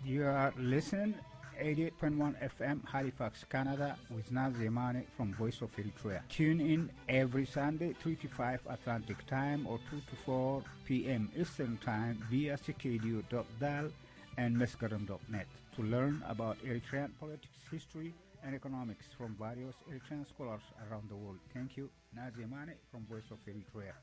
You are listening eighty-eight point one F M Halifax, Canada, with Naz Zemane from Voice of Eritrea. Tune in every Sunday, three to five Atlantic Time or two to four P M Eastern Time via C K D U dot dal and Mesgaram dot net to learn about Eritrean politics, history, and economics from various Eritrean scholars around the world. Thank you. Naz Zemane from Voice of Eritrea.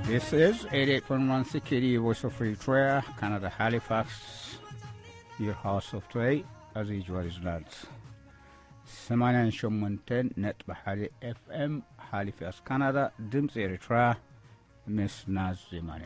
This is eighty-eight point one C K D, Voice of Eritrea, Canada, Halifax, your house of today, as usual, is not ሰማንያን ሸሞንተን ነጥቢ ሓደ ኤፍ ኤም ሓሊፋክስ ካናዳ፣ ድምፂ ኤርትራ፣ ምስ ናዝ ዜማነ።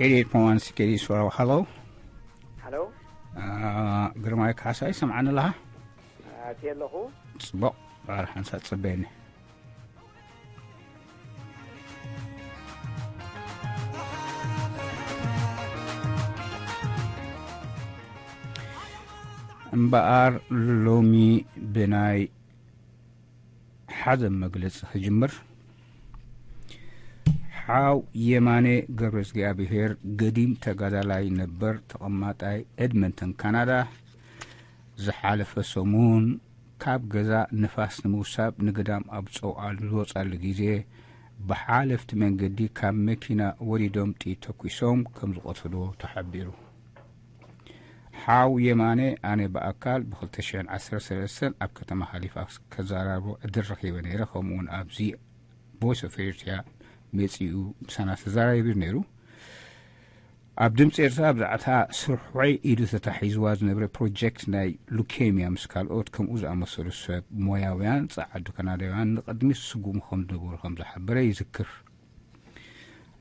ኤሌት ፖዋን ስኬዲ ስወራ ሃሎ። ሃሎ። ግርማይ ካሕሳይ፣ ሰምዓኒ ኣለኻ? ኣትየ ኣለኹ። ጽቡቕ። ባር ሓንሳ ጽበየኒ። እምበኣር ሎሚ ብናይ ሓዘን መግለጺ ክጅምር። ሓው የማነ ገብረዝጊኣብሄር፣ ገዲም ተጋዳላይ ነበር፣ ተቐማጣይ ኤድመንተን ካናዳ፣ ዝሓለፈ ሰሙን ካብ ገዛ ንፋስ ንምውሳብ ንግዳም ኣብ ዝጸውዓሉ ዝወጻሉ ግዜ፣ ብሓለፍቲ መንገዲ ካብ መኪና ወሪዶም ጥይት ተኩሶም ከም ዝቐትልዎ ተሓቢሩ። ሓው የማነ፣ ኣነ ብኣካል ብ2013 ኣብ ከተማ ሃሊፋክስ ከዘራርቦ ዕድል ረኺበ ነይረ። ከምኡውን ኣብዚ ቮይስ ኦፍ ኤርትራ መጺኡ ምሳና ተዘራሪቡ ነይሩ። ኣብ ድምፂ ኤርትራ ብዛዕባ ስርሖይ ኢዱ ተታሒዝዋ ዝነበረ ፕሮጀክት ናይ ሉኬምያ ምስ ካልኦት ከምኡ ዝኣመሰሉ ሰብ ሞያውያን ጸዓዱ ካናዳውያን ንቕድሚት ዝስጉሙ ከም ዝነበሩ ከም ዝሓበረ ይዝክር።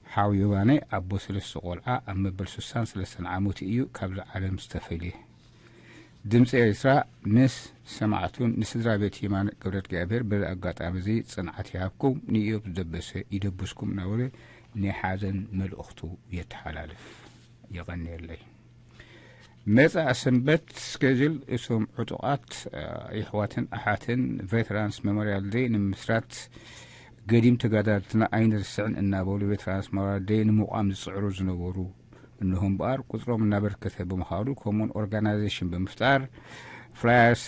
ሓው የማነ ኣቦ ሰለስተ ቆልዓ ኣብ መበል ስሳን ሰለስተን ዓመቱ እዩ ካብዚ ዓለም ዝተፈልየ። ድምፂ ኤርትራ ንሰማዕቱን ንስድራ ቤት የማነ ገብረእግዚኣብሔር በዚ ኣጋጣሚ እዚ ጽንዓት ይሃብኩም፣ ንኢዮብ ዝደበሰ ይደብስኩም እናበለ ናይ ሓዘን መልእኽቱ የተሓላልፍ። የቐንየለይ። መጻኢ ሰንበት ስኬጅል እቶም ዕጡቓት፣ እ፣ የሕዋትን ኣሓትን ቬተራንስ ሜሞሪያል ዴይ ንምምስራት ገዲም ተጋዳልትና ኣይንርስዕን እናበሉ ቬተራንስ ሜሞሪያል ዴይ ንምቋም ዝጽዕሩ ዝነበሩ እንሆ እምበኣር ቁጽሮም እናበርከተ ብምኻዱ ከምኡውን ኦርጋናይዜሽን ብምፍጣር ፍላየርስ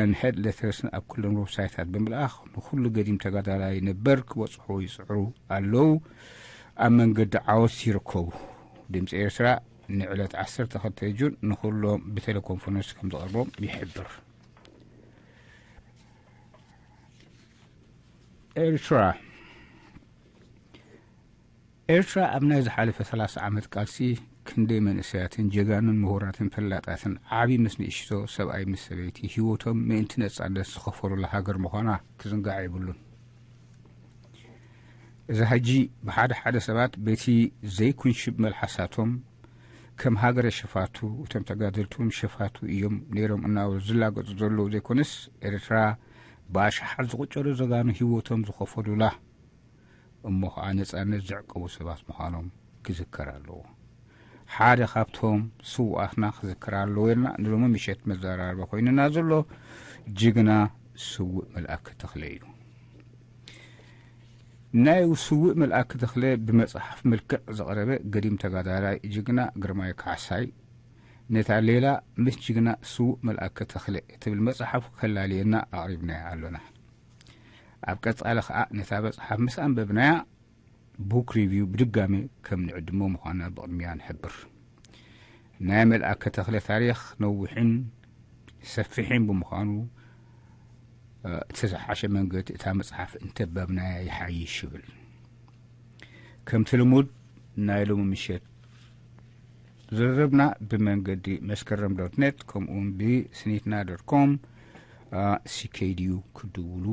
ን ሄድ ሌተርስን ኣብ ኩለን ዌብሳይታት ብምልኣኽ ንኹሉ ገዲም ተጋዳላይ ነበር ክበጽሑ ይጽዕሩ ኣለዉ። ኣብ መንገዲ ዓወት ይርከቡ። ድምፂ ኤርትራ ንዕለት ዓሰርተ ክልተ ጁን ንኹሎም ብቴሌኮንፈረንስ ከም ዘቕርቦም ይሕብር። ኤርትራ ኤርትራ ኣብ ናይ ዝሓለፈ ሰላሳ ዓመት ቃልሲ ክንደይ መንእሰያትን ጀጋኑን ምሁራትን ፈላጣትን ዓቢ ምስ ንእሽቶ ሰብኣይ ምስ ሰበይቲ ህይወቶም ምእንቲ ነጻነት ዝኸፈሉላ ሃገር ምዃና ክዝንጋዕ የብሉን። እዛ ሕጂ ብሓደ ሓደ ሰባት በቲ ዘይኩን ሽብ መልሓሳቶም ከም ሃገረ ሸፋቱ፣ እቶም ተጋደልቲ እውን ሸፋቱ እዮም ነይሮም እናበሉ ዝላገጹ ዘለዉ ዘይኮነስ፣ ኤርትራ ብኣሽሓት ዝቑጸሩ ጀጋኑ ህይወቶም ዝኸፈሉላ እሞ ኸዓ ነጻነት ዘዕቀቡ ሰባት ምዃኖም ክዝከር ኣለዎ። ሓደ ካብቶም ስውኣትና ክዝከር ኣለዎ ኢልና ንሎሚ ምሸት መዘራረቢ ኮይንና ዘሎ ጅግና ስውእ መልኣከ ተኽለ እዩ። ናይ ስውእ መልኣከ ተኽለ ብመጽሓፍ መልክዕ ዝቐረበ ገዲም ተጋዳላይ ጅግና ግርማይ ካሕሳይ ነታ ሌላ ምስ ጅግና ስውእ መልኣከ ተኽለ እትብል መጽሓፍ ከላልየና ኣቕሪብናያ ኣሎና። ኣብ ቀጻሊ ኸኣ ነታ መጽሓፍ ምስ ኣንበብናያ ቡክ ሪቪው ብድጋሜ ከም ንዕድሞ ምዃና ብቕድሚያ ንሕብር። ናይ መልኣከ ተኽለ ታሪኽ ነዊሕን ሰፊሕን ብምዃኑ፣ እ፣ እቲ ዝሓሸ መንገዲ እታ መጽሓፍ እንተንበብናያ ይሓይሽ ይብል። ከምቲ ልሙድ ናይ ሎሚ ምሸት ዝርርብና ብመንገዲ መስከረም ዶት ኔት ከምኡውን ብስኒትና ዶት ኮም ሲኬድዩ ክድውሉ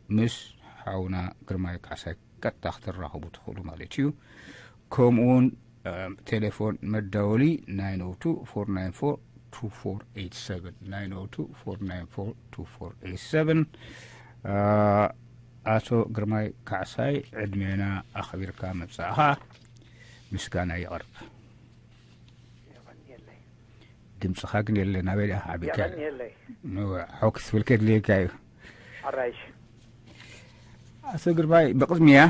ምስ ሓውና ግርማይ ካሕሳይ ቀጥታ ክትራኸቡ ትኽእሉ ማለት እዩ። ከምኡውን ቴሌፎን መዳወሊ ናይን ኦ ቱ ፎር ናይን ፎር ቱ ፎር ኤይት ሰቨን፣ ናይን ኦ ቱ ፎር ናይን ፎር ቱ ፎር ኤይት ሰቨን። ኣቶ ግርማይ ካሕሳይ፣ ዕድሜና ኣኽቢርካ ምምጻእኻ ምስጋና የቕርብ። ድምፅኻ ግን የለ፣ ናበይ ደኣ ዓቢካ? የቐንየለይ። እወ፣ ሓው ክትብል ከድልየካ እዩ። ኣራይሽ። ኣቶ ግርማይ፣ ብቕድሚያ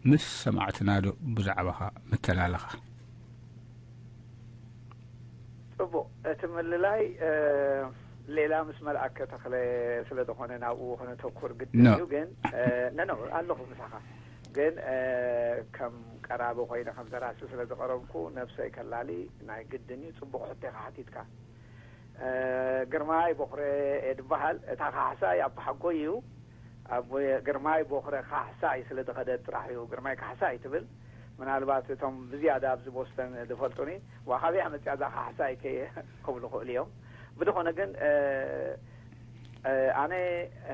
ምስ ሰማዕትና ዶ ብዛዕባኻ ምተላለኻ? ጽቡቕ። እቲ ምልላይ ሌላ ምስ መልኣከ ተኽለ ስለ ዝኾነ ናብኡ ከነተኩር ግድን እዩ። ግን ነኖ ኣለኹ ምሳኻ። ግን ከም ቀራቢ ኮይነ ከም ደራሲ ስለ ዝቐረብኩ ነብሰይ ከላሊ ናይ ግድን እዩ። ጽቡቕ ሕቶ ኢኻ ሓቲትካ። ግርማይ ቦኽረ እየ ዝበሃል። እታ ካሕሳይ ኣባሓጎይ እዩ። ኣብ ግርማይ ቦኽረ ካሕሳይ ስለ ዝኸደት ጥራሕ እዩ ግርማይ ካሕሳይ ትብል። ምናልባት እቶም ብዝያዳ ኣብዚ ቦስተን ዝፈልጡኒ፣ "ዋ፣ ካበይ መጽያ እዛ ካሕሳይ?" ከ-፣ ክብሉ ክእሉ እዮም። ብዝኾነ ግን፣ እ፣ እ፣ ኣነ፣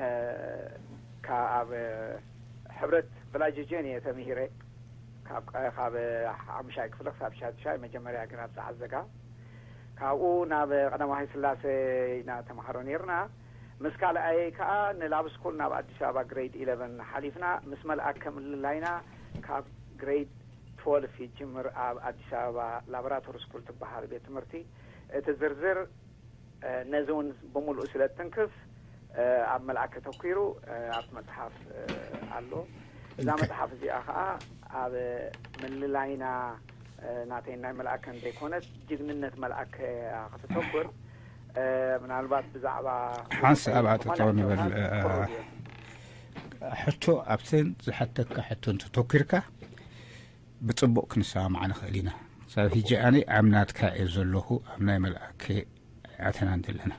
እ፣ ካብ ሕብረት ቭላጅጀን እየ ተምሂረ። ካብ፣ ካብ ሓሙሻይ ክፍሊ ክሳብ ሻድሻይ፣ መጀመርያ ግን ኣብ ጸዓዘጋ። ካብኡ ናብ ቀዳማዊ ስላሴ ኢና ተምሃሮ ነይርና። ምስ ካልኣየይ ከኣ ንላብ ስኩል ናብ ኣዲስ ኣበባ ግሬድ ኢለቨን ሓሊፍና። ምስ መልኣከ ምልላይና ካብ ግሬድ ትወልፍ ይጅምር ኣብ ኣዲስ ኣበባ ላቦራቶሪ ስኩል ትበሃል ቤት ትምህርቲ። እቲ ዝርዝር፣ እ፣ ነዚ እውን ብምሉኡ ስለ እትንክፍ፣ እ፣ ኣብ መልኣከ ተኲሩ፣ እ፣ ኣብቲ መጽሓፍ፣ እ፣ ኣሎ። እዛ ኦኬ። መጽሓፍ እዚኣ ከኣ ኣብ ምልላይና፣ እ፣ ናተይ ናይ መልኣከ እንተይኮነት ጅግንነት መልኣከ እያ ከተተኩር። እ፣ ምናልባት ብዛዕባ ሓንሳብ ኣጠጠው ንበል፣ እ፣ ቅሩብ እዩ። ሕቶ ኣብተን ዝሓተካ ሕቶ እንተተኪርካ ብጽቡቕ ክንሰማማዕ ንኽእል ኢና። ሳብ ሕጂ ኣነ ኣብ ናትካ እየ ዘለኹ፣ ኣብ ናይ መልኣከ ኣተናን ዘለና።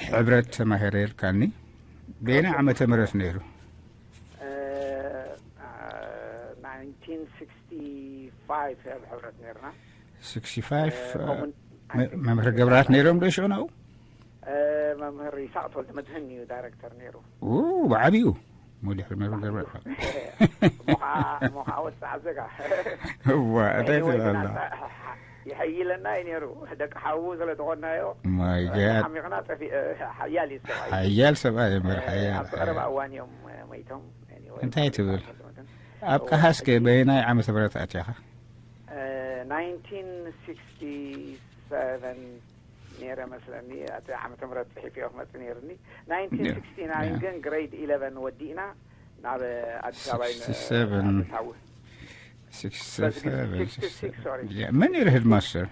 ሕብረት ተማሂረ ኢልካኒ። በየናይ ዓመተ ምህረት ነይሩ? እ፣ እ፣ ናይንቲን ሲክስቲ ፋይቭ ኣብ ሕብረት ነይርና። ሲክስቲ ፋይቭ፣ እ፣ እ፣ ኮሙን-፣ መ-፣ መምህር ገብራት ነይሮም ዶ ሽዑ ናብኡ? እ፣ መምህር ይስሐቅ ተወልደ መድህን እዩ ዳይሬክተር ነይሩ። ኡ፣ ብዓቢኡ። እሞ ድሕሪ መምህር ገብራት። እሞ ኸዓ፣ እሞ ኸዓ ወጽዓ ዘጋ። እዋ፣ እንታይ ኤኒወይ፣ ትብል ግን ኣላ? ኣታ-፣ ይሐይለና እዩ ነይሩ። ደቂ ሓዉ ስለ ዝኾንናዮ፣ ማይ እ፣ ጋድ። ሓሚቕና ጠፊ-፣ እ፣ ሓያል እዩ ሰብኣይ። ሓያል ሰብኣይ እምበር፣ እ፣ ሓያል፣ ኣብ ቀረባ ሓያል። እዋን እዮም፣ እ፣ ሞይቶም። ኤኒወይ፣ እንታይ ትብል? ኣብ እዋ፣ ቀሃስከ ሕጂ በየናይ ዓመተ ምህረት ኣትያኻ? እ፣ ናይንቲን ሲክስቲ ሰቨን ነይረ መስለኒ። እቲ ዓመተ ምህረት ጽሒፈዮ ክመጽእ ነይርኒ። ናይንቲን ሲክስቲ ናይን ያ። ግን ግሬድ ኢለቨን ወዲእና ናብ ኣዲስ ኣበባ ኢና ሲክስቲ ሰቨን። ኣተታዊ። ሲክስቲ ሰቨን፣ ሲክስቲ ሲክስ፣ ሲክስቲ ሰቨን። ሶሪ። ያ፣ መን ነይሩ ሄድማስተር?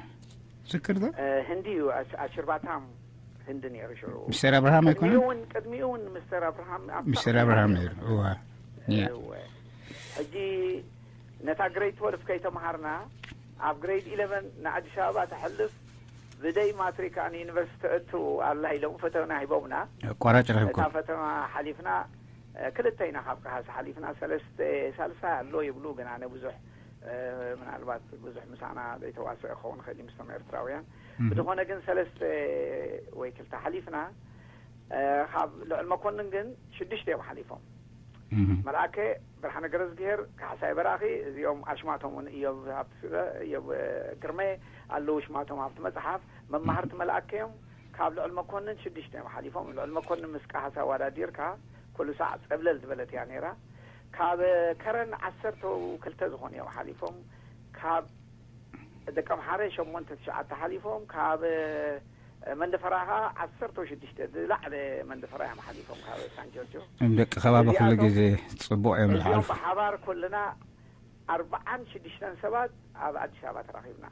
ዝክር ዶ? እ፣ ህንዲ እዩ። ኣሽ-፣ ኣሽርባታም ህንዲ ነይሩ ሽዑ። ሚስተር ኣብርሃም ኣይኮነን? ቅድሚኡ እውን፣ ቅድሚኡ እውን ሚስተር ኣብርሃም ኣብ ሚስተር ኣብርሃም ነይሩ። እዋ። ያ። እወ። ሕጂ ነታ ግሬድ ትወልፍ ከይተምሃርና፣ ኣብ ግሬድ ኢለቨን ንኣዲስ ኣበባ ተሕልፍ፣ ብደይ ማትሪክ ንዩኒቨርሲቲ ተእቱ ኣላ ኢሎም ፈተና ሂቦምና። ኣቋራጭ ረኺብኩም? እታ ፈተና ሓሊፍና፣ እ፣ ክልተ ኢና ካብ ቀሃስ ሓሊፍና፣ ሰለስተ፣ ሳልሳይ ኣሎ ይብሉ፣ ግን ኣነ ብዙሕ፣ እ፣ ምናልባት ብዙሕ ምሳና ዘይተዋስኦ ክኸውን ይኽእል እዩ ምስቶም ኤርትራውያን። እም። ብዝኾነ ግን ሰለስተ ወይ ክልተ ሓሊፍና፣ እ፣ ካብ ልዑል መኮንን ግን ሽዱሽተ እዮም ሓሊፎም። እም። መልኣከ ብርሃነ ገረዝግሄር፣ ካሕሳይ በራኺ፣ እዚኦም ኣሽማቶም እውን እዮብ ሃብተ፣ እዮብ፣ እ፣ ግርመ ኣለዉ፣ ሽማቶም ኣብቲ መጽሓፍ። መማህርቲ እም። መልኣከ እዮም። ካብ ልዑል መኮንን ሽዱሽተ እዮም ሓሊፎም። ልዑል መኮንን ምስ ካሕሳ ኣወዳዲርካ ኩሉ ሳዕ ጸብለል ዝበለት እያ ነይራ። ካብ ከረን ዓሰርተ ክልተ ዝኾኑ እዮም ሓሊፎም። ካብ ደቀምሓረ ሸሞንተ ትሽዓተ ሓሊፎም። ካብ መንደፈራ ኸዓ ዓሰርተ ሽዱሽተ ዝለዓለ መንደፈራ እዮም ሓሊፎም ካብ ሳን ጆርጆ። ደቂ ከባቢ ኩሉ ግዜ ጽቡቕ እዮም እዚኦም ዝሓልፉ። ብሓባር ኩልና ኣርብዓን ሽዱሽተን ሰባት ኣብ ኣዲስ ኣበባ ተራኺብና።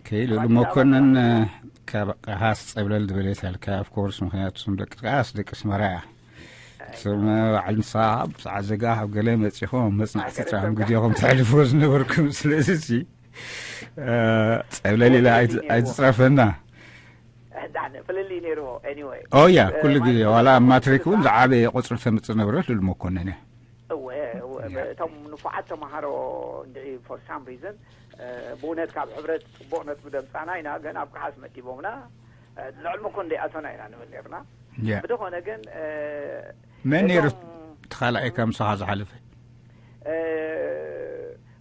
ከይሉ ኣብ ኣዲስ ኣበባ መኮንን ተራኺብና። ካብ ቀሃስ ጸብለል ዝበለት ያልካ፣ ኦፍ ኮርስ፣ ምኽንያቱ ስም ደቂ ቀሃስ ደቂ ኣስመራ እያ። ስም በዓል ንስኻ ኣብ ሰዓት ዘጋ ካብ ገለ መጺኹም ኣብ መጽናዕቲ ጥራኹም ግዜኹም ተሕልፍዎ ዝነበርኩም። ስለዚ ሲ፣ እ፣ ጸብለል ኢላ ኣይት-፣ ኣይትጽረፈና። ዳሕነ ፍልልይ ነይርዎ። ኤኒወይ። ኦ ያ፣ እ፣ ኩሉ ግዜ፣ ማለት ዋላ ኣብ ማትሪክ እውን ዝዓበየ ቁጽሪ ተምጽእ ነበረት ልል መኮንን እያ። እወ፣ እወ። እቶም ንፉዓት ተምሃሮ እንድዒ for some reason ብእውነት ካብ ሕብረት ጽቡቕ ነጥቢ ደምጻና ኢና፣ ግን ኣብ ከሓስ መዲቦምና ልዕሊ ምኮ እንደይኣቶና ኢና ንብል ነርና። ብዝኾነ ግን መን ነይሩ እቲ ካልኣይ ካብ ምሳኻ ዝሓለፈ?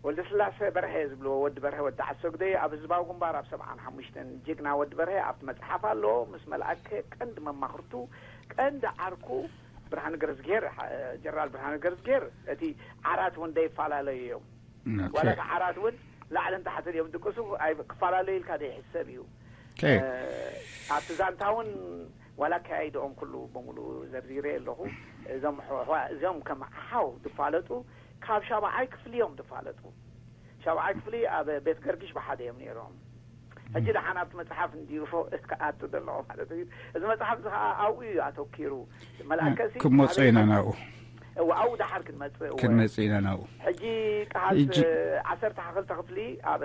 ወልደስላሰ በርሀ ዝብልዎ ወዲ በርሀ ወዲ ዓሰጉደይ ኣብ ህዝባዊ ግንባር ኣብ ሰብዓን ሓሙሽተን ጅግና ወዲ በርሀ ኣብቲ መጽሓፍ ኣሎ። ምስ መልኣከ ቀንዲ መማኽርቱ ቀንዲ ዓርኩ ብርሃነ ገረዝግሄር፣ ጀነራል ብርሃነ ገረዝግሄር እቲ ዓራት እውን ደይፈላለዩ እዮም። ዋላ እቲ ዓራት እውን ላዕልን ታሕትን እዮም ድቅሱ። ክፈላለዩ ኢልካ ደይሕሰብ እዩ። ኣብቲ ዛንታ እውን ዋላ ኣካያይድኦም ኩሉ ብምሉኡ ዘርዚረ ኣለኹ። እዞም ኣሕዋ እዚኦም ከም ሓው ዝፋለጡ ካብ ሻብዓይ ክፍሊ እዮም ዝፋለጡ። ሻብዓይ ክፍሊ ኣብ ቤት ገርጊሽ ብሓደ እዮም ነይሮም። ሕጂ ደሓን ኣብቲ መጽሓፍ እንድዩ ክኣቱ ዘለዎ ማለት እዩ። እዚ መጽሓፍ እዚ ከዓ ኣብኡ እዩ ኣተኪሩ። መልኣከሲ ክመጾ ኢና ናብኡ። እዋ ኣብኡ ደሓር ክንመጽእ እወ። ክንመጽእ ኢና ናብኡ። ሕጂ ከሓስ ዓሰርተ ክልተ ክፍሊ ኣብ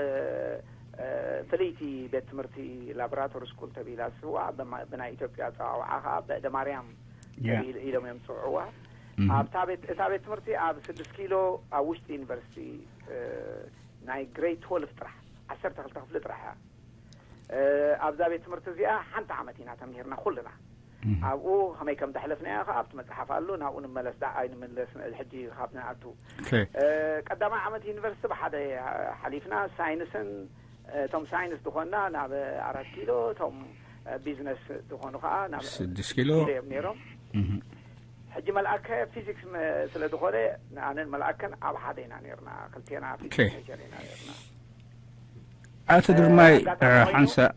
ፍልይቲ ቤት ትምህርቲ ላቦራቶሪ ስኩል ተቢላ ዝስዋ ብናይ ኢትዮጵያ ኣጸዋውዓ ከዓ በእደ ማርያም ኢሎም እዮም ዝጽውዕዋ። ኣብታ ቤት እታ ቤት ትምህርቲ ኣብ ስድስት ኪሎ ኣብ ውሽጢ ዩኒቨርሲቲ ናይ ግሬድ ትወልፍ ጥራሕ ዓሰርተ ክልተ ክፍሊ ጥራሕ እያ። ኣብዛ ቤት ትምህርቲ እዚኣ ሓንቲ ዓመት ኢና ተምሂርና ኩልና። ኣብኡ ከመይ ከም ዘሕለፍናዮ ከዓ ኣብቲ መጽሓፍ ኣሎ። ናብኡ ንመለስ ዳ ኣይንመለስ ሕጂ ካብ ንኣቱ። ቀዳማይ ዓመት ዩኒቨርሲቲ ብሓደ ሓሊፍና ሳይንስን እቶም ሳይንስ ዝኾንና ናብ ኣራት ኪሎ፣ እቶም ቢዝነስ ዝኾኑ ከዓ ናብ ስድስት ኪሎ እዮም ነይሮም። ሕጂ መልኣከ ፊዚክስ ስለ ዝኾነ ኣነን መልኣከን ኣብ ሓደ ኢና ነርና። ክልቴና ፊዚክስ ሜጀር ኢና ነርና። ኣቶ ግርማይ ሓንሳእ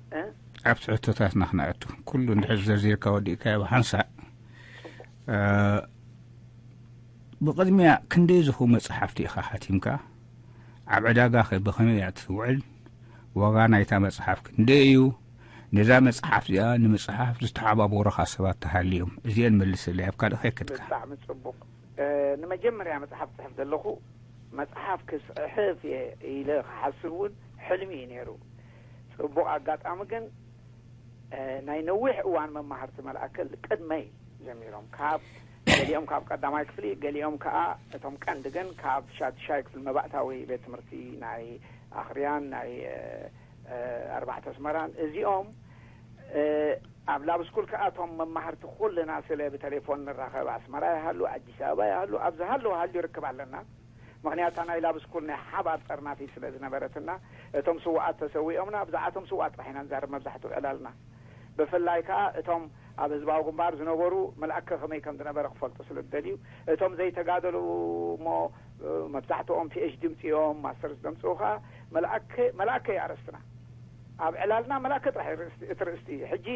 ኣብቲ ሕቶታትና ክነኣቱ። ኩሉ እንድሕር ዘርዚርካ ወዲእካዮ ብሓንሳእ። ብቕድሚያ ክንደይ ዝኹ መጽሓፍቲ ኢኻ ሓቲምካ? ኣብ ዕዳጋ ኸ ብኸመይ እያ ትውዕል? ዋጋ ናይታ መጽሓፍ ክንደይ እዩ? ነዛ መጽሓፍ እዚኣ ንምጽሓፍ ዝተሓባበሩኻ ሰባት ተሃልዮም እዚአን መልስለይ፣ ኣብ ካልእ ከይከድካ። ብጣዕሚ ጽቡቕ። ንመጀመርያ መጽሓፍ ጽሕፍ ዘለኹ መጽሓፍ ክጽሕፍ እየ ኢለ ክሓስብ እውን ሕልሚ እዩ ነይሩ። ጽቡቕ ኣጋጣሚ ግን ናይ ነዊሕ እዋን መማህርቲ መልኣከ ቅድመይ ጀሚሮም ካብ ገሊኦም ካብ ቀዳማይ ክፍሊ ገሊኦም ከዓ እቶም ቀንዲ ግን ካብ ሻድሻይ ክፍሊ መባእታዊ ቤት ትምህርቲ ናይ ኣኽርያን ናይ ኣርባዕተ ኣስመራን እዚኦም ኣብ ላብ ስኩል ከዓ እቶም መማህርቲ ኩልና ስለ ብቴሌፎን ንራኸብ ኣስመራ ይሃሉ ኣዲስ ኣበባ ይሃሉ ኣብ ዝሃለዉ ሃልዩ ርክብ ኣለና። ምኽንያታ ናይ ላብ ስኩል ናይ ሓባር ጠርናፊ ስለ ዝነበረትና እቶም ስውኣት ተሰዊኦምና ብዛዕባ እቶም ስውኣት ጥራሕ ኢና ንዛረብ መብዛሕትኡ ዕላልና። ብፍላይ ከዓ እቶም ኣብ ህዝባዊ ግንባር ዝነበሩ መልኣከ ከመይ ከም ዝነበረ ክፈልጡ ስለ ዝደልዩ እቶም ዘይተጋደሉ እሞ መብዛሕትኦም ፒኤችዲ ምፅኦም ማስተርስ ዘምፅኡ ከዓ መልኣከ መልኣከ እዩ ኣርእስትና። ኣብ ዕላልና መልኣከ ጥራሕ እዩ ርእስቲ- እቲ ርእስቲ። ሕጂ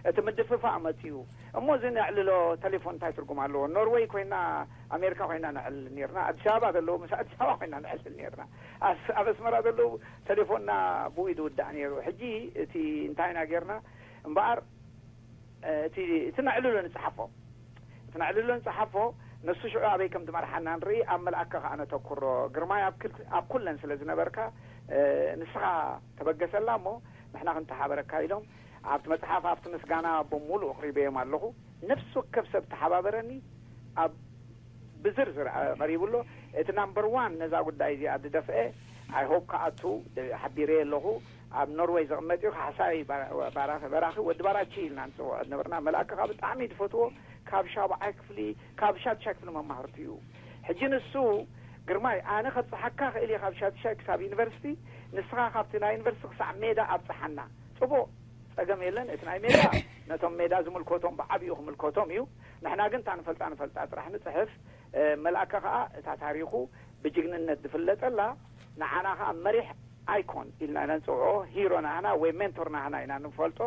እቲ ምድፍፋእ መፅኡ እሞ እዚ ነዕልሎ ቴሌፎን እንታይ ትርጉም ኣለዎ? ኖርወይ ኮይና ኣሜሪካ ኮይና ነዕልል ነርና። ኣዲስ ኣበባ ዘለዉ ምስ ኣዲስ ኣበባ ኮይና ነዕልል ነርና። ኣስ- ኣብ ኣስመራ ዘለዉ ቴሌፎንና ብኡ እዩ ዝውዳእ ነይሩ። ሕጂ እቲ እንታይ ኢና ጌርና እምበኣር እቲ እቲ ነዕልሎ ንፅሓፎ እቲ ነዕልሎ ንፅሓፎ ነሱ ሽዑ ኣበይ ከም ዝመርሓና ንርኢ። ኣብ መልኣከ ከዓ ነተኩሮ። ግርማይ ኣብ ክል- ኣብ ኩለን ስለ ዝነበርካ ንስኻ ተበገሰላ እሞ ንሕና ክንተሓበረካ ኢሎም ኣብቲ መፅሓፍ ኣብቲ ምስጋና ብምሉእ ኣቕሪበዮም ኣለኹ። ነፍሲ ወከፍ ሰብ ተሓባበረኒ ኣብ ብዝርዝር ቀሪቡ ኣሎ። እቲ ናምበር ዋን ነዛ ጉዳይ እዚኣ ዝደፍአ ኣይ ሆፕ ክኣቱ ሓቢረ ኣለኹ። ኣብ ኖርወይ ዝቕመጥ እዩ። ካሕሳይ ባራኺ በራኺ ወዲ ባራቺ ኢልና ንፅውዖ ዝነበርና። መልኣከ ከዓ ብጣዕሚ ዝፈትዎ ካብ ሻብዓይ ክፍሊ ካብ ሻድሻይ ክፍሊ መማህርቱ እዩ። ሕጂ ንሱ ግርማይ ኣነ ከብፅሓካ ክእል እየ ካብ ሻድሻይ ክሳብ ዩኒቨርሲቲ፣ ንስኻ ካብቲ ናይ ዩኒቨርሲቲ ክሳዕ ሜዳ ኣብፅሓና። ፅቡቕ፣ ፀገም የለን። እቲ ናይ ሜዳ ነቶም ሜዳ ዝምልከቶም ብዓብኡ ክምልከቶም እዩ። ንሕና ግን እታ ንፈልጣ ንፈልጣ ጥራሕ ንፅሕፍ። መልኣከ ከዓ እታ ታሪኹ ብጅግንነት ዝፍለጠላ ንዓና ከዓ መሪሕ ኣይኮን ኢልና ኢና ንፅውዖ፣ ሂሮ ናህና ወይ ሜንቶር ናህና ኢና ንፈልጦ።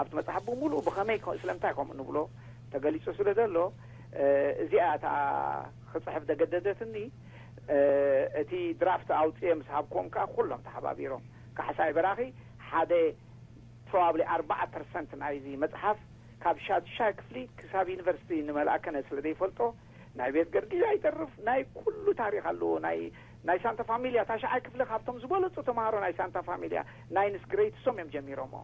ኣብቲ መፅሓፍ ብምሉእ ብኸመይ ስለምንታይ ከምኡ ንብሎ ተገሊፁ ስለ ዘሎ እዚኣ እታ ክፅሕፍ ዘገደደትኒ። እቲ ድራፍት ኣውፅኤ ምስ ሃብክዎም ከዓ ኩሎም ተሓባቢሮም። ካሕሳይ በራኺ ሓደ ፕሮባብሊ ኣርባዓ ፐርሰንት ናይዚ መፅሓፍ ካብ ሻድሻይ ክፍሊ ክሳብ ዩኒቨርሲቲ ንመልኣከነ ስለ ዘይፈልጦ ናይ ቤት ገርጊሽ ኣይተርፍ ናይ ኩሉ ታሪክ ኣለዎ። ናይ ናይ ሳንታ ፋሚልያ ታሽዓይ ክፍሊ ካብቶም ዝበለፁ ተምሃሮ ናይ ሳንታ ፋሚልያ ናይንስ ግሬድ እሶም እዮም ጀሚሮሞ።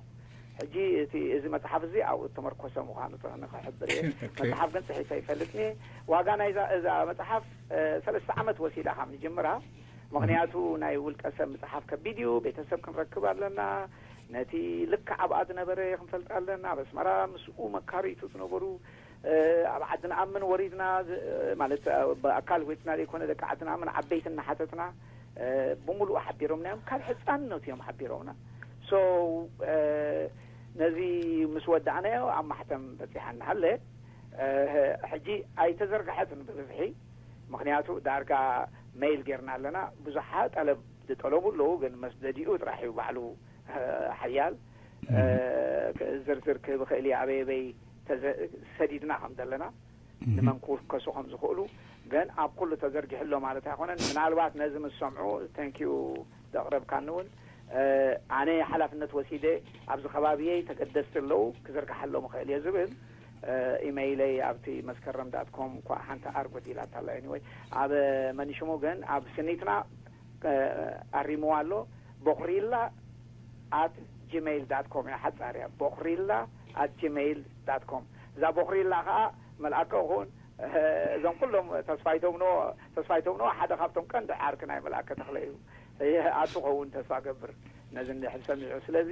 ሕጂ እቲ፣ እዚ መጽሓፍ እዚ ኣብኡ እተመርኮሰ ምዃኑ ተ-፣ ንኽሕብር እየ። መጽሓፍ ግን ጽሒፈ ይፈልጥኒ። ዋጋ ናይዛ፣ እዛ መጽሓፍ፣ እ፣ ሰለስተ ዓመት ወሲዳ ካብ ንጅምራ። ምኽንያቱ ናይ ውልቀ ሰብ ምጽሓፍ ከቢድ እዩ። ቤተሰብ ክንረክብ ኣለና። ነቲ ልክዕ ኣብኣ ዝነበረ ክንፈልጥ ኣለና። ኣብ ኣስመራ ምስኡ መካሪቱ ዝነበሩ፣ እ፣ ኣብ ዓዲ ንኣምን ወሪድና፣ ዝ-፣ ማለት፣ እ፣ ብኣካል ወሪድና ዘይኮነ፣ ደቂ ዓዲ ንኣምን ዓበይቲ እናሓተትና፣ እ፣ ብምሉኡ ሓቢሮምና እዮም። ካብ ሕጻንነቱ እዮም ሓቢሮምና። ሶ፣ እ፣ ነዚ ምስ ወዳእናዮ ኣብ ማሕተም በጺሓ እናሃለ፣ እ፣ ሕጂ ኣይተዘርግሐትን ብብዝሒ። ምኽንያቱ ዳርጋ ሜይል ጌርና ኣለና። ብዙሓ ጠለብ ዝጠለቡ ኣለዉ፣ ግን መስደዲኡ ጥራሕ እዩ ባዕሉ፣ እ፣ ሓያል። እ፣ ክ-፣ ዝርዝር ክህብ እኽእል እየ ኣበይ ኣበይ ተዘ-፣ ሰዲድና ከም ዘለና፣ ንመን ክውከሱ ከም ዝኽእሉ። ግን ኣብ ኩሉ ተዘርጊሑ ኣሎ ማለት ኣይኮነን። ምናልባት ነዚ ምስ ሰምዑ፣ ቴንክ ዩ ዘቕረብካኒ እውን፣ እ፣ ኣነ ሓላፍነት ወሲደ ኣብዚ ከባቢየይ ተገደስቲ ኣለዉ ክዝርግሓሎም እኽእል እየ ዝብል፣ እ፣ ኢመይለይ ኣብቲ መስከረም ዳት ኮም እኳ ሓንቲ ኣር ጎዲላታ ኣላ። ኤኒወይ፣ ኣብ መኒሽሙ ግን ኣብ ስኒትና፣ እ፣ ኣሪምዋ ኣሎ። ቦኽሪላ ኣት ጂሜይል ዳት ኮም እያ፣ ሓጻር እያ። ቦኽሪላ ኣት ጂሜይል ዳት ኮም። እዛ ቦኽሪላ ኸኣ መልኣከ ኹን፣ እ፣ እዞም ኩሎም ተስፋይቶም ንዎ፣ ተስፋይቶም ንዎ ሓደ ካብቶም ቀንዲ ዓርኪ ናይ መልኣከ ተኽለ እዩ። እ፣ ኣቱ ኸውን ተስፋ ገብር ነዚ እንድሕር ሰሚዑ። ስለዚ፣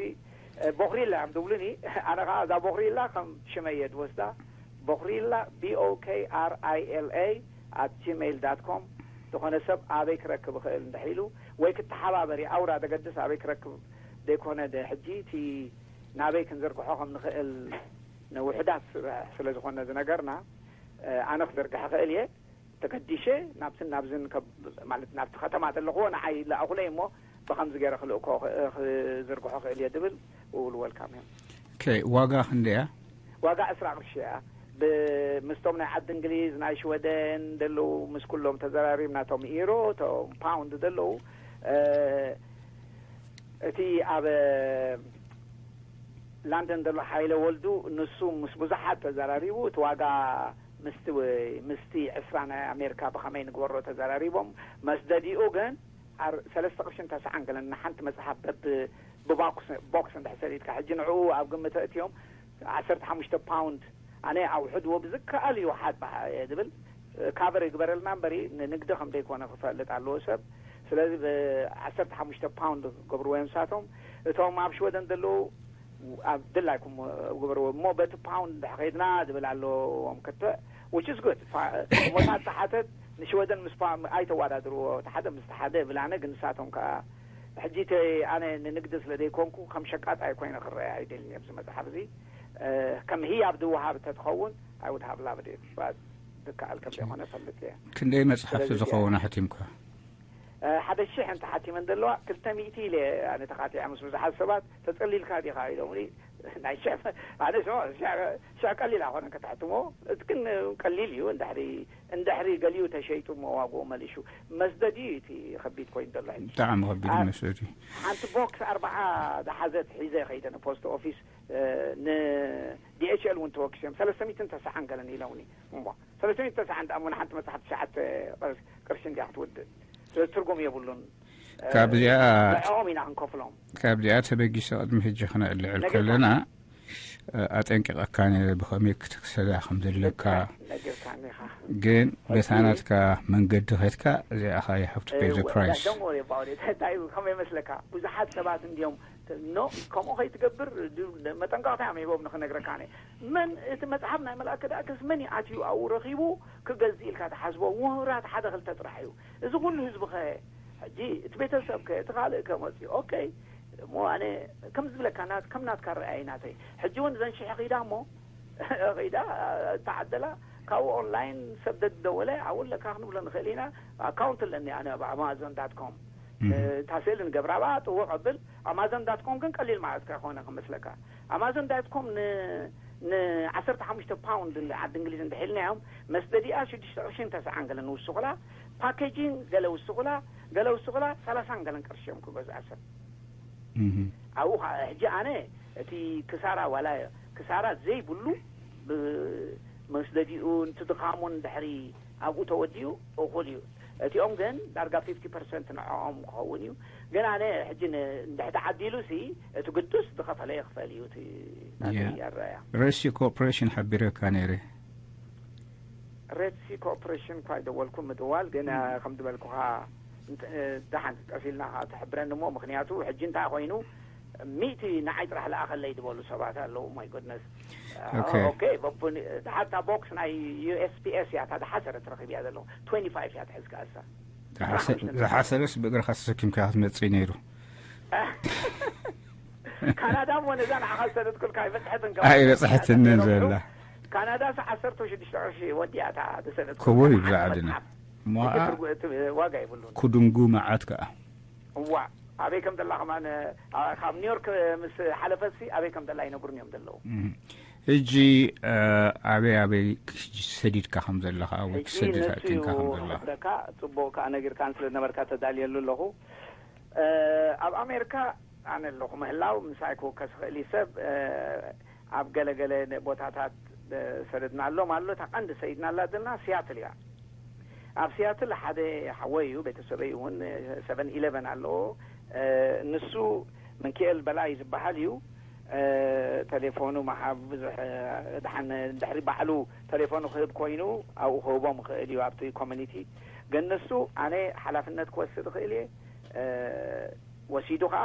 እ፣ ቦኽሪላ እዮም ዝብሉኒ። ኣነ ኸኣ እዛ ቦኽሪላ ከም ሽመይ እየ ዝወስዳ። ቦኽሪላ፣ ቢ ኦ ኬ ኣር ኣይ ኤል ኤ ኣት ጂሜይል ዳት ኮም። ዝኾነ ሰብ ኣበይ ክረክብ እኽእል እንድሕር ኢሉ ወይ ክተሓባበር እዩ። ኣውራ ዘገድስ ኣበይ ክረክብ ዘይኮነ፣ ደ-፣ ሕጂ እቲ ናበይ ክንዝርግሖ ከም ንኽእል ንውሑዳት ስለ ዝኾነ ዝነገርና፣ እ፣ ኣነ ክዝርግሕ እኽእል እየ። ተገዲሸ ናብትን ናብዝን ከብ-፣ ማለት ናብቲ ከተማ ዘለኽዎ ንዓይ ለኣኹለይ እሞ ብኸምዚ ገይረ ክልእኮ ኽ-፣ ክዝርግሖ እኽእል እየ ዝብል ውል ወልካም እዮም። ኦኬ፣ ዋጋ ክንደይ እያ? ዋጋ ዕስራ ቅርሺ እያ። ብ-፣ ምስቶም ናይ ዓዲ እንግሊዝ፣ ናይ ሽወደን ዘለዉ፣ ምስ ኩሎም ተዘራሪብና፣ እቶም ኢሮ፣ እቶም ፓውንድ ዘለዉ፣ እ፣ እቲ ኣብ ላንደን ዘሎ ሓይለ ወልዱ፣ ንሱ ምስ ብዙሓት ተዘራሪቡ፣ እቲ ዋጋ ምስቲ፣ ምስቲ ዕስራ ናይ ኣሜሪካ ብኸመይ ንግበሮ ተዘራሪቦም። መስደዲኡ ግን ኣር-፣ ሰለስተ ቅርሽን ተስዓን ገለን ንሓንቲ መጽሓፍ በብ-፣ ብባክስ፣ ቦክስ እንድሕር ሰዲድካ፣ ሕጂ ንዕኡ ኣብ ግምት ኣእትዮም ዓሰርተ ሓሙሽተ ፓውንድ። ኣነ ኣውሕድዎ ብዝከኣል ይውሓድ በሃ-፣ እየ ዝብል። ካቨር ይግበረልና እምበሪ፣ ንንግዲ ከም ዘይኮነ ክፈልጥ ኣለዎ ሰብ። ስለዚ ብዓሰርተ ሓሙሽተ ፓውንድ ክገብርዎ እዮም ንሳቶም። እቶም ኣብ ሽወደን ዘለዉ ኣብ ድላይኩም ግበርዎ እሞ፣ በቲ ፓውንድ እንድሕር ከይድና ዝብል ኣለዎም ክትዕ፣ which is good። ፋ-፣ እሞታት ተሓተት ንሽወደን ምስ ፓ-፣ ኣይተወዳድርዎ፣ እቲ ሓደ ምስ እቲ ሓደ ይብል። ኣነ ግን ንሳቶም ከኣ ሕጂ ተ-፣ ኣነ ንንግዲ ስለ ዘይኮንኩ ከም ሸቃጣይ ኮይነ ክረአ ኣይደልን ኣብዚ መጽሓፍ እዚ። እ፣ ከም ህያብ ዝወሃብ እንተትኸውን፣ I would have loved it፣ but ዝከኣል ከም ዘይኮነ እፈልጥ እየ። ክንደይ መጽሓፍቲ ስለዚ ዝኸውን ኣሕቲምካ? እ፣ ሓደ ሺሕ እንተ ሓቲመን ዘለዋ፣ ክልተ ሚእቲ ኢለ ኣነ ተኻቲዐ ምስ ብዙሓት ሰባት፣ "ተጸሊልካ ዲኻ?" ኢሎምኒ። ናይ ሽሕ፣ ኣነ ሽዑ፣ ሽዕ፣ ሽዕ ቀሊል ኣይኮነን ከተሕትሞ፣ እቲ ግን ቀሊል እዩ። እንድሕሪ፣ እንድሕሪ ገሊኡ ተሸይጡ እሞ ዋግኡ መሊሹ። መስደዲ እዩ እቲ ከቢድ ኮይኑ ዘሎ ሕጂ። ብጣዕሚ ከቢድ ኣ-፣ መስደዲ። ሓንቲ ቦክስ ኣርባዓ ዝሓዘት ሒዘ ከይደ ንፖስት ኦፊስ፣ እ፣ ን ዲ ኤች ኤል እውን ተወኪሶም፣ ሰለስተ ሚእትን ተስዓን ገለን ኢሎምኒ። እሞ ሰለስተ ሚእትን ተስዓን ደኣ እሞ ንሓንቲ መጽሓፍ ትሽዓተ ቅር-፣ ቅርሺ እንድያ ክትውድእ። ስለዚ ትርጉም የብሉን። እ፣ ካብዚኣ ንዕኦም ኢና ክንከፍሎም። ካብዚኣ ተበጊሰ ቅድሚ ሕጂ ክነዕልዕል ነጊርካ። ከለና፣ እ፣ ኣጠንቂቐካ ነይረ ብኸመይ ክትክሰዳ ከም ዘለካ። ነጊርካ፣ ነጊርካኒ ኢኻ። ግን በታ ናትካ መንገዲ ኸድካ፣ እዚኣ ኸኣ you have to pay the price። Don't worry about it። እንታይ እዩ፣ ከመይ ይመስለካ? ብዙሓት ሰባት እንድዮም፣ "ኖ፣ ከምኡ ከይትገብር፣ ድ-፣ መጠንቀቕታ እዮም ሂቦም ንኽነግረካ." ኣነ፣ መን፣ እቲ መጽሓፍ ናይ መልኣከ ዳእከስ መን እዩ ኣትዩ ኣብኡ ረኺቡ ክገዝእ ኢልካ ትሓስቦ? ውሁራት ሓደ ክልተ ጥራሕ እዩ። እዚ ኩሉ ህዝቢ ኸ? ሕጂ እቲ ቤተሰብ ከ? እቲ ካልእ ከ መጽዩ? ኦኬ። እሞ ኣነ ከም ዝብለካ፣ ናት-፣ ከም ናትካ ረኣይ ናተይ። ሕጂ እውን እዘን ሽሕ ኺዳ እሞ፣ ኺዳ፣ ተዓደላ፣ ካብኡ ኦንላይን ሰብ ደደወለ፣ ኣብኡ ኣለካ ክንብሎ ንኽእል ኢና። ኣካውንት ኣለኒ ኣነ ኣብ ኣማዞን ዳት ኮም። እም። እታ ስእሊ ንገብራ ብኣ ጥውቕ ኣብል። ኣማዞን ዳት ኮም ግን ቀሊል ማለት ከይኮነ ክመስለካ። ኣማዞን ዳት ኮም ን-፣ ን ዓሰርተ ሓሙሽተ ፓውንድ ን-፣ ዓዲ እንግሊዝ እንድሒልናዮም፣ መስደዲኣ ሽዱሽተ ቅርሽን ተስዓን ገለ ንውስኹላ፣ ፓኬጂን ገለ ውስኹላ፣ ገለ ውስኹላ፣ ሰላሳን ገለን ቅርሺ እዮም ክገዝኣ ሰብ። እም። ኣብኡ ኸዓ ሕጂ ኣነ እቲ ክሳራ ዋላ ክሳራ ዘይብሉ ብ-፣ መስደዲኡ፣ ነቲ ድኻሙን ድሕሪ ኣብኡ ተወዲኡ እኹል እዩ። እቲኦም ግን ዳርጋ ፊፍቲ ፐርሰንት ንዕኦም ክኸውን እዩ። ግን ኣነ ሕጂ ን- እንድሕር ተዓዲሉ ሲ እቲ ግዱስ ዝኸፈለ ይኽፈል እዩ። እቲ ናተይ ኣረኣእያ። ሬስኪው ኮርፖሬሽን ሓቢረካ ነይረ። ሬስኪው ኮርፖሬሽን እኳ ኣይደወልኩ ምድዋል፣ ግን ከም ዝበልኩኻ እንተ- ደሓን ቀስ ኢልና ትሕብረኒ እሞ፣ ምክንያቱ ሕጂ እንታይ ኮይኑ ሚእቲ ንዓይ ጥራሕ ለኣኸለይ ዝበሉ ሰባት ኣለዉ። ማይ ጎድነስ። ኦኬ። ኦኬ። በቡን ሓታ ቦክስ ናይ ዩ ኤስ ፒ ኤስ እያ፣ እታ ዝሓሰረት ረኺብ እያ ዘለኹ። ትወንቲ ፋይቭ እያ ትሕዝ ከኣሳ። ዝሓሰ- ዝሓሰረስ ብእግርካ ተሰኪምካ ክትመፅእ ነይሩ። ካናዳ እሞ ነዛ ንዓኻ ዝሰደድኩልካ ኣይበፅሐትን። ኣይበፅሐትንን ዘላ። ካናዳ ሳ ዓሰርተ ሽዱሽተ ቅርሺ ወዲያ እታ ዝሰደድኩ ክቡር እዩ ብዛዕድና። ሞኣ ዋጋ ይብሉን። ኩድንጉ መዓት ከዓ እዋ ኣበይ ከም ዘላ ከማን ካብ ኒውዮርክ ምስ ሓለፈሲ ኣበይ ከም ዘላ ይነግሩን እዮም ዘለዉ። ሕጂ ኣበይ ኣበይ ሰዲድካ ከም ዘለኻ ወይ ትሰድድ ኣእቲንካ ከም ዘለኻ ደካ ፅቡቅ ከዓ ነጊርካን ስለ ዝነበርካ ተዳልየሉ ኣለኹ። ኣብ ኣሜሪካ ኣነ ኣለኹ ምህላው ምሳይ ክውከስ ይኽእል እዩ ሰብ ኣብ ገለገለ ቦታታት ሰደድናሎም ኣሎ። እታ ቀንዲ ሰይድናላ ዘለና ሲያትል እያ። ኣብ ሲያትል ሓደ ሓወይ እዩ፣ ቤተሰበይ እውን ሰቨን ኢለቨን ኣለዎ። ንሱ ምንክኤል በላይ ዝበሃል እዩ። ተሌፎኑ መሃብ ብዙሕ ድሓን ድሕሪ ባዕሉ ተሌፎኑ ክህብ ኮይኑ ኣብኡ ክህቦም ይኽእል እዩ ኣብቲ ኮሚኒቲ። ግን ንሱ ኣነ ሓላፍነት ክወስድ ይኽእል እየ። ወሲዱ ከዓ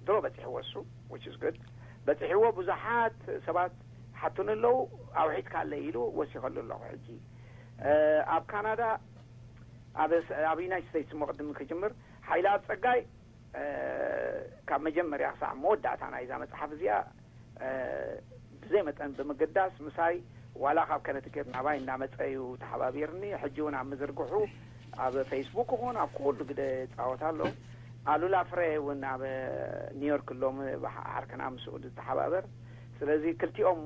ድሮ በፂሕዎ እሱ which is good በፂሕዎ ብዙሓት ሰባት ሓቱን ኣለዉ። ኣውሒድካ ኣለይ ኢሉ ወሲኸሉ ኣለኹ። ሕጂ ኣብ ካናዳ ኣብ ዩናይትድ ስቴትስ እሞ ቅድሚ ክጅምር ሓይሊ ኣብ ፀጋይ ካብ መጀመርያ ክሳዕ መወዳእታ ናይዛ መፅሓፍ እዚኣ ብዘይ መጠን ብምግዳስ ምሳይ ዋላ ካብ ከነትኬት ናባይ እናመፀ እዩ ተሓባቢርኒ። ሕጂ እውን ኣብ ምዝርግሑ ኣብ ፌስቡክ ይኹን ኣብ ኩሉ ግደ ይፃወት ኣሎ። ኣሉላ ፍረ እውን ኣብ ኒውዮርክ ሎም ዓርክና ምስኡ ዝተሓባበር። ስለዚ ክልቲኦም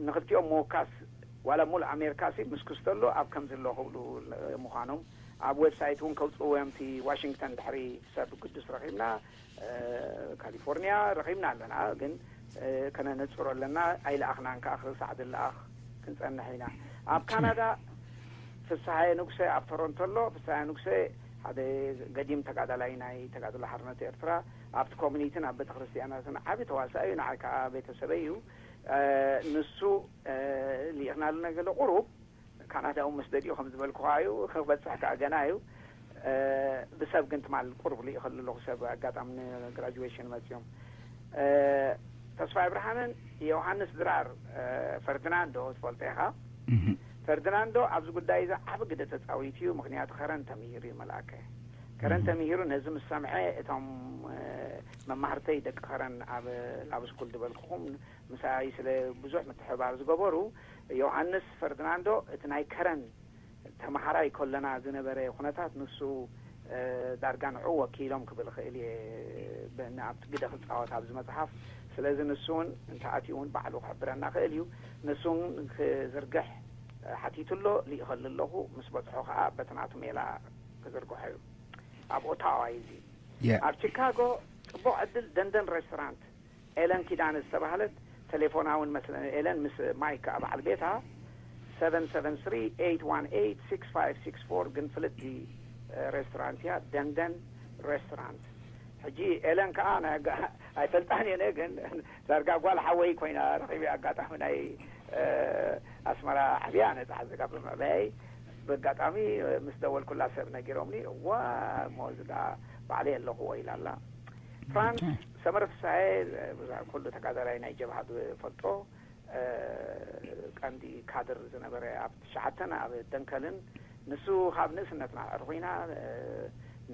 ንክልቲኦም ምውካስ ዋላ ሙሉእ ኣሜሪካ ሲ ምስ ክስተሎ ኣብ ከምዚ ኣሎ ክብሉ ምዃኖም ኣብ ዌብሳይት እውን ከውፅእዎ እዮም። እቲ ዋሽንግተን ድሕሪ ሰብ ግዱስ ረኺብና ካሊፎርኒያ ረኺብና ኣለና። ግን ከነነፅሮ ኣለና ኣይለኣኽናን ከዓ ክሳዕ ዝለኣኽ ክንፀንሕ ኢና። ኣብ ካናዳ ፍስሃየ ንጉሰ ኣብ ቶሮንቶ ኣሎ። ፍስሃየ ንጉሰ ሓደ ገዲም ተጋዳላይ ናይ ተጋድሎ ሓርነት ኤርትራ ኣብቲ ኮሚኒቲን ኣብ ቤተክርስትያናትን ዓቢ ተዋሳኢ እዩ። ንዓይ ከዓ ቤተሰበይ እዩ። ንሱ ልኢኽናሉ ነገለ ቁሩብ ካናዳ እውን ምስ ደሊኡ ከም ዝበልኩኻ እዩ። ክበፅሕ ከዓ ገና እዩ። ብሰብ ግን ትማል ቁሩብ ልኢኸሉ ኣለኹ። ሰብ ኣጋጣሚ ንግራጁዌሽን መፅዮም። ተስፋይ ብርሃንን ዮሃንስ ድራር ፈርድናንዶ ትፈልጦ ኢኻ። ፈርድናንዶ ኣብዚ ጉዳይ እዚ ዓቢ ግደ ተፃዊቱ እዩ። ምክንያቱ ከረን ተምሂሩ እዩ መልኣከ። ከረን ተምሂሩ ነዚ ምስ ሰምዐ እቶም መማህርተይ ደቂ ከረን ኣብ ላብ ስኩል ዝበልኩኹም ምሳይ ስለ ብዙሕ ምትሕባር ዝገበሩ ዮሃንስ ፈርድናንዶ እቲ ናይ ከረን ተመሃራይ ከለና ዝነበረ ኩነታት ንሱ ዳርጋ ንዑ ወኪሎም ክብል ይኽእል እየ። ኣብቲ ግደ ክፃወት ኣብዚ መፅሓፍ። ስለዚ ንሱ እውን እንተኣትዩ እውን ባዕሉ ክሕብረና ክእል እዩ። ንሱ እውን ክዝርግሕ ሓቲቱ ኣሎ። ልኢኸሉ ኣለኹ። ምስ በፅሖ ከዓ በቲ ናቱ ሜላ ክዝርግሖ እዩ። ኣብ ኦታዋ እዩ እዚ። ኣብ ቺካጎ ፅቡቅ ዕድል ደንደን ሬስቶራንት ኤለን ኪዳነ ዝተባህለት ተሌፎና እውን መስለኒ ኤለን ምስ ማይክ በዓል ቤታ ሰቨን ሰቨን ስሪ ኤይት ዋን ኤይት ሲክስ ፋይቭ ሲክስ ፎር ግን ፍልጥቲ ሬስቶራንት እያ ደንደን ሬስቶራንት። ሕጂ ኤለን ከዓ ኣይፈልጣን እየ ግን ዳርጋ ጓል ሓወይ ኮይና ረኺቢ ኣጋጣሚ ናይ ኣስመራ ዓብያ ነፃ ዘጋ ብምዕባያይ ብኣጋጣሚ ምስ ደወልኩላ ሰብ ነጊሮምኒ እዋ እሞ እዚጋ ባዕለይ ኣለኹዎ ኢላ ኣላ። ፍራንስ ሰመረ ፍስሃየ ኩሉ ተጋዳላይ ናይ ጀብሃ ዝፈልጦ ቀንዲ ካድር ዝነበረ ኣብ ትሽዓተን ኣብ ደንከልን ንሱ ካብ ንእስነትና ዕርኹ ኢና።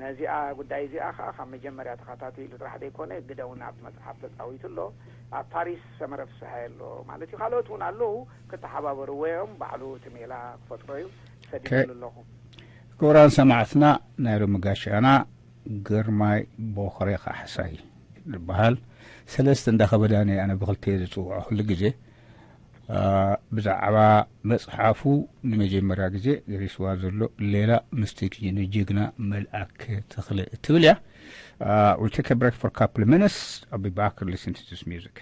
ነዚኣ ጉዳይ እዚኣ ከዓ ካብ መጀመርያ ተኸታቲሉ ጥራሕ ዘይኮነ ግደ እውን ኣብቲ መፅሓፍ ተፃዊቱ ኣሎ። ኣብ ፓሪስ ሰመረ ፍስሃየ ኣሎ ማለት እዩ። ካልኦት እውን ኣለዉ ክተሓባበርዎ እዮም። ባዕሉ እቲ ሜላ ክፈጥሮ እዩ ሰዲደሉ ኣለኹ። ክቡራን ሰማዕትና ናይ ሎሚ ጋሻና ግርማይ ቦኽሬ ካሕሳይ ዝበሃል ሰለስተ እንዳኸበዳኒ ኣነ ብክልተ ዝፅውዖ ኩሉ ግዜ ብዛዕባ መፅሓፉ ንመጀመርያ ግዜ ደሪስዋ ዘሎ ሌላ ምስቲ ጅግና መልኣክ ተኽለ እትብል እያ። We'll take a break for a couple of minutes. I'll be back and listen to this music.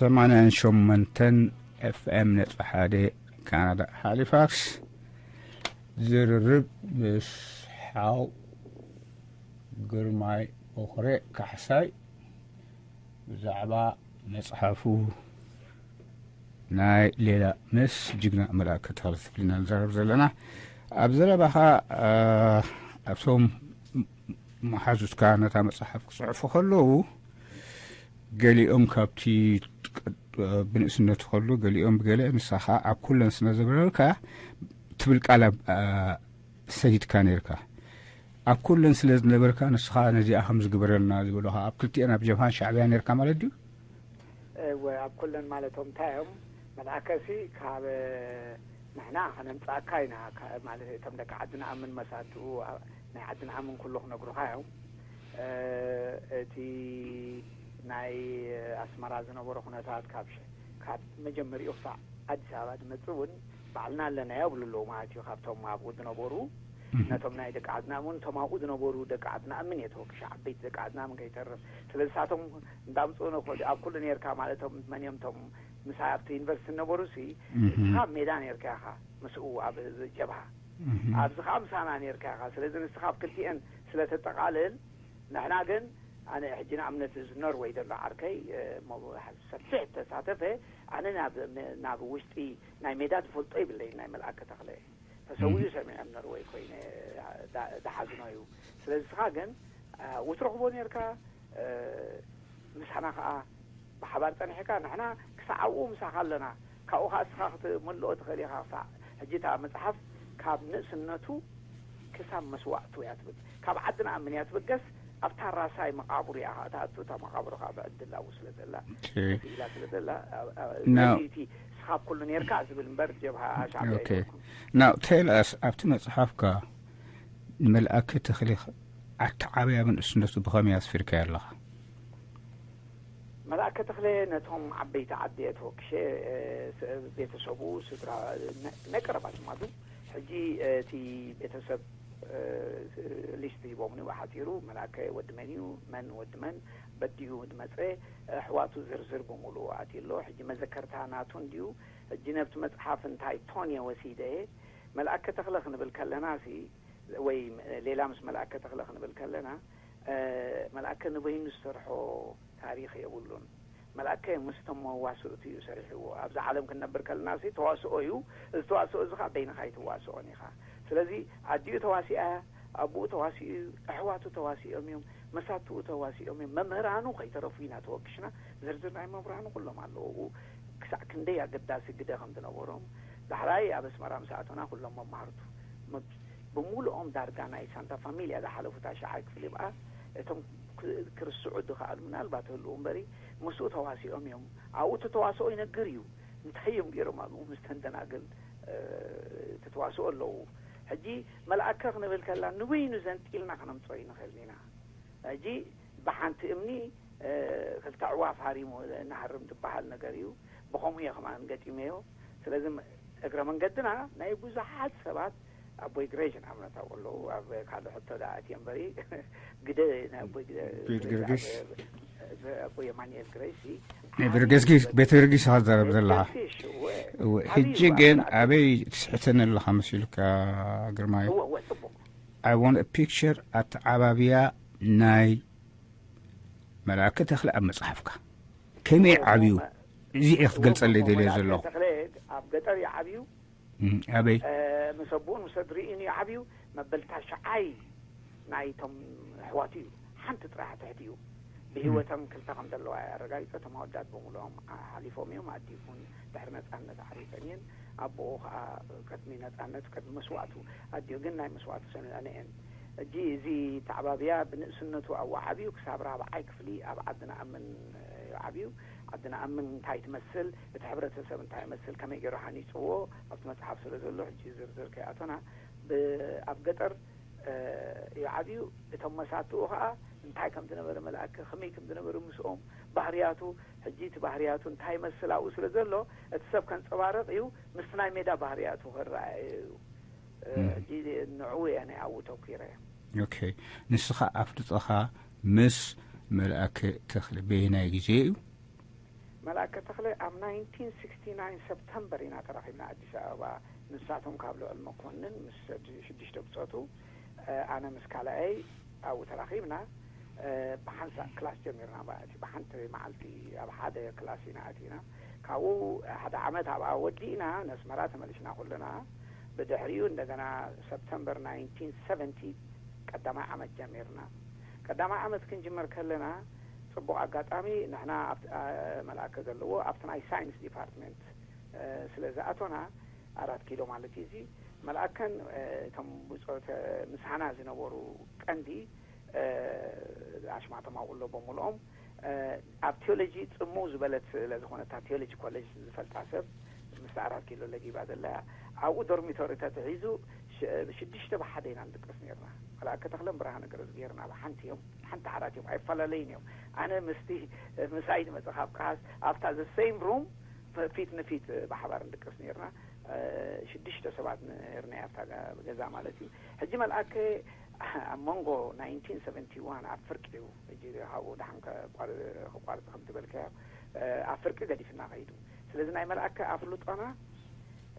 ሰማንያን ሸሞንተን ኤፍኤም ነጥቢ ሓደ ካናዳ ሃሊፋክስ። ዝርርብ ምስ ሓው ግርማይ ቦኽሬ ካሕሳይ ብዛዕባ መጽሓፉ ናይ ሌላ ምስ ጅግና መልኣከ ተኽለ ተፍሊና ንዛረብ ዘለና። ኣብ ዘረባኻ ኣብቶም መሓዙትካ ነታ መጽሓፍ ክጽሕፉ ከለዉ ገሊኦም ካብቲ ብንእስነቱ ከሎ ገሊኦም ብገለ ንሳኻ ኣብ ኩለን ስነ ዘብረርካ ትብል ቃል ሰዲድካ ነርካ። ኣብ ኩለን ስለ ዝነበርካ ንስኻ ነዚኣ ከም ዝግበረልና ዝበሉኻ ኣብ ክልቲኤን ኣብ ጀብሃን ሻዕብያ ነርካ ማለት ድዩ? እወ ኣብ ኩለን ማለቶም እንታይ እዮም? መልኣከሲ ካብ ንሕና ከነምጻእካ ኢና ማለት እቶም ደቂ ዓዲ ንኣምን መሳትኡ ናይ ዓዲ ንኣምን ኩሉ ክነግሩኻ እዮም። እቲ ናይ ኣስመራ ዝነበሮ ኩነታት ካብ ካብ መጀመሪኡ ክሳዕ ኣዲስ ኣበባ ዝመጽእ እውን ባዕልና ኣለናዮ ይብሉ ኣለዉ ማለት እዩ። ካብቶም ኣብኡ ዝነበሩ ነቶም ናይ ደቂ ዓድና እውን እቶም ኣብኡ ዝነበሩ ደቂ ዓድና እምን እየ ተወክሻ ዓበይቲ ደቂ ዓድና ምን ከይተርፍ ስለዚ ሳቶም እንዳምፅኡ ነኮ ኣብ ኩሉ ነርካ ማለቶም መን እዮም ቶም ምሳይ ኣብቲ ዩኒቨርሲቲ ዝነበሩ ሲ ንስኻ ኣብ ሜዳ ነርካ ኢኻ ምስኡ ኣብ ጀብሃ ኣብዚ ከዓ ምሳና ነርካ ኢኻ ስለዚ ንስኻ ኣብ ክልቲኤን ስለተጠቃልል ንሕና ግን ኣነ ሕጂ ንኣብነት እዚ ኖርወይ ዘሎ ዓርከይ ሰፊሕ ተሳተፈ ኣነ ናብ ውሽጢ ናይ ሜዳ ዝፈልጦ ይብለይ ናይ መልኣከ ተኽለ ተሰዊኡ ሰሚዐ ኣብ ኖርወይ ኮይነ ዝሓዝኖ እዩ ስለዚ ስኻ ግን ውትረኽቦ ነርካ ምሳና ከዓ ብሓባር ፀኒሕካ ንሕና ክሳዕ ኣብኡ ምሳኻ ኣለና ካብኡ ከዓ እስኻ ክትምልኦ ትኽእል ኢኻ ክሳዕ ሕጂ እታ መፅሓፍ ካብ ንእስነቱ ክሳብ መስዋእቱ እያ ትብል ካብ ዓዲ ንኣምን እያ ትብገስ ኣብታ ራሳይ መቃብሩ እያ ከዓ ትኣቱ እታ መቃብሩ ከዓ ብዕድል ኣብኡ ስለ ዘላ ኢላ ስለ ዘላ እቲ እስኻ ኩሉ ነርካ ዝብል እምበር ጀብሃ ሻዕብያ ናው ቴል ኣስ ኣብቲ መፅሓፍካ ንመልኣከ ተኽሊ ኣተዓብያ ብንእስነቱ ብኸመይ ኣስፊርካዮ ኣለኻ? መልኣከ ተኽለ ነቶም ዓበይቲ ዓዲ እየ ተወክሸ፣ ቤተሰቡ፣ ስድራ፣ ናይ ቀረባ ድማ ግን ሕጂ እቲ ቤተሰብ ሊስት ሂቦምኒ ብሓፂሩ መልኣከ ወዲ መን እዩ፣ መን ወዲ መን በዲኡ ዝመፀ፣ ኣሕዋቱ ዝርዝር ብምሉኡ ኣትዩ ኣሎ። ሕጂ መዘከርታ ናቱ እንድዩ። ሕጂ ነብቲ መፅሓፍ እንታይ ቶን እየ ወሲደ እየ። መልኣከ ተኽለ ክንብል ከለና ሲ ወይ ሌላ ምስ መልኣከ ተኽለ ክንብል ከለና፣ መልኣከ ንበይኑ ዝሰርሖ ታሪኽ የብሉን። መልኣከ ምስቶም መዋስእቱ እዩ ሰሪሕዎ። ኣብዛ ዓለም ክንነብር ከለና ሲ ተዋስኦ እዩ። እዚ ተዋስኦ እዚ ከዓ በይንኻ ኣይትዋስኦን ኢኻ። ስለዚ ኣዲኡ ተዋሲኣ፣ ኣቡኡ ተዋሲኡ እዩ፣ ኣሕዋቱ ተዋሲኦም እዮም፣ መሳትኡ ተዋሲኦም እዮም፣ መምህራኑ ከይተረፉ ኢና ተወኪሽና። ዝርዝር ናይ መምህራኑ ኩሎም ኣለዉ። ክሳዕ ክንደይ ኣገዳሲ ግደ ከም ዝነበሮም ዳሕራይ ኣብ ኣስመራ ምስ ኣተና ኩሎም መማህርቱ ብምሉኦም ዳርጋ ናይ ሳንታ ፋሚልያ ዝሓለፉ ታሽዓይ ክፍሊ እምበኣር እቶም ክርስዑ ዝኸኣሉ ምናልባት ህልዉ እምበሪ ምስኡ ተዋሲኦም እዮም። ኣብኡ እቲ ተዋስኦ ይነግር እዩ። እንታይ እዮም ገይሮም ኣብኡ ምስ ተንደናግል ትተዋስኦ ኣለዉ። ሕጂ መልኣከ ክንብል ከላ ንበይኑ ዘንጢልና ክነምፅኦ ይንኽእል ኢና። ሕጂ ብሓንቲ እምኒ ክልተ ኣዕዋፍ ሃሪሙ እናሃርም ዝበሃል ነገር እዩ። ብኸምኡ እየ ከማን ገጢመዮ። ስለዚ እግረ መንገድና ናይ ብዙሓት ሰባት ኣቦይ ግሬሽ ንኣብነት ኣብኡ ኣለዉ። ኣብ ካልእ ሕቶ ደኣ ኣትየ እምበሪ ግደ ናይ ኣቦይ ግደ ቤት ግሬሽ ገርጊስ። ኣብ ኣቦይ የማንኤል ግሬሽ ሲ ናይ ቤተ ገርጊስ፣ ቤተ ገርጊስ ኢኻ ትዛረብ ዘለኻ። ገርጊሽ እወ። እወ፣ ዓብዪ ሕጂ እዩ ግን ኣበይ ትስሕተኒ ኣለኻ መሲሉካ ግርማይ? እወ፣ እወ፣ ጽቡቕ። I want a picture ኣተዓባብያ ናይ መልኣከ ተኽለ ኣብ መጽሓፍካ ከመይ እወ፣ ዓብዩ? እወ፣ እዚ እየ እወ፣ ክትገልጸለይ እወ፣ ደልየ መልኣከ ዘለኹ። ተኽለ ኣብ ገጠር እዩ ዓብዩ። እም፣ ኣበይ? እ፣ ምስ ኣቦኡን ምስ ኣድሪኡን እዩ ዓብዩ። መበል ታሽዓይ ናይቶም ኣሕዋቱ እዩ። ሓንቲ ጥራሕ ትሕቲ እዩ። ብህይወቶም ክልተ ከም ዘለዋ ኣረጋጊጸ። እቶም ኣወዳት ብምሉኦም ሓሊፎም እዮም። ኣዲኡ እውን ድሕሪ ነጻነት ዓሪፈን እየን። ኣቦኡ ኸኣ ቅድሚ ነጻነቱ፣ ቅድሚ መስዋእቱ፣ ኣዲኡ ግን ናይ መስዋእቱ ሰንዐን እየን። ሕጂ እዚ ተዓባብያ ብንእስነቱ ኣብኡ ዓብዩ። ክሳብ ራብዓይ ክፍሊ ኣብ ዓዲ ንኣምን እዩ ዓብዩ። ዓዲ ንኣምን እንታይ ትመስል፣ እቲ ሕብረተሰብ እንታይ ይመስል፣ ከመይ ገይሩ ሃኒጽዎ ኣብቲ መጽሓፍ ስለ ዘሎ፣ ሕጂ ዝርዝር ከይኣቶና፣ ብ-፣ ኣብ ገጠር፣ እ፣ እዩ ዓብዩ። እቶም መሳትኡ ኸኣ እንታይ ከም ዝነበረ፣ መልኣከ ከመይ ከም ዝነበረ ምስኦም፣ ባህርያቱ፣ ሕጂ እቲ ባህርያቱ እንታይ ይመስል ኣብኡ ስለ ዘሎ፣ እቲ ሰብ ከንጸባርቕ እዩ፣ ምስቲ ናይ ሜዳ ባህርያቱ ክረኣየ እዩ። እ፣ እም። ሕጂ ንዕኡ እየ ናይ ኣብኡ ተኲረ። ኦኬ። ንስኻ ኣፍልጦኻ ምስ መልኣከ ተኽለ በየናይ ግዜ እዩ? መልኣከ ተኽለ ኣብ ናይንቲን ሲክስቲ ናይን ሰፕተምበር ኢና ተራኺብና ኣዲስ ኣበባ። ንሳቶም ካብ ልዑል መኮንን ምስ ሽዱሽተ ብጾቱ፣ እ፣ ኣነ ምስ ካልኣይ ኣብኡ ተራኺብና። እ፣ ብሓንሳእ ክላስ ጀሚርና ማለት እዩ። ብሓንቲ መዓልቲ ኣብ ሓደ ክላስ ኢና ኣቲና። ካብኡ ሓደ ዓመት ኣብኣ ወዲእና ነስመራ ተመሊስና ኩልና። ብድሕሪኡ እንደገና ሰፕተምበር ናይንቲን ሰቨንቲ ቀዳማይ ዓመት ጀሚርና። ቀዳማይ ዓመት ክንጅምር ከለና ጽቡቕ ኣጋጣሚ ንሕና ኣብቲ፣ ኣ፣ መልኣከ ዘለዎ ኣብቲ ናይ ሳይንስ ዲፓርትመንት፣ እ፣ ስለ ዝኣቶና ኣራት ኪሎ ማለት እዩ። እዚ መልኣከን፣ እ፣ እቶም ብጾተ ምሳና ዝነበሩ ቀንዲ፣ እ፣ ኣሽማቶም ኣብኡ ኣሎ ብምልኦም፣ እ፣ ኣብ ቴዎሎጂ ጽምው ዝበለት ስለ ዝኾነት፣ እታ ቴዎሎጂ ኮሌጅ ዝፈልጣ ሰብ ምስቲ ኣራት ኪሎ ለጊባ ዘላ እያ። ኣብኡ ዶርሚቶሪ ተትሒዙ ሽ-፣ ሽዱሽተ ብሓደ ኢና ንድቅስ ነይርና። መልኣከ ተኽለን ብርሃነ ገረዝጊሄርን ኣብ ሓንቲ እዮም፣ ሓንቲ ዓራት እዮም፣ ኣይፈላለዩን እዮም። ኣነ ምስቲ ምሳይ ዝመጸ ካብ ከሃስ ኣብታ the same room ፊት ንፊት ብሓባር ንድቅስ ነይርና። እ፣ ሽዱሽተ ሰባት ነይርና ኣብታ ገ-፣ ገዛ ማለት እዩ። ሕጂ መልኣከ ኣብ መንጎ ናይንቲን ሰቨንቲ ዋን ኣብ ፍርቂ እዩ። ሕጂ ካብኡ ደሓን ከቋር-፣ ከቋርጽ ከም ዝበልካዮ፣ እ፣ ኣብ ፍርቂ ገዲፍና ከይዱ። ስለዚ ናይ መልኣከ ኣፍልጦና፣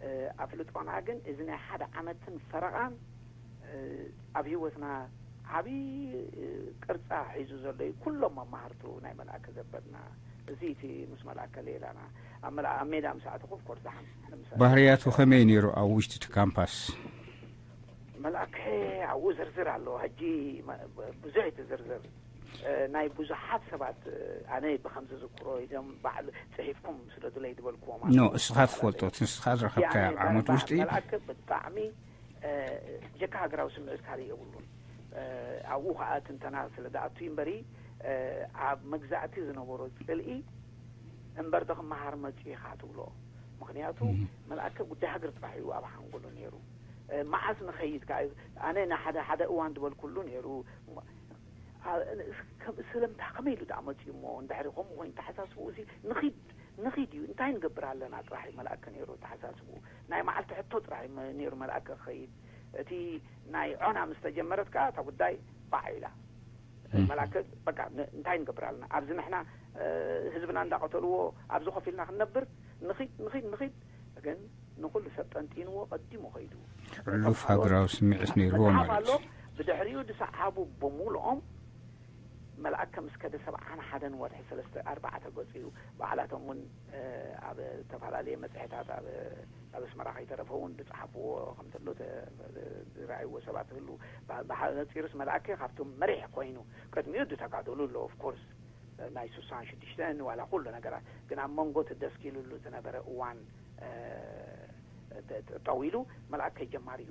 እ፣ ኣፍልጦና ግን እዚ ናይ ሓደ ዓመትን ፈረቓን፣ እ፣ ኣብ ህይወትና ዓብዪ፣ እ፣ ቅርጻ ሒዙ ዘሎ እዩ። ኩሎም መማህርቱ ናይ መልኣከ ዘበልና፣ እዚ እቲ ምስ መልኣከ ሌላና። ኣብ መላ-፣ ኣብ ሜዳ ምስ ኣተኹ፣ of course፣ ደሓን ንምሳሌ ባህርያቱ ከመይ ነይሩ ኣብ ውሽጢ እቲ ካምፓስ? መልኣከ ኣብኡ ዝርዝር ኣሎ። ሕጂ መ-፣ ብዙሕ እቲ ዝርዝር፣ እ፣ ናይ ብዙሓት ሰባት፣ እ፣ ኣነ ብኸም ዝዝክሮ ኢሎም ባዕሉ ጽሒፍኩም ስደዱለይ ዝበልክዎም ኖ፣ ኣለዉ። እስኻ ትፈልጦ፣ እቲ ንስኻ ዝረኸብካዮ ሕጂ ኣነ ዓመት ባ-፣ ውሽጢ? መልኣከ ብጣዕሚ፣ እ፣ ጀካ ሃገራዊ ስምዒት ካልእ የብሉን። እ፣ ኣብኡ ኸኣ ትንተና ስለ ዝኣቱ እዩ እምበሪ፣ እ፣ ኣብ መግዛእቲ ዝነበሮ ጽልኢ እምበር ዶ ክመሃር መጺኡ ኢኻ ትብሎ? ምኽንያቱ እም። መልኣከ ጉዳይ ሃገር ጥራሕ እዩ ኣብ ሓንጎሉ ነይሩ። እ፣ መዓስ ንኸይድ ከኣ፣ ኣነ ንሓደ ሓደ እዋን ዝበልኩሉ ነይሩ። ም-፣ ኣ-፣ ን-፣ ከም ስለምንታይ ከመይ ኢሉ ደኣ መጺኡ እሞ፣ እንድሕሪ ከምኡ ኮይኑ ተሓሳስብኡ እዚ ንኺድ፣ ንኺድ እዩ፣ እንታይ ንገብር ኣለና ጥራሕ እዩ መልኣከ ነይሩ ተሓሳስብኡ። ናይ መዓልቲ ሕቶ ጥራሕ እዩ መ-፣ ነይሩ መልኣከ ክኸይድ። እቲ ናይ ዖና ምስ ተጀመረት ከኣ እታ ጉዳይ ባዕ ኢላ። እም። መልኣከ በቃ ን-፣ እንታይ ንገብር ኣለና? ኣብዚ ንሕና፣ እ፣ ህዝብና እንዳቐተልዎ ኣብዚ ኮፍ ኢልና ክንነብር? ንኺድ፣ ንኺድ፣ ንኺድ። ግን ንኹሉ ሰብ ጠንጢንዎ ቀዲሙ ኸይዱ። ሕሉፍ ሃገራዊ ስምዒት ነይርዎ መጽሓፍ ማለት ኣሎ። እዩ። ብድሕሪኡ ዝሰዓቡ ብምሉኦም መልኣከ ምስ ከደ ሰብዓን ሓደን ወርሒ ሰለስተ ኣርባዕተ ገጹ እዩ። ባዕላቶም እውን ኣብ ዝተፈላለየ መጽሔታት ኣብ ኣብ ኣስመራ ከይተረፈ እውን ዝጸሓፍዎ ከም ዘሎ ዝረኣይዎ ሰባት ህሉ። ብሓጺሩስ መልኣከ ካብቶም መሪሕ ኮይኑ ቅድሚኡ ዝተጋደሉ ኣሎ። ኦፍኮርስ ናይ ስሳን ሽዱሽተን ዋላ ኩሉ ነገራት ግን ኣብ መንጎ እቲ ደስኪሉሉ ዝነበረ እዋን ጠዊሉ መልኣከ ጀማሪኡ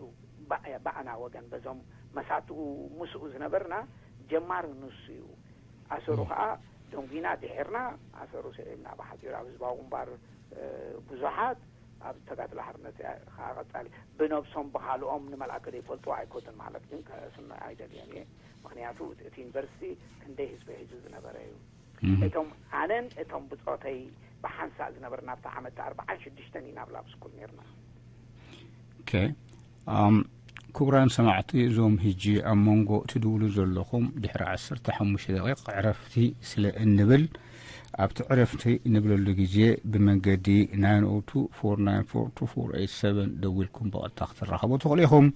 ብኣና ወገን በዞም መሳትኡ ምስኡ ዝነበርና ጀማሪ ንሱ እዩ። ኣሰሩ ከዓ ደንጒና ድሒርና ኣሰሩ ስዒብና ብሓፂሩ ኣብ ህዝባዊ ግንባር ብዙሓት ኣብ ተጋድሎ ሓርነት ከዓ ቀፃሊ ብነብሶም ብካልኦም ንመልኣከ ዘይፈልጡ ኣይኮቱን ማለት ግን ከስምዕ ኣይደልዮን እየ። ምክንያቱ እቲ ዩኒቨርሲቲ ክንደይ ህዝቢ ሒዙ ዝነበረ እዩ። እቶም ኣነን እቶም ብፆተይ ብሓንሳእ ዝነበርና ኣብታ ዓመት ኣርባዓን ሽዱሽተን ኢና ኣብ ላብስኩል ነርና። ኦኬ። ክቡራን ሰማዕቲ፣ እዞም ህጂ ኣብ መንጎ ትድውሉ ዘለኹም ድሕሪ ዓሰርተ ሓሙሽተ ደቂቕ ዕረፍቲ ስለ እንብል ኣብቲ ዕረፍቲ ንብለሉ ግዜ ብመንገዲ ናይን ኦ ቱ ፎር ናይን ፎር ቱ ፎር ኤይት ሰቨን ደዊልኩም ብቐጥታ ክትራኸቡ ትኽእሉ ኢኹም።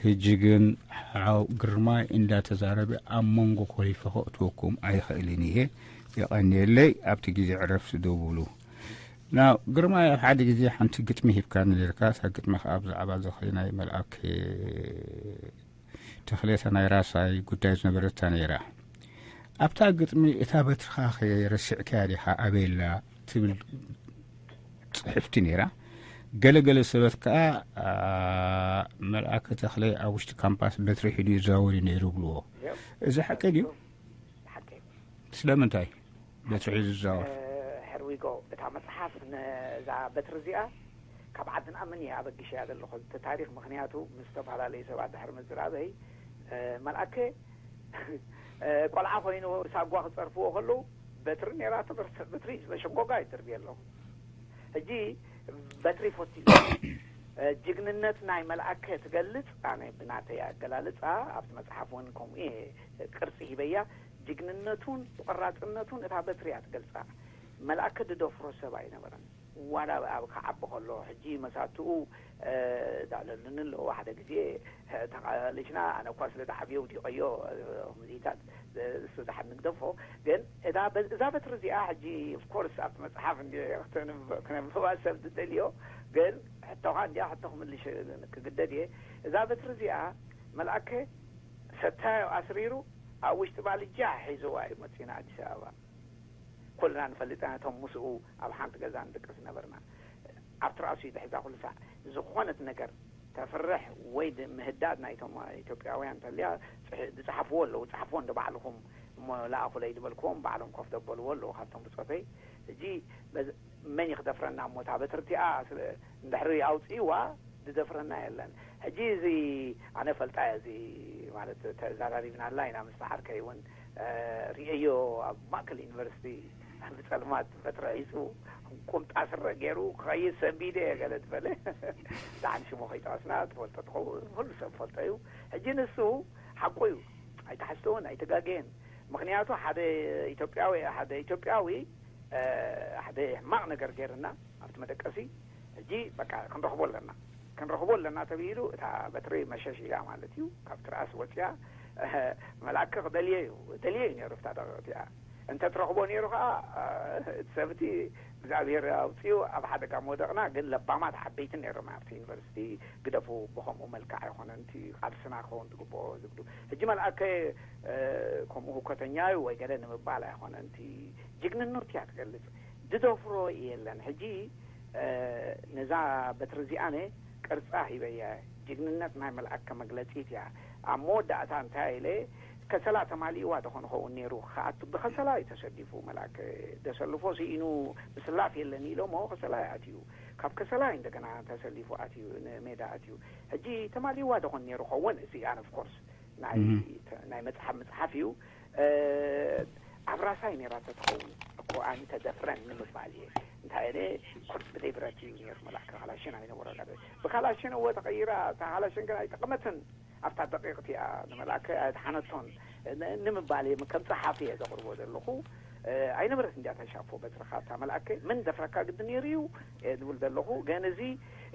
ህጂ ግን ሓው ግርማይ እንዳተዛረበ ኣብ መንጎ ኮሊፈ ከእትወኩም ኣይኽእልን እየ። የቐንየለይ። ኣብቲ ግዜ ዕረፍቲ ደውሉ። ና ግርማይ፣ ኣብ ሓደ ግዜ ሓንቲ ግጥሚ ሂብካኒ ነርካ። እታ ግጥሚ ከዓ ብዛዕባ ዝኽሪ ናይ መልኣክ ተኽሌታ ናይ ራሳይ ጉዳይ ዝነበረታ ነይራ። ኣብታ ግጥሚ እታ በትርኻ ረሲዕካያ ዲኻ ኣበየላ ትብል ፅሕፍቲ ነይራ። ገለገለ ሰባት ከዓ መልኣከ ተኽለ ኣብ ውሽጢ ካምፓስ በትሪ ሒዱ ይዛወር እዩ ነይሩ ብልዎ። እዚ ሓቂ ድዩ? ስለምንታይ በትሪ ሒዱ ዝዛወር? ሕርዊጎ እታ መፅሓፍ ነዛ በትሪ እዚኣ ካብ ዓድና ምን እየ ኣበጊሸያ ዘለኹ እቲ ታሪክ። ምክንያቱ ምስ ዝተፈላለዩ ሰባት ድሕሪ ምዝራበይ መልኣከ ቆልዓ ኮይኑ ሳጓ ክፀርፍዎ ከለዉ በትሪ ነይራቶ። በትሪ መሸጎጋ ይድርብየ ኣለኹ። ሕጂ በትሪ ፈትዩ ጅግንነት ናይ መልኣከ ትገልፅ ኣነ ብናተይ ኣገላልፃ ኣብቲ መፅሓፍ እውን ከምኡ እየ ቅርፂ ሂበያ። ጅግንነቱን ቆራፅነቱን እታ በትሪ እያ ትገልፃ። መልኣከ ድደፍሮ ሰብ ኣይነበረን። ዋላ ኣብ ክዓቢ ከሎ ሕጂ መሳትኡ ዳለሉኒ ኣለዎ። ሓደ ግዜ ተቃሊሽና ኣነ እኳ ስለ ዝዓብዮ ውዲቀዮ ሙዚታት እሱ ድሓር ንግደፎ። ግን እዛ በ- እዛ በትሪ እዚኣ ሕጂ ኦፍኮርስ ኣብቲ መፅሓፍ እንዲ ክተንብ- ክነንብባ ሰብ ዝደልዮ ግን ሕቶኻ እንዲያ ሕቶ ክምልሽ ክግደድ እየ። እዛ በትሪ እዚኣ መልኣከ ሰታዮ ኣስሪሩ ኣብ ውሽጢ ባልጃ ሒዝዋ እዩ መፂና ኣዲስ ኣበባ። ኩልና ንፈልጥ ኢና ነቶም ምስኡ ኣብ ሓንቲ ገዛ ንድቅስ ዝነበርና። ኣብቲ ራእሱ እዩ ዝሕዛ ኩሉ ሳዕ። ዝኾነት ነገር ተፍርሕ ወይ ድ- ምህዳድ ናይቶም ኢትዮጵያውያን እንተልያ ጽሕ- ዝጸሓፍዎ ኣለዉ። ጸሓፍዎ እንዶ ባዕልኹም እሞ ለኣኹለይ ዝበልክዎም ባዕሎም ኮፍ ዘበልዎ ኣለዉ ካብቶም ብጾተይ። ሕጂ በዝ- መን እዩ ክደፍረና እሞ እታ በትርቲኣ ስለ- እንድሕሪ ኣውፅእዋ ዝደፍረና የለን። ሕጂ እዚ ኣነ ፈልጣ እየ እዚ ማለት ተዛራሪብናላ ኢና ምስ ዓርከይ እውን እ፣ ርእየዮ ኣብ ማእከል ዩኒቨርሲቲ ብጸልማት በትሪ ሒዙ ቁምጣ ስረ ገይሩ ክኸይድ ሰንቢደ እየ ገለ ዝበለ። ደሓን ሽሙ ከይጠቐስና ትፈልጦ ትኸውን፣ ኩሉ ሰብ ፈልጦ እዩ። ሕጂ ንሱ ሓቁ እዩ፣ ኣይተሓስውን ኣይተጋገየን። ምኽንያቱ ሓደ ኢትዮጵያዊ ሓደ ኢትዮጵያዊ እ፣ ሓደ ሕማቕ ነገር ገይርና ኣብቲ መደቀሲ ሕጂ በቃ ክንረኽቦ ኣለና ክንረኽቦ ኣለና ተባሂሉ እታ በትሪ መሸሽ ኢላ ማለት እዩ። ካብ ትርኣስ ወፅያ መልኣከ ክደልዮ እዩ ደልዮ እዩ ነይሩ እታ ደቂቕ እቲኣ። እንተ ትረኽቦ ነይሩ ከዓ እቲ ሰብ እቲ እግዚኣብሔር ኣውፅኡ ኣብ ሓደጋ ምወደቕና። ግን ለባማት ዓበይቲ ነይሮም ኣብቲ ዩኒቨርሲቲ ግደፉ ብከምኡ መልክዕ ኣይኮነን እቲ ቃልስና ክኸውን ዝግብኦ ዝብሉ። ሕጂ መልኣከ ከምኡ ህውከተኛ እዩ ወይ ገለ ንምባል ኣይኮነን እቲ ጅግንነቱ እያ ትገልፅ። ዝደፍሮ የለን። ሕጂ ነዛ በትሪ እዚኣነ ቅርፃ ሂበያ። ጅግንነት ናይ መልኣከ መግለፂት እያ። ኣብ መወዳእታ እንታይ ኢለ ከሰላ ተማሊእዋ ደኾን ኸውን ነይሩ ክኣቱ ብከሰላ እዩ ተሰሊፉ። መልኣከ ደሰልፎ ስኢኑ ምስላፍ የለን ኢሎሞ ከሰላ እዩ ኣትዩ። ካብ ከሰላ እዩ እንደገና ተሰሊፉ ኣትዩ ንሜዳ ኣትዩ። ሕጂ ተማሊእዋ ደኾን ነይሩ ኸውን እዚ ኣነ ኦፍኮርስ ናይ ናይ መጽሓፍ ምጽሓፍ እዩ። ኣብ ራሳይ ነይራ ተትኸውን እኮ ኣነ ተደፍረን ንምባል እየ። እንታይ እለ ኩርት ብደይ ብረት እዩ ነይሩ። መልኣከ ካላሽን ኣይነበሮ። ብካላሽን እወ ተቐይራ። እታ ካላሽን ግን ኣይጠቐመትን። ኣብታ ደቂቕ እቲኣ ንመልኣከ ኣይተሓነቶን ንምባል እየ። ከም ጸሓፊ እየ ዘቕርቦ ዘለኹ። ኣይነበረት እንዲያ ተሻፎ በትርኻ እታ መልኣከ። ምን ደፍረካ ግዲ ነይሩ እዩ ዝብል ዘለኹ። ግን እዚ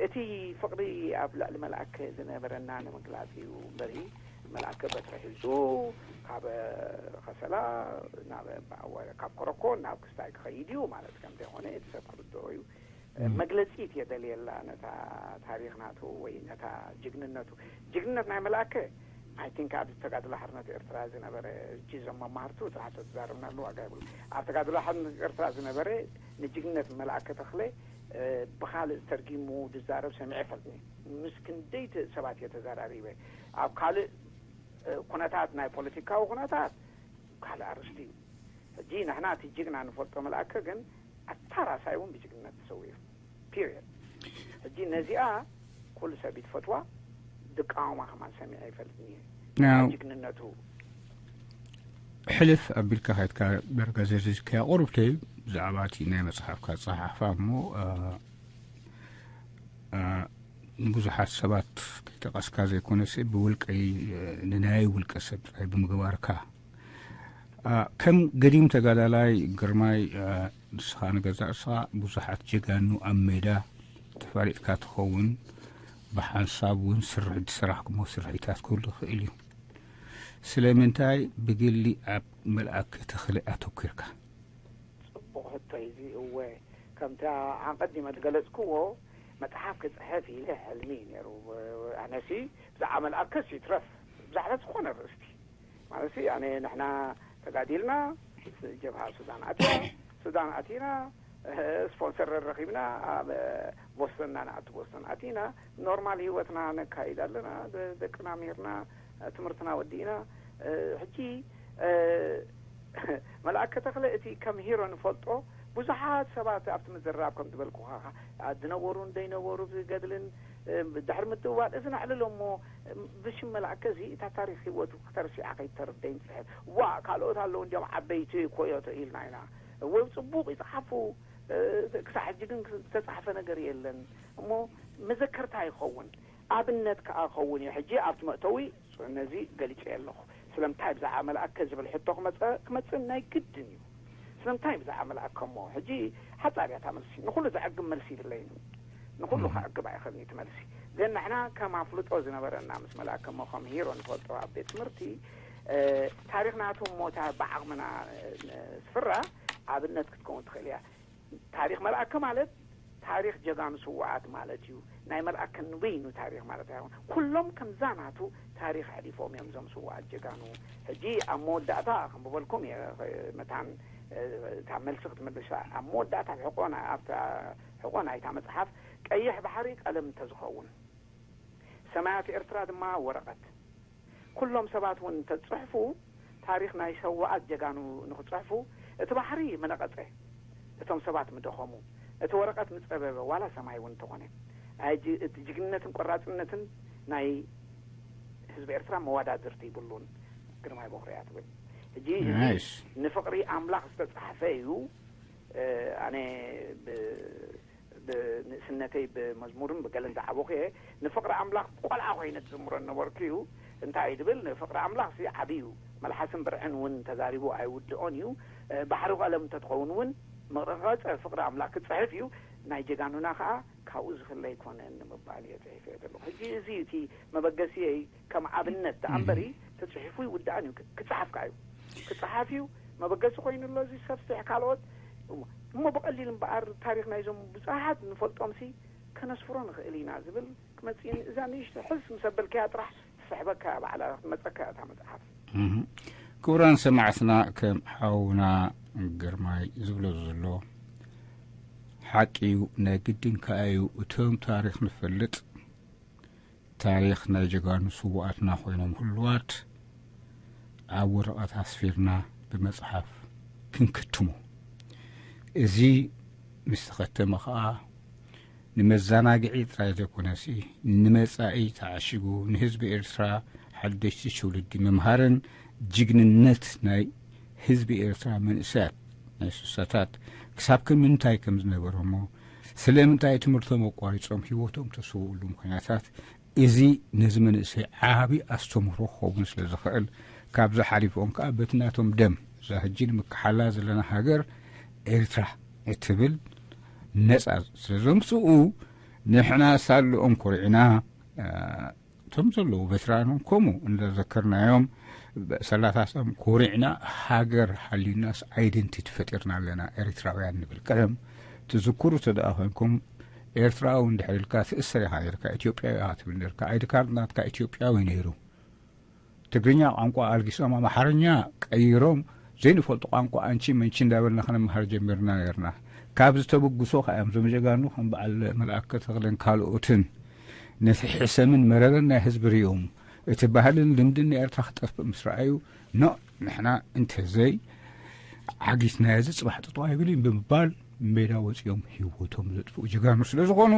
እቲ ፍቕሪ ኣብ ልዕሊ መልኣከ ዝነበረና ንምግላጽ እዩ እምበሪ፣ መልኣከ በትሪ ሒዙ ካብ ከሰላ ናብ፣ ካብ ኮረኮ ናብ ክስታይ ክኸይድ እዩ ማለት ከም ዘይኮነ እቲ ሰብ ክርድኦ እዩ። መግለጺ የደልየላ ነታ ታሪኽ ናቱ ወይ ነታ ጅግንነቱ። ጅግንነት ናይ መልኣከ፣ I think፣ ኣብ ተጋድሎ ሓርነት ኤርትራ ዝነበረ፣ እጂ እዞም መማህርቱ ጥራሕ ተዛረብናሉ ዋጋ የብሉ። ኣብ ተጋድሎ ሓርነት ኤርትራ ዝነበረ ንጅግንነት መልኣከ ተኽለ ብኻልእ ተርጊሙ ዝዛረብ ሰሚዐ ይፈልጥኒ። ምስ ክንደይ ሰባት እየ ተዘራሪበ። ኣብ ካልእ ኩነታት፣ ናይ ፖለቲካዊ ኩነታት ካልእ ኣርእስቲ እዩ። ሕጂ ንሕና እቲ ጅግና ንፈልጦ መልኣከ ግን ኣታ ራሳይ እውን ብጅግንነት ተሰዊኡ። ፒሪየድ። ሕጂ ነዚኣ ኩሉ ሰብ ይትፈትዋ፣ ድቃወማ ከማን ሰሚዐ ይፈልጥኒ እየ። ጅግንነቱ ሕልፍ ኣቢልካ ከይድካ ዳርጋ ዘርዚርካዮ ቁሩብተይ ብዛዕባ እቲ ናይ መጽሓፍካ ኣጸሓሕፋ እሞ ንብዙሓት ሰባት ከይጠቐስካ ዘይኮነስ ብውልቀይ ንናይ ውልቀ ሰብ ጥራይ ብምግባርካ ከም ገዲም ተጋዳላይ ግርማይ ንስኻ ንገዛእ ርእስኻ ብዙሓት ጀጋኑ ኣብ ሜዳ ተፋሊጥካ ትኸውን። ብሓንሳብ እውን ስርሒ ዝሰራሕኩሞ ስርሒታት ክህሉ ይኽእል እዩ። ስለምንታይ ብግሊ ኣብ መልኣከ ተኽለ ኣተኲርካ? ጽቡቕ ሕቶ እዩ እዚ። እወ፣ ከምቲ ኣቐዲመ ዝገለጽክዎ፣ መጽሓፍ ክጽሕፍ ኢለ ሕልሚ እዩ ነይሩ። ኣነሲ ብዛዕባ መልኣከስ ይትረፍ፣ ብዛዕባ ዝኾነ ኣርእስቲ ማለት ኣነ፣ ንሕና ተጋዲልና፣ ጀብሃ ሱዳን ኣቲና፣ ሱዳን ኣቲና፣ ስፖንሰር ረኺብና ኣብ ቦስተን ኢና ንኣቱ። ቦስተን ኣቲና ኖርማል ህይወትና ነካይድ ኣለና። ደቅና ምሂርና፣ ትምህርትና ወዲእና። ሕጂ መልኣከ ተኽለ እቲ ከም ሂሮ ንፈልጦ፣ ብዙሓት ሰባት ኣብቲ ምዝርራብ ከም ዝበልኩኻ ዝነበሩን ዘይነበሩ፣ ብገድልን ድሕሪ ምትእውዋል እዚ ነዕልሎ እሞ፣ ብሽም መልኣከ እዚ እታ ታሪኽ ህይወቱ ክተርሲዓ ከይተርፍ ደይንጽሕፍ። ዋእ ካልኦት ኣለዉ እንዲኦም ዓበይቲ ኮዮቶ ኢልና ኢና። ወይ ጽቡቕ ይጽሓፉ፣ ክሳዕ ሕጂ ግን ዝተጻሕፈ ነገር የለን እሞ መዘከርታ ይኸውን፣ ኣብነት ከኣ ኸውን እዩ። ሕጂ ኣብቲ መእተዊ ነዚ ገሊጸ ኣለኹ። ስለምንታይ ብዛዕባ መልኣከ ዝብል ሕቶ ክመጽእ ናይ ግድን እዩ። ስለምንታይ ብዛዕባ መልኣከ እሞ? ሕጂ ሓጻር እያ እታ መልሲ። ንኹሉ ዘዕግብ መልሲ የብለይን። ንኹሉ ከዕግብ ኣይኽእልን እዩ እቲ መልሲ። ግን ንሕና ከም ኣፍልጦ ዝነበረና ምስ መልኣከ እሞ ከም ሂሮ ንፈልጦ ኣብ ቤት ትምህርቲ ታሪኽ ናቱ እሞ እታ ብዓቕምና ስፍራ ኣብነት ክትከውን ትኽእል እያ። ታሪኽ መልኣከ ማለት ታሪኽ ጀጋኑ ስውኣት ማለት እዩ። ናይ መልኣከ ንበይኑ ታሪኽ ማለት ኣይኮን። ኩሎም ከምዛ ናቱ ታሪኽ ኣሕሊፎም እዮም እዞም ስውኣት ጀጋኑ። ሕጂ ኣብ መወዳእታ ከም ዝበልኩም እየ፣ መታን እታ መልሲ ክትምልሳ፣ ኣብ መወዳእታ ሕቆ ናይ፣ ኣብታ ሕቆ ናይታ መጽሓፍ ቀይሕ ባሕሪ ቀለም እንተዝኸውን፣ ሰማያት ኤርትራ ድማ ወረቐት፣ ኩሎም ሰባት እውን እንተዝጽሕፉ፣ ታሪኽ ናይ ሰውኣት ጀጋኑ ንኽጽሕፉ፣ እቲ ባሕሪ ምነቐጸ፣ እቶም ሰባት ምደኸሙ፣ እቲ ወረቐት ምጸበበ፣ ዋላ ሰማይ እውን እንተኾነ። ኣይ፣ ጅ-፣ እቲ ጅግንነትን ቆራጽነትን ናይ ህዝቢ ኤርትራ መወዳድርቲ ይብሉን። ግርማይ በኹርያ ትብል። ሕጂ እዚ ናይስ። ንፍቕሪ ኣምላኽ ዝተጻሕፈ እዩ። እ፣ ኣነ ብ-፣ ብንእስነተይ ብመዝሙርን ብገለን ዝዓበኹ እየ። ንፍቕሪ ኣምላኽ ቆልዓ ኮይነ ዝዝምሮ ነበርኩ እዩ። እንታይ እዩ ድብል? ንፍቕሪ ኣምላኽ ሲ ዓቢ እዩ። መልሓስን ብርዕን እውን ተዛሪቡ ኣይውድኦን እዩ። እ፣ ባሕሪ ቀለም እንተትኸውን እውን መቕረቐጸ ፍቕሪ ኣምላኽ ክጽሕፍ እዩ። ናይ ጀጋኑና ከኣ ካብኡ ዝፍለ ኣይኮነን ንምባል እየ ጽሒፈ ዘለኹ። ሕጂ እዚ እቲ መበገሲየይ ከም ኣብነት ደኣ እምበሪ ተጽሒፉ ይውዳእን እዩ። ክ-፣ ክጽሓፍ ከኣ እዩ። ክጽሓፍ እዩ። መበገሲ ኮይኑ ኣሎ እዚ ሰፍትሕ ካልኦት እሞ፣ እሞ ብቐሊል እምበኣር ታሪኽ ናይዞም ብዙሓት ንፈልጦምሲ ከነስፍሮ ንኽእል ኢና ዝብል ክመጽእኒ እዛ ንእሽቶ ሕስ ምስ ኣበልካያ ጥራሕ ትስሕበካ እያ ባዕላ ክትመጸካ እያ እታ መጽሓፍ። እህ። ክቡራን ሰማዕትና ከም ሓውና ግርማይ ዝብሎ ዘሎ ሓቂ እዩ። ናይ ግድን ከኣ እዩ እቶም ታሪኽ ንፈልጥ ታሪኽ ናይ ጀጋኑ ስውኣትና ኮይኖም ህሉዋት ኣብ ወረቐት ኣስፊርና ብመጽሓፍ ክንክትሞ። እዚ ምስ ተኸተመ ኸኣ ንመዘናግዒ ጥራይ ዘይኮነሲ ንመጻኢ ተዓሺጉ ንህዝቢ ኤርትራ ሓደሽቲ ትውልዲ ምምሃርን ጅግንነት ናይ ህዝቢ ኤርትራ መንእሰያት ናይ ስሳታት ክሳብ ክንምንታይ ከም ዝነበረ እሞ ስለምንታይ ትምህርቶም ኣቋሪጾም ህይወቶም ተሰውእሉ ምኽንያታት እዚ ነዚ መንእሰይ ዓቢ ኣስተምህሮ ክኸውን ስለ ዝኽእል ካብዚ ሓሊፎም ከኣ በቲ ናቶም ደም እዛ ሕጂ ንምክሓላ ዘለና ሃገር ኤርትራ እትብል ነጻ ስለ ዘምጽኡ፣ ንሕና ሳልኦም ኮሪዕና፣ እ፣ እቶም ዘለዉ ቬትራኖም ከምኡ እንዳዘከርናዮም፣ ሰላታቶም ኮሪዕና ሃገር ሃልዩናስ ኣይደንቲቲ ፈጢርና ኣለና ኤርትራውያን ንብል። ቀደም ትዝክሩ ተደኣ ኮይንኩም፣ ኤርትራዊ እንድሕር ኢልካ ትእሰር ኢኻ ነርካ፣ ኢትዮጵያዊ ኢኻ ትብል ነርካ። ኣይዲ ካርድ ናትካ ኢትዮጵያዊ ነይሩ። ትግርኛ ቋንቋ ኣልጊሶም ኣምሓርኛ ቀይሮም ዘይንፈልጦ ቋንቋ ኣንቺ መንቺ እንዳበልና ክነምሃር ጀሚርና ነርና። ካብ ዝተብግሶ ከኣ እዮም እዞም ጀጋኑ ከም በዓል መልኣከ ተኽለን ካልኦትን ነቲ ሕሰምን መረረን ናይ ህዝቢ ርእዮም እቲ ባህልን ልምድን ናይ ኤርትራ ክጠፍእ ምስ ረኣዩ፣ ኖ፣ ንሕና እንተዘይ ዓጊትናዮ እዚ ጽባሕ ጥጥዋ ኣይብል እዩ ብምባል ሜዳ ወጺኦም ህይወቶም ዘጥፍኡ ጀጋኑ ስለ ዝኾኑ፣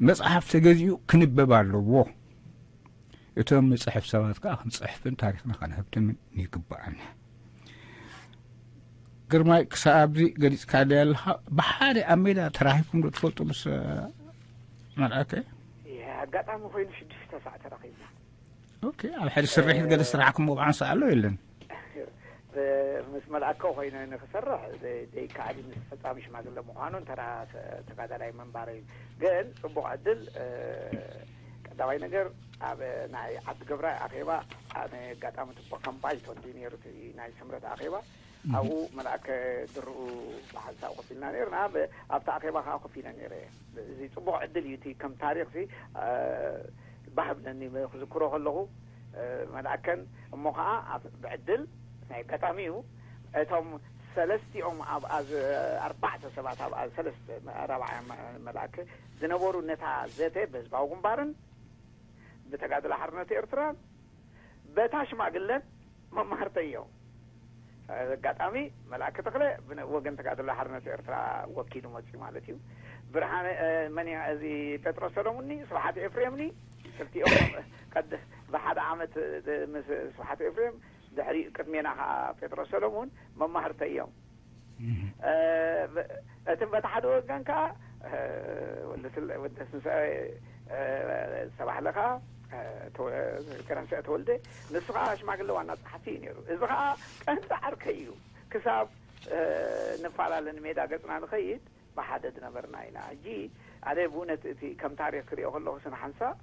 መጽሓፍ ተገዚኡ ክንበብ ኣለዎ። እቶም ንጽሕፍ ሰባት ከኣ ክንጽሕፍን ታሪኽና ከነህብትምን ይግብኣና። ግርማይ፣ ክሳብ ኣብዚ ገሊጽካለይ ኣለኻ። ብሓደ ኣብ ሜዳ ተራኺብኩም ዶ ትፈልጡ ምስ፣ እ፣ መልኣከ? የ-፣ ኣጋጣሚ ኮይኑ ሽዱሽተ ሳዕ ተራኺብና። ኦኬ፣ ኣብ ሕድ ስርሒት ገለ ዝሰራሕኩምዎ ብዓንሳ ኣሎ የለን? ብ-፣ ምስ መልኣከ ኮይነ ንክሰርሕ ዘ-፣ ዘይከኣል እዩ፣ ምስ ፈጻሚ ሽማግለ ምዃኑ እንተ ደኣ ሰ-፣ ተጋዳላይ ምንባረይ። ግን ጽቡቕ ዕድል፣ እ፣ ቀዳማይ ነገር ኣብ ናይ ዓዲ ገብራይ ኣኼባ ኣነ ኣጋጣሚ ጽቡቕ ከም ባይቶ እንድዩ ነይሩ እቲ ናይ ስምረት ኣኼባ። ኣብኡ መልኣከ ድርኡ ብሓንሳብ ኮፍ ኢልና ነይርና። ብ-፣ ኣብቲ ኣኼባ ከኣ ኮፍ ኢለ ነይረ እየ። እዚ ጽቡቕ ዕድል እዩ። እቲ ከም ታሪኽሲ፣ እ፣ ባህ ብለኒ ክዝክሮ ከለኹ፣ እ፣ መልኣከን እሞ ኸኣ ኣብ፣ ብዕድል ናይ ኣጋጣሚ እዩ። እቶም ሰለስቲኦም ኣብኣ ዝ-፣ ኣርባዕተ ሰባት ኣብኣ፣ ሰለስተ፣ ራብዓይ መ-፣ መልኣከ ዝነበሩ ነታ ዘተ ብህዝባዊ ግንባርን ብተጋድሎ ሓርነት ኤርትራን በታ ሽማግለን መማህርተይ እዮም። ኣጋጣሚ መልኣከ ተኽለ ብነ-፣ ወገን ተጋድሎ ሓርነት ኤርትራ ወኪሉ መጺኡ ማለት እዩ። ብርሃነ፣ እ፣ መን እያ፣ እዚ ጴጥሮስ ሰለሙኒ፣ ስብሓት ኤፍሬምኒ፣ ክልቲኦም ቀድ-፣ ብሓደ ዓመት፣ እ፣ ምስ ስብሓት ኤፍሬም፣ ድሕሪ ቅድሜና ኸዓ ጴጥሮስ ሰለሙን መማህርተይ እዮም። እህ። እ፣ ብ-፣ እቲ በቲ ሓደ ወገን ከኣ፣ እ፣ ወልደስላ-፣ ወልደስንሳኤ፣ እ፣ ዝተባህለ ከኣ፣ እ፣ ተወ-፣ ገረንስአ ተወልደ፣ ንሱ ከኣ ሽማግለ ዋና ጸሓፊ እዩ ነይሩ። እዚ ከኣ ቀንዲ ዓርከይ እዩ። ክሳብ፣ እ፣ ንፈላለ ንሜዳ ገጽና ንኸይድ ብሓደ ዝነበርና ኢና። ሕጂ ኣነ ብእውነት እቲ ከም ታሪኽ ክሪኦ ከለኹ ስነ ሓንሳእ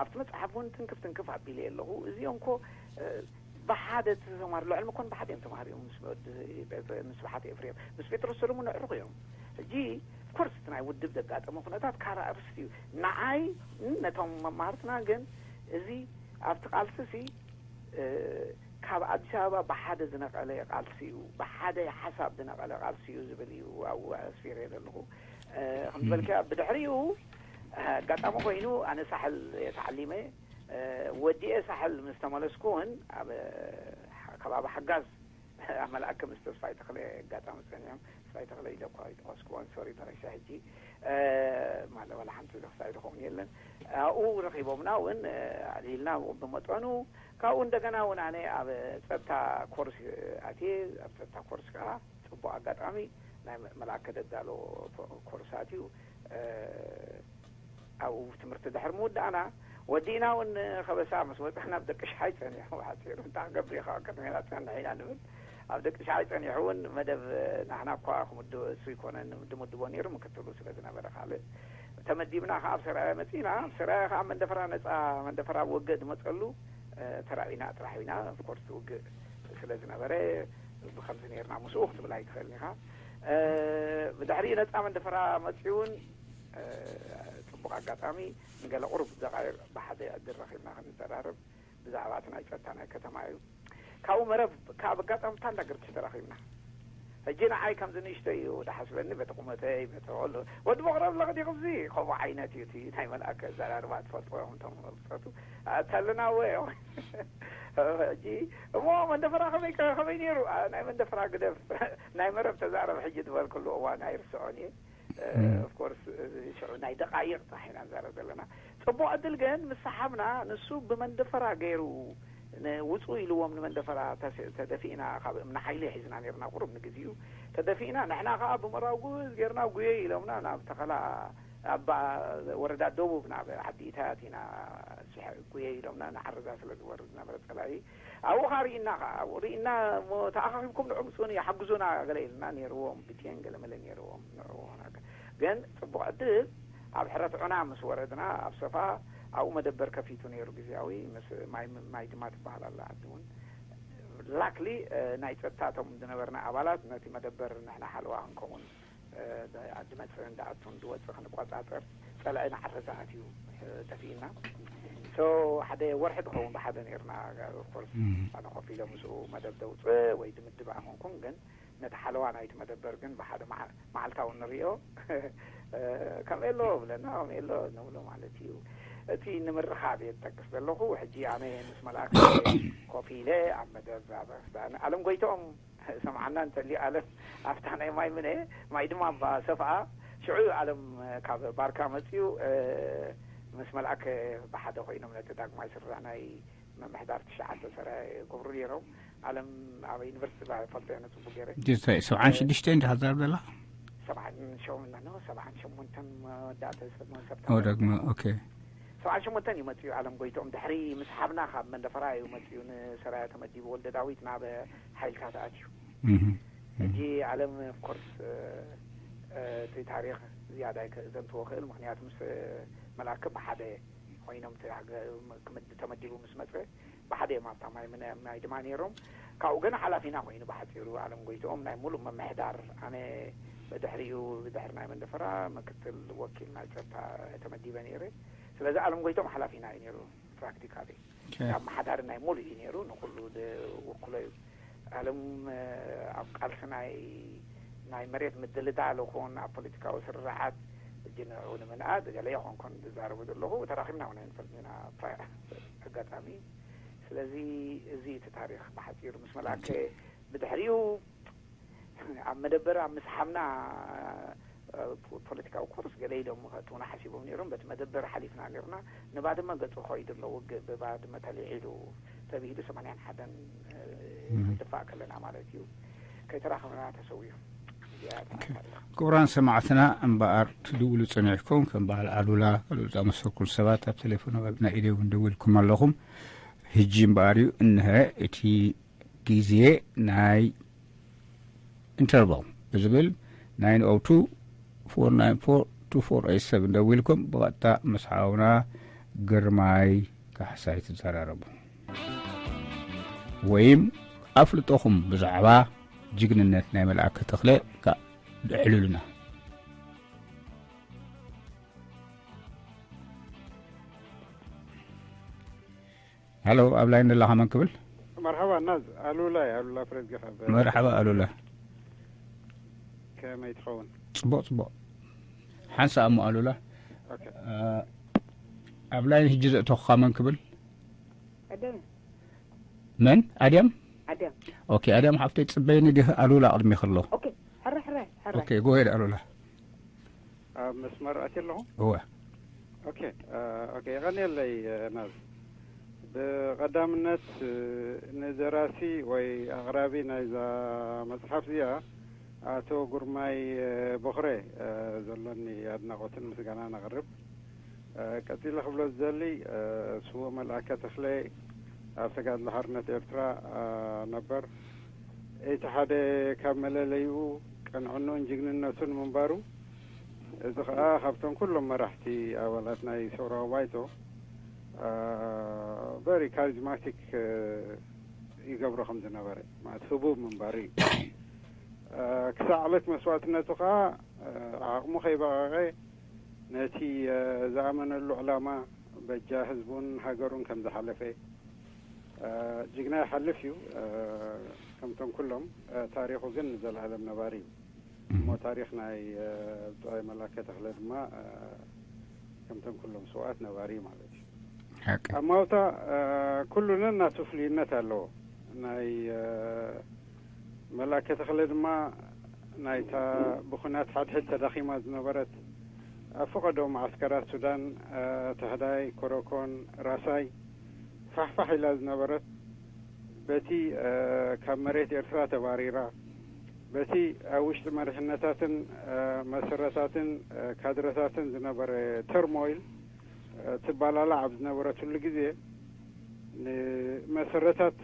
ኣብቲ መጽሓፍ እውን ትንክፍ ትንክፍ ኣቢለ ኣለኹ። እዚኦም እኮ፣ እ፣ ብሓደ ተማሃሩ፣ ልዕሊ መኮንን ብሓደ እዮም ተማሃሪኦም ምስ ወዲ ጴጥሮ-፣ ምስ ስብሓት ኤፍሬም፣ ምስ ጴጥሮስ ሰለሙን ኣዕሩኽ እዮም። ሕጂ ኦፍኮርስ እቲ ናይ ውድብ ዘጋጠመ ኩነታት ካልእ ኣርእስቲ እዩ። ንዓይ፣ ን-፣ ነቶም መማህርትና ግን እዚ ኣብቲ ቃልሲ ሲ፣ እ፣ ካብ ኣዲስ ኣበባ ብሓደ ዝነቐለ ቃልሲ እዩ፣ ብሓደ ሓሳብ ዝነቐለ ቃልሲ እዩ ዝብል እዩ ኣብኡ ኣስፊረ ዘለኹ። እ፣ ከም ዝበልካ ብድሕሪኡ፣ እ፣ ኣጋጣሚ ኮይኑ ኣነ ሳሕል እየ ተዓሊመ። እ፣ ወዲኤ ሳሕል ምስ ተመለስኩ እውን ኣብ፣ እ፣ ከባቢ ሓጋዝ ኣብ መልኣከ ምስ ተስፋይ ተኽለ ኣጋጣሚ ጸኒሖም። ተስፋይ ተኽለ ኢለ እኳ ኣይጠቐስኩዎን፣ ሶሪ፣ ተረሳ ሕጂ። እ፣ ማለት ዋላ ሓንቲ ዘኽሳይ ዝኸውን የለን። ኣብኡ ረኺቦምና እውን፣ እ፣ ኣዕሊልና ብመጠኑ። ካብኡ እንደገና እውን ኣነ ኣብ ጸጥታ ኮርስ ኣትየ፣ ኣብ ጸጥታ ኮርስ ከኣ ጽቡቕ ኣጋጣሚ ናይ መ-፣ መልኣከ ደዳሎ ኮ-፣ ኮርስ ኣትዩ፣ እ፣ ኣብኡ ትምህርቲ ድሕሪ ምውዳእና፣ ወዲእና እውን ከበሳ ምስ ወጻና ኣብ ደቂ ሻሓይ ጸኒሑ፣ ብሓጺሩ፣ እንታይ ክንገብር ኢኻ ቅድሜና ጸንሕ ኢና ንብል። ኣብ ደቂ ሻሓይ ጸኒሑ እውን መደብ ናሕና እኳ ክምድ-፣ እሱ ኣይኮነን ድምድቦ ነይሩ፣ ምክትሉ ስለ ዝነበረ ካልእ። ተመዲብና ከኣ ኣብ ሰራየ መጺእና፣ ኣብ ሰራየ ከኣ መንደፈራ ነጻ፣ መንደፈራ ብውግእ ዝመጸሉ፣ እ፣ ተራእዩና ጥራሕ ኢና። ኦፍኮርስ ውግእ ስለ ዝነበረ ብኸምዚ ነይርና ምስኡ ክትብል ኣይትኽእልን ኢኻ። እ፣ ብድሕሪኡ ነጻ መንደፈራ መጺኡ እውን፣ እ፣ ጽቡቕ ኣጋጣሚ ንገለ ቁሩብ ደቓይቕ ብሓደ ዕድል ረኺብና ክንዘራረብ ብዛዕባ እቲ ናይ ጸጥታ ናይ ከተማ እዩ። ካብኡ መረብ ካብ ኣጋጣሚ ታንዳ ግርግሽ ተራኺብና። ሕጂ ንዓይ ከምዚ ንእሽቶ እዩ ዝሓስበኒ፣ በቲ ቁመተይ፣ በቲ ኩሉ። ወዲ መቕረብ ለኽዲ ኽዚ ከምኡ ዓይነት እዩ እቲ ናይ መልኣከ ኣዘራርባ ትፈልጥዎ ኢኹም እቶም ፍልጠቱ። ኣታልና እወ እዮም። ሕጂ እሞ መንደፈራ ከመይ ከ-፣ ከመይ ነይሩ? ኣ፣ ናይ መንደፈራ ግደፍ፣ ናይ መረብ ተዛረብ ሕጂ ዝበልኩሉ እዋን ኣይርስዖን እየ። እ፣ እም። ኦፍኮርስ፣ እዚ ሽዑ ናይ ደቃይቕ ጥራሕ ኢና ንዛረብ ዘለና። ጽቡቕ ዕድል ግን ምስ ሰሓብና፣ ንሱ ብመንደፈራ ገይሩ ን-፣ ውጹ ኢልዎም ንመንደፈራ ተስ-፣ ተደፊእና፣ ካብ እምኒ ሓይሊ ሒዝና ነይርና ቁሩብ ንግዚኡ። ተደፊእና፣ ንሕና ከኣ ብመራዊ ጉዝ ጌርና ጉየ ኢሎምና ናብ ተኸላ፣ ኣብ ወረዳ ደቡብ ናብ ዓዲ ኢታያት ኢና፣ ሽሕ ጉየ ኢሎምና፣ ንዓረዛ ስለ ዝወርድ ዝነበረ ጸላኢ ኣብኡ ኸዓ ርኢና፣ ኸዓ ኣብኡ ርኢና እሞ፣ ተኣኻኺብኩም ንዑ ምጽኡኒ፣ ሓግዙና ገለ ኢልና፣ ነይርዎም ብቴን ገለ መለ ነይርዎም። ንዑ ግን ጽቡቕ ዕድል፣ ኣብ ሕረት ዑና ምስ ወረድና፣ ኣብ ሰፋ ኣብኡ መደበር ከፊቱ ነይሩ ግዝያዊ፣ ምስ ማይ፣ ማይ ድማ ትበሃል ኣላ ዓዲ እውን። ላክሊ ናይ ጸጥታ እቶም ዝነበርና ኣባላት ነቲ መደበር ንሕና ሓለዋ ክንከውን፣ እ፣ ዓዲ መጽእን ዝኣቱን ዝወጽእ ክንቆጻጸር፣ ጸላኢ ንዓረዛ ኣትዩ፣ እ፣ ጠፊእና። ሶ ሓደ ወርሒ ዝኸውን ብሓደ ነይርና። ኦፍኮርስ፣ ኣነ ኮፍ ኢለ ምስኡ መደብ ደውጽእ ወይ ድምድብ ኣይኮንኩን፣ ግን ነቲ ሓለዋ ናይቲ መደበር ግን ብሓደ መዓ-፣ መዓልታዊ ንሪኦ። እ፣ ከም የሎ ብለና፣ ከም የሎ ንብሎ ማለት እዩ። እቲ ንምርኻብ እየ ዝጠቅስ ዘለኹ። ሕጂ ኣነ ምስ መልኣክ ኮፍ ኢለ ኣብ መደብ፣ ኣብ ኣለም ጎይትኦም ሰምዓና እንተልዩ፣ ኣለም ኣብታ ናይ ማይ ምነ፣ ማይ ድማ ኣብ ሰፍኣ። ሽዑ እዩ ኣለም ካብ ባርካ መጽዩ፣ እ፣ ምስ መልኣክ ብሓደ ኮይኖም ነቲ ዳግማይ ስርርዕ ናይ ምምሕዳር ትሽዓተ ሰራየ ይገብሩ ነይሮም። ኣለም ኣብ ዩኒቨርሲቲ ባ-፣ ፈልጦ እየ ነጽቡ ገይረ። ጅርታይ ሰብዓን ሽዱሽተ እንዲ ሓዛር ዘላ? ሰብዓን ሸሞንተን፣ ኖ፣ ሰብዓን ሸሞንተን መወዳእታ ሰብ-፣ ሰብተምበር። ኦ፣ ደግሞ፣ ኦኬ። ሰብዓን ሸሞንተን እዩ መጽዩ ኣለም ጎይትኦም፣ ድሕሪ ምስሓብና ካብ መንደፈራ እዩ መጽዩ፣ ንሰራየ ተመዲቡ። ወልደ ዳዊት ናብ ሓይልታት ኣትዩ። እህ፣ እህ። ሕጂ ኣለም፣ ኦፍኮርስ፣ እ፣ እ፣ እቲ ታሪኽ ዝያዳ ይከ-፣ ዘንትዎ ክእል፣ ምኽንያቱ ምስ፣ እ፣ መልኣክ ብሓደ ኮይኖም እቲ ሃገ-፣ ክምድ-፣ ተመዲቡ ምስ መጸ፣ ብሓደ እዮም ኣብታ ማይ ምነ-፣ ማይ ድማ ነይሮም። ካብኡ ግን ሓላፊና ኮይኑ ብሓጺሩ ኣለም ጎይትኦም ናይ ሙሉእ ምምሕዳር፣ ኣነ ብድሕሪኡ፣ ብድሕሪ ናይ መንደፈራ ምክትል ወኪል ናይ ጸጥታ ተመዲበ ነይረ። ስለዚ ኣለም ጎይትኦም ሓላፊና እዩ ነይሩ ፕራክቲካሊ። ኦኬ። ኣመሓዳሪ ናይ ሙሉእ እዩ ነይሩ፣ ንኩሉ ዝውክሎ እዩ። ኣለም፣ እ፣ ኣብ ቃልሲ ናይ፣ ናይ መሬት ምድልዳል ይኹን ኣብ ፖለቲካዊ ስርርዓት፣ ሕጂ ንዕኡ ንምንኣድ ገለ ይኾንኩን ዝዛረቡ ዘለኹ፣ ተራኺብና እውን ኣይንፈልጥን ኢና፣ ፕራ-፣ ኣጋጣሚ። ስለዚ እዚ እቲ ታሪኽ ብሓጺሩ ምስ መልኣከ። ብድሕሪኡ ኣብ መደበር ኣብ ምስሓብና፣ እ፣ ፖ-፣ ፖለቲካዊ ኮርስ ገለ ኢሎም ክእትዉና ሓሲቦም ነይሮም። በቲ መደበር ሓሊፍና ነይርና። ንባድመ ገጹ ከይዱ ኣሎ፣ ውግእ ብባድመ ተልዒሉ ተብሂሉ ሰማንያን ሓደን፣ እ፣ እም። ክንድፋእ ከለና ማለት እዩ። ከይተራኸብና ተሰዊኡ። እዚኣ እታ ኦኬ። ታሪኽ። ክቡራን ሰማዕትና፣ እምበኣር ትድውሉ ጸኒሕኩም፣ ከም በዓል ኣሉላ ካልኦት ዝኣመሰልኩም ሰባት ኣብ ቴሌፎን ኣብ ናይ ኢደይ እውን ደዊልኩም ኣለኹም። ሕጂ እምበኣር እዩ፣ እንሀ እቲ ግዜ ናይ ኢንተርቫል ብዝብል ናይን ኦ ቱ ፎር ናይን ፎር ቱ ፎር ኤይት ሰቨን ደዊልኩም ብቐጥታ ምስ ሓውና ግርማይ ካሕሳይ ትዘራረቡ። ወይም ኣፍልጦኹም ብዛዕባ ጅግንነት ናይ መልኣከ ተኽለ ከ-፣ ድዕሉልና። ሃሎ፣ ኣብ ላይን ዘለኻ መን ክብል? መርሓባ ናዝ፣ ኣሉላ እየ፣ ኣሉላ ፍሬዝጊ ካብ መርሓባ ኣሉላ። ከመይ ትኸውን? ጽቡቕ፣ ጽቡቕ። ሓንሳእ እሞ ኣሉላ። ኦኬ። እ፣ ኣብ ላይን ሕጂ ዘእተኹኻ መን ክብል? ኣደም። መን? ኣድያም? ኣድያም። ኦኬ፣ ኣድያም ሓፍተይ ጽበይኒ ዲኺ? ኣሉላ ቅድሚኺ ኣሎ። ኦኬ፣ ሕራይ፣ ሕራይ፣ ሕራይ። ኦኬ፣ ጎሄድ ኣሉላ። ኣብ መስመር ኣትየ ኣለኹ? እወ። ኦኬ፣ እ፣ ኦኬ፣ የቐንየለይ፣ እ፣ ናዝ። ብቐዳምነት፣ እ፣ ንደራሲ ወይ ኣቕራቢ ናይዛ መጽሓፍ እዚኣ፣ ኣቶ ግርማይ፣ እ፣ ቦኽረ፣ እ፣ ዘሎኒ ኣድናቖትን ምስጋናን ኣቕርብ። እ፣ ቀጺለ ክብሎ ዝደሊ፣ እ፣ ስዉእ መልኣከ ተኽለ ኣብ ተጋድሎ ሓርነት ኤርትራ፣ እ፣ ነበር። እቲ ሓደ ካብ መለለይኡ ቅንዕንኡን ጅግንነቱን ምንባሩ፣ እዚ ኸኣ ካብቶም ኩሎም መራሕቲ ኣባላት ናይ ሰውራዊ ባይቶ፣ እ፣ ቨሪ ካሪዝማቲክ፣ እ፣ ይገብሮ ከም ዝነበረ፣ ማለት ህቡብ ምንባሩ እዩ። እ፣ ክሳዕ ዕለት መስዋእትነቱ ኸኣ፣ እ፣ ዓቕሙ ከይበቐቐ ነቲ፣ እ፣ ዝኣመነሉ ዕላማ በጃ ህዝቡን ሃገሩን ከም ዝሓለፈ፣ እ፣ ጅግና ይሓልፍ እዩ። እ፣ ከምቶም ኩሎም፣ እ፣ ታሪኹ ግን ንዘለኣለም ነባሪ እዩ። እሞ ታሪኽ ናይ፣ እ፣ ብጻይ መላከ ተኽለ ድማ፣ እ፣ ከምቶም ኩሎም ስውኣት ነባሪ ማለት እዩ። ሓቂ። ኣብ ማውታ፣ እ፣ ኩሉ ነናቱ ፍሉይነት ኣለዎ። ናይ፣ እ፣ መላከ ተኽለ ድማ ናይታ ብኹናት ሓድሕድ ተዳኺማ ዝነበረት ኣብ ፈቐዶ መዓስከራት ሱዳን፣ እ፣ ተህዳይ፣ ኮረኮን ራሳይ ፋሕፋሕ ኢላ ዝነበረት፣ በቲ፣ እ፣ ካብ መሬት ኤርትራ ተባሪራ፣ በቲ ኣብ ውሽጢ መሪሕነታትን መሰረታትን ካድረታትን ዝነበረ ተርሞይል ትባላላ ኣብ ዝነበረትሉ ግዜ፣ ንመሰረታት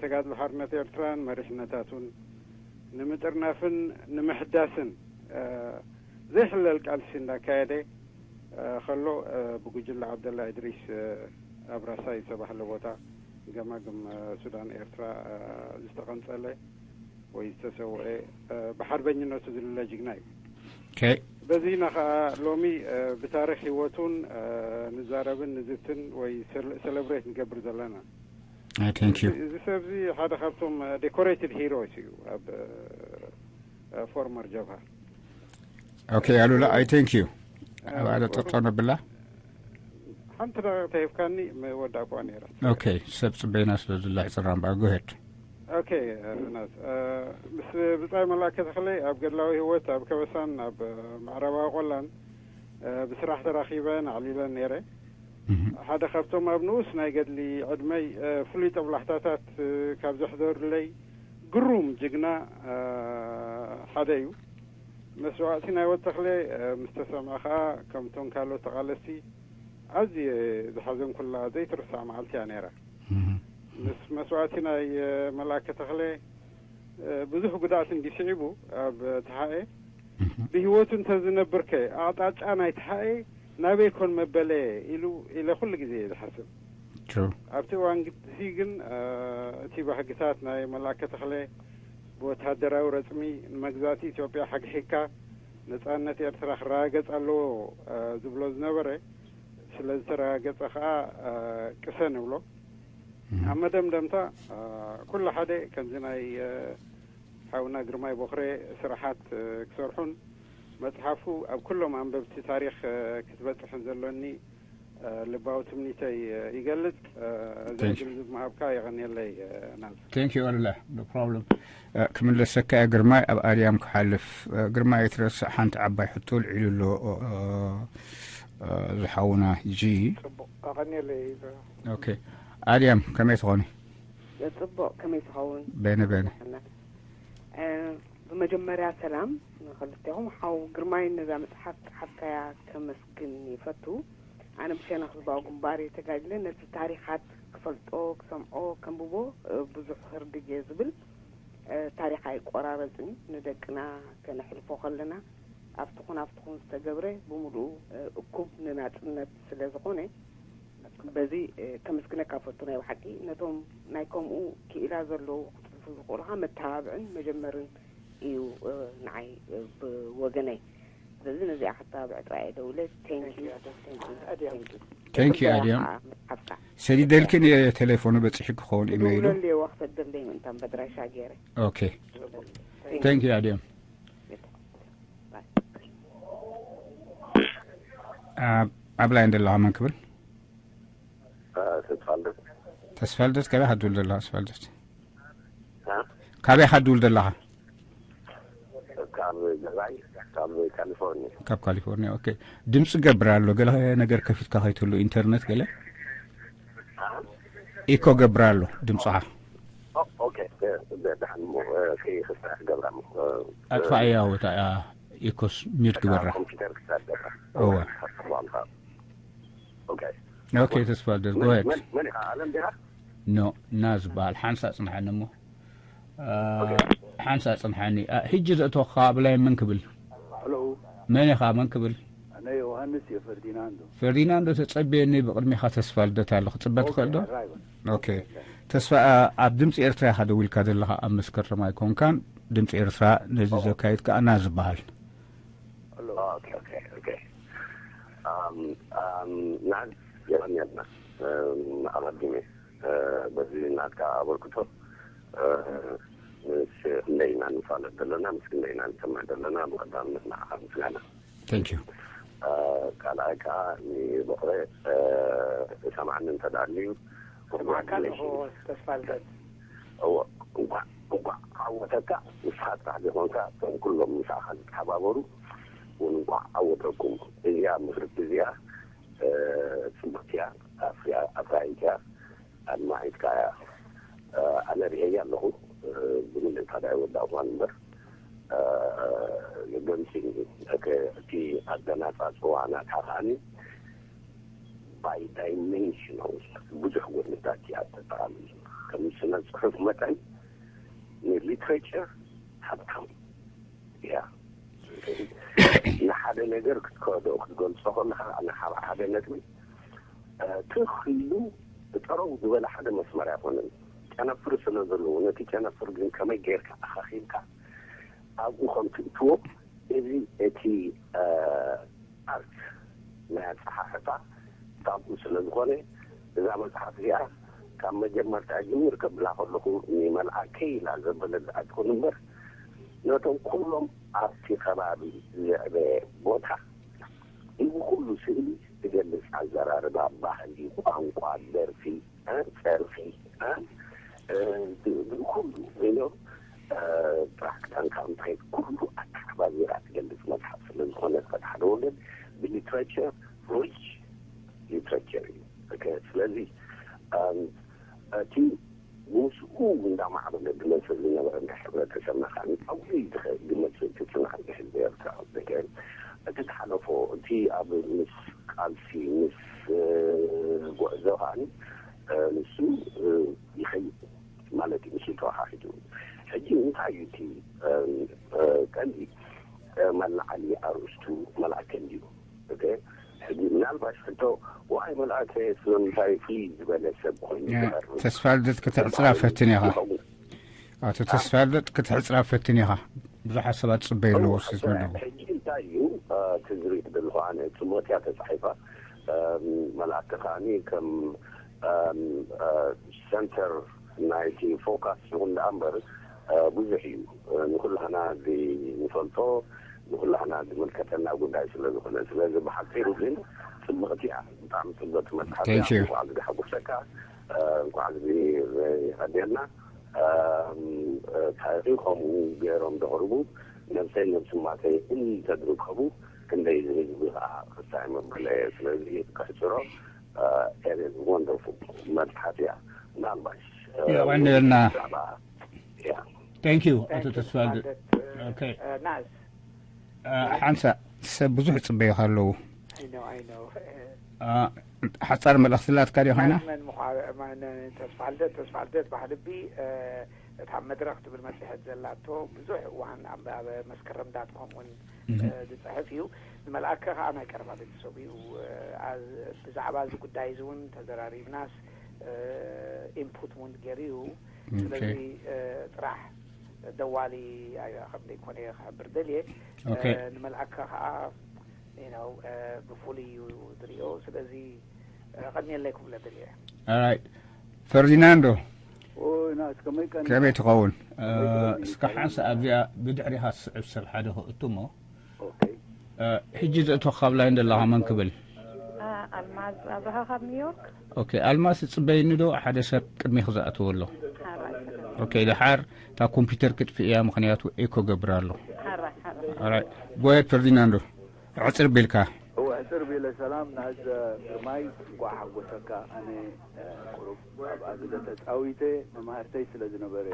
ተጋድሎ ሓርነት ኤርትራን መሪሕነታቱን ንምጥርናፍን ንምሕዳስን ዘይሕለል ቃልሲ እንዳካየደ ከሎ፣ ብጉጅለ ዓብደላ እድሪስ ኣብ ራሳይ ዝተባህለ ቦታ ገማግም ሱዳን ኤርትራ ዝተቐንጸለ ወይ ዝተሰውአ፣ ብሓርበኝነቱ ዝልለ ጅግና እዩ። በዚ ኢና ከዓ ሎሚ ብታሪክ ህይወቱን ንዛረብን ንዝትን ወይ ሰለብሬት ንገብር ዘለና። Thank you። እዚ ሰብ እዚ ሓደ ካብቶም ዴኮሬትድ ሂሮስ እዩ ኣብ ፎርመር ጀብሃ። Okay ኣሉላ፣ I thank you። ኣብ ኣደ ጠጠው ነብላ። ሓንቲ ደቂቕ ተሂብካኒ መወዳእኳ ነይራ። Okay፣ ሰብ ጽበይና ስለ ዝላ ሕጽራ እምበኣር፣ go ahead። Okay፣ ዮናስ፣ ምስ ብጻይ መላከ ተኽለ ኣብ ገድላዊ ህይወት ኣብ ከበሳን ኣብ ምዕራባዊ ቆላን ብስራሕ ተራኺበን ኣዕሊለን ነይረ። ሓደ ካብቶም ኣብ ንኡስ ናይ ገድሊ ዕድመይ ፍሉይ ጠብላሕታታት ካብ ዘሕደሩለይ ግሩም ጅግና ሓደ እዩ። መስዋእቲ ናይ ወተኽለ ምስ ተሰምዐ ኸኣ ከምቶም ካልኦት ተቓለስቲ ኣዝየ ዝሓዘንኩላ ዘይትርሳዕ መዓልቲ እያ ነይራ። ምስ መስዋእቲ ናይ መልኣከ ተኽለ ብዙሕ ጉድኣት እንዲ ስዒቡ ኣብ ተሓኤ ብህይወቱ እንተዝነብርከ ኣቕጣጫ ናይ ተሓኤ ናበይ ኮን መበለ ኢሉ ኢለ ኩሉ ግዜ እየ ዝሓስብ። ኣብቲ እዋን ግዲ ግን እቲ ባህግታት ናይ መልኣከ ተኽለ ብወታደራዊ ረጽሚ ንመግዛእቲ ኢትዮጵያ ሓግሒግካ ነጻነት ኤርትራ ክረጋገጽ ኣለዎ ዝብሎ ዝነበረ ስለ ዝተረጋገጸ ከኣ ቅሰ ንብሎ። ኣብ መደምደምታ ኩሉ ሓደ ከምዚ ናይ ሓውና ግርማይ ቦኽሬ ስራሓት ክሰርሑን መጽሓፉ ኣብ ኩሎም ኣንበብቲ ታሪኽ ክትበጽሕን ዘሎኒ ልባዊ ትምኒተይ ይገልጽ። እዚ ዕድል ዝምሃብካ የቐንየለይ ናዝ። Thank you ኣሉላ፣ no problem። ክምለሰካ እየ ግርማይ፣ ኣብ ኣድያም ክሓልፍ። ግርማይ ኣይትረስዕ፣ ሓንቲ ዓባይ ሕቶ ልዒሉ ኣሎ ዝሓውና ጂ። ጽቡቕ ኣቐንየለይ። Okay ኣድያም ከመይ ትኾኒ? ጽቡቕ፣ ከመይ ትኸውን? በነ በነ። ብመጀመርያ ሰላም ንኽልቴኹም። ሓው ግርማይ ነዛ መጽሓፍ ጸሓፍካያ ከመስግን ይፈቱ። ኣነ ብሸነኽ ህዝባዊ ግንባር እየ ተጋድለ፣ ነቲ ታሪኻት ክፈልጦ፣ ክሰምዖ፣ ከንብቦ ብዙሕ ህርድግ እየ ዝብል። ታሪኽ ኣይቆራረጽን እዩ። ንደቅና ከነሕልፎ ከለና ኣብትኹን ኣብትኹን ዝተገብረ ብምሉኡ እኩብ ንናጽነት ስለ ዝኾነ በዚ ከመስግነካ ፈቱ። ናይ ብሓቂ ነቶም ናይ ከምኡ ክኢላ ዘለዉ ክጽሕፉ ዝኽእሉኻ መተባብዕን መጀመርን እዩ ንዓይ ብወገነይ። ስለዚ ነዚኣ ክተባብዕ ጥራይ እየ ደውለ። Thank you። Thank you ኣድያም። ሰዲደልክን እየ ቴሌፎኑ በጺሑ ክኸውን ኢመይሉ። ደውለሉ እየ ክሰደለይ ምእንታን በድራሻ ገይረ። Okay thank you ኣድያም። ኣብ ላይን ዘለኻ መን ክብል? ተስፋልደት። ተስፋልደት ካበይ ኢኻ ትድውል ዘለኻ? ተስፋልደት ካበይ ኢኻ ትድውል ዘለኻ? ካብ ገዛይ ካብ ካሊፎርኒያ። ካብ ካሊፎርኒያ። Okay ድምፂ ገብር ኣሎ፣ ገለ ነገር ከፊትካ ከይትህሉ ኢንተርነት ገለ ኢኮ ገብር ኣሎ ድምፅኻ። Okay ደሓን እሞ ከይክስራሕ ገብራ እሞ ኣጥፋእያ ወታ ኢኮስ ሚዩት ግበራ። ኮምፒውተር ክሳደራ እወ ሓስባልካ። Okay Okay ተስፋልደት go ahead። መን ኢኻ ኣለም ዲኻ? No ናዝ ዝበሃል ሓንሳ ጽንሓኒ እሞ ሓንሳ ጽንሓኒ። ሕጂ ዘእተወካ ኣብ ላይን መን ክብል? Hello መን ኢኻ መን ክብል? ኣነ ዮሃንስ እየ ፈርዲናንዶ። ፈርዲናንዶ ተጸብየኒ ብቕድሚኻ ተስፋልደት ኣሎ ክጽበ ትኽእል ዶ? Arrival Okay ተስፋ ኣብ ድምፂ ኤርትራ ኢኻ ደው ኢልካ ዘለኻ ኣብ መስከረም ኣይኮንካን። ድምፂ ኤርትራ ነዚ ዘካይድ ከኣ ናዝ ዝበሃል። Okay okay okay ናዝ የቐንየልና ኣቐዲመ በዚ ናትካ ኣበርክቶ ምስ ክንደይ ኢና ንፋለጥ ዘለና ምስ ክንደይ ኢና ንሰምዕ ዘለና ብቐዳምነት ንዓኻ ምስጋና። Thank you። ካልኣይ ከዓ ንበቕረ ሰማዕኒ እንተዳልዩ ማዕካል ተስፋልደት እወ እንኳዕ እንኳዕ ዓወተካ። ንስኻ ጥራሕ ዘይኮንካ እቶም ኩሎም ምሳኻ ዝተሓባበሩ እውን እንኳዕ ዓወተኩም። እዚኣ ምክርቲ እዚኣ ጽቡቅቲ እያ። ኣፍራይት እያ። ኣድማዒት ከኣ እያ። ኣነ ርእየያ ኣለኹ። ብምልእታ ዳ ይወዳእኳን እምበር ገምሲኒ። እቲ ኣገናጻጽዋ ናታ ከኣኒ ባይ ዳይሜንሽናል ብዙሕ ጎድንታት እያ ተጠቓሚ። ከም ስነ ጽሑፍ መጠን ንሊትሬቸር ሃብታም እያ። ንሓደ ነገር ክትከዶ ክትገልጾ ከለኻ ንሓደ ነጥቢ ትኽ ኢሉ ጠረው ዝበለ ሓደ መስመር ኣይኮነን። ጨነፍር ስለ ዘለዎ ነቲ ጨነፍር ግን ከመይ ጌርካ ኣኻኺልካ ኣብኡ ከም ትእትዎ እዚ እቲ ኣርት ናይ ኣጸሓሕፋ ካብኡ ስለ ዝኾነ እዛ መጽሓፍ እዚኣ ካብ መጀመርታ ጅምር ከብላ ከለኹ ንመልኣከይ ኢላ ዘበለት ኣይትኹን እምበር ነቶም ኩሎም ኣብቲ ከባቢ ዝዕበየ ቦታ ንብኩሉ ስእሊ ትገልጽ ኣዘራርባ፣ ባህሊ፣ ቋንቋ፣ ደርፊ፣ ጸርፊ፣ ኩሉ ኢሎም ጥራሕ ክዳንካ እንታይ ኩሉ ኣተሓባቢራ ትገልጽ መጽሓፍ ስለ ዝኾነት፣ ከቲ ሓደ ወገን ብሊትሬቸር ሪች ሊትሬቸር እዩ። ስለዚ እቲ ምስኡ እንዳማዕበለ ዝመጽእ ዝነበረ ናይ ሕብረተሰብና ከዓ ዓብዪ ዝኽእል ዝመጽእ እቲ ጽንዓት ንህዝቢ ኤርትራ። እቲ ዝሓለፎ እቲ ኣብ ምስ ቃልሲ ምስ ጉዕዞ ከዓ ንሱ ይኸይድ ማለት እዩ። ምስ ተወሓሒዱ ሕጂ እንታይ እዩ እቲ ቀንዲ መላዓሊ ኣርእስቱ መልኣከ እንድዩ። ሕጂ ምናልባሽ ሕቶ ዋይ መልኣከ ስለምንታይ ፍልይ ዝበለ ሰብ ኮይኑ ዝቐርብ ተስፋ ልደት ክትሕፅራ ፈትን ኢኻ። ኣቶ ተስፋ ልደት ክትሕፅራ ፈትን ኢኻ። ብዙሓት ሰባት ፅበይ ኣለዎ ስዝመደቡ። ሕጂ እንታይ እዩ ትዝሪት ዘለኹ ኣነ ጽሞትያ ተፃሒፋ መልኣከ ከዓኒ ከም ሰንተር ናይቲ ፎካስ ይኹን ደኣ እምበር ብዙሕ እዩ። ንኩላህና ንፈልጦ ንኩላህና ዝምልከተና ጉዳይ ስለ ዝኾነ፣ ስለዚ ብሓፂሩ ግን ጽብቕቲ እያ፣ ብጣዕሚ ጽብቕቲ መጽሓፍ እያ። እንኳዕ ዝሓጎሰካ፣ እንኳዕ ዝቐደልና። ታሪኽ ከምኡ ገይሮም ዘቕርቡ ነብሰይ ነብሲ ማተይ እንተዝርከቡ ክንደይ ዝህዝቢ ከዓ ክሳይ መበለ። ስለዚ ክሕፅሮ ወንደርፉል መጽሓፍ እያ። ምናልባሽ የቐንየልና። Thank you ኣቶ ተስፋልደ። Okay. ናስ ሓንሳ ሰብ ብዙሕ ይፅበዩኻ ኣለዉ። I know, I know. ሓፃር መልእኽቲ ላትካ ድዮ ኮይና? መን ምዃ- መን ተስፋልደት ተስፋልደት ባህልቢ እታ መድረኽ ትብል መፅሄት ዘላቶ ብዙሕ እዋን ኣብ ኣብ መስከረም ዳት ኮም እውን ዝፅሕፍ እዩ። ንመልኣከ ከዓ ናይ ቀረባ ቤተሰቡ እዩ። ብዛዕባ እዚ ጉዳይ እዚ እውን ተዘራሪብናስ ኢንፑት እውን ገይሩ እዩ። ስለዚ ጥራሕ ደዋሊ ከም ዘይኮነ እየ ክሕብር ደልየ። Okay. ንመልኣከ ከዓ you know ብፍሉይ እዩ ዝሪኦ። ስለዚ ቀኒየለይ ክብለ ደልየ። Alright. ፈርዲናንዶ ኦይ ናስ ከመይ ቀኒ ከመይ ትኸውን? እስካ ሓንሳ ኣብዚኣ ብድሕሪኻ ዝስዕብ ሰብ ሓደ ክእቱ እሞ Okay. ሕጂ ዘእተወካ ኣብ ላይን ዘለኻ መን ክብል? ኣልማዝ ኣብርሃ ካብ ኒውዮርክ። Okay. ኣልማዝ ትፅበይኒ ዶ ሓደ ሰብ ቅድሚኺ ዝኣተወ ኣሎ? ሓራይ Okay. ደሓር እታ ኮምፒውተር ክጥፍእ እያ፣ ምኽንያቱ ኤኮ ገብር ኣሎ። ሓራይ ሓራይ Alright. ጎየት ፈርዲናንዶ ዕፅር ቢልካ እወ ሕፅር ቢለ ሰላም ናዝ ግርማይ እንኳዕ ሓጎሰካ። ኣነ ቁሩብ ኣብ ኣግደ ተፃዊተ መማህርተይ ስለ ዝነበረ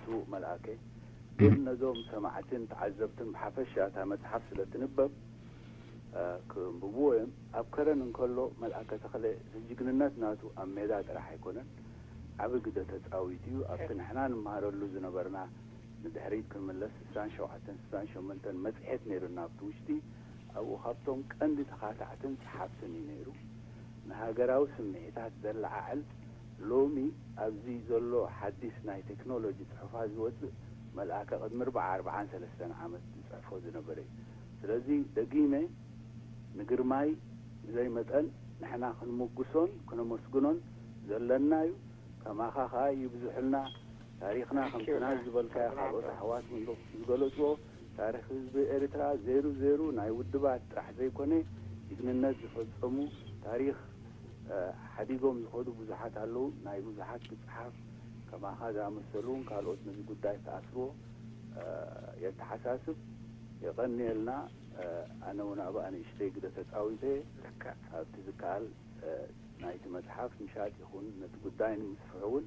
ስዉእ መልኣከ ግን ነዞም ሰማዕትን ተዓዘብትን ብሓፈሻ እታ መፅሓፍ ስለ ትንበብ ክንብብዎ እዮም። ኣብ ከረን እንከሎ መልኣከ ተኽለ እቲ ጅግንነት ናቱ ኣብ ሜዳ ጥራሕ ኣይኮነን፣ ዓቢ ግደ ተፃዊቱ እዩ። ኣብቲ ንሕና ንመሃረሉ ዝነበርና ንድሕሪት ክንምለስ ስሳን ሸውዓተን ስሳን ሸሞንተን መፅሄት ነይሩና ኣብቲ ውሽጢ ኣብኡ ካብቶም ቀንዲ ተኻታዕትን ፀሓፍትን እዩ ነይሩ። ንሃገራዊ ስምዒታት ዘለዓዕል ሎሚ ኣብዚ ዘሎ ሓዲስ ናይ ቴክኖሎጂ ፅሑፋት ዝወፅእ መልኣከ ቅድሚ ኣርብዓ ኣርብዓን ሰለስተን ዓመት ዝፅሕፎ ዝነበረ እዩ። ስለዚ ደጊመ ንግርማይ ብዘይ መጠን ንሕና ክንምጉሶን ክነመስግኖን ዘለና እዩ። ከማኻ ከዓ ይብዝሑልና። ታሪኽና ከምቲ ናዝ ዝበልካዮ ካልኦት ኣሕዋት እውን ዝገለፅዎ ታሪኽ ህዝቢ ኤርትራ ዜሩ ዜሩ ናይ ውድባት ጥራሕ ዘይኮነ ጅግንነት ዝፈፀሙ ታሪኽ ሓዲጎም ዝኸዱ ብዙሓት ኣለዉ። ናይ ብዙሓት ምፅሓፍ ከማኻ ዝኣመሰሉ እውን ካልኦት ነዚ ጉዳይ ክኣስርዎ የተሓሳስብ። የቐንየልና። ኣነ እውን ኣብኣ ንእሽተይ ግደ ተፃዊተ ኣብቲ ዝከኣል ናይቲ መፅሓፍ ምሻጥ ይኹን ነቲ ጉዳይ ንምስፍሑ እውን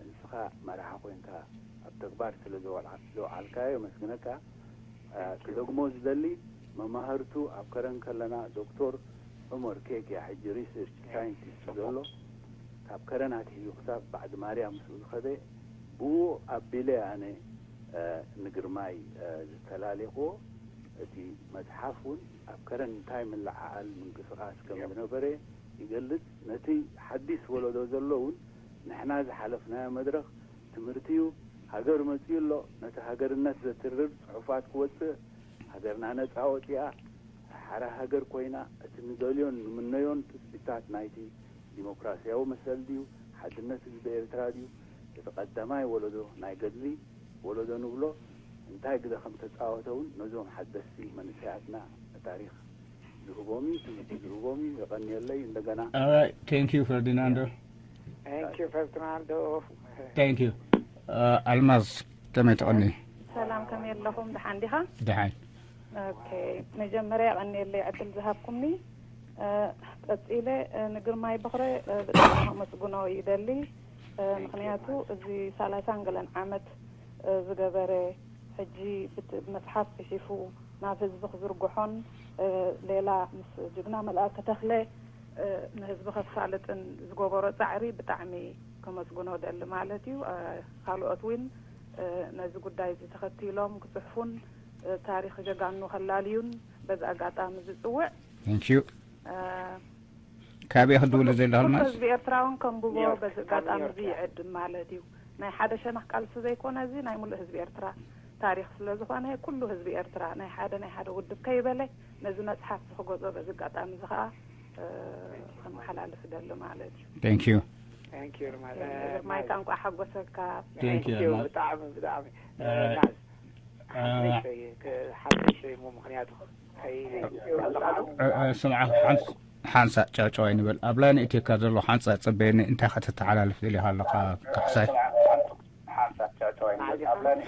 ንስኻ መራሒ ኮይንካ ኣብ ተግባር ስለ ዘውዓልካዮ የመስግነካ። ክደግሞ ዝደሊ፣ መማህርቱ ኣብ ከረን ከለና ዶክተር ዑመር ኬክ እያ ሕጂ ሪሰርች ሳይንቲስት ዘሎ። ካብ ከረን ኣትሒዙ ክሳብ ባዕዲ ማርያም ምስኡ ዝኸደ፣ ብኡ ኣቢለ ኣነ ንግርማይ ዝተላለኹዎ። እቲ መጽሓፍ እውን ኣብ ከረን እንታይ ምልዓዓል ምንቅስቓስ ከም ዝነበረ ይገልጽ። ነቲ ሓዲስ ወለዶ ዘሎ እውን ንሕና ዝሓለፍናዮ መድረኽ ትምህርቲ እዩ። ሃገር መጺኡ ኣሎ። ነቲ ሃገርነት ዘትርር ጽሑፋት ክወጽእ፣ ሃገርና ነጻ ወጺኣ፣ ሓራ ሃገር ኮይና፣ እቲ ንደልዮን ንምነዮን ትጽቢታት ናይቲ ዲሞክራሲያዊ መሰል ድዩ፣ ሓድነት ህዝቢ ኤርትራ ድዩ፣ እቲ ቀዳማይ ወለዶ ናይ ገድሊ ወለዶ ንብሎ እንታይ ግደ ከም ተጻወተ እውን ነዞም ሓደስቲ መንእሰያትና ታሪኽ ዝህቦም እዩ፣ ትምህርቲ ዝህቦም እዩ። የቐንየለይ እንደገና። All right, thank you, Ferdinando. Thank you, Ferdinando. Thank you. ኣልማዝ ከመይ ትቐኒ? ሰላም፣ ከመይ ኣለኹም? ደሓን ዲኻ? ደሓን። ኦኬ፣ መጀመርያ የቐንየለይ ዕድል ዝሃብኩምኒ። ቀጺለ ንግርማይ በኽረ ብጣዕሚ ከመስግኖ ይደሊ። ምኽንያቱ እዚ ሰላሳን ገለን ዓመት ዝገበረ፣ ሕጂ ብመጽሓፍ ጽሒፉ ናብ ህዝቢ ክዝርግሖን፣ ሌላ ምስ ጅግና መልኣከ ተኽለ ንህዝቢ ከፋልጥን ዝገበሮ ጻዕሪ ብጣዕሚ ከመስግኖ ደሊ ማለት እዩ። ካልኦት እውን ነዚ ጉዳይ እዚ ተኸቲሎም ክጽሕፉን ታሪኽ ጀጋኑ ከላልዩን በዚ ኣጋጣሚ ዝጽውዕ። Thank you. ካበይ ክድውል ዘለኻ ኣልማዝ? ህዝቢ ኤርትራ እውን ከንብቦ በዚ ኣጋጣሚ እዚ ይዕድም ማለት እዩ። ናይ ሓደ ሸነኽ ቃልሲ ዘይኮነ፣ እዚ ናይ ሙሉእ ህዝቢ ኤርትራ ታሪኽ ስለ ዝኾነ፣ ኩሉ ህዝቢ ኤርትራ ናይ ሓደ ናይ ሓደ ውድብ ከይበለ ነዚ መጽሓፍ እዚ ክገዝኦ በዚ ኣጋጣሚ እዚ ከዓ ከመሓላልፍ ደሊ ማለት እዩ። Thank you. Thank you, Almaz. ግርማይ ቃንቋ ሓጎሰካ። Thank you, Almaz. ብጣዕሚ ብጣዕሚ Almaz. ሓንቲ ንእሽተይ እሞ ምኽንያቱ ስምዓ ሓንሳእ ጨዋጨዋይ ንበል። ኣብ ላይን ኢትዮካ ዘሎ ሓንሳእ ጸበየኒ። እንታይ ከተተሓላልፍ ደሊኻ ኣለኻ ካሕሳይ?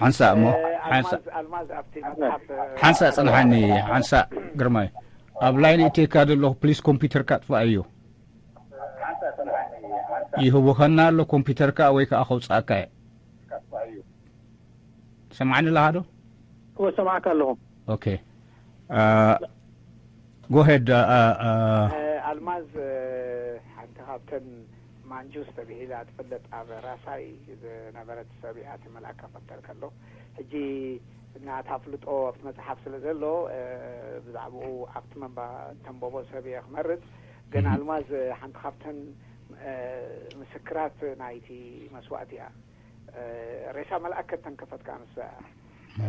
ሓንሳእ እሞ ሓንሳእ ጽንሓኒ። ሓንሳእ ግርማይ፣ ኣብ ላይን ኢትዮካ ዘለኹ ፕሊስ ኮምፒውተርካ ኣጥፍኣዮ። ይህውኸና ኣሎ ኮምፒውተርካ ወይ ከዓ ከውፅኣካ እየ። ትሰምዓኒ ኣለኻ ዶ? እወ፣ እሰምዓካ ኣለኹ። ኦኬ። ጎሄድ። ኣልማዝ፣ ሓንቲ ካብተን ማንጁስ ተብሂላ ትፍለጥ ኣብ ራሳይ ዝነበረት ሰብ እያ። እቲ መልኣከ ክቕተል ከሎ ሕጂ ናታ ፍልጦ ኣብቲ መጽሓፍ ስለ ዘሎ፣ ብዛዕባኡ ኣብቲ መንባ እተንበቦ ሰብ እየ ክመርጽ። ግን ኣልማዝ ሓንቲ ካብተን ምስክራት ናይቲ መስዋእቲ እያ። ሬሳ መልኣከ ተንከፈት ከኣ ንሳ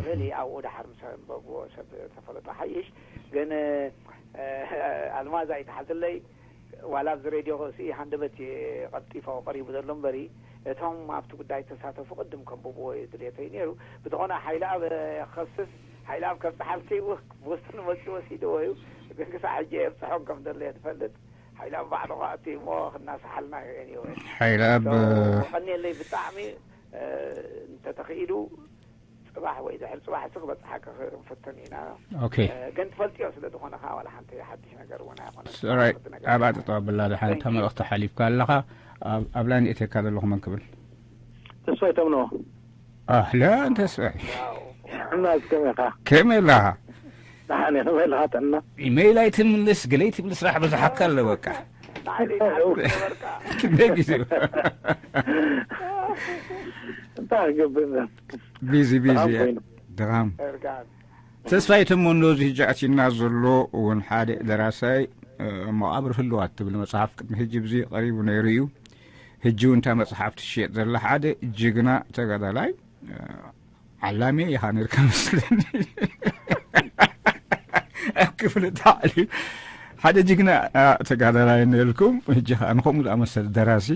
ሪሊ ኣብኡ ደሓር ምስ ኣንበብዎ ሰብ ተፈለጦ ሓይሽ። ግን ኣልማዝ ኣይትሓዝለይ፣ ዋላ ኣብዚ ሬድዮ ክእሲ ሃንደበት እየ ቀልጢፈ ቀሪቡ ዘሎ እምበሪ፣ እቶም ኣብቲ ጉዳይ ተሳተፉ ቅድም ከንብብዎ እዩ ድሌተይ ነይሩ። ብዝኾነ ሓይለኣብ ክኸስስ፣ ሓይለኣብ ከብጽሓልኪ ቦስተን መጺኡ ወሲድዎ እዩ። ግን ክሳዕ ሕጂ የብጽሖም ከም ዘሎ እየ ዝፈልጥ። ሓይለኣብ ባዕሉ ከኣ እቲ እሞ ክናሰሓልና እዩ። ኤኒወይ ሓይለኣብ ቀኒየለይ ብጣዕሚ። እንተተኽኢሉ ጽባሕ ወይ ድሕሪ ጽባሕ እቲ ክበጽሓ ክንፍትን ኢና። ኦኬ። ግን ትፈልጥዮ ስለ ዝኾነ ከዓ ዋላ ሓንቲ ሓድሽ ነገር እውን ኣይኮነን። ራይት። ኣብኣ ጠጠው ኣብላ። ደሓን እታ መልእኽቲ ሓሊፍካ ኣለኻ። ኣብ ላይን እተካ ዘለኹ መን ክብል? ተስፋይ ተምኖ። ኣህለን ተስፋይ። እና ከመይ ኢኻ? ከመይ ኣለኻ? ደሓን እየ። ከመይ ኣለኻ ጥዕና? ኢመይል ኣይትምልስ፣ ገለ ኣይትብል፣ ስራሕ በዝሓካ ኣሎ በቃ። ክንደይ ግዜ? እንታይ ክገብር? ቢዚ ቢዚ እየ። ድኻም። ተስፋይ ተሞንዶ እዚ ሕጂ ኣቲና ዘሎ እውን ሓደ ደራሳይ፣ መቓብር ህልዋት ትብል መጽሓፍ ቅድሚ ሕጂ ብዚ ቀሪቡ ነይሩ እዩ። ሕጂ እውን እታ መጽሓፍ ትሽየጥ ዘላ ሓደ ጅግና ተጋዳላይ፣ ዓላሜ ኢኻ ነርካ መስለኒ። ኣብ ክፍሊ ታዕሊም ሓደ ጅግና ተጋዳላይ ነርኩም። ሕጂ ከዓ ንኸምኡ ዝኣመሰለ ደራሲ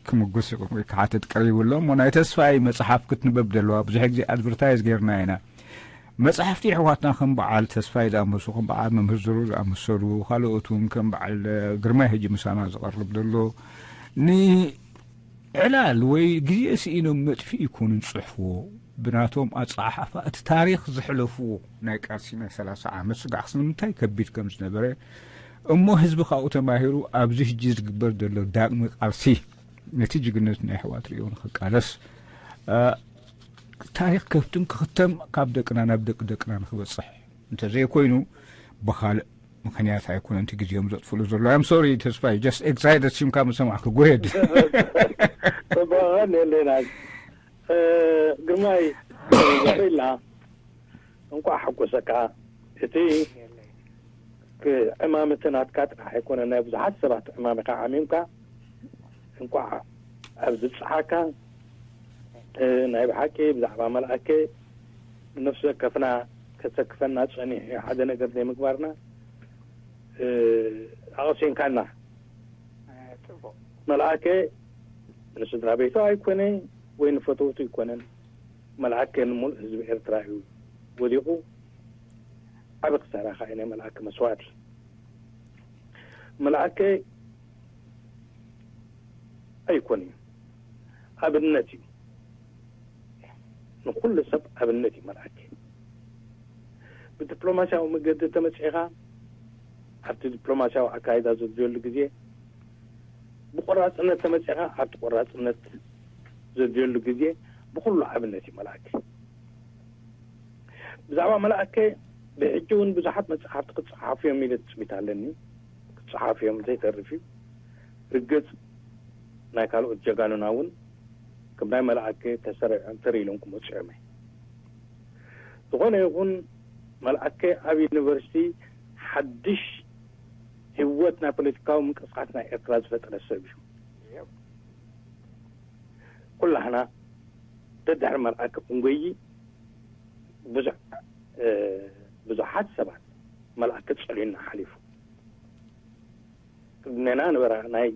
ክምጉስ ይኹን ወይ ክሓትት ቀሪቡ ኣሎ። እሞ ናይ ተስፋይ መጽሓፍ ክትንበብ ዘለዋ ብዙሕ ግዜ ኣድቨርታይዝ ጌርና ኢና። መጽሓፍቲ ኣሕዋትና ከም በዓል ተስፋይ ዝኣመሱ፣ ከም በዓል መምህር ዘሩ ዝኣመሰሉ፣ ካልኦት እውን ከም በዓል ግርማይ ሕጂ ምሳና ዝቐርብ ዘሎ፣ ንዕላል ወይ ግዜ ስኢኖም መጥፍኢ ይኮኑን ዝጽሕፍዎ። ብናቶም ኣጸሓሕፋ እቲ ታሪኽ ዘሕለፍዎ ናይ ቃልሲ ናይ ሰላሳ ዓመት ስጋዕ ክስኒ እንታይ ከቢድ ከም ዝነበረ፣ እሞ ህዝቢ ካብኡ ተማሂሩ ኣብዚ ሕጂ ዝግበር ዘሎ ዳግመ ቃልሲ ነቲ ጅግነት ናይ ኣሕዋት ርእዮ ንኽቃለስ ታሪኽ ከብትን ክኽተም ካብ ደቅና ናብ ደቂ ደቅና ንክበፅሕ እንተዘይኮይኑ ብኻልእ ምክንያት ኣይኮነ እቲ ግዜኦም ዘጥፍሉ ዘሎ። I'm sorry ተስፋይ, just excited ሲምካ ምሰማዕኩ። ጎሄድ ጽቡቕን የለና ግርማይ ዘበላ እንኳዕ ሓጎሰካ። እቲ ዕማም እቲ ናትካ ጥራሕ ኣይኮነ፣ ናይ ብዙሓት ሰባት ዕማም ኢኻ ዓሚምካ። እንኳዕ ኣብ ዝብፅሓካ። ናይ ብሓቂ ብዛዕባ መልኣከ ንነፍሲ ወከፍና ከሰክፈና ፀኒሑ ሓደ ነገር ዘይምግባርና ኣቐሲንካና። መልኣከ ንስድራ ቤቱ ኣይኮነ ወይ ንፈተውቱ ኣይኮነን። መልኣከ ንሙሉእ ህዝቢ ኤርትራ እዩ ወዲቑ። ዓቢ ክሳራ ከዓ ናይ መልኣከ መስዋእቲ። መልኣከ ኣይኮን እዩ፣ ኣብነት እዩ። ንኩሉ ሰብ ኣብነት እዩ መልኣከ። ብዲፕሎማሲያዊ መገዲ ተመፂእኻ ኣብቲ ዲፕሎማሲያዊ ኣካይዳ ዘድልየሉ ግዜ፣ ብቆራፅነት ተመፂእኻ ኣብቲ ቆራፅነት ዘድልየሉ ግዜ ብኩሉ ኣብነት እዩ መልኣከ። ብዛዕባ መልኣከ ብሕጂ እውን ብዙሓት መፅሓፍቲ ክፀሓፉ እዮም ኢለ ትፅቢት ኣለኒ። ክፀሓፉ እዮም ዘይተርፍ እዩ። ርግፅ ናይ ካልኦት ጀጋኑና እውን ከም ናይ መልኣከ ተሰሪዖም ተር ኢሎም ክመፁ እዮም። ዝኾነ ይኹን መልኣከ ኣብ ዩኒቨርሲቲ ሓድሽ ህይወት ናይ ፖለቲካዊ ምንቅስቃስ ናይ ኤርትራ ዝፈጠረ ሰብ እዩ። ኩላህና ደድሕሪ መልኣከ ክንጎይ ብዙሕ ብዙሓት ሰባት መልኣከ ጸልዩና ሓሊፉ። ቅድሜና ነበራ ናይ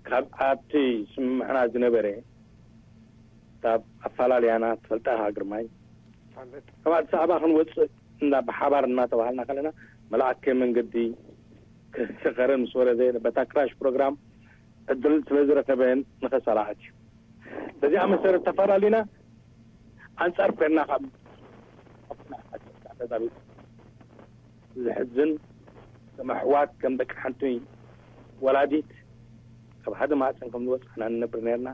ካብ ኣብቲ ስምምዕና ዝነበረ ካብ ኣፈላልያና ትፈልጣ ሃ ግርማይ ካብ ኣዲስ ኣበባ ክንወፅእ እንዳ ብሓባር እናተባሃልና ከለና መልኣከ መንገዲ ከረን ምስ ወረደ በታ ክራሽ ፕሮግራም ዕድል ስለ ዝረኸበ ንኸሰላኣት እዩ። በዚኣ መሰረት ተፈላሊና ኣንጻር ኮይንና ካብ ተዛቢጥ ዘሕዝን ከም ኣሕዋት ከም ደቂ ሓንቲ ወላዲት ካብ ሓደ ማህፀን ከም ዝወፃና ንነብር ነርና።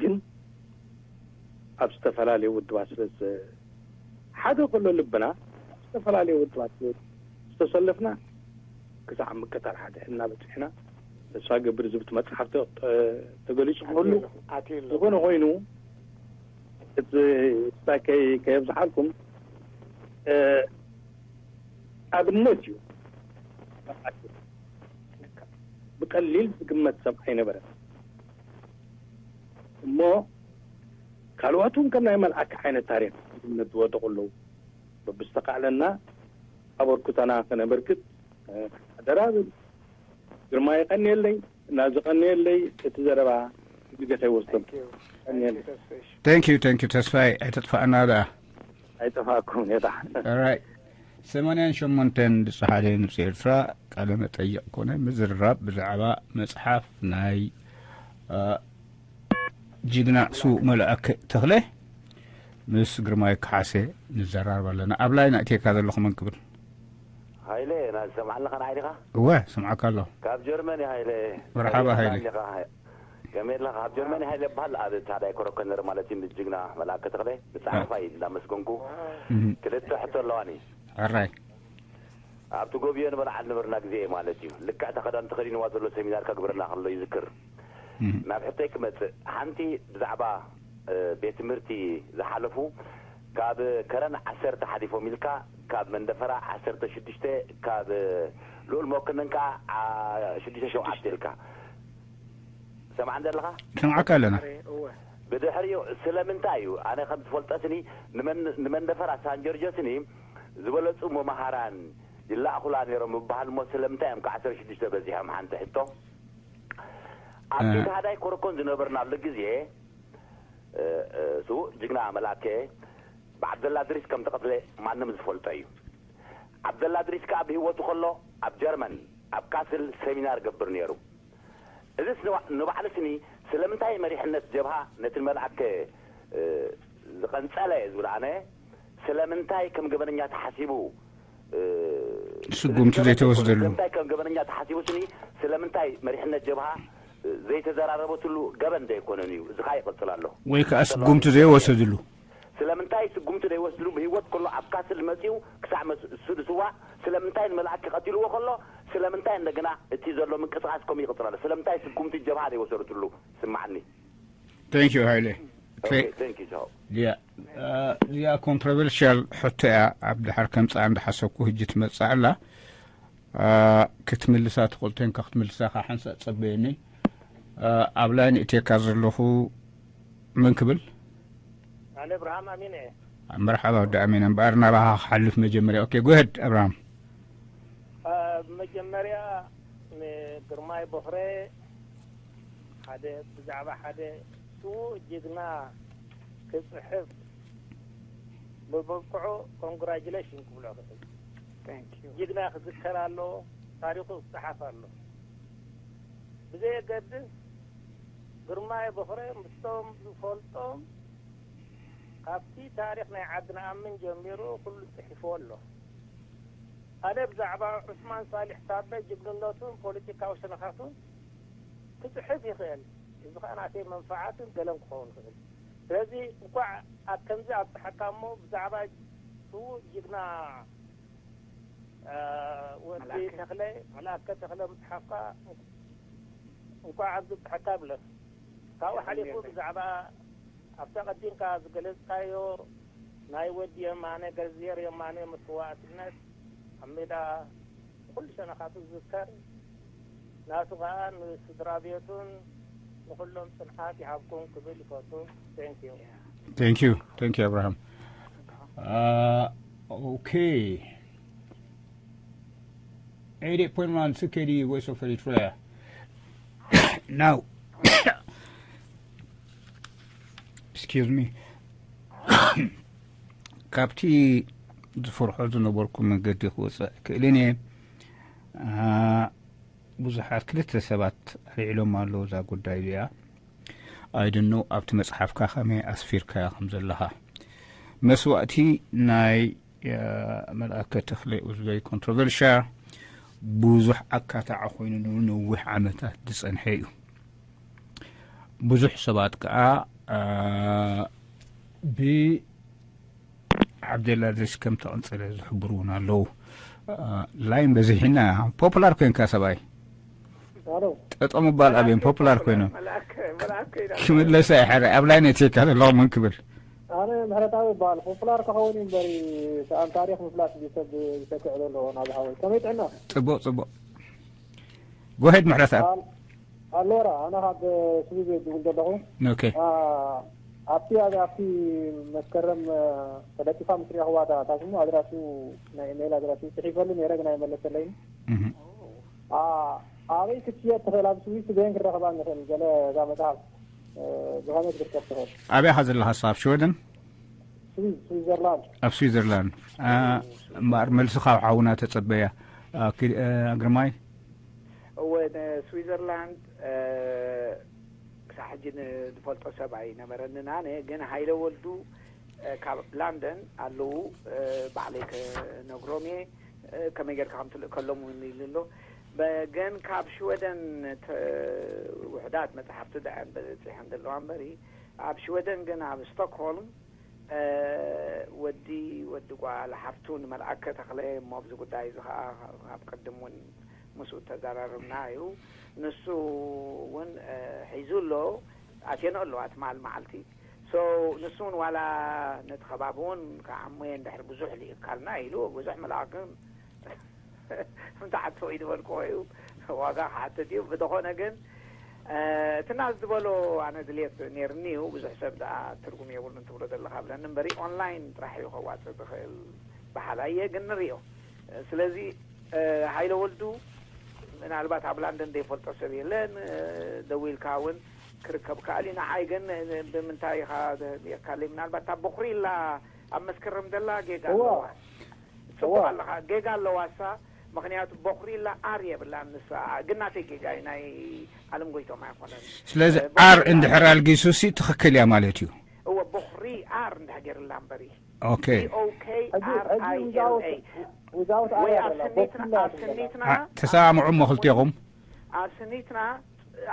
ግን ኣብ ዝተፈላለዩ ውድባት ስለ ሓደ ከሎ ልብና ኣብ ዝተፈላለዩ ውድባት ዝተሰለፍና ክሳዕ ምቅታል ሓደ እናበፅሕና ተስፋ ገብር ዝብት መፅሓፍ ተገሊፁ ክህሉ ዝኾነ ኮይኑ እቲ ስታይ ከየብዝሓልኩም ኣብነት እዩ። ብቀሊል ዝግመት ሰብ ኣይነበረን እሞ ካልኦት እውን ከም ናይ መልኣክ ዓይነት ታሪክ ዝግመት ዝወደቁ ኣለዉ። በብዝተካእለና ኣበርክቶና ከነበርክት ኣደራ ብል። ግርማ ይቀንየለይ እና ዝቀንየለይ እቲ ዘረባ ግዜ ከይወስደም ቀንየለይ። Thank you, thank you ተስፋይ ኣይተጥፋእና ደኣ። ኣይጠፋኩም ኔታ። Alright. ሰማንያን ሸሞንተን ድጽሓደ ንብፂ ኤርትራ ቃለ መጠይቕ ኮነ ምዝርራብ ብዛዕባ መጽሓፍ ናይ ጅግና ስዉእ መልኣክ ተኽለ ምስ ግርማይ ካሓሴ ንዘራርብ ኣለና። ኣብ ላይን ኣእትየካ ዘለኹ መን ክብል? ሃይለ፣ ናይ ዝሰምዓለኻ ንዓይ ዲኻ? እወ፣ ስምዓካ ኣለኹ። ካብ ጀርመን እየ ሃይለ። መርሓባ ሃይለ። ከመይ ኣለኻ? ካብ ጀርመን እየ ሃይለ እበሃል። ኣብ ታዳይ ኮረኮነር ማለት እዩ፣ ምስ ጅግና መልኣከ ተኽለ ብጸሓፋይ እንዳመስገንኩ። ክልተ ሕቶ ኣለዋኒ። ሕራይ። ኣብቲ ጎብዮ ንበልዓል ነበርና ግዜ ማለት እዩ። ልክዕ እታ ክዳን ተኸዲንዋ ዘሎ ሰሚናር ከግብረና ከሎ ይዝክር። ናብ ሕቶይ ክመጽእ፣ ሓንቲ ብዛዕባ ቤት ትምህርቲ ዝሓለፉ ካብ ከረን ዓሰርተ ሓሊፎም ኢልካ፣ ካብ መንደፈራ ዓሰርተ ሽዱሽተ፣ ካብ ልኡል መኮነን ከዓ ሽዱሽተ ሸውዓተ ኢልካ ሰምዓን ዘለኻ? ሰምዓካ ኣለና። ብድሕሪኡ ስለምንታይ እዩ ኣነ ከም ዝፈልጦ ስኒ ንመንደፈራ ሳን ጆርጆ ስኒ ዝበለፁ መምሃራን ይላእኹላ ነይሮም ምበሃል እሞ ስለምንታይ እዮም ከዓሰርተ ሽዱሽተ በዚሖም? ሓንቲ ሕቶ። ኣብቲ ታህዳይ ኮረኮን ዝነበርናሉ ግዜ ስዉእ ጅግና መልኣከ ብዓብደላ ድሪስ ከም ተቐትለ ማንም ዝፈልጦ እዩ። ዓብደላ ድሪስ ከኣ ብህይወቱ ከሎ ኣብ ጀርመን ኣብ ካስል ሰሚናር ገብር ነይሩ። እዚስ ንባዕሉ ስኒ ስለምንታይ መሪሕነት ጀብሃ ነቲ ንመልኣከ ዝቐንጸለ ዝብል ኣነ ስለምንታይ ከም ገበነኛ ተሓሲቡ ስጉምቲ ዘይተወስደሉ? ስለምንታይ ከም ገበነኛ ተሓሲቡ ስኒ ስለምንታይ መሪሕነት ጀብሃ ዘይተዘራረበትሉ ገበን ዘይኮነን እዩ። እዚ ኸኣ ይቕጽል ኣሎ። ወይ ከዓ ስጉምቲ ዘይወሰድሉ። ስለምንታይ ስጉምቲ ዘይወስድሉ? ብህይወት ከሎ ኣብ ካስል መጺኡ ክሳዕ መስ- እሱ ዝስዋእ ስለምንታይ ንመልኣክ ቀቲልዎ ከሎ ስለምንታይ እንደገና እቲ ዘሎ ምንቅስቃስ ከምኡ ይቕጽል ኣሎ? ስለምንታይ ስጉምቲ ጀብሃ ዘይወሰደትሉ? ስምዓኒ። Thank you ሃይለ። Okay, thank you, ቻው። ያ እዚኣ ኮንትሮቨርሽያል ሕቶ እያ። ኣብ ድሓር ከምፃ እንዳሓሰብኩ ህጂ ትመፅእ ኣላ። ክትምልሳ ትኽእል ተንካ ክትምልሳ ከዓ ሓንሳእ ፀበየኒ። ኣብ ላይን እቴካ ዘለኹ መን ክብል? ኣነ እብርሃም ኣሚን እየ። መርሓባ ወዲ ኣሚን። እምበኣር ናባኻ ክሓልፍ መጀመርያ። ኦኬ፣ ጎሄድ ኣብርሃም። መጀመርያ ንግርማይ ቦኽረ ሓደ ብዛዕባ ሓደ ስዉእ ጅግና ክፅሕፍ ብብቅዑ ኮንግራጁሌሽን ክብሎ ክእል። ጅግና ክዝከር ኣሎ፣ ታሪኹ ክፀሓፍ ኣሎ። ብዘየገድስ ግርማይ ቦኽረ ምስቶም ዝፈልጦም ካብቲ ታሪኽ ናይ ዓዲ ንኣምን ጀሚሩ ኩሉ ፅሒፍዎ ኣሎ። ኣነ ብዛዕባ ዑስማን ሳልሕ ሳበ ጅግንነቱን ፖለቲካዊ ሸነኻቱን ክፅሕፍ ይኽእል። እዚ ኸዓ ናተይ መንፍዓትን ገለን ክኸውን ይኽእል። ስለዚ እንኳዕ ኣብ ከምዚ ኣብፅሓካ እሞ ብዛዕባ ስዉእ ጅግና ወዲ ተኽለ መልኣከ ተኽለ ምፅሓፍካ እንኳዕ ኣብዚ ብፅሓካ ብለክ ካብኡ ሓሊፉ ብዛዕባ ኣብታ ቀዲምካ ዝገለፅካዮ ናይ ወዲ የማነ ገርዚየር የማነ መስዋእትነት ኣብ ሜዳ ኩሉ ሸነኻቱ ዝዝከር ናቱ ከዓ ንስድራ ቤቱን ንኩሎም ፅንዓት ይሃብኩም ክብል ይፈቱ። Thank you። Thank you. Thank you ኣብርሃም። Okay. Eighty-eight point one C K D Voice of Eritrea. Now, excuse me. ካብቲ ዝፈርሖ ዝነበርኩ መገዲ ክወፅእ ክእልን እየ። ብዙሓት ክልተ ሰባት ኣልዒሎም ኣለዉ እዛ ጉዳይ እዚኣ። ኣይድኖ ኣብቲ መፅሓፍካ ከመይ ኣስፊርካያ ከም ዘለኻ። መስዋእቲ ናይ መልኣከ ተኽለ was very controversial። ብዙሕ ኣካታዒ ኮይኑ ንነዊሕ ዓመታት ዝፀንሐ እዩ። ብዙሕ ሰባት ከዓ ብዓብደላ ድሪስ ከም ተቐንፀለ ዝሕብሩ እውን ኣለዉ። ላይን በዚሒና። ፖፑላር ኮይንካ ሰብኣይ። ጠጠው ምባል ኣብዮም ፖፑላር ኮይኖም። ክምለሰ ይሓረ ኣብ ላይን እትካ ዘለኹ ምን ክብል። ኣነ ምሕረታዊ ይበሃል። ፖፑላር ክኸውን እዩ እምበሪ ሰኣን ታሪኽ ምፍላጥ እዩ ሰብ ዝሰክዕ ዘሎ ናብ ዝሓወይ። ከመይ ጥዕና? ፅቡቕ ፅቡቕ። ጎሄድ ምሕረተኣብ። ኣሎራ ኣነ ካብ ስዊዝ እየ ዝብል ዘለኹ። ኦኬ። ኣብቲ ኣብቲ መስከረም ተለጢፋ ምስ ሪኣኽዋ እታ ስሙ ኣድራሹ ናይ ኢሜይል ኣድራሹ ፅሒፈሉ ነይረ ግን ኣይመለሰለይን። ኣበይ ክትሽየጥ ትኽእል? ኣብ ስዊስ በየን ክንረኽባ ንኽእል? ገለ እዛ መፅሓፍ ብኸመይ ክትርከብ ትኽእል? ኣበይ ኢኻ ዘለኻ ንስኻ? ኣብ ሽወደን? ስዊዝ ስዊዘርላንድ። ኣብ ስዊዘርላንድ። እምበኣር መልሲ ካብ ሓውና ተጸበያ። ግርማይ። እወ ንስዊዘርላንድ ክሳብ ሕጂ ንዝፈልጦ ሰብ ኣይነበረንን ኣነ ግን ሃይለ ወልዱ ካብ ላንደን ኣለዉ ባዕለይ ከነግሮም እየ ከመይ ጌርካ ከም ትልእከሎም እውን ኢሉ ኣሎ ግን ካብ ሽወደን ውሕዳት መፅሓፍቲ ድዐን በፂሐን ዘለዋ እምበሪ ኣብ ሽወደን ግን ኣብ ስቶክሆልም ወዲ ወዲ ጓል ሓፍቱ ንመልኣከ ተኽለ እሞ ኣብዚ ጉዳይ እዚ ከዓ ካብ ቅድም እውን ምስኡ ተዘራርብና እዩ። ንሱ እውን ሒዙ ኣሎ ኣትየንኦ ኣለዋ ትማል መዓልቲ። So ንሱ እውን ዋላ ነቲ ከባቢ እውን ከዓሙየ እንድሕር ብዙሕ ልኢካልና ኢሉ ብዙሕ መልኣክን ምትዓት ሰው ይድበልክዎ እዩ ዋጋ ክሓትት እዩ ብዝኾነ ግን እቲ ናዝ ዝበሎ ኣነ ድልየት ነርኒ እዩ ብዙሕ ሰብ ደኣ ትርጉም የብሉን ትብሎ ዘለኻ ብለኒ እምበሪ ኦንላይን ጥራሕ እዩ ከዋፅእ ዝኽእል በሓላ እየ ግን ንሪኦ ስለዚ ሃይለ ወልዱ ምናልባት ኣብ ላንደን ዘይፈልጦ ሰብ የለን ደዊልካ እውን ክርከብ ከኣል እዩ ንዓይ ግን ብምንታይ ኢኻ የካለይ ምናልባት እታ ቦኽሪላ ኣብ መስከረም ዘላ ጌጋ ኣለዋ ጽቡቕ ኣለኻ ጌጋ ኣለዋ እሳ ምኽንያቱ ቦኽሪላ ኣር የብላን ንሳ ግን ናተይ ጌጋ እዩ ናይ ዓለም ጎይቶም ኣይኮነን ስለዚ ኣር እንድሕር ኣልጊሱ ሲ ትኽክል እያ ማለት እዩ እወ ቦኽሪ ኣር እንድሕር ገይርላ እምበሪ ኦኬ ኦኬ ኣር ኣይ ኤል ኤ ወይ ኣብ ስኒትና ኣብ ስኒትና ተሰማምዑ እሞ ክልቴኹም ኣብ ስኒትና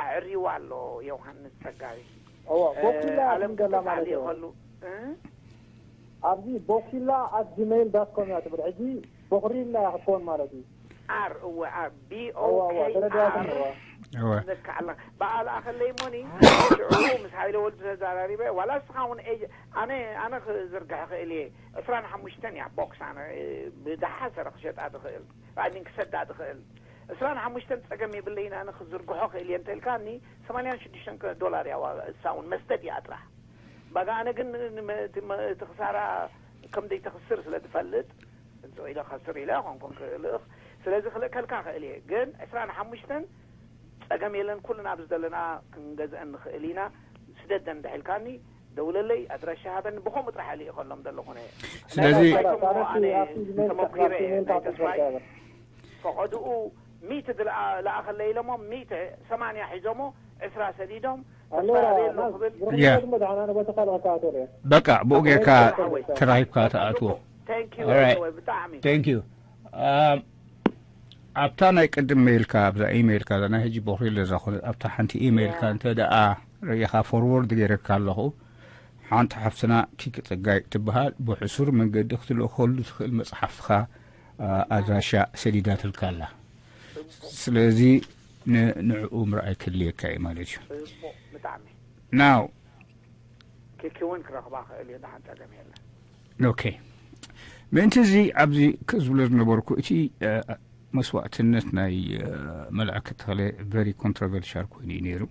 ኣዕርይዋ ኣሎ ዮሃንስ ጸጋቢ። እዋ ቦኪላ ኣለም ገላ ቅዱስ ማለት ዓሊ እዩ። ከሉ እ? ኣብዚ ቦኪላ ኣት ጂሜይል ዳት ኮም እያ ትብል። ሕጂ ቦኽሪላ እያ ክትኮን ማለት እዩ። ኣር እወ ኣር ቢ ኦ እዋ እዋ ኬ ተረዳእኩም ኣር እዋ። እወ ነካ ኣላ በዓል ኣኸለይ ሞኒ ሽዑ ምስ ሃይለ ወልዱ ተዛራሪበ ዋላ እስኻ እውን ኤጀ ኣነ ኣነ ክዝርግሐ ክእል እየ ዕስራን ሓሙሽተን እያ ቦክስ ኣነ ብደሓሰረ ክሸጣ ትኽእል ኣሚን ክሰዳ ትኽእል ዕስራን ሓሙሽተን ጸገም የብለይን ኣነ ክዝርግሖ ክእል እየ እንተልካኒ ሰማንያን ሽዱሽተን ዶላር እያ ዋጋ እሳ እውን መስደድ እያ ጥራሕ ባጋ ኣነ ግን ንመ- እቲ መ- እቲ ክሳራ ከም ደይተኽስር ስለ ትፈልጥ እንተ ኢለ ከስር ኢለ ኮንኩን ክልእኽ ስለዚ ክልእከልካ ክእል እየ ግን ዕስራን ሓሙሽተን ጸገም የለን ኩልና ኣብዚ ዘለና ክንገዝአን ንኽእል ኢና ስደደን ድሕልካኒ ደውለለይ ኣድራሻ ሃበኒ ብኸምኡ ጥራሕ ልእኸሎም ዘለኹ ነ ስለዚ ተሞኪረ ናይ ተስፋይ ፈቐድኡ ሚእቲ ዝለኣኸለይ ኢሎሞ ሚእቲ ሰማንያ ሒዞሞ ዕስራ ሰዲዶም ተስፋ ኣቤል ነው ክብል ያ ድማ ደሓና ንቦታ ካልኦ ከኣቶ ዶ በቃ ብኡ ጌርካ ተራሂብካ ትኣትዎ Thank you Alright. ብጣዕሚ Thank you ኣብታ ናይ ቅድም ሜልካ ኣብዛ ኢሜይልካ እዛ ናይ ሕጂ ቦኽሪ ለዛ ኮነ ኣብታ ሓንቲ ኢሜይልካ እንተ ደኣ ርኢኻ ፎርወርድ ገይረካ ኣለኹ ሓንቲ ሓፍትና ኪኪ ጸጋይ ትበሃል ብሕሱር መንገዲ ክትልእኸሉ ትኽእል መጽሓፍትኻ ኣድራሻ ሰዲዳትልካ ኣላ ስለዚ ንዕኡ ምርኣይ ክልየካ እዩ ማለት እዩ ጽቡቕ ብጣዕሚ ናው ኪኪ እውን ክረኽባ ክእል እዩ ደሓን ጸገም የለን ኦኬ ምእንቲ እዚ ኣብዚ ክዝብሎ ዝነበርኩ እቲ መስዋእትነት ናይ መልኣከ ተኽለ very controversial ኮይኑ እዩ ነይሩ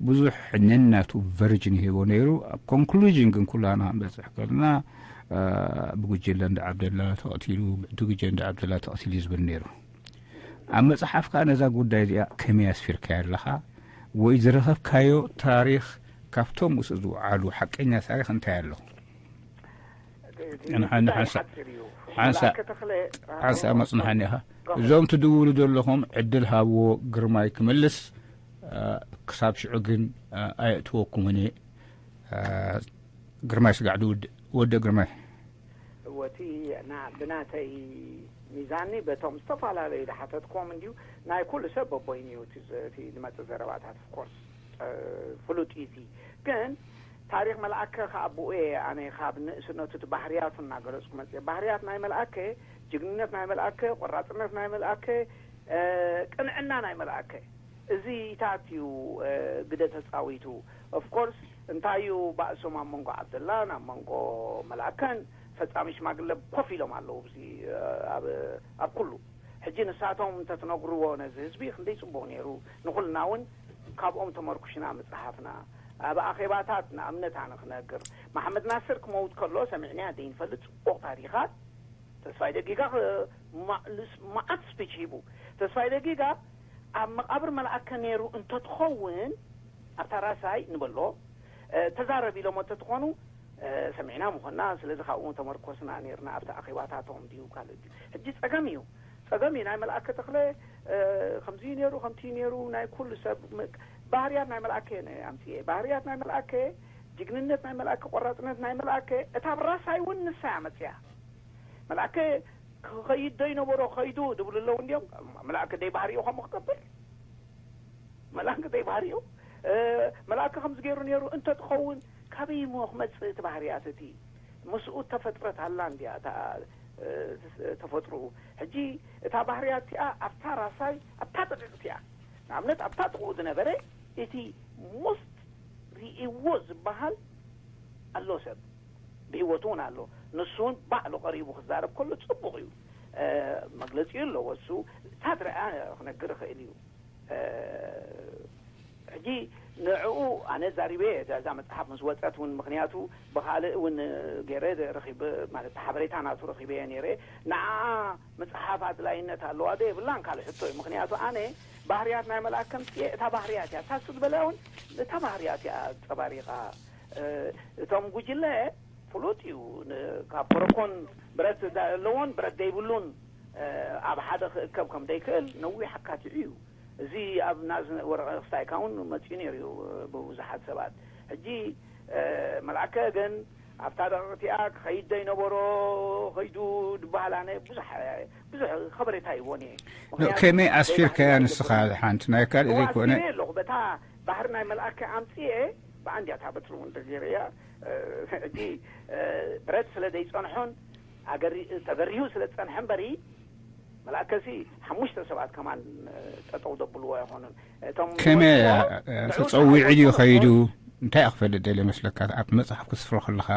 ብዙሕ ነናቱ ቨርጅን ይህቦ ነይሩ ኣብ ኮንክሉዥን ግን ኩላና ክንበፅሕ ከለና ብጉጅለ እንዳ ዓብደላ ተቐቲሉ ብዕዲ ጉጀ እንዳ ዓብደላ ተቐቲሉ እዩ ዝብል ነይሩ ኣብ መፅሓፍካ ነዛ ጉዳይ እዚኣ ከመይ ኣስፊርካያ ኣለኻ ወይ ዝረኸብካዮ ታሪኽ ካብቶም ምስኡ ዝወዓሉ ሓቀኛ ታሪኽ እንታይ ኣሎ ንሓንሳ ሓንሳ መፅንሓኒ ኢኻ እዞም ትድውሉ ዘለኹም ዕድል ሃብዎ ግርማይ ክምልስ ክሳብ ሽዑ ግን ኣየእትወኩምን እየ ግርማይ ስጋዕ ድውድእ ወደ ግርማይ ወቲ ብናተይ ሚዛኒ በቶም ዝተፈላለዩ ዝሓተትክዎም እንድዩ ናይ ኩሉ ሰብ በቦይኑ እዩ እቲ ዝመፅእ ዘረባታት ኦፍኮርስ ፍሉጥ እዩ እቲ ግን ታሪክ መልኣከ ከኣ ብኡ እየ ኣነ ካብ ንእስነቱ እቲ ባህርያቱ እናገለፅኩ መፅእ ባህርያት ናይ መልኣከ ጅግንነት ናይ መልኣከ ቆራፅነት ናይ መልኣከ ቅንዕና ናይ መልኣከ እዚታት እዩ ግደ ተፃዊቱ ኦፍኮርስ እንታይ እዩ ባእሶም ኣብ መንጎ ዓብደላን ኣብ መንጎ መልኣከን ፈፃሚ ሽማግለ ኮፍ ኢሎም ኣለዉ ኣብዚ ኣብ ኩሉ ሕጂ ንሳቶም እንተትነግርዎ ነዚ ህዝቢ ክንደይ ፅቡቅ ነይሩ ንኩልና እውን ካብኦም ተመርኩሽና ምፅሓፍና ኣብ ኣኼባታት ንኣብነት ኣነ ክነግር መሓመድ ናስር ክመውት ከሎ ሰሚዕናያ ዘይንፈልጥ ፅቡቅ ታሪኻት ተስፋይ ደጊጋ መዓት ስፒች ሂቡ ተስፋይ ደጊጋ ኣብ መቃብር መልኣከ ነይሩ እንተትኸውን ኣብታ ራሳይ ንበሎ ተዛረብ ኢሎሞ እንተትኾኑ ሰሚዕና ምኾና ስለዚ ካብኡ ተመርኮስና ነርና ኣብቲ ኣኼባታቶም ድዩ ካልእ ድዩ ሕጂ ጸገም እዩ ጸገም እዩ ናይ መልኣከ ተኽለ ከምዚ ነይሩ ከምቲ ነይሩ ናይ ኩሉ ሰብ ባህርያት ናይ መልኣከ ኣምፅኤ ባህርያት ናይ መልኣከ ጅግንነት ናይ መልኣከ ቆራፅነት ናይ መልኣከ እታ ብራሳይ እውን ንሳ እያ መፅያ መልኣከ ክኸይድ ዶ ይነበሮ ከይዱ ዝብሉ ኣለዉ እንዲዮም መልኣከ ደይ ባህሪኡ ከምኡ ክገብር መልኣከ ደይ ባህሪኡ መልኣከ ከምዚ ገይሩ ነይሩ እንተትኸውን ካበይ ሞ ክመፅእ እቲ ባህርያት እቲ ምስኡ ተፈጥረት ኣላ እንዲያ እታ ተፈጥሩ ሕጂ እታ ባህርያት እቲኣ ኣብታ ራሳይ ኣብታ ጥቂቅ እቲኣ ንኣብነት ኣብታ ጥቅኡ ዝነበረ እቲ ሞስት ርእዎ ዝበሃል ኣሎ ሰብ ብህይወቱ እውን ኣሎ ንሱ እውን ባዕሉ ቀሪቡ ክዛረብ ከሎ ፅቡቅ እዩ መግለፂኡ ኣለዎ እሱ እታ ትረኣ ክነግር ይኽእል እዩ ሕጂ ንዕኡ ኣነ ዛሪበ እዛ መፅሓፍ ምስ ወፀት እውን ምክንያቱ ብካልእ እውን ገይረ ረኪብ ማለት ሓበሬታ ናቱ ረኪበ እየ ነይረ ንዓ መፅሓፍ ኣድላይነት ኣለዋ ዶ የብላን ካልእ ሕቶ እዩ ምክንያቱ ኣነ ባህርያት ናይ መልኣክ ከምፅየ እታ ባህርያት እያ እታ እሱ ዝበለ እውን እታ ባህርያት እያ ፀባሪቃ እቶም ጉጅለ ፍሉጥ እዩ ካብ ኮረኮን ብረት ኣለዎን ብረት ዘይብሉን ኣብ ሓደ ክእከብ ከም ዘይክእል ነዊሕ ኣካቲዑ እዩ እዚ ኣብ ናዝ ወረቀ ክስታይካ እውን መፅኡ ነይሩ እዩ ብብዙሓት ሰባት ሕጂ መልኣከ ግን ኣብታ ደቂቕ እቲኣ ክኸይድ ዘይነበሮ ኸይዱ ዝበሃል ኣነ ብዙሕ ብዙሕ ከበሬታ ይቦን እየ። ከመይ ኣስፊርካያ ንስኻ? ሓንቲ ናይ ካልእ ዘይኮነ ኣለኹ። በታ ባህር ናይ መልኣከ ኣምፅኤ ብኣንድያታ በትሪ እውን ተገይረያ። ሕጂ ብረት ስለ ዘይፀንሖን ተገሪሁ ስለ ዝፀንሐ እምበሪ መልኣከሲ ሓሙሽተ ሰባት ከማን ጠጠው ዘብልዎ ኣይኮኑን። እቶም ከመይ ተፀዊዑ ድዩ ኸይዱ? እንታይ ክፈልጥ ደለ መስለካ? ኣብ መፅሓፍ ክስፍሮ ከለኻ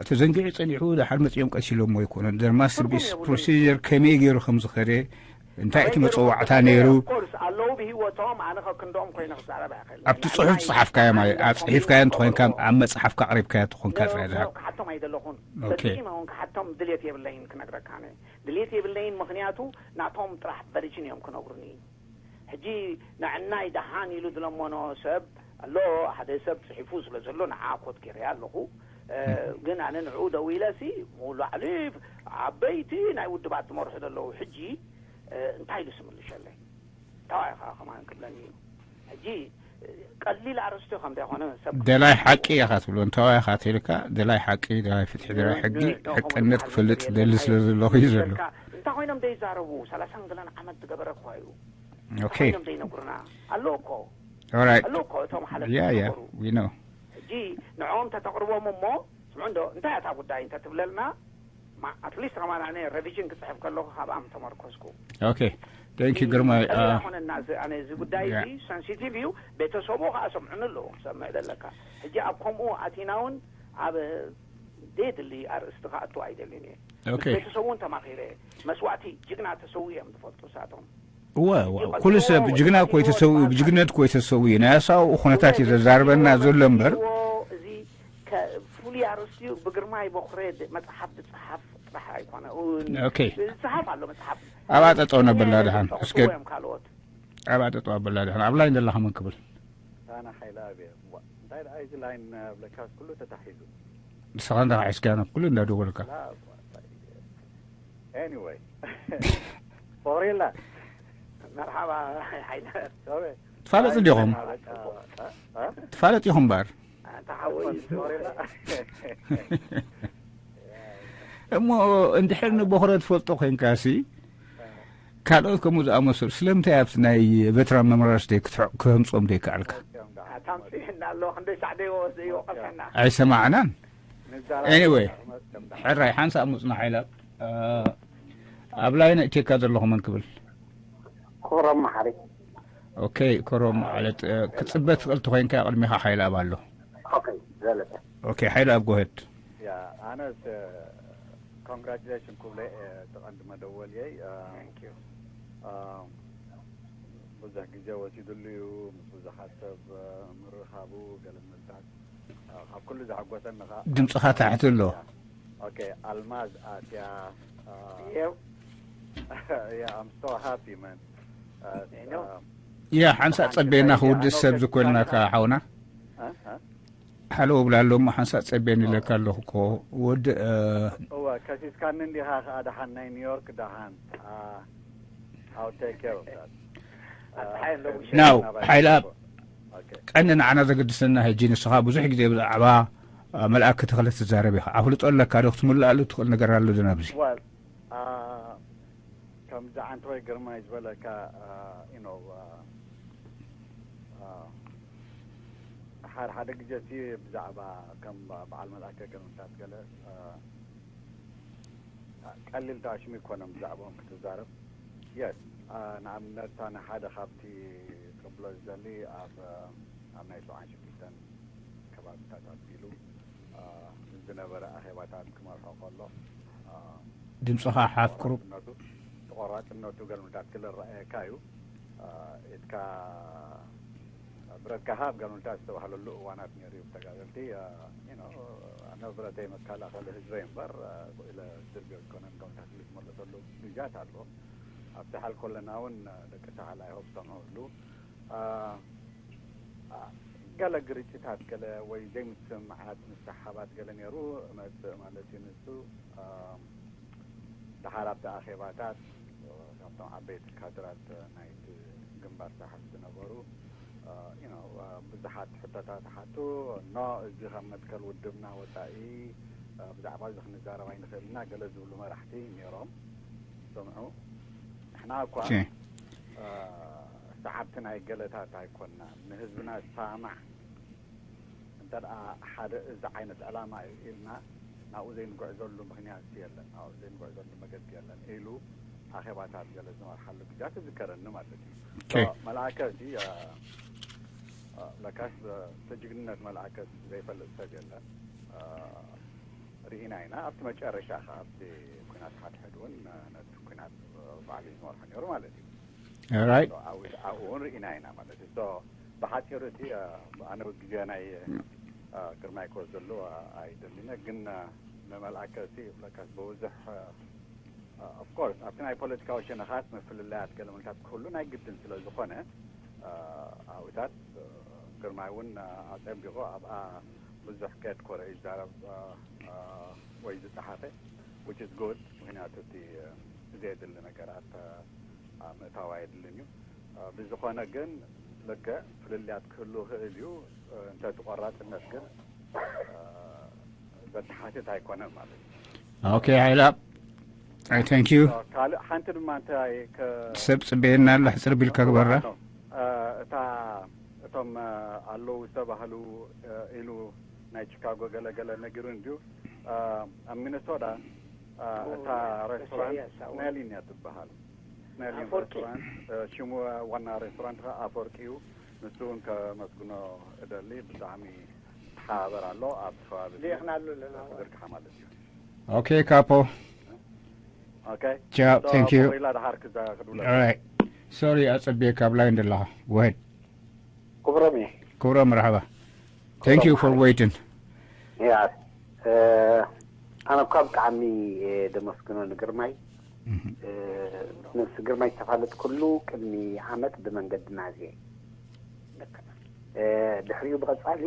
ተዘንጊዑ ፀኒሑ ደሓር መፂኦም ቀሲሎሞ ይኮኑን። There must be procedure ከመይ ገይሩ ከም ዝኸደ እንታይ እቲ መፀዋዕታ ነይሩ? ኣለዉ ብሂወቶም። ኣነ ከክንዶም ኮይነ ክዛረብ ኣይኽእል። ኣብቲ ፅሑፍ ዝፀሓፍካዮ ማለት ኣብ ፅሒፍካዮ እንተኮይንካ ኣብ መፅሓፍካ ኣቅሪብካዮ ተኮንካ ጥራይ ዝሃብ። ክሓቶም ኣይደለኹን። ፈፂመ እውን ክሓቶም ድልየት የብለይን ክነግረካ። ድልየት የብለይን ምክንያቱ ናቶም ጥራሕ ቨርጅን እዮም ክነግሩኒ። ሕጂ ንዕናይ ደሓን ኢሉ ዝለመኖ ሰብ ኣሎ። ሓደ ሰብ ፅሒፉ ስለ ዘሎ ንዓ ኮት ገይረያ ኣለኹ። ግን ኣነ ንዕኡ ደው ኢለሲ ምውሉ ዓሊፍ ዓበይቲ ናይ ውድባት ዝመርሑ ዘለዉ ሕጂ እንታይ ኢሉ ስምልሸለይ? እንታይ ኢኻ ከማን ክብለኒ እዩ። ሕጂ ቀሊል ኣርእስቲ ከም ዘይኮነ ሰብ ደላይ ሓቂ ኢኻ ትብሎ። እንተዋይ ኢኻ ተልካ ደላይ ሓቂ፣ ደላይ ፍትሒ፣ ደላይ ሕጊ፣ ሕቅነት ክፈልጥ ደሊ ስለ ዘለኹ እዩ ዘሎ። እንታይ ኮይኖም ዘይዛረቡ? ሰላሳን ገለን ዓመት ዝገበረ እኮ እዩ። Okay. ኮይኖም ዘይነግሩና ኣሎ እኮ All right. ኣሎ እኮ እቶም ሓለፍቲ Yeah, yeah. ዝነበሩ። We know. ሕጂ ንዕኦም ተተቕርቦም እሞ ስምዑ እንዶ እንታይ እታ ጉዳይ እንተትብለልና፣ ኣትሊስት ከማን ኣነ ሬቪዥን ክፅሕፍ ከለኹ ካብኣም ተመርኮዝኩ። Okay. Thank you ግርማይ። ቀሊል ኣይኮነና እዚ ኣነ እዚ ጉዳይ እዚ ሰንሲቲቭ እዩ። ቤተሰቡ ከዓ ሰምዑኒ ኣለዉ ክሰምዕ ዘለካ። ሕጂ ኣብ ከምኡ ኣቲና እውን ኣብ ዘይድሊ ኣርእስቲ ክኣቱ ኣይደልን እየ። Okay. ቤተሰቡ እውን ተማኺረ። መስዋእቲ ጅግና ተሰው እዮም ዝፈልጡ እሳቶም። እወ እወ ኩሉ ሰብ ጅግና እኮ የተሰው ብጅግነት እኮ የተሰው እዩ። ናይ ኣሳው ኩነታት እዩ ዘዛርበና ዘሎ እምበር እዚ ፍሉይ ኣርእስቲኡ ብግርማይ በኩረ መፅሓፍ ዝፅሓፍ ጥራሕ ኣይኮነ። Okay. ዝፅሓፍ ኣሎ መፅሓፍ ኣብ ኣጠጠው ነበላ ድሓን እስከ እዮም ካልኦት ኣብ ኣጠጠው ኣበላ ድሓን ኣብ ላይን ዘለኻ መን ክብል ኣነ ሓይለ ኣብ እየ። እዋ፣ እንታይ ደኣ እዚ ላይን ብለካስ ኩሉ ተታሒዙ። ንስኻ እንዳ ሒዝካ ናብ ኩሉ እንዳደወልካ ላ፣ ኤኒወይ ፎሬላ መርሓባ ሓይለ ሶሪ ትፋለጥ እንዲኹም እ? ትፋለጥ ኢኹም እምበር ተሓወይ ፎሬላ እሞ እንድሕር ንቦኽረ ትፈልጦ ኮይንካሲ ካልኦት ከምኡ ዝኣመሰሉ ስለምንታይ ኣብቲ ናይ ቨትራን መምራርስ ደይ ክህምፆም ደይከኣልካ ታምፅእና ኣሎ ክንደይ ሳዕ ደይወስደ ይወቀሰና ኣይሰማዕናን Anyway. ሕራይ ሓንሳእ ሙፅና ሓይላ ኣብ ላይነ እቴካ ዘለኹ መን ክብል ክብሮም መሓሪ ኦኬ ኮሮም ማለት ክፅበት ትኽእል ተኮይንካ ቅድሚኻ ሓይላ ኣብ ኣሎ ኦኬ ዘለተ ኦኬ ሓይላ ኣብ ጎሄድ ያ ኣነስ ኮንግራጁሌሽን ክብለ እየ እቲ ቀንዲ መደወልየይ አ፣ አ፣ ብዙሕ ግዜ ወሲድሉ እዩ ምስ ብዙሓት ሰብ አ፣ ምርኻቡ ገለ ምልታት አ፣ ካብ ኩሉ ዘሐጎሰኒ ከዓ ድምፅኻ ታሕቲ ኣሎ ኦኬ ኣልማዝ ኣትያ አ፣ የው yeah, I'm so happy man አ፣ know. አ፣ ያ ሓንሳእ ፀቤና ክውድእ ሰብ ዝኮልና ከዓ ሓውና አ፣ አ፣ ሓሎ ብላ ኣሎ እሞ ሓንሳእ ፀቤን ኢለካ ኣለኹ እኮ ወዲ እወ ከሲስካኒ እንዲኻ ከዓ ደሓን ናይ ኒውዮርክ ደሓን አ፣ I'll take care of that ናው ሓይላ ኦኬ ቀንዲ ንዓና ዘገድሰና ሕጂ ንስኻ ብዙሕ ግዜ ብዛዕባ መልኣክ ተኽለ ትዛረብ ኢኻ ኣፍልጦ ኣለካ ዶ ክትምልኣሉ ትኽእል ነገር ኣሎ ዶ ናብዚ Well, አ፣ ከምዚ ዓንተወይ ግርማይ ዝበለካ አ፣ you know አ፣ አ፣ ሓደ ሓደ ግዜ እቲ ብዛዕባ ከም በዓል መልኣከ ገምታት ገለ አ፣ ቀሊል ተኣሽሙ ይኮነም ብዛዕባኦም ክትዛረብ የስ ንኣብነት ኣነ ሓደ ካብቲ ክብሎ ዝደሊ ኣብ ኣብ ናይ ሰብዓን ሽዱሽተን ከባብታት ኣቢሉ ዝነበረ ኣኼባታት ክመርሖ ከሎ ድምፅኻ ሓፍ ቁሩብ ተቆራፅነቱ ገልምታት ክልረኣየካ እዩ ኢትካ ብረትካ ሃብ ገልምታት ዝተባህለሉ እዋናት ነይሩ እዩ ተጋደልቲ ኣነ ብረተይ መከላኸሊ ህዝበይ እምበር ኢለ ዝድርብዮ ዝኮነን ገልምታት ዝመለሰሉ ግዜያት ኣሎ ኣብቲ ሓል ኮለና እውን ደቂ ሳሕል ኣይሆብ ሰምዑ እሉ ገለ ግርጭታት ገለ ወይ ዘይምስምማዓት ምስ ሰሓባት ገለ ነይሩ መፅእ ማለት እዩ ንሱ ደሓር ኣብቲ ኣኼባታት ካብቶም ዓበይቲ ካድራት ናይቲ ግንባር ሳሕል ዝነበሩ ብዙሓት ሕቶታት ሓቱ። ኖ፣ እዚ ካብ መትከል ውድብና ወፃኢ ብዛዕባ እዚ ክንዛረብ ኣይንኽእል ኢና ገለ ዝብሉ መራሕቲ ነይሮም። ስምዑ፣ ንሕና እኳ ሰዓብቲ ናይ ገለታት ኣይኮንና። ንህዝብና ዝሰማማዕ እንተ ሓደ እዚ ዓይነት ዕላማ እዩ ኢልና ናብኡ ዘይንጉዕዘሉ ምኽንያት የለን፣ ናብኡ ዘይንጉዕዘሉ መገዲ የለን ኢሉ ኣኼባታት ገለ ዝመርሓሉ ግዜያት እዝከረኒ ማለት እዩ። መልኣከ እቲ ለካስ እቲ ጅግንነት መልኣከስ ዘይፈልጥ ሰብ የለን። ርኢና ኢና ኣብቲ መጨረሻ ከ ኣብቲ ኩናት ሓድሕድ እውን ነቲ ኩናት ባዕሉ ዝመርሖ ነይሩ ማለት እዩ። ኣብኡ እውን ርኢና ኢና ማለት እዩ። ብሓፂሩ እቲ ኣነ ግዜ ናይ ግርማይ ክወስደሉ ኣይደሊነ፣ ግን ንመልኣከ እቲ ለካስ ብብዙሕ ኦፍኮርስ ኣብቲ ናይ ፖለቲካዊ ሸነኻት ምፍልላያት ገለመልታት ክህሉ ናይ ግድን ስለ ዝኾነ ኣብኡታት ግርማይ እውን ኣፀቢቑ ኣብኣ ብዙሕ ከድኮረ ይዛረብ ወይ ዝፀሓፈ which is good። ምክንያቱ እቲ ዘየድሊ ነገራት ምእታው ኣየድልን እዩ። ብዝኾነ ግን ልክዕ ፍልልያት ክህሉ ይኽእል እዩ። እንተ እቲ ቆራፅነት ግን ዘተሓትት ኣይኮነን ማለት እዩ። ኦኬ፣ ሓይላ፣ thank you። ካልእ ሓንቲ ድማ እንታይ ሰብ ፅበየና ኣሎ፣ ሕፅር ቢልካ ግበራ። እታ እቶም ኣለዉ ዝተባህሉ ኢሉ ናይ ቺካጎ ገለገለ ነጊሩ እንድዩ። ኣብ ሚነሶታ እታ ሬስቶራንት ስናሊን እያ ትበሃል። ስናሊን ሬስቶራንት ሽሙ ዋና ሬስቶራንት ከዓ ኣፈወርቂ እዩ። ንሱ እውን ከመስግኖ እደሊ። ብጣዕሚ ተሓባበር ኣሎ ኣብ ከባቢ ዜኽና ኣሎ ኣለና ዝርግሓ ማለት እዩ። ኦኬ ካፖ ኦኬ ቻው፣ thank you። ኢላ ድሓር ክዛ ክድውለ All right. Sorry ኣጸብየ ካብ ላይን ዘለኻ። Go ahead. ክብሮም እየ። ክብሮም መርሓባ። Thank you for waiting. ያ ኣነ እኳ ብጣዕሚ እየ ደመስግኖ ንግርማይ። ንስ ግርማይ ዝተፋለጥኩሉ ቅድሚ ዓመት ብመንገዲ ናዝየ። ድሕሪኡ ብቐጻሊ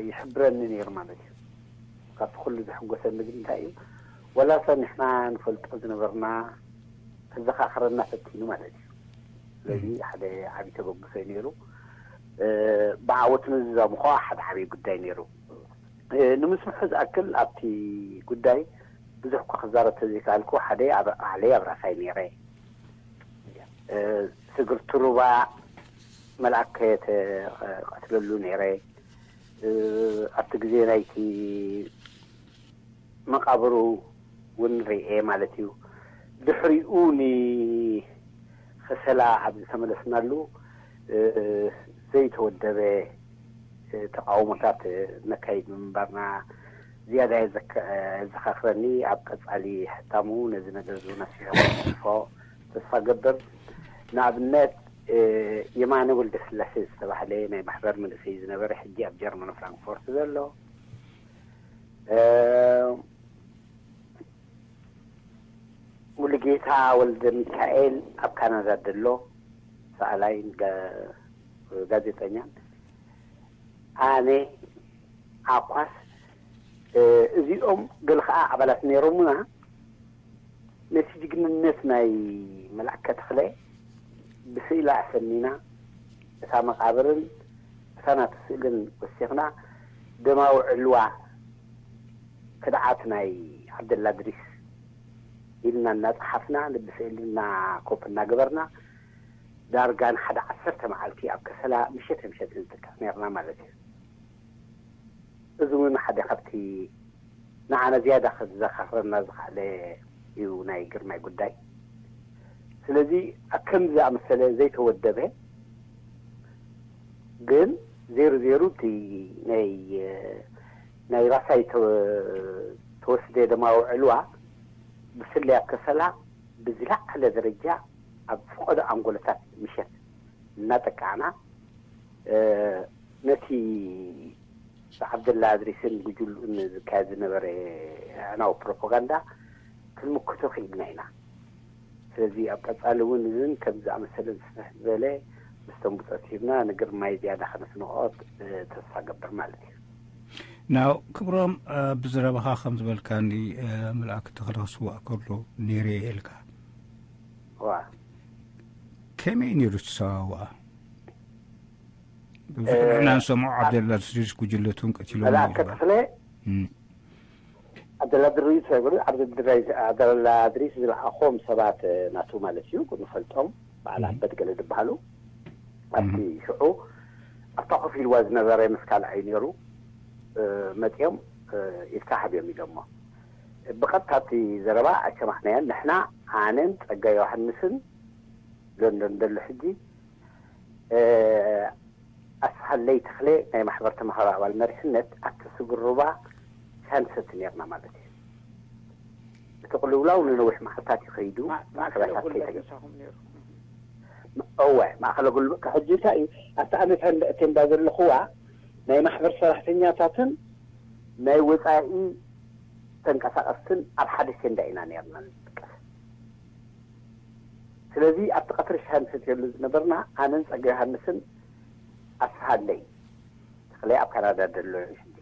ይሕብረኒ ነይሩ ማለት እዩ። ካብቲ ኩሉ ዘሐጎሰኒ ግን እንታይ እዩ፣ ወላ ሰብ ንሕና ንፈልጦ ዝነበርና ከዘኻኽረና ፈቲኑ ማለት እዩ። ስለዚ ሓደ ዓብዪ ተበግሶ እዩ ነይሩ። ብዓወት ምዝዛሙ ኸዓ ሓደ ዓብዪ ጉዳይ ነይሩ። ንምስምሑ ዝኣክል ኣብቲ ጉዳይ ብዙሕ እኳ ክዛረብ ተዘይከኣልኩ ሓደ ኣብ ባዕለይ ኣብ ራሳይ ነይረ። ስግርቲ ሩባ መልኣከ ተቐትለሉ ነይረ። ኣብቲ ግዜ ናይቲ መቃብሩ እውን ርኤ ማለት እዩ። ድሕሪኡ ንኸሰላ ኣብ ዝተመለስናሉ ዘይተወደበ ተቃውሞታት ነካይድ ምንባርና ዝያዳ የዘካኽረኒ። ኣብ ቀጻሊ ሕታሙ ነዚ ነገር ዝውን ኣስፊሖ ክጽሕፎ ተስፋ ገብር። ንኣብነት የማነ ወልደስላሴ ዝተባህለ ናይ ማሕበር መንእሰይ ዝነበረ ሕጂ ኣብ ጀርመን ፍራንክፎርት ዘሎ ሙሉጌታ ወልደ ሚካኤል ኣብ ካናዳ ዘሎ ሰኣላይን ጋዜጠኛን ኣነ ዓኳስ እዚኦም ገለ ከዓ ኣባላት ነይሮምና ነቲ ጅግንነት ናይ መልኣከ ተኽለ ብስእሊ ኣሰኒና እታ መቃብርን እታ ናቱ ስእልን ወሲኽና ደማዊ ዕልዋ ክድዓት ናይ ዓብደላ ድሪስ ኢልና እናፀሓፍና ልቢ ስእሊ እና ኮፕ እናገበርና ዳርጋ ንሓደ ዓሰርተ መዓልቲ ኣብ ከሰላ ምሸት ምሸት ንጥቀስ ነርና ማለት እዩ። እዚ እውን ሓደ ካብቲ ንዓና ዝያዳ ከዘኻኽረና ዝኸኣለ እዩ ናይ ግርማይ ጉዳይ። ስለዚ ኣብ ከምዚ ዝኣመሰለ ዘይተወደበ ግን ዜሩ ዜሩ እቲ ናይ ናይ ራሳይ ተወስደ ደማዊ ዕልዋ ብፍላይ ኣብ ከሰላ ብዝለዓለ ደረጃ ኣብ ፈቐዶ ኣንጎሎታት ምሸት እናጠቃዕና ነቲ ብዓብደላ እድሪስን ጉጅልኡን ዝካየድ ዝነበረ ኣዕናዊ ፕሮፓጋንዳ ክንምክቶ ክኢልና ኢና። ስለዚ ኣብ ቀጻሊ እውን እዝን ከም ዝኣመሰለ ዝስፍሕ ዝበለ ምስቶም ብጾት ሂብና ንግርማይ ዝያዳ ከነስንቆ ተስፋ ገብር ማለት እዩ። ናው ክብሮም ብዝረባኻ ከም ዝበልካኒ ምልኣክ ተኽለ ክስዋእ ከሎ ነይረ ኢልካ ዋ ከመይ ነይሩ ትሰዋውኣ? ብዙሕ ንሕና ንሰምዖ ዓብደላ ድሪስ ጉጅለቱን ቀቲሎም መልኣከ ተኽለ ዓብደላ ድሪስ ኣይኮነ፣ ዓብደላ ድሪስ ዝለኣኾም ሰባት ናቱ ማለት እዩ። ንፈልጦም በዓል ኣበት ገለ ዝበሃሉ ኣብቲ ሽዑ ኣብታ ኮፍ ኢልዋ ዝነበረ ምስ ካልኣይ ነይሩ። መፂኦም ኢድካ ሃብዮም ኢሎሞ። ብቐጥታ እቲ ዘረባ ኣይሰማዕናዮን። ንሕና ኣነን ፀጋ ዮሃንስን ሎንዶን ዘሎ ሕጂ ኣስፋሃለይ ተኽለ ናይ ማሕበር ተምሃሮ ኣባል መሪሕነት ኣብቲ ስጉር ሩባ ሻንሰት ነርና ማለት እዩ። እቲ ቅልውላው ንነዊሕ መዓልታት ይኸይዱ። ማእከለ ጉልበት ምሳኹም ነይሩ። እወ፣ ማእከለ ጉልበት ሕጂ እንታይ እዩ ኣብቲ ኣነ ቴንዳ ዘለኽዋ ናይ ማሕበር ሰራሕተኛታትን ናይ ወፃኢ ተንቀሳቀስትን ኣብ ሓደ ቴንዳ ኢና ነርና ንጥቀስ። ስለዚ ኣብቲ ቀትሪ ሻሂ ንሰትየሉ ዝነበርና ኣነን ፀጋ ዮሃንስን ኣስፋሃለይ ተኽለ ኣብ ካናዳ ደሎ ሕጂ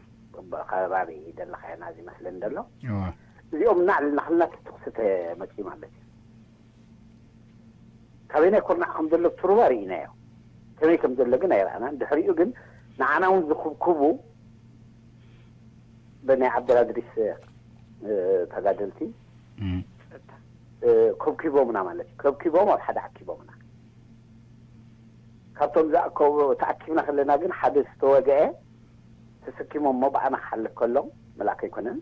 ከባቢ ደለኻዮ ናዚ መስለኒ ደሎ እዚኦም ናዕልና ክልና ትኩሲ ተመፅዩ ማለት እዩ። ካበይናይ ኩርናዕ ከም ዘሎ ብትሩባ ርኢናዮ። ከመይ ከም ዘሎ ግን ኣይረኣናን። ድሕሪኡ ግን ንዓና እውን ዝኩብኩቡ ብናይ ዓብደላድሪስ ተጋደልቲ ከብኪቦምና ማለት እዩ። ከብኪቦም ኣብ ሓደ ኣኪቦምና። ካብቶም ዝኣከቡ ተኣኪብና ከለና ግን ሓደ ዝተወግአ ተሰኪሞሞ ብኣና ክሓልፍ ከሎ መልኣክ ኣይኮነን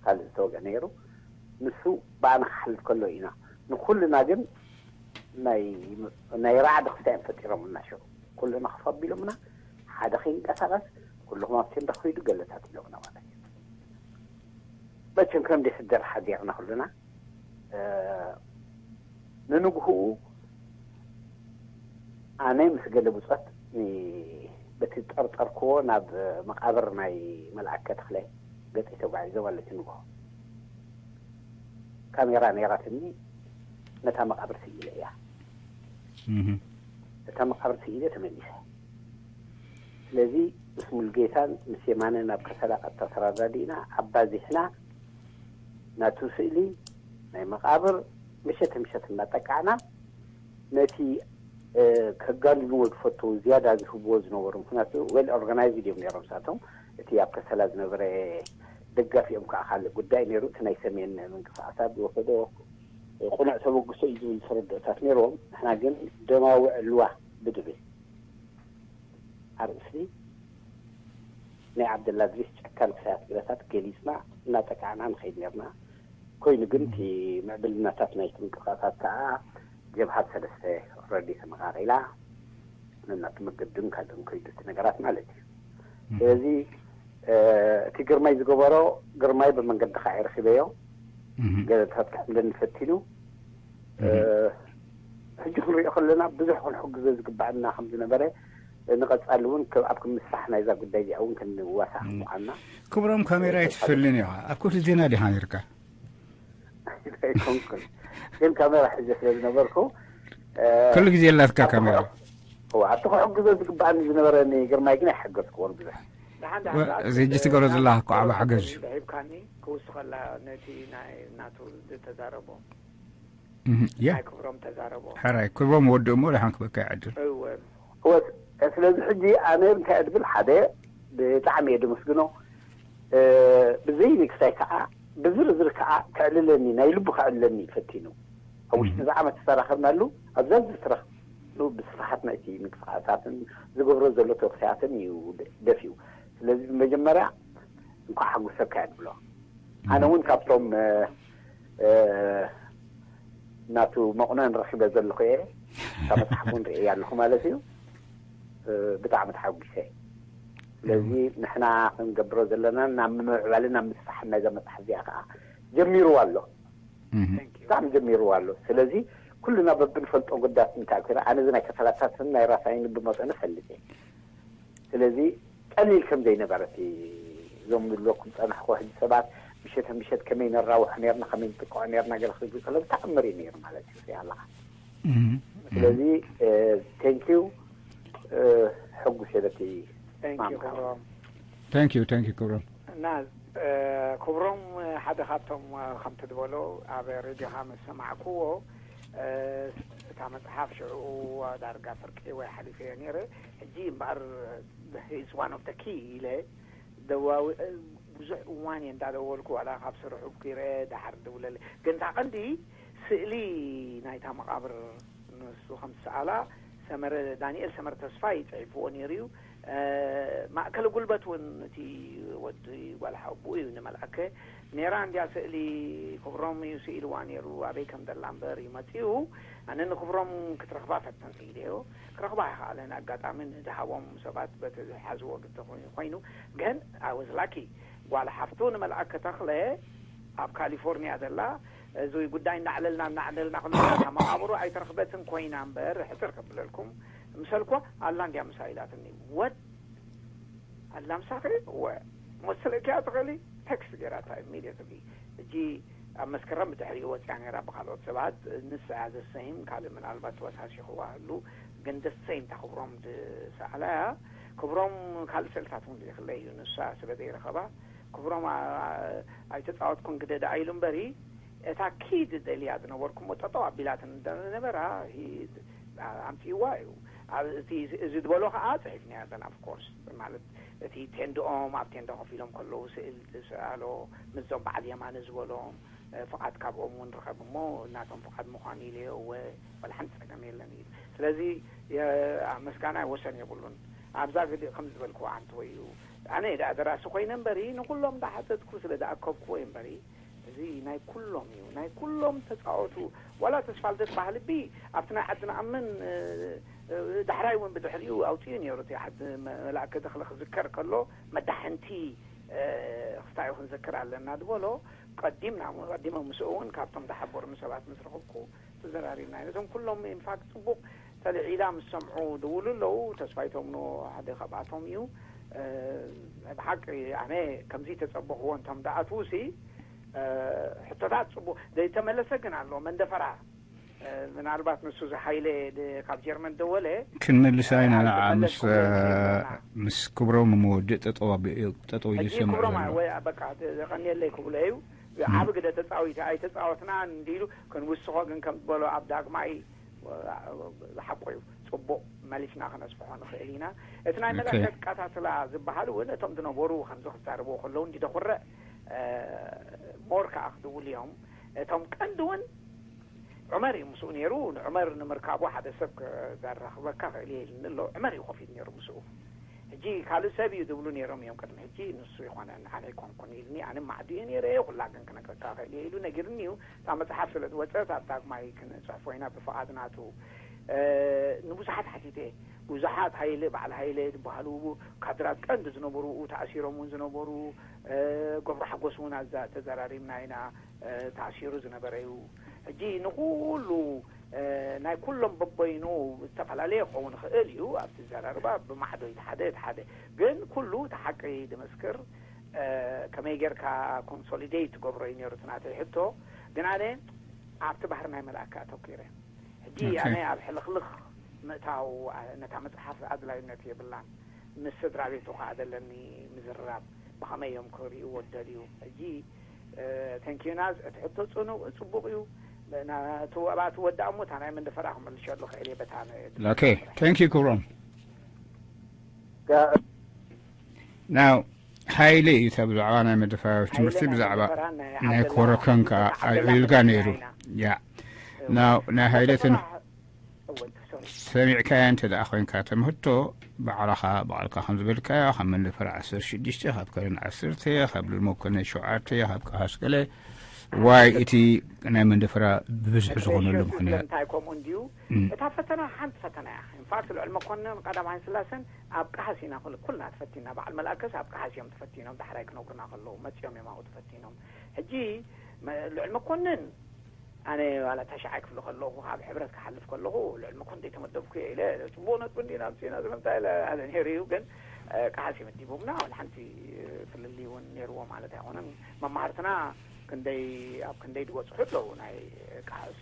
ካልእ ዝተወግአ ነይሩ። ንሱ ብኣና ክሓልፍ ከሎ ኢና ንኩልና ግን ናይ ራዕዲ ክፍታ እዮም ፈጢሮምልና። ሽዑ ኩልና ኮፍ ኣቢሎምና ሓደ ከይንቀሳቀስ ኩልኹም ኣብቲ እንዳ ክኸይዱ ገለታት ኢሎምና ማለት እዩ። መቸም ከም ደስደር ሓዲርና ኩልና። ንንግህኡ ኣነ ምስ ገለ ብጾት በቲ ዝጠርጠርክዎ ናብ መቃብር ናይ መልኣከ ተኽለ ገጸይ ተጓዒዘ ማለት እዩ። ንግሆ ካሜራ ነይራትኒ። ነታ መቃብር ስኢለ እያ። እታ መቃብር ስኢለ ተመሊሰ። ስለዚ ምስ ሙሉጌታን ምስ የማነን ኣብ ከሰላ ቀጥታ ተረዳዲእና ኣባዚሕና ናቱ ስእሊ ናይ መቃብር ምሸት ምሸት እናጠቃዕና ነቲ ከጋንንዎ ዝፈተዉ ዝያዳ ዝህብዎ ዝነበሩ ምክንያቱ well organized እዮም ነይሮም ንሳቶም። እቲ ኣብ ከሰላ ዝነበረ ደጋፊኦም ከዓ ካልእ ጉዳይ ነይሩ። እቲ ናይ ሰሜን ምንቅስቃሳት ዝወሰዶ ቅኑዕ ተበግሶ እዩ ዝብል ተረድኦታት ነይርዎም። ንሕና ግን ደማዊ ዕልዋ ብድብል ኣርእስቲ ናይ ዓብደላ ድሪስ ጨካን ክሳያት ግለታት ገሊፅና እናጠቃዕና ንኸይድ ነርና። ኮይኑ ግን እቲ ምዕብልናታት ናይቲ ምንቅስቃሳት ከዓ ጀብሃት ሰለስተ ረዲ ተመቃቂላ ነናቱ መገድን ካልእን ከይዱ እቲ ነገራት ማለት እዩ። ስለዚ እቲ ግርማይ ዝገበሮ ግርማይ ብመንገዲ ከዓ ይረኪበዮ ገለታት ክሕምለኒ ፈቲኑ። ሕጂ ክንሪኦ ከለና ብዙሕ ክንሕግዞ ዝግባኣና ከም ዝነበረ ንቐፃሊ እውን ኣብ ምስራሕ ናይዛ ጉዳይ እዚኣ እውን ክንዋሳእ ምኳንና። ክብሮም ካሜራ ኣይትፈልኒ ኢኻ ኣብ ክፍሊ ዜና ዲኻ ነርካ? ኣይኮንኩን ግን ካሜራ ሕዚ ስለ ዝነበርኩ ኩሉ ግዜ የላትካ ካሜራ። ኣብቲ ክሕግዞ ዝግባኣኒ ዝነበረ ንግርማይ ግን ኣይሓገዝክዎን ብዙሕ። እዚ ሕጂ ትገብሮ ዘለካ እኮ ዓብ ሓገዝ እዩ። ሂብካኒ ክውስኸላ ነቲ ናይ ናቱ ዝተዛረቦ ያ ናይ ክብሮም ተዛረቦ ሕራይ ክብሮም ወድእ እሞ ደሓን ክበካ ይዕድል። እወ እወ ስለዚ ሕጂ ኣነ እንታይ እድብል ሓደ ብጣዕሚ እየ ድመስግኖ። ብዘይ ንክሳይ ከዓ ብዝርዝር ከዓ ከዕልለኒ ናይ ልቡ ከዕልለኒ ፈቲኑ። ኣብ ውሽጢ እዚ ዓመት ዝተራኸብናሉ ኣብዛ ዝተረኽብሉ ብስፍሓት ናይቲ ምንቅስቃሳትን ዝገብሮ ዘሎ ተወክሳያትን እዩ ደፊኡ። ስለዚ ብመጀመርያ እንኳዕ ሓጉሰካ እየ ድብሎ። ኣነ እውን ካብቶም ናቱ መቑነን ረኺበ ዘለኹ እየ። ካብ መፅሓፍ እውን ርእየ ኣለኹ ማለት እዩ። ብጣዕሚ ተሓጒሰ። ስለዚ ንሕና ክንገብሮ ዘለና ናብ ምምዕባልን ናብ ምስፋሕን ናይዛ መፅሓፍ እዚኣ ከዓ ጀሚርዋ ኣሎ። ብጣዕሚ ጀሚርዋ ኣሎ። ስለዚ ኩልና በብንፈልጦ ጉዳት እንተኣኪና ኣነ እዚ ናይ ከፈላታትን ናይ ራሳይን ብመጠኑ ፈልጥ እየ። ስለዚ ቀሊል ከም ዘይነበረ እቲ እዞም ዝብለኩም ፀናሕኮ ሕጂ ሰባት ምሸተ ምሸት ከመይ ነራውሖ ነርና ከመይ ንጥቀዖ ነርና ገለ ክብል ከሎ ብተኣምር እዩ ነይሩ ማለት እዩ ኣለካ። ስለዚ thank you ሕጉስ የለቲ Thank you ክብሮም thank you thank you ክብሮም እና ክብሮም ሓደ ካብቶም ከምቲ ዝበሎ ኣብ ሬድዮኻ ምስ ሰማዕክዎ እታ መጽሓፍ ሽዑ ዳርጋ ፍርቂ ወይ ሓሊፈዮ ነይረ። ሕጂ እምበኣር is one of the key ኢለ ደዋዊ ብዙሕ እዋን እየ እንዳደወልኩ ዋላ ካብ ስርሑ ኪረ ደሓር ደውለለ። ግን እታ ቀንዲ ስእሊ ናይታ መቓብር ንሱ ከም ዝሰኣላ ሰመረ ዳንኤል ሰመረ ተስፋይ ጽሒፍዎ ነይሩ እዩ። ማእከለ ጉልበት እውን እቲ ወዲ ጓል ሓውቦኡ እዩ ንመልኣከ። ኔራ እንድያ ስእሊ ክብሮም እዩ ስኢልዋ ነይሩ፣ ኣበይ ከም ዘላ እምበር እዩ መጺኡ። ኣነ ንክብሮም ክትረኽባ ፈተን ስኢለዮ። ክረኽባ ኣይኸኣለን። ኣጋጣሚ ንድሃቦም ሰባት በቲ ዝሓዝዎ ግዲ ኮይኑ ግን ኣወዝ ላኪ ጓል ሓፍቱ ንመልኣከ ተኽለ ኣብ ካሊፎርኒያ ዘላ እዚ ጉዳይ እናዕለልና እናዕለልና ከለና መቓብሩ ኣይተረኽበትን ኮይና እምበር ሕፅር ከብለልኩም ምሰልኳ ኣላ እንድያ ምሳ ኢላትኒ። ወድ ኣላ ምሳኺ እወ መሰለኪያ ትኽእሊ ቴክስት ገይራታ ኢሚድየትሊ። እጂ ኣብ መስከረም ብድሕሪኡ ወፅያ ነይራ ብካልኦት ሰባት። ንሳ እያ ዘሰይም ካልእ ምናልባት ተወሳሲኽዋ ህሉ ግን ደሰይም እታ ክብሮም ዝሰኣላ እያ። ክብሮም ካልእ ስእልታት እውን ልኢኽለይ እዩ ንሳ ስለ ዘይረኸባ ክብሮም ኣይተፃወትኩን ግደ ደኣ ኢሉ እምበሪ እታ ኪድ ደልያ ዝነበርኩሞ ጠጠው ኣቢላትን ነበራ ኣምፅእዋ እዩ። እዚ ዝበሎ ከዓ ፅሒፍናዮ ዘለና ኦፍኮርስ ማለት እቲ ቴንድኦም ኣብ ቴንዶ ኮፍ ኢሎም ከለዉ ስእል ዝሰኣሎ ምስዞም በዓል የማነ ዝበሎም ፍቓድ ካብኦም እውን ርኸብ እሞ እናቶም ፍቓድ ምዃኑ ኢለዮ እወ ወላ ሓንቲ ፀገም የለን ኢሉ። ስለዚ ምስጋና ወሰን የብሉን። ኣብዛ ግዲ ከም ዝበልክዎ ዓንተወይ እዩ። ኣነ ደኣ ደራሲ ኮይነ እምበሪ ንኩሎም እንዳሓተትኩ ስለ ዝኣከብክዎ እዩ እምበሪ እዚ ናይ ኩሎም እዩ ናይ ኩሎም ተፃወቱ። ዋላ ተስፋልደት ባህልቢ ኣብቲ ናይ ዓዲ ንኣምን ዳሕራይ እውን ብድሕሪኡ ኣውፅኡ ነይሩ እቲ ሓዲ መላእከ ተኽለ ክዝከር ከሎ መዳሕንቲ ክስታዩ ክንዘክር ኣለና ዝበሎ ቀዲምና ቀዲመ ምስኡ እውን ካብቶም ዝሓበሩኒ ሰባት ምስ ረኽብኩ ተዘራሪብና ኢና። እዞም ኩሎም ኢንፋክት ፅቡቕ ተልዒላ ምስ ሰምዑ ድውሉ ኣለዉ። ተስፋይ ተምኖ ሓደ ካብኣቶም እዩ። ብሓቂ ኣነ ከምዚ ተፀበኽዎ እንቶም ደኣትዉ ሲ ሕቶታት ፅቡቕ ዘይተመለሰ ግን ኣሎ መንደፈራ ምናልባት ንሱ ዝሓይለ ካብ ጀርመን ደወለ ክንመልሳ ኢና ንዓ ምስ ምስ ክብሮም መወድእ ጠጠው ኣቢሉ ጠጠው ኢሉ ይሰምዕ ዘሎ። በቃ ዘቐንየለይ ክብሎ እዩ። ዓቢ ግደ ተፃዊተ ኣይተፃወትና እንዲሉ ክንውስኾ ግን ከም ዝበሎ ኣብ ዳግማይ ዝሓቆ እዩ። ፅቡቕ መሊስና ክነስፍሖ ንኽእል ኢና። እቲ ናይ መለከት ቀታትላ ዝበሃል እውን እቶም ዝነበሩ ከምዚ ክዛረብዎ ከለዉ እንዲደኹርዕ ሞር ከዓ ክድውሉ እዮም። እቶም ቀንዲ እውን ዑመር እዩ ምስኡ ነይሩ። ንዑመር ንምርካቡ ሓደ ሰብ ዘራኽበካ ክእል እየ ኢልኒ ኣሎ። ዑመር እዩ ኮፍ ኢሉ ነይሩ ምስኡ። ሕጂ ካልእ ሰብ እዩ ዝብሉ ነይሮም እዮም ቅድሚ ሕጂ። ንሱ ይኾነ ኣነ ኣይኮንኩን ኢልኒ። ኣነ ማዕዱ እየ ነይረ። ኩላ ግን ክነግረካ ክእል እየ ኢሉ ነጊርኒ እዩ። እታ መፅሓፍ ስለ ዝወፀት ኣብ ዳግማይ ክንፅሕፎ ኢና ብፍቓድ ናቱ። ንብዙሓት ሓቲተ እየ። ብዙሓት ሃይለ በዓል ሃይለ ዝበሃሉ ካድራት ቀንዲ ዝነበሩ ተኣሲሮም እውን ዝነበሩ ገብሩ ሓጎስ እውን ኣዛ ተዘራሪብና ኢና። ተኣሲሩ ዝነበረ እዩ። ሕጂ ንኩሉ ናይ ኩሎም በበይኑ ዝተፈላለየ ክኸውን ይኽእል እዩ። ኣብቲ ዘረርባ ብማዕዶ እቲ ሓደ እቲ ሓደ ግን ኩሉ እቲ ሓቂ ድመስክር ከመይ ጌርካ ኮንሶሊዴት ትገብሮ እዩ ነይሩ እቲ ናተይ ሕቶ። ግን ኣነ ኣብቲ ባህሪ ናይ መልኣከ ኣተኪረ። ሕጂ ኣነ ኣብ ሕልኽልኽ ምእታው ነታ መፅሓፍ ኣድላይነት የብላን። ምስ ስድራ ቤቱ ከዓ ዘለኒ ምዝርራብ ብኸመይ እዮም ክርእይዎ ዝደልዩ? ሕጂ ተንኪዩና እቲ ሕቶ ፅኑዕ ፅቡቕ እዩ። ናቱ ኣባቲ ወዳእ እሞ እታ ናይ መንደፈራ ክመልሸሉ ክእል እየ በታ ኦኬ። ተንኪዩ ክብሮም። ናው ሃይለ እዩ እታ ብዛዕባ ናይ መደፈራዊ ትምህርቲ ብዛዕባ ናይ ኮረከን ከዓ ኣልዒልጋ ነይሩ። ያ ናው ናይ ሃይለ ሰሚዕካያ እንተ ደኣ ኮይንካ ትምህርቶ ባዕልኻ ባዕልካ ከም ዝበልካዮ ካብ መንደፈር ዓሰርተ ሽዱሽተ ካብ ከረን ዓሰርተ ካብ ልሞኮነ ሸውዓተ ካብ ቀሃስቀለ ዋይ እቲ ናይ መንደፈራ ብብዝሒ ዝኾነሉ ምኽንያት እንታይ ከምኡ እንድዩ እታ ፈተና ሓንቲ ፈተና እያ። ኢንፋክት ልዕሊ መኮንን ቀዳማይ ስላሰን ኣብ ቀሃስ ኢና ኩልና ተፈቲና። በዓል መልኣከስ ኣብ ቀሃስ እዮም ተፈቲኖም። ዳሕራይ ክነግሩና ከለዉ መፂኦም እዮም ኣብኡ ተፈቲኖም። ሕጂ ልዕሊ መኮንን ኣነ ዋላ ታሽዓይ ክፍሊ ከለኹ ካብ ሕብረት ክሓልፍ ከለኹ ልዕሊ መኮንን ዘይተመደብኩ እየ ኢለ ፅቡቕ ነጥቢ እንዲና ኣምፂእና ስለምንታይ ኢለ ኣለ ነይሩ እዩ። ግን ቀሃስ እዩ መዲቦምና። ዋላ ሓንቲ ፍልልይ እውን ነይርዎ ማለት ኣይኮነን። መማህርትና ክንደይ ኣብ ክንደይ ዝበፅሑ ኣለዉ ናይ ቀሃስ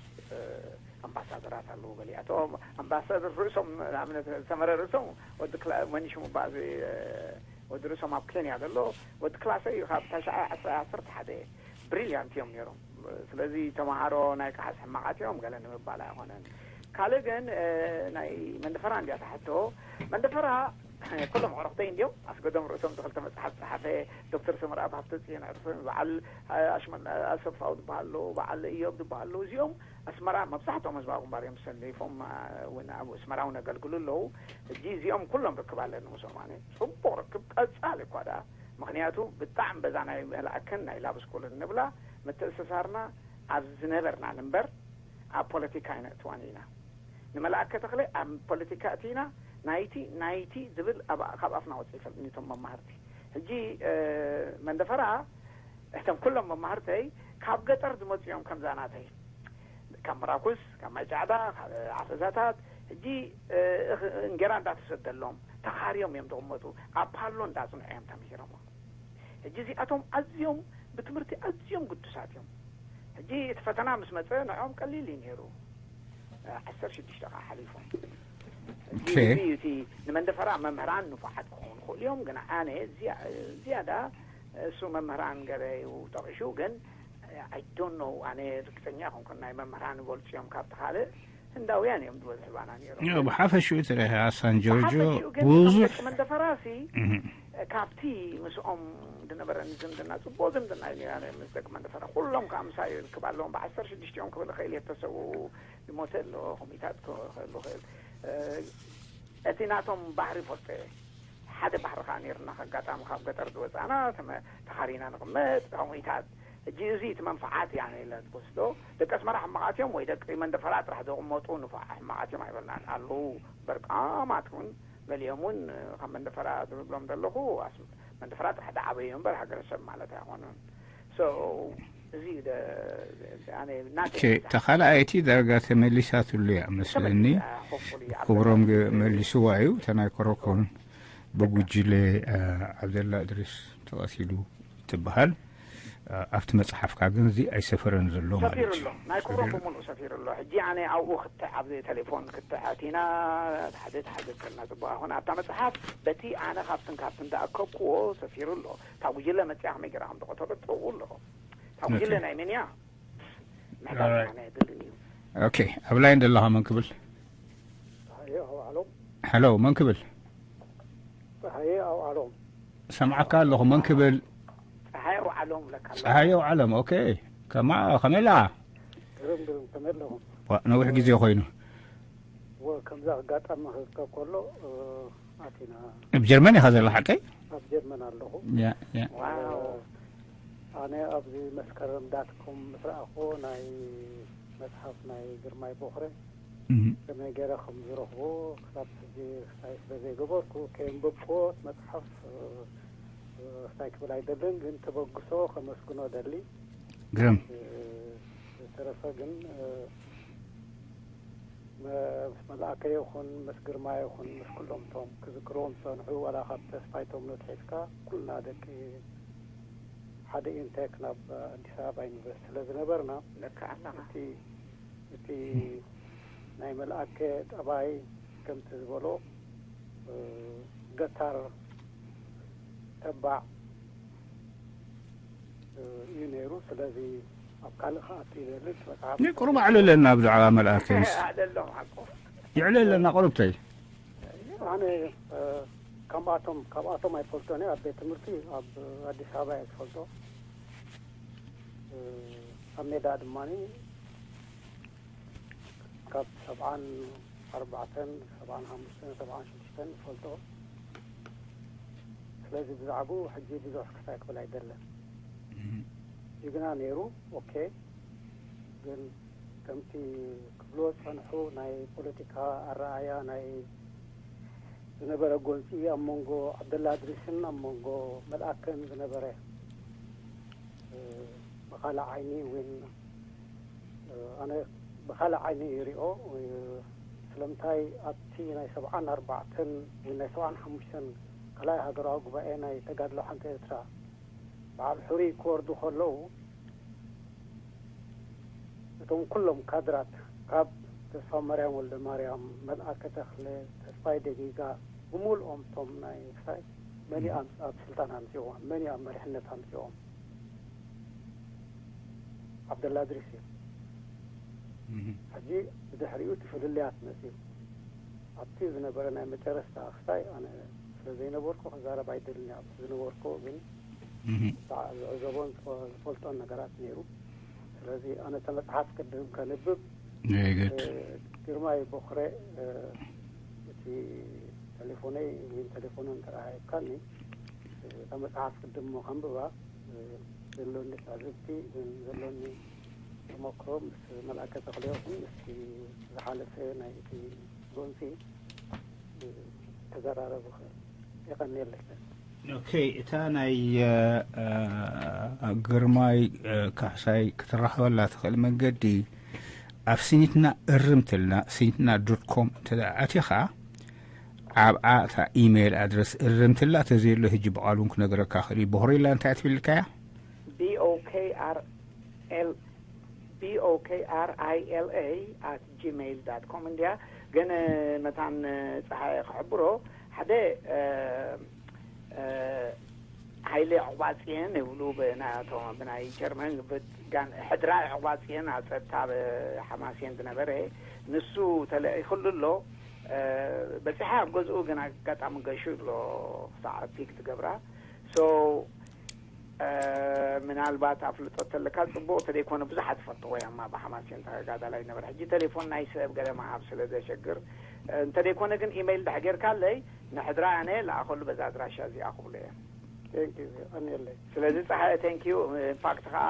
ኣምባሳደራት ኣለዉ። ገሊኣቶም ኣምባሳደር ርእሶም ንኣብነት ሰመረ ርእሶም ወዲ ክላ መን ሽሙ ባዚ ወዲ ርእሶም ኣብ ኬንያ ዘሎ ወዲ ክላሰ እዩ ካብ ታሽዓይ ዓስራ ዓሰርተ ሓደ ብሪልያንት እዮም ነይሮም። ስለዚ ተምሃሮ ናይ ከሓስ ሕማቓት እዮም ገለ ንምባል ኣይኾነን። ካልእ ግን ናይ መንደፈራ እንዲያ ትሕቶ። መንደፈራ ኩሎም ኣዕሩኽተይ እንዲዮም። ኣስገዶም ርእሶም ዝኽልተ መጽሓፍ ጸሓፈ፣ ዶክተር ሰመርኣብ ሃብተጽዮን ዕርፍን፣ በዓል ኣሽመል ኣሰፋው ዝበሃሉ፣ በዓል እዮብ ዝበሃሉ፣ እዚኦም ኣስመራ መብዛሕትኦም ህዝባዊ ግንባር እዮም ሰሊፎም እውን ኣብ ኣስመራ እውን የገልግሉ ኣለዉ። ሕጂ እዚኦም ኩሎም ርክብ ኣለኒ ምስኦም። ኣነ ጽቡቕ ርክብ ቀጻሊ እኳ ደኣ፣ ምኽንያቱ ብጣዕሚ በዛ ናይ መልኣከን ናይ ላብስኮልን ንብላ ምትእስሳርና ኣብ ዝነበርና እምበር ኣብ ፖለቲካ ኣይነእትዋን ኢና። ንመልኣከ ተኽለ ኣብ ፖለቲካ እቲና ናይቲ ናይቲ ዝብል ኣብ ካብ ኣፍና ወፅእ ይፈልጥኒ እቶም መማህርቲ። ሕጂ መንደፈራ እቶም ኩሎም መማህርተይ ካብ ገጠር ዝመፁ እዮም። ከምዛ ናተይ ካብ ምራኩስ፣ ካብ ማይ ጫዕዳ፣ ካብ ዓፈዛታት፣ ሕጂ እንጌራ እንዳተሰደሎም ተኻርዮም እዮም ዝቕመጡ። ኣብ ፓሎ እንዳፅንዑ እዮም ተምሂሮም። ሕጂ እዚኣቶም ኣዝዮም ብትምህርቲ ኣዝዮም ግዱሳት እዮም። ሕጂ እቲ ፈተና ምስ መፀ ንዕኦም ቀሊል እዩ ነይሩ። ዓሰርተ ሽዱሽተ ከዓ ሓሊፎም። ሕጂ እቲ ንመንደፈራ መምህራን ንፉዓት ክኾኑ ይኽእሉ እዮም፣ ግን ኣነ ዝያዳ እሱ መምህራን ገለ እዩ ጠቒሹ፣ ግን I don't know፣ ኣነ ርግፀኛ ኮንኩን ናይ መምህራን ይበልፁ እዮም ካብቲ ካልእ። ህንዳውያን እዮም ዝበዝሑ ባና ነይሮም። ብሓፈሽኡ ትረኸ ኣሳን ጆርጆ ብዙሕ መንደፈራሲ ካብቲ ምስኦም ዝነበረኒ ዝምድና፣ ፅቡቕ ዝምድና እዩ ነይሩ ምስ ደቂ መንደፈራ። ኩሎም ከዓ ምሳይ ይርክብ ኣለዎም። ብዓሰርተ ሽዱሽቲኦም ክብል እኽእል እየ፣ ተሰውኡ፣ ዝሞተ ኣሎ፣ ኮሚታት ክህሉ ይኽእል። እቲ ናቶም ባህሪ ፈልጦ እየ። ሓደ ባህሪ ከዓ ነይርና፣ ኣጋጣሚ ካብ ገጠር ዝወፃና ተመ-፣ ተኻሪና ንቕመጥ፣ ኮሚታት። ሕጂ እዚ እቲ መንፍዓት እያ ኢለ ዝወስዶ። ደቂ ኣስመራ ሕማቓት እዮም ወይ ደቂ መንደፈራ ጥራሕ ዘቕመጡ ንፉዓ ሕማቓት እዮም ኣይበልናን። ኣለዉ በርቃማት እውን፣ ገሊኦም እውን ካብ መንደፈራ ዝብሎም ዘለኹ ኣስ-፣ መንደፈራ ጥራሕ ዝዓበዩ እምበር ሃገረሰብ ማለት ኣይኾኑን። So እዚ ደ-፣ ኣነ ናተይ ኦኬ፣ እታ ካልኣይቲ ዳርጋ ተመሊሳትሉ እያ መስለኒ። ተመሊሳ፣ hopefully፣ ኣብ ክብሮም ገ-፣ መሊስዋ እዩ። እታ ናይ ኮረኮን ብጉጅለ፣ አ፣ ዓብደላ እድሪስ ተቐቲሉ ትበሃል። አ፣ ኣብቲ መጽሓፍካ ግን እዚ ኣይሰፈረን ዘሎ ማለት ሰፊሩ እዩ። ኣሎ። ናይ ክብሮም ሰፊሩ። ብምሉእ ሰፊሩ ኣሎ። ሕጂ ኣነ ኣብኡ ክትዕ፣ ኣብ ቴሌፎን ክትዕ ኣቲና፣ ሓደ ሓደ ከልና ጽቡቕ ኣይኮነ። ኣብታ መጽሓፍ በቲ ኣነ ካብትን ካብትን ዝኣከብክዎ ሰፊሩ ኣሎ። እታ ጉጅለ መጽያ ከመይ ገይራ ከም ዝቐተሎ ጽቡቕ ኣሎ። እታ ጉጅለ ኦኬ። ናይ መን እያ? ምሕታት ኦራይት። ኣነ የድልን እዩ። ኦኬ፣ ኣብ ላይን ዘለኻ መን ክብል? ጸሃየ ኣውዓሎም። ሄሎ፣ መን ክብል? ጸሃየ ኣውዓሎም። ሰምዓካ ኣለኹ፣ መን ክብል? ጸሃየ ኣውዓሎም ብለካ ኣለኹ። ጸሃየ ኣውዓሎም፣ ኦኬ። ከማ-፣ ከመይ ኣለኻ? ግርም፣ ግርም፣ ከመይ ኣለኹም? ዋ፣ ነዊሕ ግዜ ኮይኑ። ወ-፣ ከምዚ ኣጋጣሚ ክርከብ ከሎ፣ እ፣ ኣቲና። ኣብ ጀርመን ኢኻ ዘላ ሓቀይ? ኣብ ጀርመን ኣለኹ። ያ፣ ያ። ዋው። ኣነ ኣብዚ መስከረም ዳት ኮም ምስ ረኣኹ ናይ መጽሓፍ ናይ ግርማይ ቦኽረ እህ። ከመይ ገይረ ከም ዝረኽቦ ክሳብ ሕጂ ክሳይ ስለ ዘይገበርኩ፣ ከየንበብክዎ መጽሓፍ፣ እ፣ እ፣ ክሳይ ክብል ኣይደልን፣ ግን ተበግሶ ከመስግኖ ደሊ። ግርም። እ፣ ዝተረፈ ግን፣ እ፣ መ-፣ ምስ መልኣከ ይኹን ምስ ግርማ ይኹን ምስ ኩሎም እቶም ክዝክርዎም ዝጸንሑ፣ ዋላ ካብ ተስፋይ ቶም ንትሒዝካ ኩልና ደቂ ሓደ ኢንቴክ ናብ ኣዲስ ኣበባ ዩኒቨርሲቲ ስለ ዝነበርና፣ ልክዕ ኣለኻ። እቲ፣ እቲ ናይ መልኣከ ጠባይ ከምቲ ዝበሎ፣ እ፣ ገታር፣ ተባዕ፣ እ፣ እዩ ነይሩ። ስለዚ ኣብ ካልእ ክኣቱ ይደልን መጽሓፍ ቁሩብ ኣዕልለና ብዛዕባ መልኣከ። ኣዕልሎም ሓቁ። የዕልለና ቁሩብተይ። ኣነ፣ እ፣ ከምኣቶም፣ ካብኣቶም ኣይፈልጦን እየ። ኣብ ቤት ትምህርቲ ኣብ ኣዲስ ኣበባ እየ ዝፈልጦ። እ፣ ኣብ ሜዳ ድማኒ ካብ ሰብዓን ኣርባዕተን፣ ሰብዓን ሓሙሽተን፣ ሰብዓን ሽዱሽተን ይፈልጦ። ስለዚ ብዛዕባኡ ሕጂ ብዙሕ ክሳይ ክብል ኣይደለን። እህ። ጅግና ነይሩ፣ ኦኬ። ግን ከምቲ ክብልዎ ዝጸንሑ ናይ ፖለቲካ ኣረኣያ ናይ ዝነበረ ጎንጺ ኣብ መንጎ ዓብደላ እድሪስን ኣብ መንጎ መልኣከን ዝነበረ፣ እ፣ ብኻልእ ዓይኒ እውን፣ እ፣ ኣነ ብኻልእ ዓይኒ ይሪኦ። እ፣ ስለምንታይ ኣብቲ ናይ ሰብዓን ኣርባዕተን ወይ ናይ ሰብዓን ሓሙሽተን ካልኣይ ሃገራዊ ጉባኤ ናይ ተጋድሎ ሓንቲ ኤርትራ በዓል ሕሩይ ክወርዱ ከለዉ፣ እቶም ኩሎም ካድራት ካብ ተስፋማርያም ወልደማርያም፣ መልኣከ ተኽለ፣ ተስፋይ ደጊጋ፣ ብምሉኦም እቶም ናይ ክሳይ መን እዩ ኣብ፣ ኣብ ስልጣን ኣምጺእዎም? መን እዩ ኣብ መሪሕነት ኣምጺእዎም? ዓብደላ እድሪስ እዩ። ሕጂ ብድሕሪኡ እቲ ፍልልያት መፅኡ። ኣብቲ ዝነበረ ናይ መጨረስታ ክስታይ ኣነ ስለ ዘይነበርኩ ክዛረብ ኣይደልን። ኣብቲ ዝነበርኩ ግን ዝዕዘቦን ዝፈልጦን ነገራት ነይሩ። ስለዚ ኣነ እተ መፅሓፍ ቅድም ከንብብ ግርማይ ቦኽረ እቲ ቴሌፎነይ ወይ ቴሌፎኑ እንተረሃይብካኒ እታ መፅሓፍ ቅድም ሞ ከንብባ ዘሎኒ ፃዝብቲ ዘሎኒ ተመክሮ ምስ መልኣከ ተኽለ ይኹን ምስቲ ዝሓለፈ ናይ እቲ ጎንፂ ተዘራረቡ ይኸእል። የቐንየለይ። ኦኬ፣ እታ ናይ ግርማይ ካሕሳይ ክትራኸበላ ትኽእል መንገዲ ኣብ ሲኒትና እርምትልና፣ ሲኒትና ዶት ኮም እንተ ኣቲኻ ኣብኣ እታ ኢሜይል ኣድረስ እርምትላ ተዘየሎ ህጂ ብቓሉን ክነግረካ ክእል። ቦኽሪላ እንታይ ትብልካያ? B-O-K-R-I-L-A at gmail dot com እንድያ። ግን መታን ፀሓየ ክሕብሮ ሓደ ሃይለ ዕቑባፅየን ይብሉ ብናቶም ብናይ ጀርመን ሕድራ ዕቑባፅየን ኣብ ፀጥታ ሓማስየን ዝነበረ ንሱ ተለኢኹሉ ኣሎ። በፂሓ ኣብ ገዝኡ ግን ኣጋጣሚ ገሹ ኣሎ ክሳዕ ፒክ ዝገብራ። So ምናልባት ኣፍልጦ ተለካ ፅቡቅ ተደይኮነ ብዙሓት ዝፈልጥዎ እዮም ኣብ ሓማሴን ተጋዳላይ ነበረ። ሕጂ ቴሌፎን ናይ ሰብ ገለ ምሃብ ስለ ዘሸግር እንተደይኮነ ግን ኢሜይል ድሕር ጌርካለይ ንሕድራ ኣነ ለኣኸሉ በዛ ኣድራሻ እዚኣ ክብሎ እዮም። ቀንየለይ። ስለዚ ፀሓየ thank you። ኢንፋክት ከዓ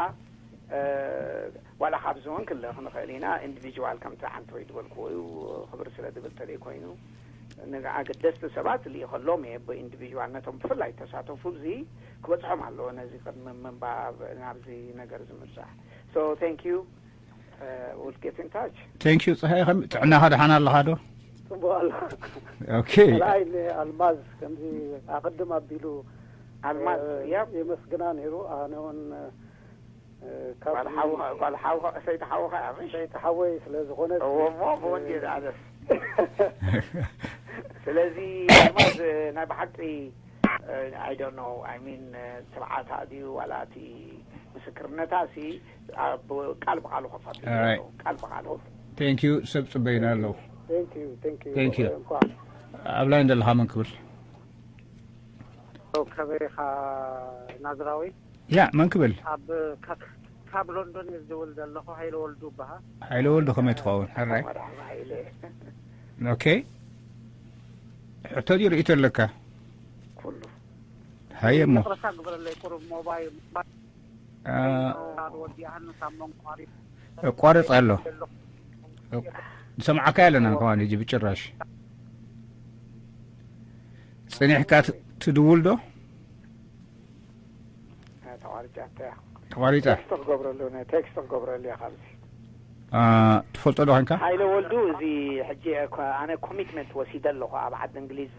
ዋላ ካብዚ እውን ክልእኽ ንኽእል ኢና። ኢንዲቪጅዋል ከምቲ ዓንተወይ ዝበልክዎ እዩ ክብሪ ስለ ዝብል ተደይ ኮይኑ ንግዓ ግደስቲ ሰባት ልኢኸሎም እየ ብኢንዲቪጅዋል ነቶም ብፍላይ ተሳተፉ እዚ ክበፅሖም ኣለዎ ነዚ ቅድሚ ምንባብ ናብዚ ነገር ዝምብፃሕ። So thank you. We'll get in touch. Thank you. ፀሃይ ከም ጥዕናኻ ደሓን ኣለኻ ዶ? ፅቡቅ ኣሎ። ኦኬ። ካልኣይ ንኣልማዝ ከምዚ ኣቅድም ኣቢሉ ኣልማዝ ያብ የመስግና ነይሩ። ኣነ እውን ጓል ሓውኻ ጓል ሓውኻ ሰይቲ ሓውኻ እያ ምሽ? ሰይቲ ሓወይ ስለ ዝኾነት እዎ እሞ ብወንጌል ኣነስ ስለዚ ኣልማዝ ናይ ብሓቂ I don't know I mean ትብዓታ ድዩ ዋላ እቲ ምስክርነታ ሲ ቃል ብቃሉ ከፋት ቃል ብቃሉ thank you ሰብ ጽበይና ኣለዉ thank you thank you thank you እንኳን ኣብ ላይ እንደለኻ መን ክብል ከበይኻ ናዝራዊ ያ መን ክብል ኣብ ካብ ሎንዶን እየ ዝደውል ዘለኹ። ሃይለ ወልዱ ይበሃል። ሃይለ ወልዱ ከመይ ትኸውን? ሕራይ። ኦኬ። ሕቶ ድዩ ርእይቶ ኣለካ? ኩሉ። ሃየ እሞ። ይቕረታ ግበረለይ ቁሩብ ሞባይል ወዲኣ ሃኑ ካብ መንቋሪ ኣቋርጽ ኣሎ። ንሰምዓካ ኣለና እንኳን ሕጂ ብጭራሽ። ጽኒሕካ ትድውል ዶ? ተቋሪጫ እያ። ተቋሪጻ። ቴክስት ክገብረሉ ነ ቴክስት ክገብረሉ እያ ካብዚ። ትፈልጦ ዶ ኮንካ? ሃይለ ወልዱ እዚ ሕጂ ኣነ ኮሚትመንት ወሲደ ኣለኹ ኣብ ዓዲ እንግሊዝ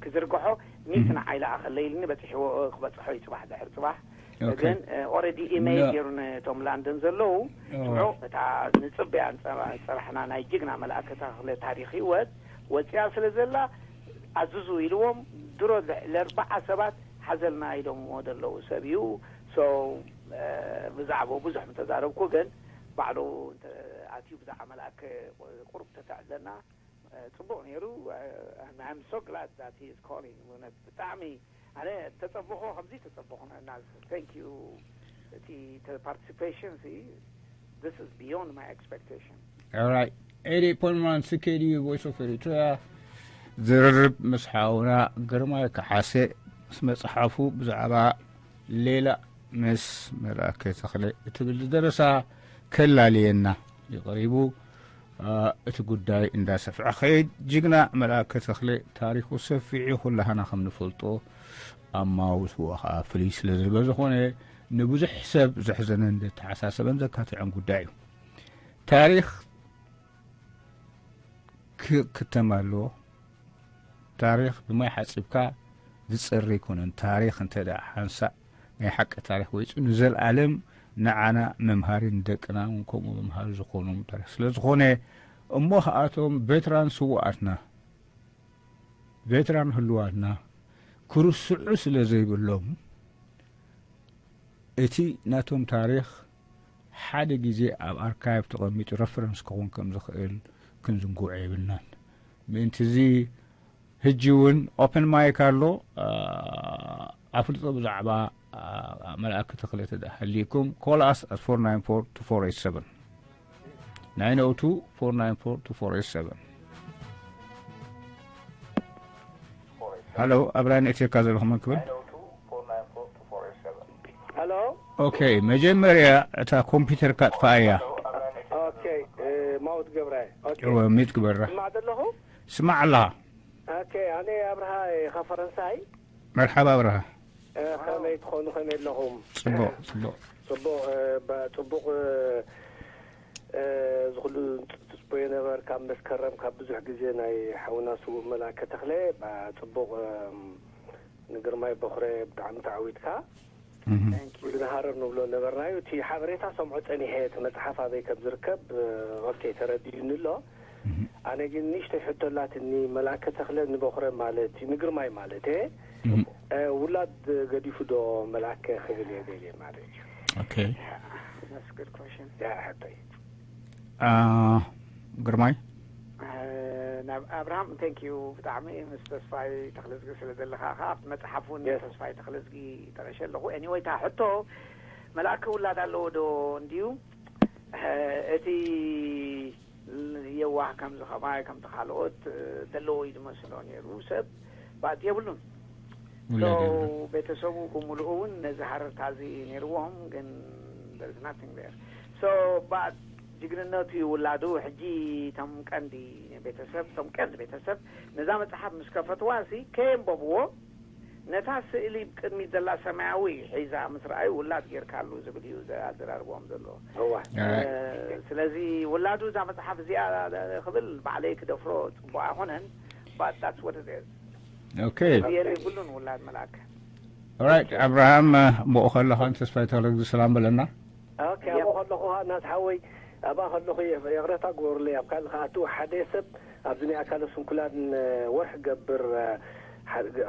ክዝርግሖ ሚት ንዓይ ለኣኸለ ኢልኒ በፂሕዎ ክበፅሖ እዩ ፅባሕ ድሕር ፅባሕ ግን ኦረዲ ኢሜይል ገይሩ ነቶም ላንደን ዘለዉ ሽዑ እታ ንፅበያ ፀባሕና ናይ ጅግና መልኣከ ተኽለ ታሪክ ህይወት ወፂኣ ስለ ዘላ ኣዝዙ ኢልዎም ድሮ ልዕሊ ኣርባዓ ሰባት ሓዘልና ኢሎምዎ ዘለዉ ሰብ እዩ። So ብዛዕባኡ ብዙሕ ምተዛረብኩ ግን ባዕሉ ኣትዩ ብዛዕባ መልኣከ ቁሩብ ተተዕለና ጽቡቕ ነይሩ። I'm so glad that he is calling እውነት ብጣዕሚ ኣነ ተጸበኹ ከምዚ ተጸበኹ ናዝ thank you እቲ participation ሲ this is beyond my expectation. Alright. Eighty point one C K D U Voice of Eritrea ዝርርብ ምስ ሓውና ግርማይ ከሓሴ ምስ መጽሓፉ ብዛዕባ ሌላ ምስ መልኣከ ተኽለ እትብል ዝደረሳ ከላልየና ይቐሪቡ። እቲ ጉዳይ እንዳሰፍዐ ኸይድ ጅግና መልኣከ ተኽለ ታሪኹ ሰፊዑ ኩላህና ከም ንፈልጦ ኣማውትዎ ኸዓ ፍልይ ስለ ዝበለ ዝኾነ ንብዙሕ ሰብ ዘሕዘነን ዘተሓሳሰበን ዘካትዐን ጉዳይ እዩ። ታሪኽ ክክተም ኣለዎ። ታሪኽ ብማይ ሓፂብካ ዝፀሪ ኣይኮነን። ታሪኽ እንተ ደኣ ሓንሳእ ናይ ሓቂ ታሪኽ ወፂኡ ንዘለኣለም ንዓና መምሃሪ ንደቅና እውን ከምኡ መምሃሪ ዝኾኖም ታሪኽ ስለ ዝኾነ እሞ ከኣቶም ቬትራን ስውኣትና ቬትራን ህልዋትና ክርስዑ ስለ ዘይብሎም እቲ ናቶም ታሪኽ ሓደ ግዜ ኣብ ኣርካይቭ ተቐሚጡ ረፈረንስ ክኸውን ከም ዝኽእል ክንዝንግዖ የብልናን። ምእንቲ እዚ ሕጂ እውን ኦፕን ማይክ ኣሎ። ኣፍልጦ ብዛዕባ መልኣክ ተኽለ ተደኣ ሃልይኩም call us at four nine four two four eight seven. nine oh two four nine four two four eight seven. ሃሎ፣ ኣብ ላይን ኤትዮ ዘለኹም መን ክብል? ሃሎ። ኦኬ፣ መጀመርያ እታ ኮምፒውተርካ ኣጥፍኣያ። ኦኬ፣ ማውት ገብረ። ኦኬ። እወ፣ ሚት ግበራ። ስማዕ ዘለኹ? ስማዕ ኣለኻ። ኦኬ፣ ኣነ ኣብርሃ እየ፣ ካብ ፈረንሳይ። መርሓባ ኣብርሃ። ከመይ ትኾኑ፣ ከመይ ኣለኹም? ጽቡቕ፣ ጽቡቕ። ጽቡቕ፣ ጽቡቕ። እዚ ኩሉ ትጽበዮ ነበር ካብ መስከረም፣ ካብ ብዙሕ ግዜ ናይ ሓውና ስዉእ መልኣከ ተኽለ ጽቡቕ። ንግርማይ በኹረ ብጣዕሚ ተዓዊትካ። ብዝሃረር ንብሎ ነበርናዩ። እቲ ሓበሬታ ሰምዖ ጸኒሐ፣ እቲ መጽሓፍ ኣበይ ከም ዝርከብ ኦኬ ተረዲኡኒ ኣሎ። ኣነ ግን ንእሽተይ ሕቶ ኣላትኒ። መልኣከ ተኽለ ንበኹረ ማለት እዩ፣ ንግርማይ ማለት እየ። ውላድ ገዲፉ ዶ መልኣከ ክብል እየ ደልየ ማለት እዩ። ኦኬ። That's a good question. ያ ሕቶይ። ግርማይ ናብ ኣብርሃም thank you ብጣዕሚ ምስ ተስፋይ ተኽለዝጊ ስለ ዘለኻ ከኣ ኣብቲ መጽሓፍ እውን ተስፋይ ተኽለዝጊ ጠቐሸ ኣለኹ። Anyway እታ ሕቶ መልኣከ ውላድ ኣለዎ ዶ እንድዩ እቲ የዋህ ከምዚ ከማይ ከምቲ ካልኦት ዘለዎ እዩ ዝመስሎ ነይሩ ሰብ but የብሉን። So ቤተሰቡ ብምሉኡ እውን ነዚ ሃረርታ እዚ ነይርዎም ግን there is nothing there. So but ጅግንነቱ እዩ ውላዱ። ሕጂ እቶም ቀንዲ ቤተሰብ እቶም ቀንዲ ቤተሰብ ነዛ መጽሓፍ ምስ ከፈትዋ ሲ ከየንበብዎ ነታ ስእሊ ቅድሚት ዘላ ሰማያዊ ሒዛ ምስ ረኣዩ ውላድ ጌርካሉ ዝብል እዩ ኣዘራርቦም ዘሎ። እዋ ስለዚ ውላዱ እዛ መጽሓፍ እዚኣ ክብል ባዕለይ ክደፍሮ ጽቡቅ ኣይኮነን። But that's what it is. Okay. የብሉን ውላድ መልኣከ። Alright ኣብርሃም ብኡ ከለኻን ተስፋይ ተኽለግዚ ሰላም በለና። ኦኬ ኣብኡ ከለኹ ኸዓ ናት ሓወይ ኣብኣ ከለኹ ይቕረታ ግበሩለይ ኣብ ካልእ ክኣትው ሓደ ሰብ ኣብዚ ናይ ኣካለ ስንኩላን ወርሒ ገብር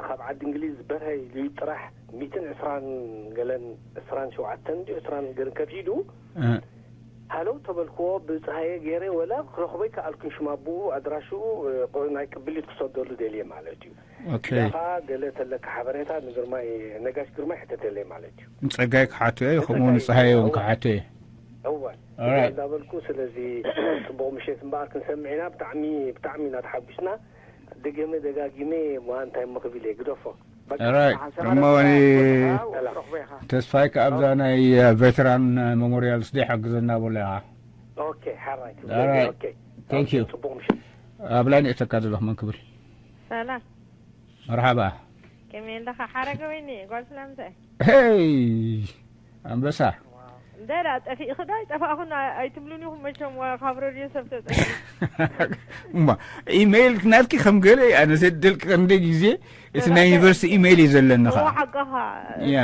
ካብ ዓዲ እንግሊዝ በርሀ ኢሉ ጥራሕ ሚትን ዕስራን ገለን ዕስራን ሸውዓተን ድዩ ዕስራን ገለን ከፊሉ ሃለው ተበልክዎ ብፀሃየ ገይረ ወላ ክረኽቦ ኣይከኣልኩን ሽም ኣቦኡ ኣድራሽኡ ናይ ቅብሊት ክሰደሉ ደልየ ማለት እዩ Okay. ኸዓ ገለ ተለካ ሓበሬታ ንግርማይ ነጋሽ ግርማይ ሕተተለይ ማለት እዩ ንጸጋይ ክሓቶ እየ ከምኡ ንጸሃየ እውን ክሓቶ እየ እወ Alright. እንዳበልኩ ስለዚ ፅቡቅ ምሸት እምበኣር ክንሰምዕ ኢና ብጣዕሚ ብጣዕሚ ኢና ተሓጒስና ደገመ ደጋጊመ ዋ እንታይ እሞ ክብል እየ ግደፎ በቃ Alright እሞ እኔ ተስፋይ ከኣብዛ ናይ ቬተራን ሜሞሪያል ስደይ ሓግዘና በሎ ኢኻ ኦኬ ሓራይ Alright. ኦኬ Thank you. ፅቡቅ ምሸት ኣብ ላይን እተካ ዘለኹ መን ክብል ሰላም መርሓባ ከመይ ኣለኻ ሓረገ ወይኒ ጓል ስላምታይ ሄይ ኣንበሳ እንደ ዳ ጠፊእኺ ዶ ኣይጠፋእኹን ኣይትብሉን ኢኹም መቸም ካብ ረድዮ ሰብ ተጠፊ እማ ኢሜይል ናትኪ ከም ገለ ኣነ ዘደልኪ ክንደ ግዜ እቲ ናይ ዩኒቨርሲቲ ኢሜይል እዩ ዘለኒ እዎ ኸዓ ሓቅኻ ያ።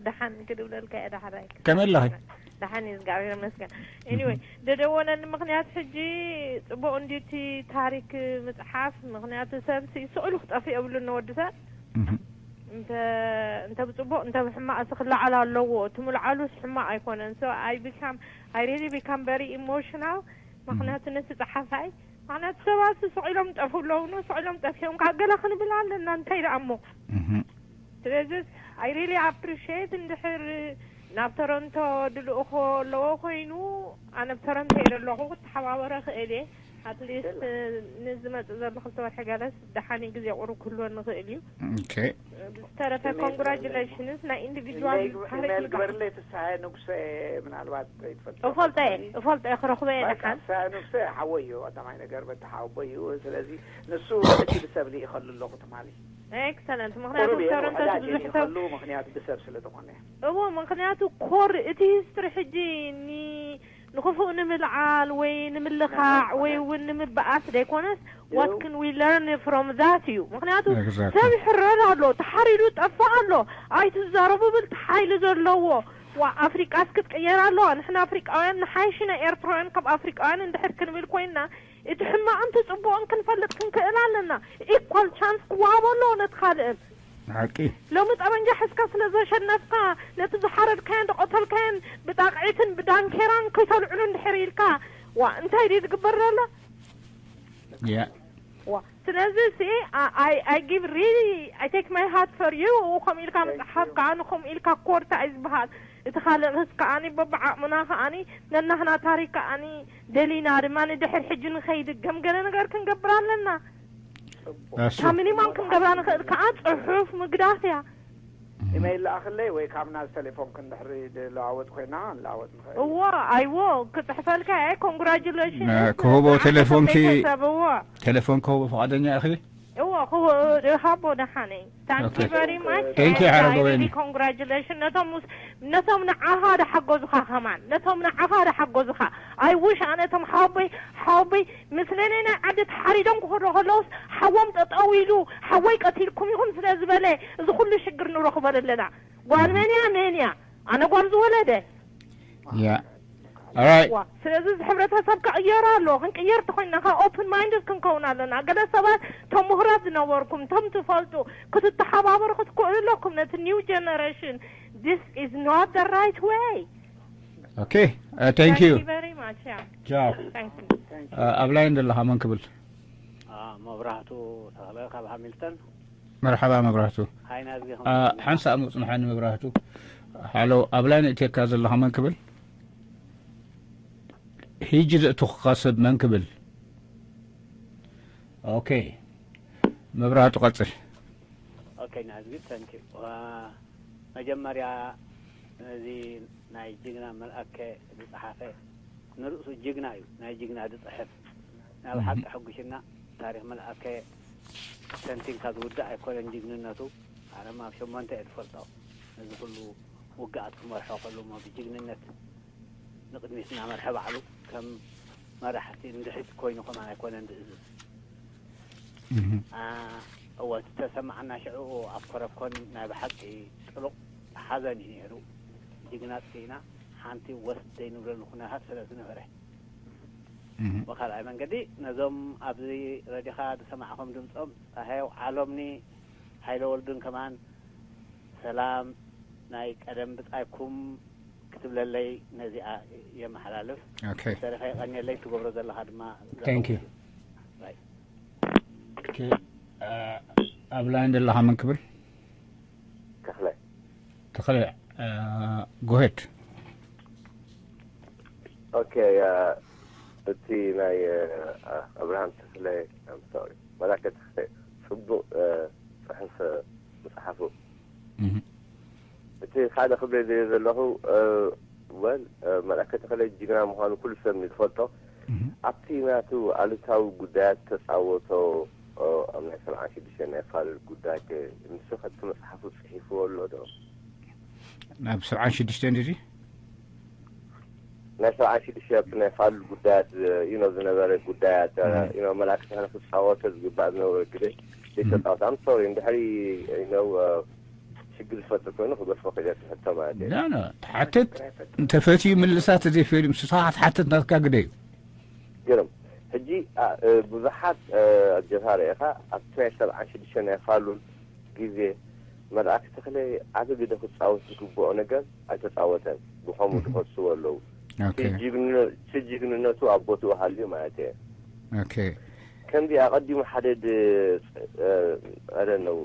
ደሓን ክድብለልካ እየ ዳሕራይ ከመይ ኣለኺ ደሓን እዩ እግዚኣብሔር ይመስገን anyway ደደወለኒ ምክንያት ሕጂ ፅቡቅ እንድዩ እቲ ታሪክ ምፅሓፍ ምክንያቱ ሰብ ስቕ ኢሉ ክጠፍእ የብሉን ንወዲ ሰብ እህ። እንተ እንተ ብፅቡቅ እንተ ብሕማቅ ሲ ክለዓል ኣለዎ እቲ ምልዓሉስ ሕማቅ ኣይኮነን so I become I really become very emotional ምክንያቱ ነቲ ፀሓፋይ ምክንያቱ ሰባት ስቕ ኢሎም ጠፍኡ ኣለዉ ን ስቕ ኢሎም ጠፊኦም ከዓ ገለ ክንብል ኣለና እንታይ ደኣ እሞ እህ። ስለዚ I really appreciate እንድሕር ናብ ቶሮንቶ ድልእኾ ኣለዎ ኮይኑ ኣነ ብ ቶሮንቶ እየ ዘለኹ ክተሓባበረ ክእል እየ at least ንዝመፅእ ዘሎ ክልተ ወርሒ ገለስ ደሓን ግዜ ቁሩብ ክህልወኒ ክእል እዩ Okay. ዝተረፈ congratulations ናይ individual ኢሜይል ግበርለይ ፍስሃየ ንጉሰ ምናልባት ይትፈልጥ እፈልጠ እየ እፈልጠ እየ ክረኽቦ እየ ደሓን ፍስሃየ ንጉሰ ሓወይ እዩ ቀዳማይ ነገር በቲ ሓወቦይ እዩ ስለዚ ንሱ እቲ ብሰብ ልኢኸሉ ኣለኹ ትማሊ excellent ምክንያቱ ቁሩብ እየ ቶሮንቶ ውሕዳጅ ብዙሕ ሰብ ልኢኸሉ ምክንያቱ ብሰብ ስለ ዝኾነ እዎ ምክንያቱ ኮር እቲ ሂስትሪ ሕጂ ኒ ንክፉእ ንምልዓል ወይ ንምልኻዕ ወይ እውን ንምበኣስ ዘይኮነስ what can we learn from that እዩ ምክንያቱ Exactly. ሰብ ይሕረድ ኣሎ ተሓሪዱ ጠፍእ ኣሎ ኣይትዛረቡ ብልቲ ሓይሊ ዘለዎ ዋ ኣፍሪቃስ ክትቅየር ኣለዋ ንሕና ኣፍሪቃውያን ንሓይሽ ኢና ኤርትራውያን ካብ ኣፍሪቃውያን እንድሕር ክንብል ኮይንና እቲ ሕማቕን እቲ ፅቡቕን ክንፈልጥ ክንክእል ኣለና equal chance ክወሃቦ ኣለዎ ነቲ ካልእን ሓቂ። ሎሚ ጠበንጃ ሒዝካ ስለ ዘሸነፍካ፣ ነቲ ዝሓረድካዮን ዝቐተልካዮን ብጣቕዒትን ብዳንኬራን ከይተልዕሉ እንድሕር ኢልካ፣ ዋ እንታይ ድዩ ዝግበር ዘሎ? ያ ዋ ስለዚ ሲ I I give really I take my heart for you። ከምኡ ኢልካ ምጽሓፍ ከኣ ንከምኡ ኢልካ ኮርታ እዩ ዝበሃል። እቲ ካልእ ክስ ከኣኒ በብዓቕምና ከኣኒ ነናህና ታሪክ ከኣኒ ደሊና ድማ ንድሕር ሕጂ ንኸይድገም ገለ ነገር ክንገብር ኣለና። ዳሱ ካብ ሚኒማም ክንገብራ ንኽእል ከኣ ጽሑፍ ምግዳፍ እያ። ኢመይል ለኣኽለይ ወይ ካብ ናብ ቴሌፎን ክንድሕሪ ድለዋወጥ ኮይና ንለዋወጥ ንኽእል። እዎ ኣይዎ ክጽሕፈልካ እየ። ኮንግራጁሌሽን ና- ክህቦ ቴሌፎንኪ- ሰብ እዎ ቴሌፎን ክህቦ ፈቓደኛ ኢኺ? እዎ ክዎ ሃቦ ደሓነይ። Thank you Okay. very much. Thank you፣ ሓረጎ ወይኒ። Congratulations ነቶም ምስ- ነቶም ንዓኻ ደሓጎዙኻ ከማን ነቶም ንዓኻ ደሓጎዙኻ። I wish ኣነ እቶም ሓወቦይ ሓወቦይ ምስ ነነይ ናይ ዓዲ ተሓሪዶም ክኸዱ ከለውስ ሓዎም ጠጠው ኢሉ ሓወይ ቀቲልኩም ኢኹም ስለ ዝበለ እዚ ኩሉ ሽግር ንረኽበሉ ኣለና። ጓል መን እያ መን እያ? ኣነ ጓል ዝወለደ ያ ኦራይት ዋ ስለዚ እዚ ሕብረተሰብ ክቕየር ኣሎ። ክንቅየር ተኮይና ከ ኦፕን ማይንድድ ክንከውን ኣለና። ገለ ሰባት እቶም ምሁራት ዝነበርኩም እቶም ትፈልጡ ክትተሓባበሩ ክትክእሉ ኣለኩም ነቲ new generation. This is not the right way. ኦኬ ታንክ ዩ Very much. Yeah. ቻው Thank you. ኣብ ላይን ዘለኻ መን ክብል መብራህቱ ተኽለ ካብ ሃሚልተን። መርሓባ መብራህቱ ሃይና እዚ ሓንሳእ ምፅንሓኒ መብራህቱ። ሃሎ ኣብ ላይን እትካ ዘለኻ መን ክብል? ሂጂ ዘእትኹኻ ሰብ መን ክብል? ኦኬ መብራህቱ ቀፅል። ኦኬ ናዝጊ ተንኪ መጀመርያ ነዚ ናይ ጅግና መልኣከ ዝፀሓፈ ንርእሱ ጅግና እዩ። ናይ ጅግና ዝፅሕፍ ናብ ሓቂ ሕጉሽና ታሪክ መልኣከ ተንቲንካ ዝውዳእ ኣይኮነን ጅግንነቱ። ኣነ ኣብ ሸሞንተ እየ ዝፈልጦ ነዚ ኩሉ ውግኣት ክመርሖ ከሉ እሞ ብጅግንነት ንቕድሚት እናመርሐ ባዕሉ ከም መራሕቲ እንድሕት ኮይኑ ከማን ኣይኮነን ዝእዝዝ። እወ እቲ ተሰማዓና ሽዑ ኣብ ኮረኮን ናይ ብሓቂ ጥሉቕ ሓዘን እዩ ነይሩ። ጅግና ጥፊእና ሓንቲ ወስ ዘይንብለሉ ኩነታት ስለ ዝነበረ ብካልኣይ መንገዲ ነዞም ኣብዚ ረዲኻ ዝሰማዕኹም ድምፆም ፀሃየው ዓሎምኒ ሃይለወልዱን ከማን ሰላም ናይ ቀደም ብፃይኩም ክትብለለይ ነዚኣ የመሓላልፍ። Okay. ሰሪኻ ይቐንየለይ ትገብሮ ዘለኻ ድማ Thank you. Right. Okay. ኣብ ላይን ዘለኻ መን ክብል? ተኽለ ተኽለ ጎሄድ ኦኬ እቲ ናይ ኣብርሃም ተኽለ ሶሪ መላከ ተኽለ ፅቡቅ ፅሑፍ መፅሓፉ እቲ ሓደ ክብል ዝየ ዘለኹ ወል መላከ ተኽለ ጅግና ምዃኑ ኩሉ ሰብ ዝፈልጦ ኣብቲ ናቱ ኣሉታዊ ጉዳያት ተፃወቶ ኣብ ናይ ሰብዓን ሽዱሽተ ናይ ፋሉል ጉዳይ ንሱ ከቲ መፅሓፉ ፅሒፍዎ ኣሎ ዶ ናብ ሰብዓን ሽዱሽተ እንድዚ ናይ ሰብዓን ሽዱሽተ ኣብቲ ናይ ፋሉል ጉዳያት ዩኖ ዝነበረ ጉዳያት ዩኖ መላእክቲ ክፃወቶ ዝግባእ ዝነበረ ግደ ዘይተፃወት ኣም ሶሪ እንድሕሪ ዩኖ ሽግር ዝፈጥር ኮይኑ ክገድፎ ክእል ሕቶ ማለት እዩ ላ ላ ትሓትት እንተፈትዩ ምልሳት ዘይፈትዩ ምስኻ ክትሓትት ናትካ ግደ እዩ ግርም ሕጂ ብዙሓት ጀፋር ኢኻ ኣብቲ ናይ ሰብዓን ሽዱሽተ ናይ ፋሉል ግዜ መልኣክ ተኽለ ዓቢ ግደ ክጻወት ዝግብኦ ነገር ኣይተጻወተን ብኸምኡ ዝኸስዎ ኣለዉ እቲ ጅግንነቱ ኣብ ቦትኡ ሃልዩ ማለት እየ ኦኬ ከምዚ ኣቐዲሙ ሓደ ድ I don't know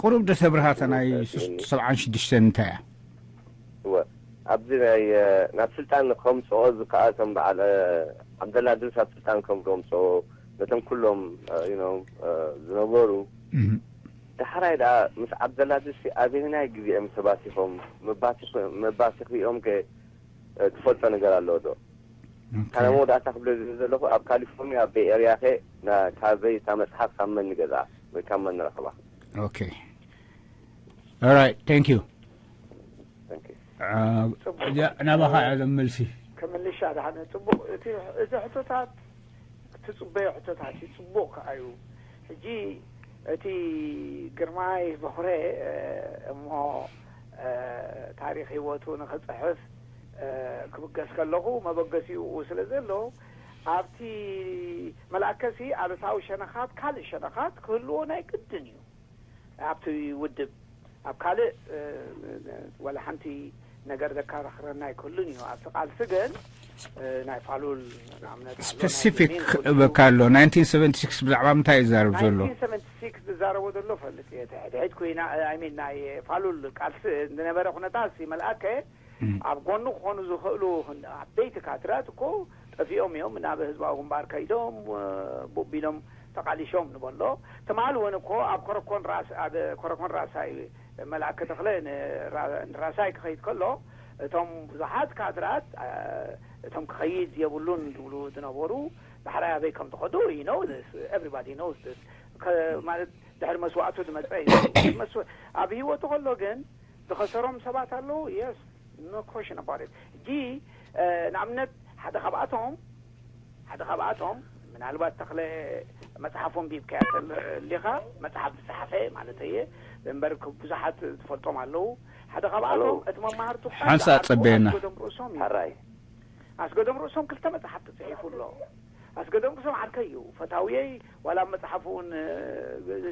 ቁሩብ ዶ ተብርሃተ ናይ ሰብዓን ሽዱሽተን እንታይ እያ እወ ኣብዚ ናይ ናብ ስልጣን ከምፅኦ ዝከኣል ከም በዓል ዓብደላድርስ ኣብ ስልጣን ከም ከምፅኦ ነቶም ኩሎም ዝነበሩ ዳሕራይ ደኣ ምስ ዓብደላድርስ ኣበየናይ ግዜ እዮም ተባቲኾም መባቲኽኦም ከ ትፈልጦ ነገር ኣለዎ ዶ ካነ መወዳእታ ክብለ ዝብል ዘለኹ ኣብ ካሊፎርኒያ ኣብ ቤይ ኤርያ ከ ካበይ እታ መፅሓፍ ካብ መን ንገዝኣ ወይ ካብ መን ንረኽባ ኦኬ ኦራይት ታንክ ዩ ናባኻ እያ መልሲ ከምልሻ ደሓነ ፅቡቅ እቲ ሕቶታት ትፅበዮ ሕቶታት እዩ ፅቡቅ ከዓ እዩ ሕጂ እቲ ግርማይ በኹረ እሞ ታሪክ ህይወቱ ንክፅሕፍ ክብገስ ከለኹ መበገሲኡ ስለ ዘሎ ኣብቲ መልኣከሲ ኣሉታዊ ሸነኻት ካልእ ሸነኻት ክህልዎ ናይ ግድን እዩ ኣብቲ ውድብ ኣብ ካልእ ወላ ሓንቲ ነገር ዘከራኽረና ኣይክህሉን እዩ። ኣብቲ ቃልሲ ግን ናይ ፋሉል ንኣብነት ስፐሲፊክ እበካ ኣሎ። ናይንቲን ሰቨንቲ ሲክስ ብዛዕባ ምንታይ እዩ ዝዛረብ ዘሎ? ዝዛረቦ ዘሎ ፈልጥ እየ። ድሕድሕድ ኮይና ሚን ናይ ፋሉል ቃልሲ ዝነበረ ኩነታት መልኣከ ኣብ ጎኑ ክኾኑ ዝኽእሉ ዓበይቲ ካድራት እኮ ጠፊኦም እዮም። ናብ ህዝባዊ ግንባር ከይዶም ቡቢሎም ተቃሊሾም ንበሎ። ትማል እውን እኮ ኣብ ኮረኮን ራስ ኣብ ኮረኮን ራሳይ መልኣከ ተኽለ ንራሳይ ክኸይድ ከሎ እቶም ብዙሓት ካድራት እቶም ክኸይድ የብሉን ዝብሉ ዝነበሩ ዳሕራይ ኣበይ ከም ተኸዱ you know this, everybody knows this. ማለት ድሕሪ መስዋእቱ ዝመፀ እዩ። ኣብ ህይወቱ ከሎ ግን ዝኸሰሮም ሰባት ኣለዉ። Yes, no question about it. ሕጂ ንኣብነት ሓደ ካብኣቶም ሓደ ካብኣቶም ምናልባት ተኽለ መፅሓፉ ኣንቢብካያ ተሊኻ፣ መፅሓፍ ዝፀሓፈ ማለት እየ። እምበር ብዙሓት ዝፈልጦም ኣለዉ። ሓደ ካብኣቶም እቲ መማህርቱ ሓንሳ ጸበየና። ኣስገዶም ርእሶም እዩ። ኣስገዶም ርእሶም ክልተ መፅሓፍቲ ፅሒፉ ኣሎ። ኣስገዶም ርእሶም ዓርከይ እዩ፣ ፈታውየይ፣ ዋላ ኣብ መፅሓፉ እውን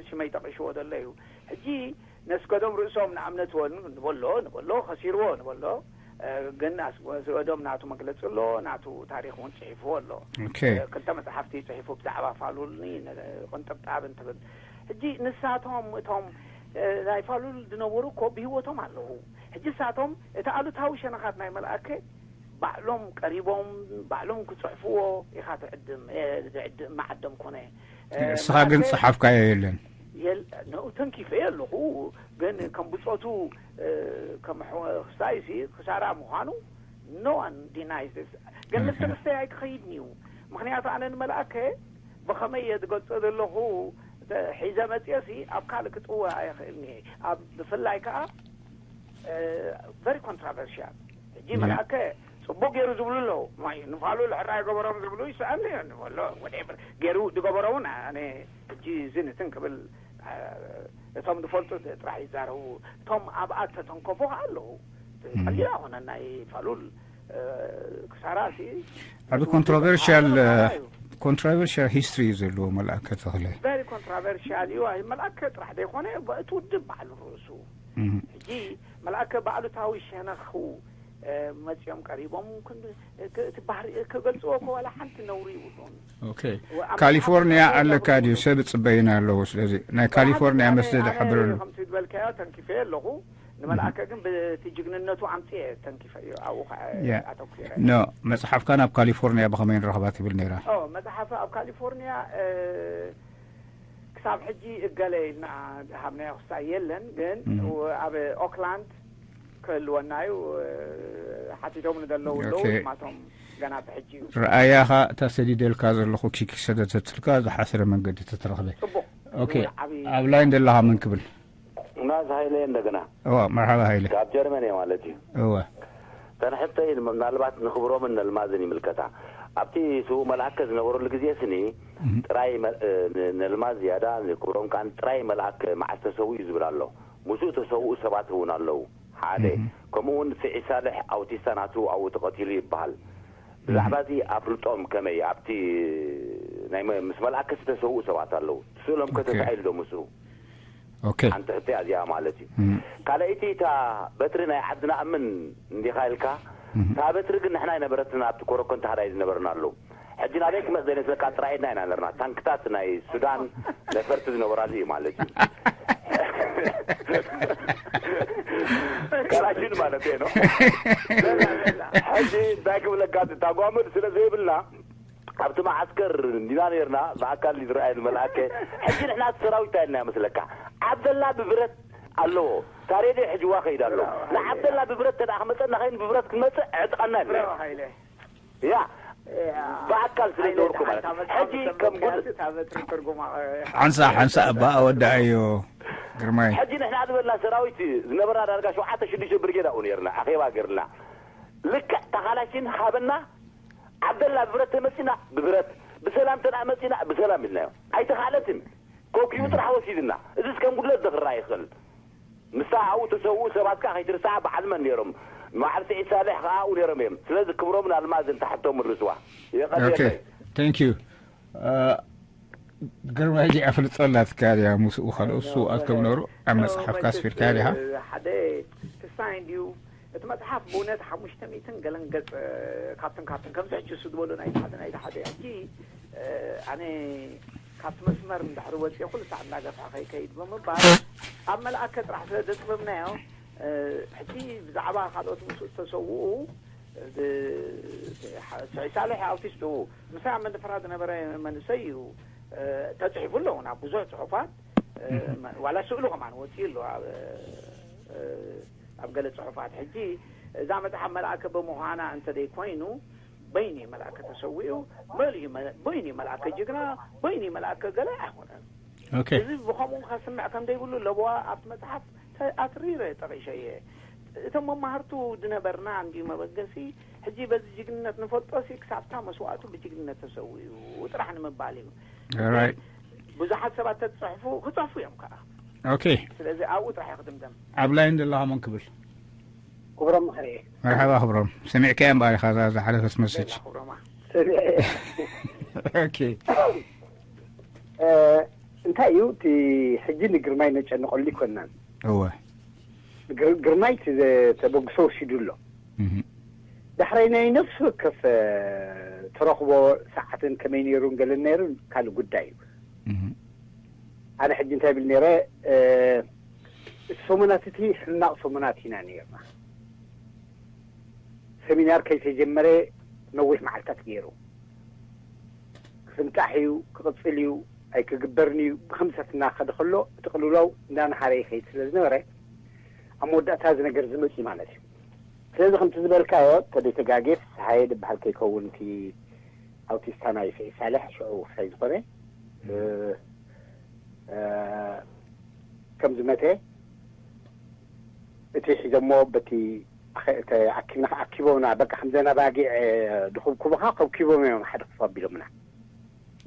ሽመይ ጠቂሽዎ ዘሎ እዩ። ሕጂ ነስገዶም ርእሶም ንኣብነት ንበሎ ንበሎ ከሲርዎ ንበሎ ግን ኣስገዶም ናቱ መግለፂ ኣሎ፣ ናቱ ታሪክ እውን ፅሒፍዎ ኣሎ። ክልተ መፅሓፍቲ ፅሒፉ ብዛዕባ ፋሉልኒ ቅንጥብጣብ እንትብል። ሕጂ ንሳቶም እቶም ናይ ፋሉል ዝነበሩ እኮ ብህይወቶም ኣለዉ። ሕጂ ንሳቶም እቲ ኣሉታዊ ሸነኻት ናይ መልኣከ ባዕሎም ቀሪቦም ባዕሎም ክፅሕፍዎ ኢኻ ትዕድም። ዝዕድም መዓደም ኮነ። እስኻ ግን ጸሓፍካዮ የለን። ንኡ ተንኪፈ ኣለኹ። ግን ከም ብፆቱ ከም ክሳይሲ ክሳራ ምዃኑ no one denies this. ግን ምስ ተረስተይ ኣይክኸይድን እዩ። ምክንያቱ ኣነ ንመልኣከ ብኸመይ እየ ዝገልፆ ዘለኹ ሒዘ መፅኦሲ ኣብ ካልእ ክጥወ ኣይኽእልን እየ። ብፍላይ ከዓ very controversial። ሕጂ መልኣከ ፅቡቅ ገይሩ ዝብሉ ኣለዉ። ንፋሉል ሕራይ ገበሮም ዝብሉ ይስኣን እዮም ንበሎ። ገይሩ ዝገበሮ እውን ኣነ ሕጂ ዝንትን ክብል እቶም ዝፈልጡ ጥራሕ ይዛረቡ። እቶም ኣብኣ ተተንከፉ ከዓ ኣለዉ። ቀሊል ኣይኮነ ናይ ፋሉል ክሳራ ሲ ዓቢ ኮንትሮቨርሽል ኮንትሮቨርሽል ሂስትሪ እዩ ዘለዎ መልኣከ ተኽለ። very controversial እዩ። ኣይ መልኣከ ጥራሕ ዘይኮነ እቲ ውድብ ባዕሉ ርእሱ። ሕጂ መልኣከ ብኣሉታዊ ሸነኹ መፂኦም ቀሪቦም እቲ ባህሪ ክገልፅዎ እኮ ዋላ ሓንቲ ነውሪ ይብሉን። ካሊፎርኒያ ኣለካ ድዩ? ሰብ ፅበይና ኣለዉ። ስለዚ ናይ ካሊፎርኒያ መስደድ ሓብረሉ። ከምቲ ዝበልካዮ ተንኪፈ ኣለኹ። ንመልኣከ ግን ብቲ ጅግንነቱ ኣምፅኤ ተንኪፈ እዩ ኣብኡ ከዓ ኣተኩረ። ኖ መፅሓፍካ ናብ ካሊፎርኒያ ብኸመይ ንረኽባ ትብል ነይራ? መፅሓፍ ኣብ ካሊፎርኒያ ክሳብ ሕጂ እገለ ኢልና ዝሃብናዮ ክሳብ የለን። ግን ኣብ ኦክላንድ ክህልወና እዩ። ሓቲቶም ንዘለዉ ኣለዉ። ማቶም ገና ብሕጂ እዩ። ረኣያኻ እታ ሰዲደልካ ዘለኹ ኪኪ ሰደተትልካ ዝሓስረ መንገዲ ተትረኽበ። ፅቡቅ። ኣብ ላይን ዘለኻ መን ክብል? ናዝ ሃይለ እንደገና። እዋ መርሓባ ሃይለ። ካብ ጀርመን እየ ማለት እዩ። እዋ ተንሕተይ ምናልባት ንክብሮምን ነልማዝን ይምልከታ። ኣብቲ ስዉእ መልኣከ ዝነበረሉ ግዜ ስኒ ጥራይ ነልማዝ ዝያዳ ንክብሮም ከዓ ጥራይ መልኣክ መዓስ ተሰዊኡ ዝብል ኣሎ። ምስኡ ተሰውኡ ሰባት እውን ኣለዉ። ሓደ ከምኡ እውን ስዒ ሳልሕ ኣውቲስታ ናቱ ኣብኡ ተቐቲሉ ይበሃል። ብዛዕባ እዚ ኣፍልጦም ከመይ ኣብቲ ናይ ምስ መልኣከ ዝተሰውኡ ሰባት ኣለዉ። ስእሎም ከተሳኢሉ ዶ ምስኡ? ኦኬ። ሓንቲ ሕቶ እዚኣ ማለት እዩ። ካልኣይቲ እታ በትሪ ናይ ዓድና እምን እንዲኻ ኢልካ እታ በትሪ ግን ንሕና ኣይነበረትና ኣብቲ ኮረኮን ተሃዳይ ዝነበርና ኣለዉ። ሕጂ ናበይ ክመጽእ ዘይነስለካ ጥራይ ኢድና ኢና ነርና። ታንክታት ናይ ሱዳን ነፈርቲ ዝነበራሉ እዩ ማለት እዩ። ካላሽን ማለት እዩ ነው። ሕጂ እንታይ ክብለካ ታጓምድ ስለ ዘይብልና ኣብቲ መዓስከር እንዲና ነርና ብኣካል ዝረኣየ ዝመልኣከ። ሕጂ ንሕና እቲ ሰራዊት እንታይ ኢልና ይመስለካ? ዓብደላ ብብረት ኣለዎ። ታሬዲ ሕጅዋ ከይድ ኣሎ። ንዓብደላ ብብረት ተዳ ክመፀና ከይን ብብረት ክንመፅእ ዕጥቐና የለ። ያ ብኣካል ስለ ዝነበርኩ ማለት ሕጂ ከም ጉድ ሓንሳ ሓንሳ እባ ኣወዳኣዮ ግርማይ። ሕጂ ንሕና ዝበልና ሰራዊት ዝነበርና ዳርጋ ሸውዓተ ሽዱሽተ ብርጌድ ኣብኡ ነርና ኣኼባ ገርና ልክዕ ተኻላሽን ሃበና። ዓብደላ ብብረት ተመፂና ብብረት ብሰላም ተዳ መፂና ብሰላም ኢልናዮ። ኣይተኻለትን ኮኪቡ ጥራሕ ወሲድና። እዚስ ከም ጉድለት ዶ ክረኣ ይኽእል? ምስታ ኣብኡ ተሰውኡ ሰባት ከኣ ከይትርስዓ በዓል መን ነይሮም? በዓል ስዒድ ሳልሕ ከኣ ኣብኡ ነይሮም እዮም። ስለዚ ክብሮምን ኣልማዝን እታ ሕቶ ምልስዋ። የቐንየለይ። Thank you. ግርማይ ዲኣ ፍልጦ ኣላትካ ድያ? ምስኡ ካልኦት ስውኣት ከም ነበሩ ኣብ መጽሓፍካ ኣስፊርካ ዲኻ? ሓደ ክሳይ እንድዩ። እቲ መጽሓፍ ብእውነት ሓሙሽተ ሚእትን ገለን ገጽ፣ ካብትን ካብትን ከምዚ ሕጂ እሱ ዝበሎ ናይቲ ሓደ ናይቲ ሓደ። ሕጂ ኣነ ካብቲ መስመር እንድሕሪ ወፂኦ ኩሉ ሳዕ እንዳገፍሐ ከይከይድ ብምባል ኣብ መልኣከ ጥራሕ ስለ ዘፅበብናዮ፣ ሕጂ ብዛዕባ ካልኦት ምስኡ ዝተሰውኡ፣ ስዒድ ሳልሕ ኣውቲስቱ ምሳይ ኣብ መንደፈራ ዝነበረ መንእሰይ እዩ። ተፅሒፉ ኣሎ እውን ኣብ ብዙሕ ፅሑፋት፣ ዋላ ስእሉ ከማን ወፂኡ ኣሎ ኣብ ገለ ፅሑፋት። ሕጂ እዛ መፅሓፍ መልኣከ ብምዃና እንተደይ ኮይኑ፣ በይኒ መልኣከ ተሰዊኡ፣ በይኒ መልኣከ ጅግና፣ በይኒ መልኣከ ገለ ኣይኮነን። እዚ ብኸምኡ ከስምዕ ከም ዘይብሉ ለበዋ ኣብቲ መፅሓፍ ኣትሪረ ጠቒሸ እየ። እቶም መማህርቱ ዝነበርና እንድዩ መበገሲ። ሕጂ በዚ ጅግንነት ንፈልጦ ሲ ክሳብታ መስዋእቱ ብጅግንነት ተሰዊኡ ጥራሕ ንምባል እዩ። ብዙሓት ሰባት ተፅሕፉ ክፅሕፉ እዮም ከዓ። ኦኬ። ስለዚ ኣብኡ ጥራሕ እዩ ክድምደም። ኣብ ላይን ዘለኻ መን ክብል? ክብሮም መኸርየ። መርሓባ ክብሮም፣ ሰሚዕካያ እምበኣር ኢኻ እዛ ዝሓለፈት መሰጅ። ክብሮማ። ኦኬ። እንታይ እዩ እቲ ሕጂ ንግርማይ ነጨንቐሉ ይኮናን። እወ። ግርማይ እቲ ተበግሶ ወሲዱ ኣሎ። ዳሕራይ ናይ ነፍሲ ወከፍ ተረኽቦ ሰዓትን ከመይ ነይሩን ገለን ነይሩን ካልእ ጉዳይ እዩ። ኣነ ሕጂ እንታይ ብል ነይረ፣ እቲ ሰሙናት እቲ ሕማቕ ሰሙናት ኢና ነይርና። ሰሚናር ከይተጀመረ ነዊሕ መዓልታት ገይሩ። ክፍንጣሕ እዩ፣ ክቕፅል እዩ፣ ኣይክግበርን እዩ፣ ብኸምሰት እናኸደ ከሎ እቲ ቅልውላው እንዳናሃረ ይኸይድ ስለ ዝነበረ ኣብ መወዳእታ እዚ ነገር ዝመፅ እዩ ማለት እዩ። ስለዚ ከምቲ ዝበልካዮ ተደይተጋጌ ፍስሓየ ዝበሃል ከይከውን እቲ ኣውቲስታ ናይ ስዒድ ሳልሕ ሽዑ ፍሳይ ዝኾነ ከም ዝመተ እቲ ሒዞሞ በቲ ኣኪብና ኣኪቦምና በቃ ከምዘና ባጊዕ ድኹብኩብኻ ከብኪቦም እዮም ሓደ ክፉ ኣቢሎምና።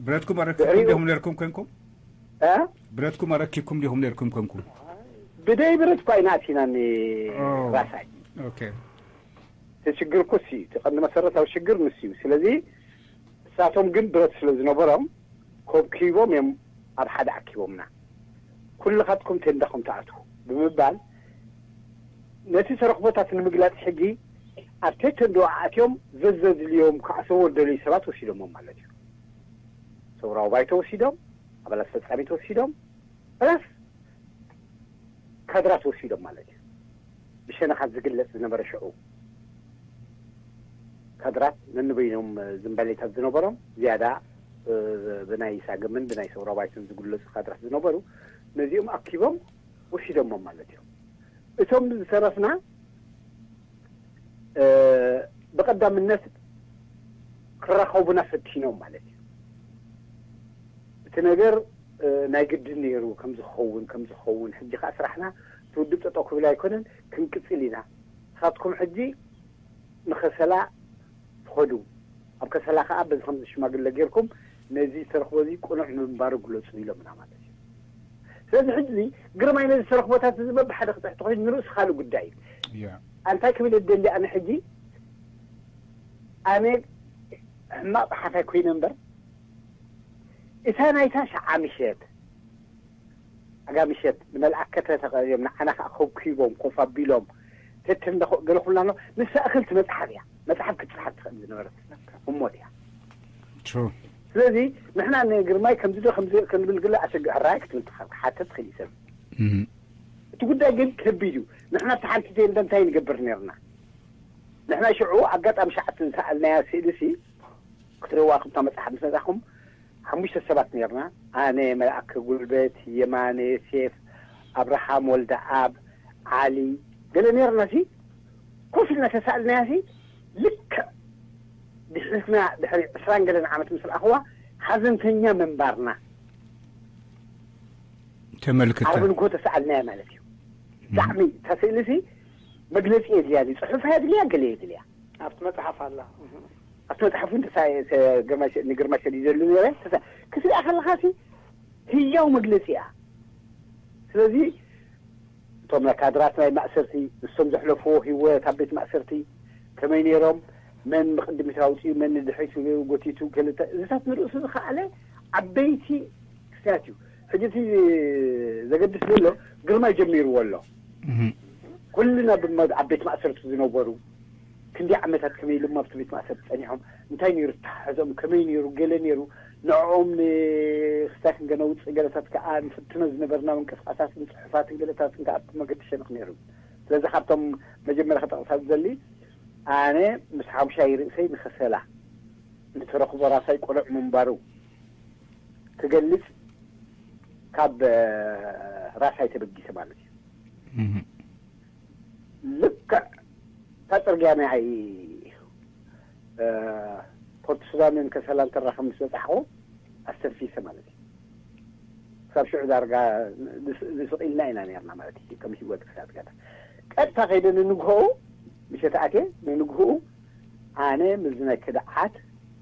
ብረትኩም ኣረኪብኩም ዲኹም ነርኩም ኮንኩም? ብረትኩም ኣረኪብኩም ዲኹም ነርኩም ኮንኩም? ብደይ ብረት እኳ ኢና ኣቲና ራሳይ። ኦኬ። እቲ ሽግር ኩስ እዩ፣ እቲ ቀንዲ መሰረታዊ ሽግር ምስ እዩ። ስለዚ እሳቶም ግን ብረት ስለ ዝነበሮም ኮብኪቦም እዮም ኣብ ሓደ ኣኪቦምና። ኩልኻትኩም ቴንዳኹም ተኣትዉ ብምባል ነቲ ተረኽቦታት ንምግላጽ ሕጂ ኣብ ቴንዶ ኣትዮም ዘዘድልዮም ክኣሰዎ ደልዩ ሰባት ወሲዶሞም ማለት እዩ። ሰውራዊ ባይቶ ወሲዶም፣ ኣባላት ፈጻሚት ወሲዶም፣ ፕላስ ካድራት ወሲዶም ማለት እዩ። ብሸነኻት ዝግለጽ ዝነበረ ሽዑ ካድራት ነንበይኖም ዝንባሌታት ዝነበሮም ዝያዳ ብናይ ሳገምን ብናይ ሰውራ ባይቶን ዝግለጹ ካድራት ዝነበሩ ነዚኦም ኣኪቦም ወሲዶሞም ማለት እዮም። እቶም ዝተረፍና ብቐዳምነት ክራኸቡና ፈቲኖም ማለት እዩ። እቲ ነገር ናይ ግድን ነይሩ ከም ዝኸውን ከም ዝኸውን ሕጂ ከዓ ስራሕና እቲ ውድብ ጠጠው ክብል ኣይኮነን ክንቅፅል ኢና። ንሳትኩም ሕጂ ንከሰላ ትኸዱ ኣብ ከሰላ ከዓ በዚ ከምዚ ሽማግለ ጌርኩም ነዚ ዝተረኽቦ እዚ ቅኑዕ ምንባሩ ግለፁ ኢሎምና ማለት እዩ። ስለዚ ሕጂ ግርማይ ነዚ ዝተረኽቦታት እዚ በብሓደ ክፅሕቲ ኮይኑ ንርእሱ ካልእ ጉዳይ እዩ። ኣንታይ ክብል እደሊ ኣነ ሕጂ ኣነ ሕማቕ ፀሓፋይ ኮይነ እምበር እታ ናይታ ሸዓ ምሸት ኣጋ ምሸት ንመልኣከ ተተቐብዮም ንዓና ከዓ ከብኪቦም ኮፍ ኣቢሎም ተተንደኾ ገለ ኩልና ኣሎ ንሳ እኽልቲ መፅሓፍ እያ። መፅሓፍ ክትፅሓፍ ትኽእል ዝነበረት እሞት እያ። ስለዚ ንሕና ንግርማይ ከምዚ ዶ ከምዚ ክንብል ግለ ኣሸግዕራይ ክትብል ትኽእል ክሓተት ትኽእል እዩ ሰብ። እቲ ጉዳይ ግን ከቢድ እዩ። ንሕና ኣብቲ ሓንቲ ቴንደ እንታይ ንገብር ነርና? ንሕና ሽዑ ኣጋጣሚ ሸዓተ ዝሰኣልናያ ስእሊ ሲ ክትርእዋ ከምታ መፅሓፍ ምስ መፃኹም ሓሙሽተ ሰባት ነርና። ኣነ፣ መልኣከ ጉልበት፣ የማነ፣ ሴፍ፣ ኣብርሃም፣ ወልደ ኣብ፣ ዓሊ ገለ ነርና ሲ ኮፍ ኢልና ተሳእልናያ ሲ ልክዕ ድሕሪትና ድሕሪ ዕስራን ገለን ዓመት ምስ ረኣኽዋ ሓዘንተኛ ምንባርና ተመልክተ ዓርቢ ንግሆ ተሳእልናያ ማለት እዩ። ብጣዕሚ እታ ስእሊ ሲ መግለፂ የድልያ ድዩ? ፅሑፍ የድልያ ገለ የድልያ ኣብቲ መፅሓፍ ኣላ። ኣብቲ መፅሓፍ እውን ንግርማይ ሸዲ ዘሉ ነረ ክትሪኣ ከለኻ ሲ ህያው መግለፂ እያ። ስለዚ እቶም ካድራት ናይ ማእሰርቲ ንሶም ዘሕለፍዎ ህይወት ኣብ ቤት ማእሰርቲ ከመይ ነይሮም፣ መን ንቅድሚት ኣውፂኡ መን ንድሕሪት ጎቲቱ ክልተ እዚታት ንርእሱ ዝኸኣለ ዓበይቲ ምክንያት እዩ። ሕጂ እቲ ዘገድስ ዘሎ ግርማይ ጀሚርዎ ኣሎ። ኩልና ኣብ ቤት ማእሰርቲ ዝነበሩ ክንደይ ዓመታት ከመይ ኢሎም ኣብቲ ቤት ማእሰርቲ ጸኒሖም፣ እንታይ ነይሩ ተሓሕዞም፣ ከመይ ነይሩ፣ ገለ ነይሩ፣ ንዕኦም ንክስታይ ክንገነውጽእ ገለታት ከኣ ንፍትኖ ዝነበርና ምንቅስቃሳትን ጽሑፋትን ገለታትን ከኣ ኣብቲ መገዲ ሸነኽ ነይሩ። ስለዚ ካብቶም መጀመርያ ክጠቕሳ ዝደሊ ኣነ ምስ ሓሙሻይ ርእሰይ ንኸሰላ ንተረኽቦ ራሳይ ቆልዕ ምንባሩ ክገልጽ ካብ ራሳይ ተበጊሰ ማለት እዩ። ልክዕ እታ ጽርግያ ናይ ፖርት ሱዳንን ከሰላን ተራኸብ ምስ በጻሕኹ ኣስተንፊሰ ማለት እዩ። ክሳብ ሽዑ ዳርጋ ዝስቕ ኢልና ኢና ነርና ማለት እዩ። ከም ህይወት ክሳብ ገና ቀጥታ ከይደ ንንግሆኡ ምሸት ኣትየ ንንግሆኡ ኣነ ምስዚ ናይ ክድዓት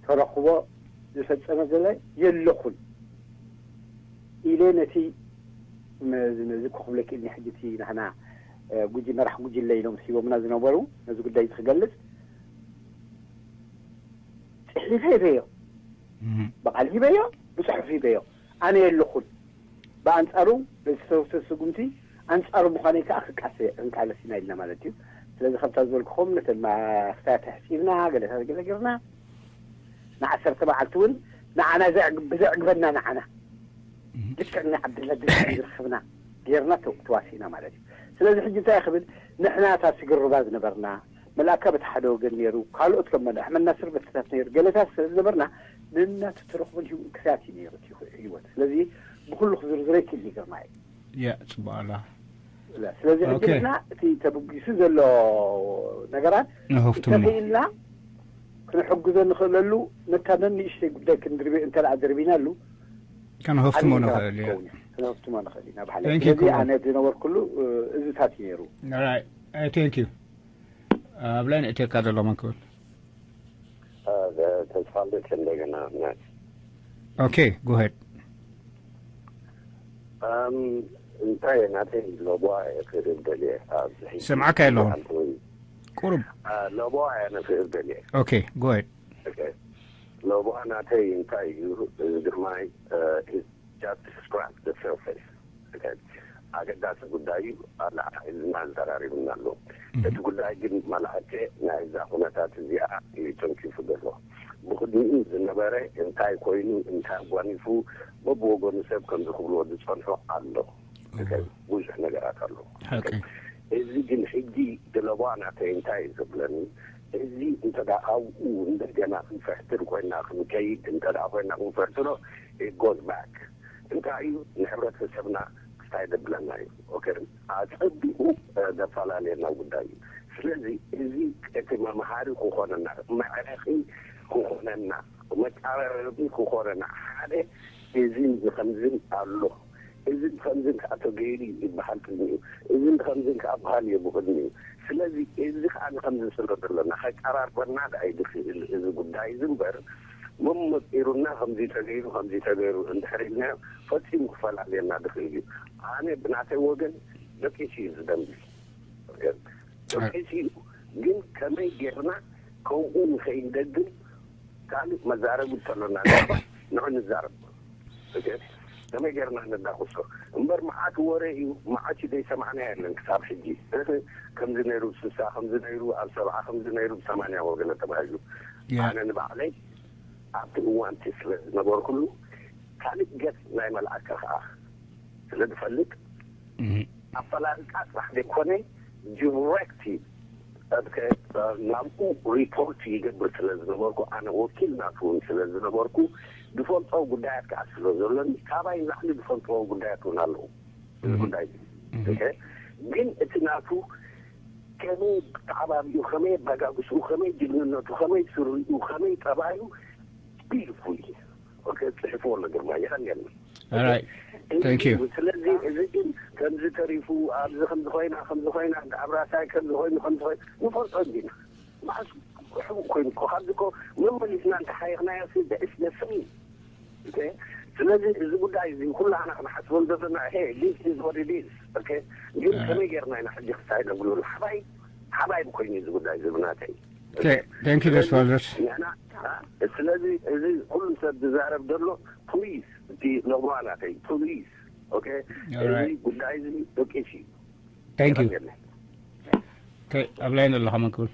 ተረኽቦ ዝፈጸመ ዘለ የለኹን ኢለ ነቲ ነዚ ኮኽብለኪ እኒ ሕጂ እቲ ናህና ጉጂ መራሕ ጉጅለ ኢሎም ሂቦምና ዝነበሩ ነዚ ጉዳይ እዚ ክገልጽ ጽሒፈ ሂበዮ። ብቓል ሂበዮ፣ ብጽሑፍ ሂበዮ። ኣነ የለኹን። ብኣንጻሩ ነቲ ዝተወስደ ስጉምቲ ኣንጻሩ ምዃነይ ከኣ ክቃለስ ኢና ኢልና ማለት እዩ። ስለዚ ከምታ ዝበልኩኹም ነተን ማኽሳያት ኣሕጺብና ገለታት ገለ ጌርና ንዓሰርተ መዓልቲ እውን ንዓና ብዘዕግበና ንዓና ልክዕ ናይ ዓብደላ ድርዒ ዝረኸብና ጌርና ተዋሲእና ማለት እዩ። ስለዚ ሕጂ እንታይ ክብል ንሕና እታ ስግርባ ዝነበርና መልኣካ በቲ ሓደ ወገን ነይሩ፣ ካልኦት ከም ኣሕመድ ናስር በትታት ነይሩ፣ ገለታት ስለ ዝነበርና ንናቱ ተረኽቦን ህይወት ክሳት እዩ ነይሩ እቲ ህይወት። ስለዚ ብኩሉ ክዝርዝረይ ክእል ይገርማ እዩ። ያ ጽቡቕ ኣላ። ስለዚ ሕጂ ንሕና እቲ ተበጊሱ ዘሎ ነገራት ተኽኢልና ክንሕግዞ ንኽእለሉ ነታ ነንእሽተይ ጉዳይ ክንድርቢ እንተ ደኣ ድርቢናሉ ከነኸፍትሞ ንኽእል እዩ። ከነኸፍትሞ ንኽእል ኢና። ብሓለይ ስለዚ ኣነ ዝነበርኩሉ እዚታት እዩ ነይሩ። Thank you። ኣብ ላይ ንእቴካ ዘሎ መን ክብል ተስፋልደት እንደገና Okay, go ahead. እንታይ ናተይ ለቧ ክህብ ደልየ ኣብዚ ሕጂ ስምዓካ የለኹም። ቁሩብ ለቧ ኣነ ክህብ ደልየ Okay, go ahead. ለቧ ናተይ እንታይ እዩ? እዚ ግርማይ just scratch the surface. ኣገዳሲ ጉዳይ እዩ። ኣለዓዒልና ዘራሪብና ኣሎ። እቲ ጉዳይ ግን መላእከ ናይዛ ኩነታት እዚኣ እዩ ተንኪፉ ዘሎ። ብቕድሚኡ ዝነበረ እንታይ ኮይኑ እንታይ ኣጓኒፉ በብወገኑ ሰብ ከምዚ ክብልዎ ዝጸንሑ ኣሎ። ብዙሕ ነገራት ኣሎ። እዚ ግን ሕጂ ድለቧ ናተይ እንታይ እዩ ዘብለኒ፣ እዚ እንተ ኣብኡ እንደገና ክንፈሕትር ኮይና ክንከይድ እንተ ኮይና ክንፈሕትሮ it goes back። እንታይ እዩ ንሕብረተሰብና ክስታይ ዘብለና እዩ። ኣጸቢቑ ዘፈላለየና ጉዳይ እዩ። ስለዚ እዚ እቲ መምሃሪ ክኾነና፣ መዕረቒ ክኾነና፣ መቀራረቢ ክኾነና፣ ሓደ እዚ ከምዝን ኣሎ፣ እዚ ከምዝን ከዓ ተገይሩ ይበሃል ቅድሚኡ፣ እዚ ከምዝን ከዓ በሃል እየ ብቅድሚኡ። ስለዚ እዚ ከዓ ንከምዚ ስለ ዘለና ከቀራርበና ደኣ ይድክእል እዚ ጉዳይ እዚ እምበር መመፂሩና ከምዚ ተገይሩ ከምዚ ተገይሩ እንድሕር ኢልናዮ ፈፂሙ ክፈላልየና ድክእል እዩ። ኣነ ብናተይ ወገን ደቂሱ እዩ ዝደምቢ። ደቂሱ እዩ። ግን ከመይ ጌርና ከምኡ ንኸይንደግም ካልእ መዛረቢ እንተሎና ንዑ ንዛረብ። ከመይ ጌርና ነዳኽሶ እምበር መዓት ወረ እዩ። መዓት እዩ ዘይሰማዕና የለን ክሳብ ሕጂ። ከምዚ ነይሩ ብስሳ ከምዚ ነይሩ ኣብ ሰብዓ ከምዚ ነይሩ ብሰማንያ ወገለ ተባሂሉ። ኣነ ንባዕለይ ኣብቲ እዋንቲ ስለ ዝነበርኩሉ ካልእ ገጽ ናይ መልኣከ ከዓ ስለ ዝፈልጥ ኣፈላልጣ ጥራሕ ዘይኮነ ዲሬክት ናብኡ ሪፖርት ይገብር ስለ ዝነበርኩ ኣነ ወኪል ናቱ እውን ስለ ዝነበርኩ ዝፈልጦ ጉዳያት ከዓ ስለ ዘሎኒ ካባይ ንላዕሊ ዝፈልጥዎ ጉዳያት እውን ኣለዉ። እዚ ጉዳይ ግን እቲ ናቱ ከመይ ተዓባቢኡ፣ ከመይ ኣበጋግስኡ፣ ከመይ ጅግንነቱ፣ ከመይ ስሪኡ፣ ከመይ ጠባዩ ቢልፉሊ ጽሕፍዎ ኣሎ ግርማ። የቐንየልና። All right. Thank you. ስለዚ እዚ ግን ከምዚ ተሪፉ ኣብዚ ከምዚ ኮይና ከምዚ ኮይና ኣብ ራሳይ ከምዚ ኮይኑ ከምዚ ኮይኑ ንፈልጦ እንዲና። መዓስ ሕቡእ ኮይኑ እኮ ካብዚ እኮ መመሊስና እንተሓየኽናዮ ሲ ደእስ ደስም ስለዚ እዚ ጉዳይ እዚ ኩላህና ክንሓስበሉ ዘለና ሄ this is what it is። ግን ከመይ ጌርና ኢና ሕጂ ክሳይ ነብሉ ሓባይ ሓባይ ኮይኑ እዚ ጉዳይ እዚ ብናተይ Thank you, Desvaldes. ንሕና ስለዚ እዚ ኩሉ ሰብ ዝዛረብ ዘሎ ፕሊዝ እቲ ሎማ ናተይ ፕሊዝ። ኦኬ፣ Alright. እዚ ጉዳይ እዚ ደቂስ እዩ። Thank you. የቐንየለይ። Okay, ኣብ ላይን ዘለኻ መን ክብል?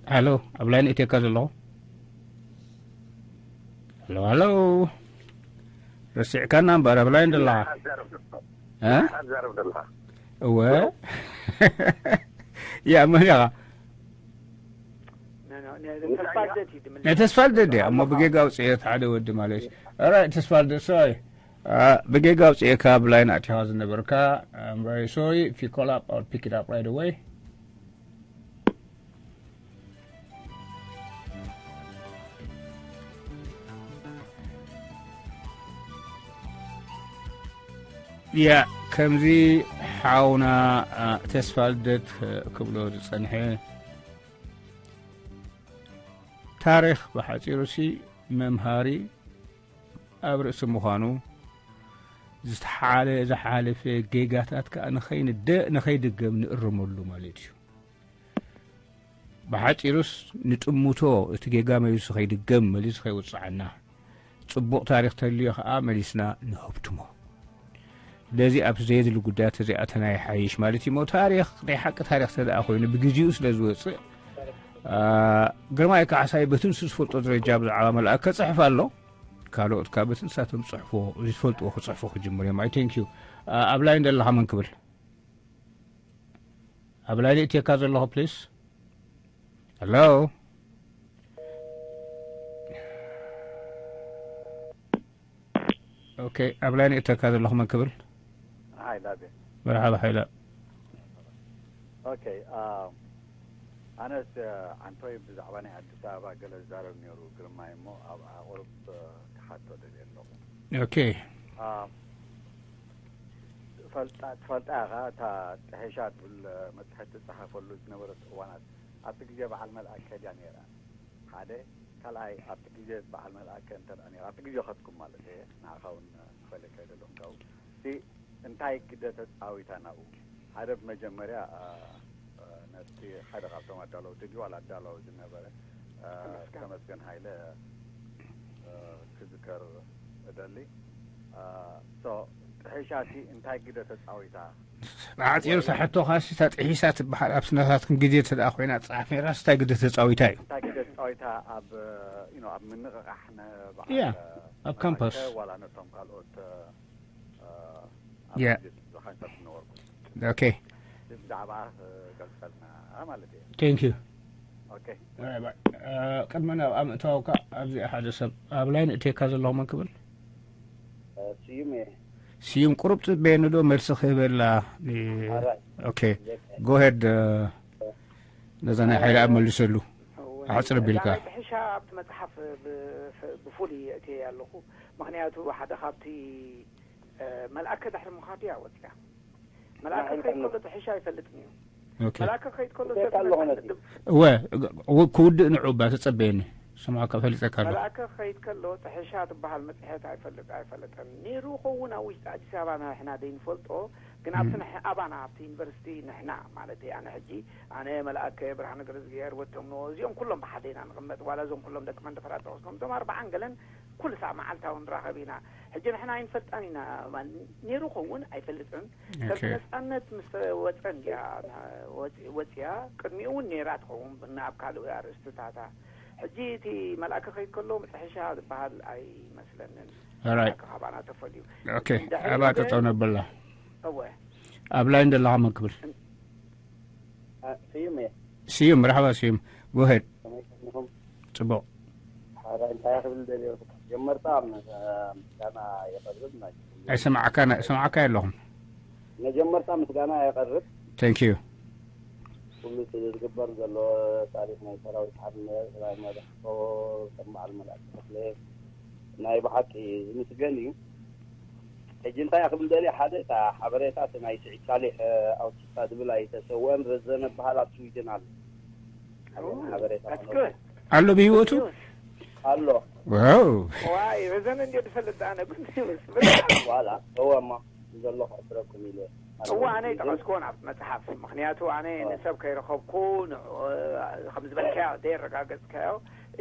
ሃሎ፣ ኣብ ላይን እትየካ ዘለኹ። ሃሎ፣ ሃሎ። ረሲዕካና እምበኣር ኣብ ላይን ዘለኻ። ኣዛረብ ዘለኻ። እ? ኣዛረብ ዘለኻ። እወ። ያ፣ መን ኢኻ? ተስፋ ልደት እዩ ድምል ናይ ተስፋ ልደት ድያ? እሞ ብጌጋ ኣውፅኤ እቲ ሓደ ወዲ ማለት እዩ። Alright, ተስፋ ልደት፣ ሶሪ። ብጌጋ ኣውፅኤካ ኣብ ላይን ኣቲኻ ዝነበርካ። I'm very sorry. If you call up, I'll pick it up right away. ያ፣ ከምዚ ሓውና፣ አ፣ ተስፋ ልደት፣ እ፣ ክብሎ ዝጸንሐ፣ ታሪኽ ብሓጺሩሲ መምሃሪ ኣብ ርእሲ ምዃኑ፣ ዝተሓለ-፣ ዝሓለፈ ጌጋታት ከኣ ንኸይንደ-፣ ንኸይድገም ንእርመሉ ማለት እዩ። ብሓጺሩስ ንጥምቶ፣ እቲ ጌጋ መሊሱ ከይድገም፣ መሊሱ ከይውጽዓና፣ ጽቡቕ ታሪኽ ተልዮ ከኣ መሊስና ንሀብትሞ። ስለዚ ኣብ ዘየድሊ ጉዳያት ተዘይኣተና ይሓይሽ ማለት እዩ። እሞ ታሪኽ፣ ናይ ሓቂ ታሪኽ ተደኣ ኮይኑ ብግዜኡ ስለ ዝወጽእ፣ አ፣ ግርማይ ካሕሳይ በቲ ንሱ ዝፈልጦ ደረጃ ብዛዕባ መልኣከ ክጽሕፍ ኣሎ። ካልኦት ካብ በቲ ንሳቶም ዝጽሕፍዎ፣ ዝፈልጥዎ ክጽሕፉ ክጅምሩ እዮም። I thank you። አ፣ ኣብ ላይን ዘለኻ መን ክብል? ኣብ ላይን እትየካ ዘለኹ ፕሊስ። ሄሎ። ኦኬ፣ ኣብ ላይን እተካ ዘለኹ መን ክብል? ሃይ ላቤ። መርሓባ ሓይለ። ኦኬ፣ አ፣ ኣነስ፣ አ፣ ኣንቶይ ብዛዕባ ናይ ኣዲስ ኣበባ ገለ ዝዛረብ ነይሩ ግርማይ እሞ ኣብ ኣቑርብ፣ አ፣ ክሓቶ ደልየ ኣለኹ። ኦኬ። አ፣ ፈልጣ-፣ ትፈልጣ ኢኻ እታ ጥሒሻ ትብል መጽሔት ትጸሓፈሉ ዝነበረት እዋናት ኣብቲ ግዜ በዓል መልኣከ ድያ ነይራ? ሓደ። ካልኣይ ኣብቲ ግዜ በዓል መልኣከ እንተ ደኣ ነይራ፣ ኣብቲ ግዜ ኸድኩም ማለት እየ፣ ንዓኻ እውን ክፈልየካ ይደለኹ ካብኡ። እቲ እንታይ ግደ ተጻዊታ ናብኡ? ሓደ ብመጀመርያ፣ አ፣ አ፣ ነቲ ሓደ ካብቶም ኣዳለውቲ ድዩ ዋላ ኣዳላዊ ዝነበረ፣ አ፣ ተመስገን። ተመስገን ሃይለ፣ አ፣ ክዝከር እደሊ። አ፣ ሶ፣ ጥሒሻ እቲ እንታይ ግደ ተጻዊታ? ብሓጺሩ እታ ሕቶኻሲ እታ ጥሒሳ ትበሃል ኣብ ስነታትኩም ግዜ እንተ ደኣ ኮይና ትጸሓፍ ነይራስ እንታይ ግደ ተጻዊታ እዩ? እንታይ ግደ ተጻዊታ ኣብ፣ you know፣ ኣብ ምንቕቓሕ ነ-፣ በዓል፣ ያ፣ ኣብ ካምፓስ። ዋላ ነቶም ካልኦት፣ እ፣ ኣብ ያ። ግዜ ዝሓንሳብ ዝነበርኩ። ኦኬ። ብዛዕባ፣ እ፣ ገልጸልና ማለት እዩ። ቴንክ ዩ። ኦኬ። ባይ ባይ። እ፣ ቅድሚ ናብኣ ምእታውካ ኣብዚ ሓደ ሰብ ኣብ ላይን እትየካ ዘለኹ መን ክብል? እ፣ ስዩም እየ። ስዩም ቁሩብ ጽበየኒ ዶ መልሲ ክህበላ? እ፣ ኣራይ። ኦኬ። ጎሄድ፣ እ፣ ነዛ ናይ ሓይለ ኣብ መልሰሉ። ኣሕጽር ኣቢልካ። እዛ ናይ ጥሒሻ ኣብቲ መጽሓፍ ብ-፣ ብፉሉይ የእትየ ኣለኹ። ምኽንያቱ ሓደ ካብቲ፣ እ፣ መልኣከ ድሕሪ ምኻዱ እያ ወጺኣ። መልኣከ ኣይ፣ ክኸይድ ከሎ ጥሒሻ ኣይፈልጥን እዩ። ኦኬ። መልኣከ ክኸይድ ከሎ እትወካ ሰብ ኣለኹ መጽሓፍ ነቲ። ቅዱስ እወ፣ እወ፣ ክውድእ ንዑ እባ ተጸበየኒ። ስምዓካ ፈሊጠካ ኣለኹ። መልኣከ ክኸይድ ከሎ ጥሒሻ ትበሃል መጽሔት ኣይፈልጥ፣ ኣይፈለጠን። ነይሩ ኸውን ኣብ ውሽጢ ኣዲስ ኣበባ ንሕና ዘይንፈልጦ፣ ግን ኣብቲ እም። ንሕ-፣ ኣባና ኣብቲ ዩኒቨርሲቲ ንሕና ማለት እዩ። ኣነ ሕጂ፣ ኣነ መልኣከ ብርሃነ ገረዝግሄር ወቶም ንዎ፣ እዚኦም ኩሎም ብሓደ ኢና ንቕመጥ፣ ዋላ እዞም ኩሎም ደቂ መንደፈራ ጠቕስኩም፣ እቶም ኣርባዓን ገለን ኩሉ ሳዕ መዓልታዊ ንራኸብ ኢና። ሕጂ ንሕና ኣይንፈልጣን ኢና፣ ማ-፣ ነይሩ ኸውን ኣይፈልጥን። ሰብ ኦኬ። ነጻነት ምስ ወጸ እንድያ ወጺ-፣ ወጺያ፣ ቅድሚኡ እውን ነይራ ትኸውን ናብ ካልእ ኣርእስትታታ። ሕጂ እቲ መልኣከ ከይድ ከሎ ጥሒሻ ዝበሃል ኣይመስለንን። ኦራይት። መልኣከ ካባና ተፈልዩ። ኦኬ፣ ድሕሪ ኣብኣ ግዜ ጠጠው ነብላ። እወ። ኣብ ላይን ዘለኻ መን ክብል? እ፣ ስዩም እየ። ስዩም፣ መርሓባ ስዩም። ጎሄድ። ከመይ ቀኒኹም? ጽቡቕ። ሓራይ እንታይ ክብል ደልየ፣ ጀመርታ ምስ-፣ ምስጋና የቐርብ ናይ ኣይሰማዕካን፣ ኣይሰማዕካን ኣለኹን። መጀመርታ ምስጋና የቐርብ። Thank you። ኩሉ እቲ ዝግበር ዘሎ ታሪኽ ናይ ሰራዊት ሓርነት፣ ናይ መራሕቶ፣ ከም በዓል መልኣክ ተኽለ፣ ናይ ብሓቂ ዝምስገን እዩ። ሕጂ እንታይ ክብል ደልየ፣ ሓደ እታ ሓበሬታ እቲ ናይ ስዒድ ሳሊሕ፣ እ፣ ኣውቲስታ ዝብል ኣይተሰወአን፣ ረዘነ በሃል ኣብ ስዊድን ኣሎ። ሓደ ኦ፣ ሓበሬታ that's ክነግረኩም። Good። ኣሎ ብህይወቱ? ኣሎ። ዋው። ዋይ፣ ረዘነ እንድየ ዝፈልጥ ኣነ፣ good news። ዋላ፣ እወ፣ እሞ ዘሎ ክሕብረኩም ኢለ። እወ፣ ኣነ ይጠቐስክዎ ናብቲ መጽሓፍ። ምኽንያቱ ኣነ እወ። ንሰብ ከይረኸብኩ፣ ን-፣ ከም ዝበልካዮ፣ ዘየረጋገጽካዮ፣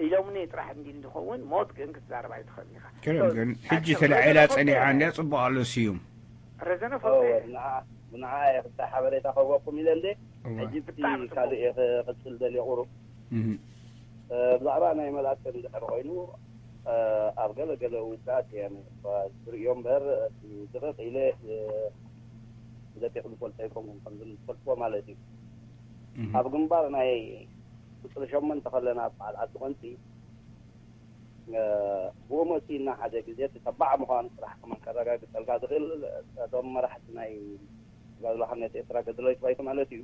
ኢሎምኒ ጥራሕ እንዲ እንድኸውን ሞት ግን ክትዛረብ ኣይትኽእልን ኢኻ። ገረም ግን ሕጂ ተላዒላ ጸኒሓ እንድያ ጽቡቕ ኣሎ ስዩም። ረዘነ ፈልጠ ብንዓ እየ ክልተ ሓበሬታ ከህበኩም ኢለ እንደ ሕጂ እቲ ካልእ እየ ክቅጽል ደልየ ቁሩብ ብዛዕባ ናይ መልኣክ እንድሕር ኮይኑ ኣብ ገለ ገለ ውዳት እየ ዝርእዮ እምበር ድቕቕ ኢለ ለጢቕ ዝፈልጦ ይከውን ከምዚ ዝፈልጥዎ ማለት እዩ። ኣብ ግንባር ናይ ቁፅሪ ሸሞንተ ከለና በዓል ዓዲ ቆንፂ ብኡ መፂና ሓደ ግዜ እቲ ተባዕ ምዃኑ ጥራሕ ከመን ከረጋግፀልካ ዝኽእል እቶም መራሕቲ ናይ ተጋድሎ ሓርነት ኤርትራ ገድላዊት ባይቶ ማለት እዩ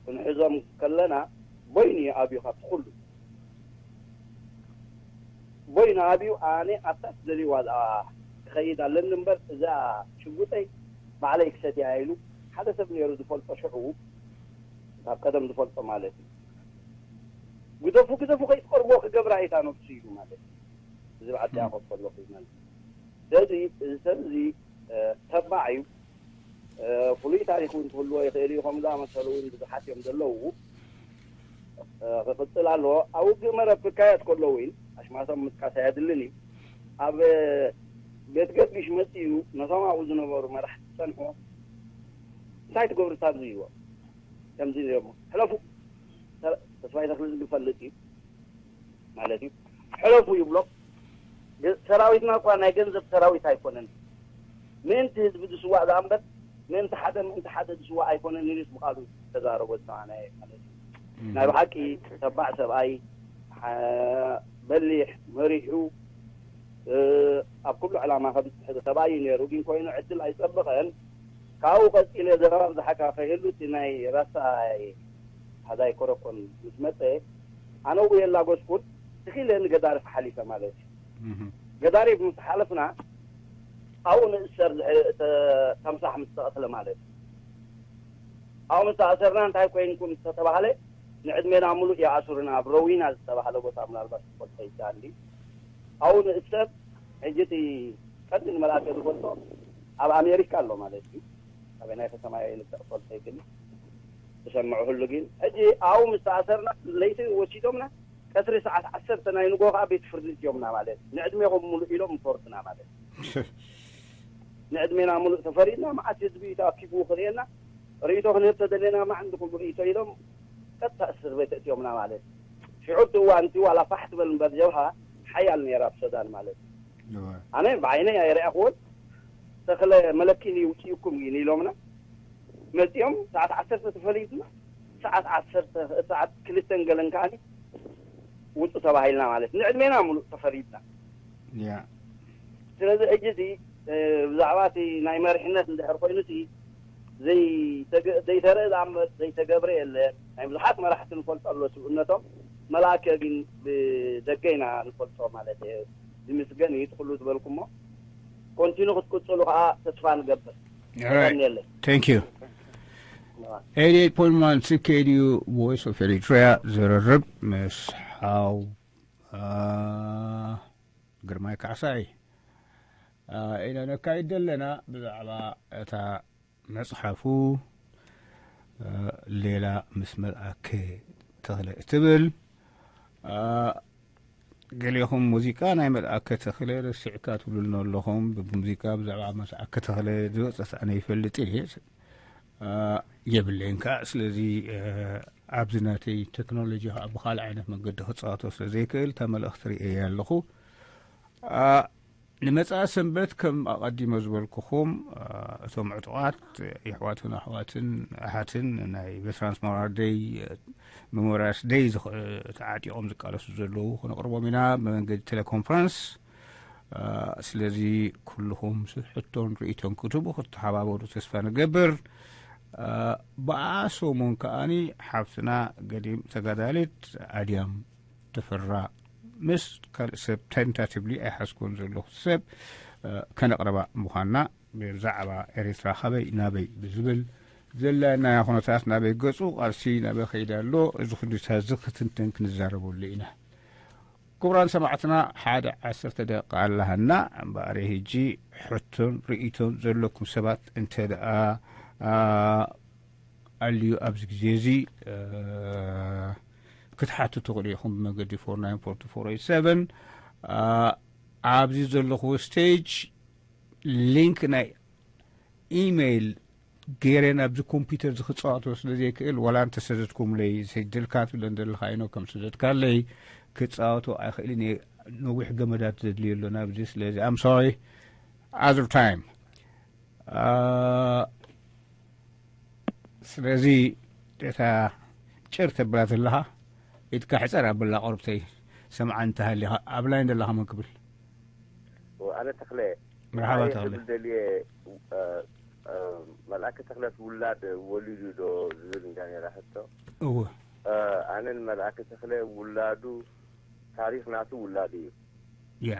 ክንሕዞም ከለና ቦይኑ እዩ ኣብዩ ካብቲ ኩሉ ቦይኑ ኣብዩ ኣነ ኣብታ ትደልይዋ ዝኣ ክኸይድ ኣለኒ እምበር እዛ ሽጉጠይ ባዕለይ ክሰትያ ኢሉ ሓደ ሰብ ነይሩ ዝፈልጦ ሽዑ ካብ ቀደም ዝፈልጦ ማለት እዩ ግደፉ ግደፉ ከይትቀርቦ ክገብራ ኢታ ነብሱ ኢሉ ማለት እዩ እዚ ብዓዲ ኣኸብ ከለኹ ማለት እዩ ስለዚ እዚ ሰብ እዚ ተባዕ እዩ ፍሉይ ታሪክ እውን ክህልዎ ይኽእል እዩ ከም ዝኣመሰሉ እውን ብዙሓት እዮም ዘለዉ ክቅፅል ኣለዎ ኣብ ውግእ መረብ ክካየድ ከሎ እውን ኣሽማቶም ምጥቃስ ኣየድልን እዩ ኣብ ቤት ገርጊሽ መፅኡ ነቶም ኣብኡ ዝነበሩ መራሕቲ ዝፀንሑ እንታይ ትገብሩ ታብዚ ይዎ ከምዚ ነሞ ሕለፉ ተስፋይ ተክሊ ዝፈልጥ እዩ ማለት እዩ ሕለፉ ይብሎ ሰራዊትና እኳ ናይ ገንዘብ ሰራዊት ኣይኮነን ምእንቲ ህዝቢ ዝስዋእ ዝኣንበር ምእንቲ ሓደ ምእንቲ ሓደ ዝስዋእ ኣይኮነን ኢሉስ ብቃሉ ተዛረቦ ዝሰማዕናዮ ማለት እዩ ናይ ብሓቂ ተባዕ ሰብኣይ በሊሕ መሪሑ ኣብ ኩሉ ዕላማ ከብፅሕ ሰብኣይ እዩ ነይሩ ግን ኮይኑ ዕድል ኣይፀበቐን ካብኡ ቀፂለ ዘረባ ብዝሓካ ከይህሉ እቲ ናይ ራሳይ ሓዳይ ኮረኮን ምስ መፀ ኣነ ው የላጎስኩን ትኺለ ንገዳርፍ ሓሊፈ ማለት እዩ ገዳሪፍ ምስ ሓለፍና ኣብኡ ንእሰር ከምሳሕ ምስ ተቐትለ ማለት እዩ ኣብኡ ምስ ተኣሰርና እንታይ ኮይንኩም ዝተተባህለ ንዕድሜና ሙሉእ ይኣሱርና ኣብ ረዊና ዝተባህለ ቦታ ምናልባት ትፈልጦ ይቻል ኣብኡ ንእሰር ሕጂ እቲ ቀንዲ ንመልኣከ ዝፈልጦ ኣብ ኣሜሪካ ኣሎ ማለት እዩ ኣበይ ናይ ከተማ ኢለ ክፈልጦ ይክእል ዝሰምዑ ህሉ ግን ሕጂ ኣብኡ ምስ ተኣሰርና ለይቲ ወሲዶምና ቀትሪ ሰዓት ዓሰርተ ናይ ንጎ ከዓ ቤት ፍርዲ እትዮምና ማለት ንዕድሜኹም ሙሉእ ኢሎም ፈርድና ማለት ንዕድሜና ሙሉእ ተፈሪድና መዓት ህዝቢ ተኣኪቡ ክርእየና ርእይቶ ክንህብ ተደለና ማዕንድኹም ርእይቶ ኢሎም ቀጥታ እስር ቤት እትዮምና ማለት ሽዑ እቲ እዋን እቲ ዋላ ፋሕ ትበል እምበር ጀብሃ ሓያል ነይራ ኣብ ሶዳን ማለት ኣነ ብዓይነይ ኣይረኣኽዎን ተኽለ መለኪን ይውፅእኩም ግን ኢሎምና መፂኦም ሰዓት ዓሰርተ ተፈሊጥና ሰዓት ዓሰርተ ሰዓት ክልተን ገለን ከዓኒ ውፁ ተባሂልና ማለት ንዕድሜና ሙሉእ ተፈሪድና ስለዚ ሕጂ እዚ ብዛዕባ እቲ ናይ መሪሕነት እንድሕር ኮይኑ እቲ ዘይተረአ ዝኣምበር ዘይተገብረ የለ ናይ ብዙሓት መራሕቲ ንፈልጦ ኣሎ ስብእነቶም መልኣከ ግን ብደገ ኢና ንፈልጦ ማለት ዝምስገን እዩ ትክሉ ዝበልኩሞ ኮንቲኑ ክትቅፅሉ ከዓ ተስፋ ንገብር የለ Thank you. eighty-eight point one C K D U Voice of Eritrea ዝርርብ ምስ ሓው ግርማይ ካሕሳይ ኢና ነካይድ ዘለና ብዛዕባ እታ መፅሓፉ ሌላ ምስ መልኣከ ተኽለ እትብል ገሊኹም ሙዚቃ ናይ መልኣከ ተኽለ ረሲዕካ ትብሉልና ኣለኹም ብሙዚቃ ብዛዕባ መልኣከ ተኽለ ዝወፀት ኣነ ይፈልጥ እየ የብለይን ከዓ ስለዚ ኣብዚ ናተይ ቴክኖሎጂ ከዓ ብካልእ ዓይነት መንገዲ ክፃወቶ ስለ ዘይክእል እታ መልእኽቲ ርእየ ኣለኹ ንመፃኢ ሰንበት ከም ኣቐዲመ ዝበልኩኹም እቶም ዕጡቓት የሕዋትን ኣሕዋትን ኣሓትን ናይ ቬትራንስ ሞራር ደይ ሜሞሪያልስ ደይ ተዓጢቖም ዝቃለሱ ዘለዉ ክነቕርቦም ኢና ብመንገዲ ቴሌኮንፈረንስ ስለዚ ኩልኹም ሕቶን ርእይቶን ክትቡ ክትተሓባበሩ ተስፋ ንገብር ብኣ ሰሙን ከኣኒ ሓፍትና ገዲም ተጋዳሊት ኣድያም ተፈራ ምስ ካልእ ሰብ tentatively ኣይሓዝኩን ዘለኹ ሰብ ከነቕረባ ምዃንና ብዛዕባ ኤርትራ ካበይ ናበይ ብዝብል ዘለናያ ኩነታት ናበይ ገጹ ቃልሲ ናበይ ከይዳ ኣሎ እዚ ኩነታት እዚ ክትንትን ክንዛረበሉ ኢና ክቡራን ሰማዕትና ሓደ ዓሰርተ ደቂቃ ኣለሃና እምበኣር ሕጂ ሕቶን ርእይቶን ዘለኩም ሰባት እንተ ደኣ ኣልዩ ኣብዚ ግዜ እዚ ክትሓቱ ትኽእሉ ኢኹም ብመገዲ ፎር ናይን ፎር ቱ ፎር ኤይት ሰቨን። ኣብዚ ዘለኹ ስቴጅ ሊንክ ናይ ኢሜይል ገይረ ናብዚ ኮምፒውተር እዚ ክፃወቶ ስለ ዘይክእል፣ ዋላ እንተሰደድኩምለይ፣ ሰደልካ ትብለን ዘለኻ ኢኖ፣ ከም ሰደድካለይ ክፃወቶ ኣይኽእልን እየ። ነዊሕ ገመዳት ዘድልዮ ኣሎ ናብዚ። ስለዚ I'm sorry, other time. ስለዚ እታ ጭር ተብላ ዘለኻ ኢድካ ሕፀር ኣበላ፣ ቆርብተይ ሰምዓ እንተሃሊኻ ኣብ ላይን ዘለኻ መን ክብል? ኣነ ተኽለ መርሓባ ኣየ ተኽለ። ክብል ደልየ እ፣ እ፣ መልኣከ ተኽለስ ውላድ ወሊዱ ዶ ዝብል እንዳ ነራ ሕቶ። እወ እ፣ ኣነ ንመልኣከ ተኽለ ውላዱ ታሪኽ ናቱ ውላዱ እዩ። ያ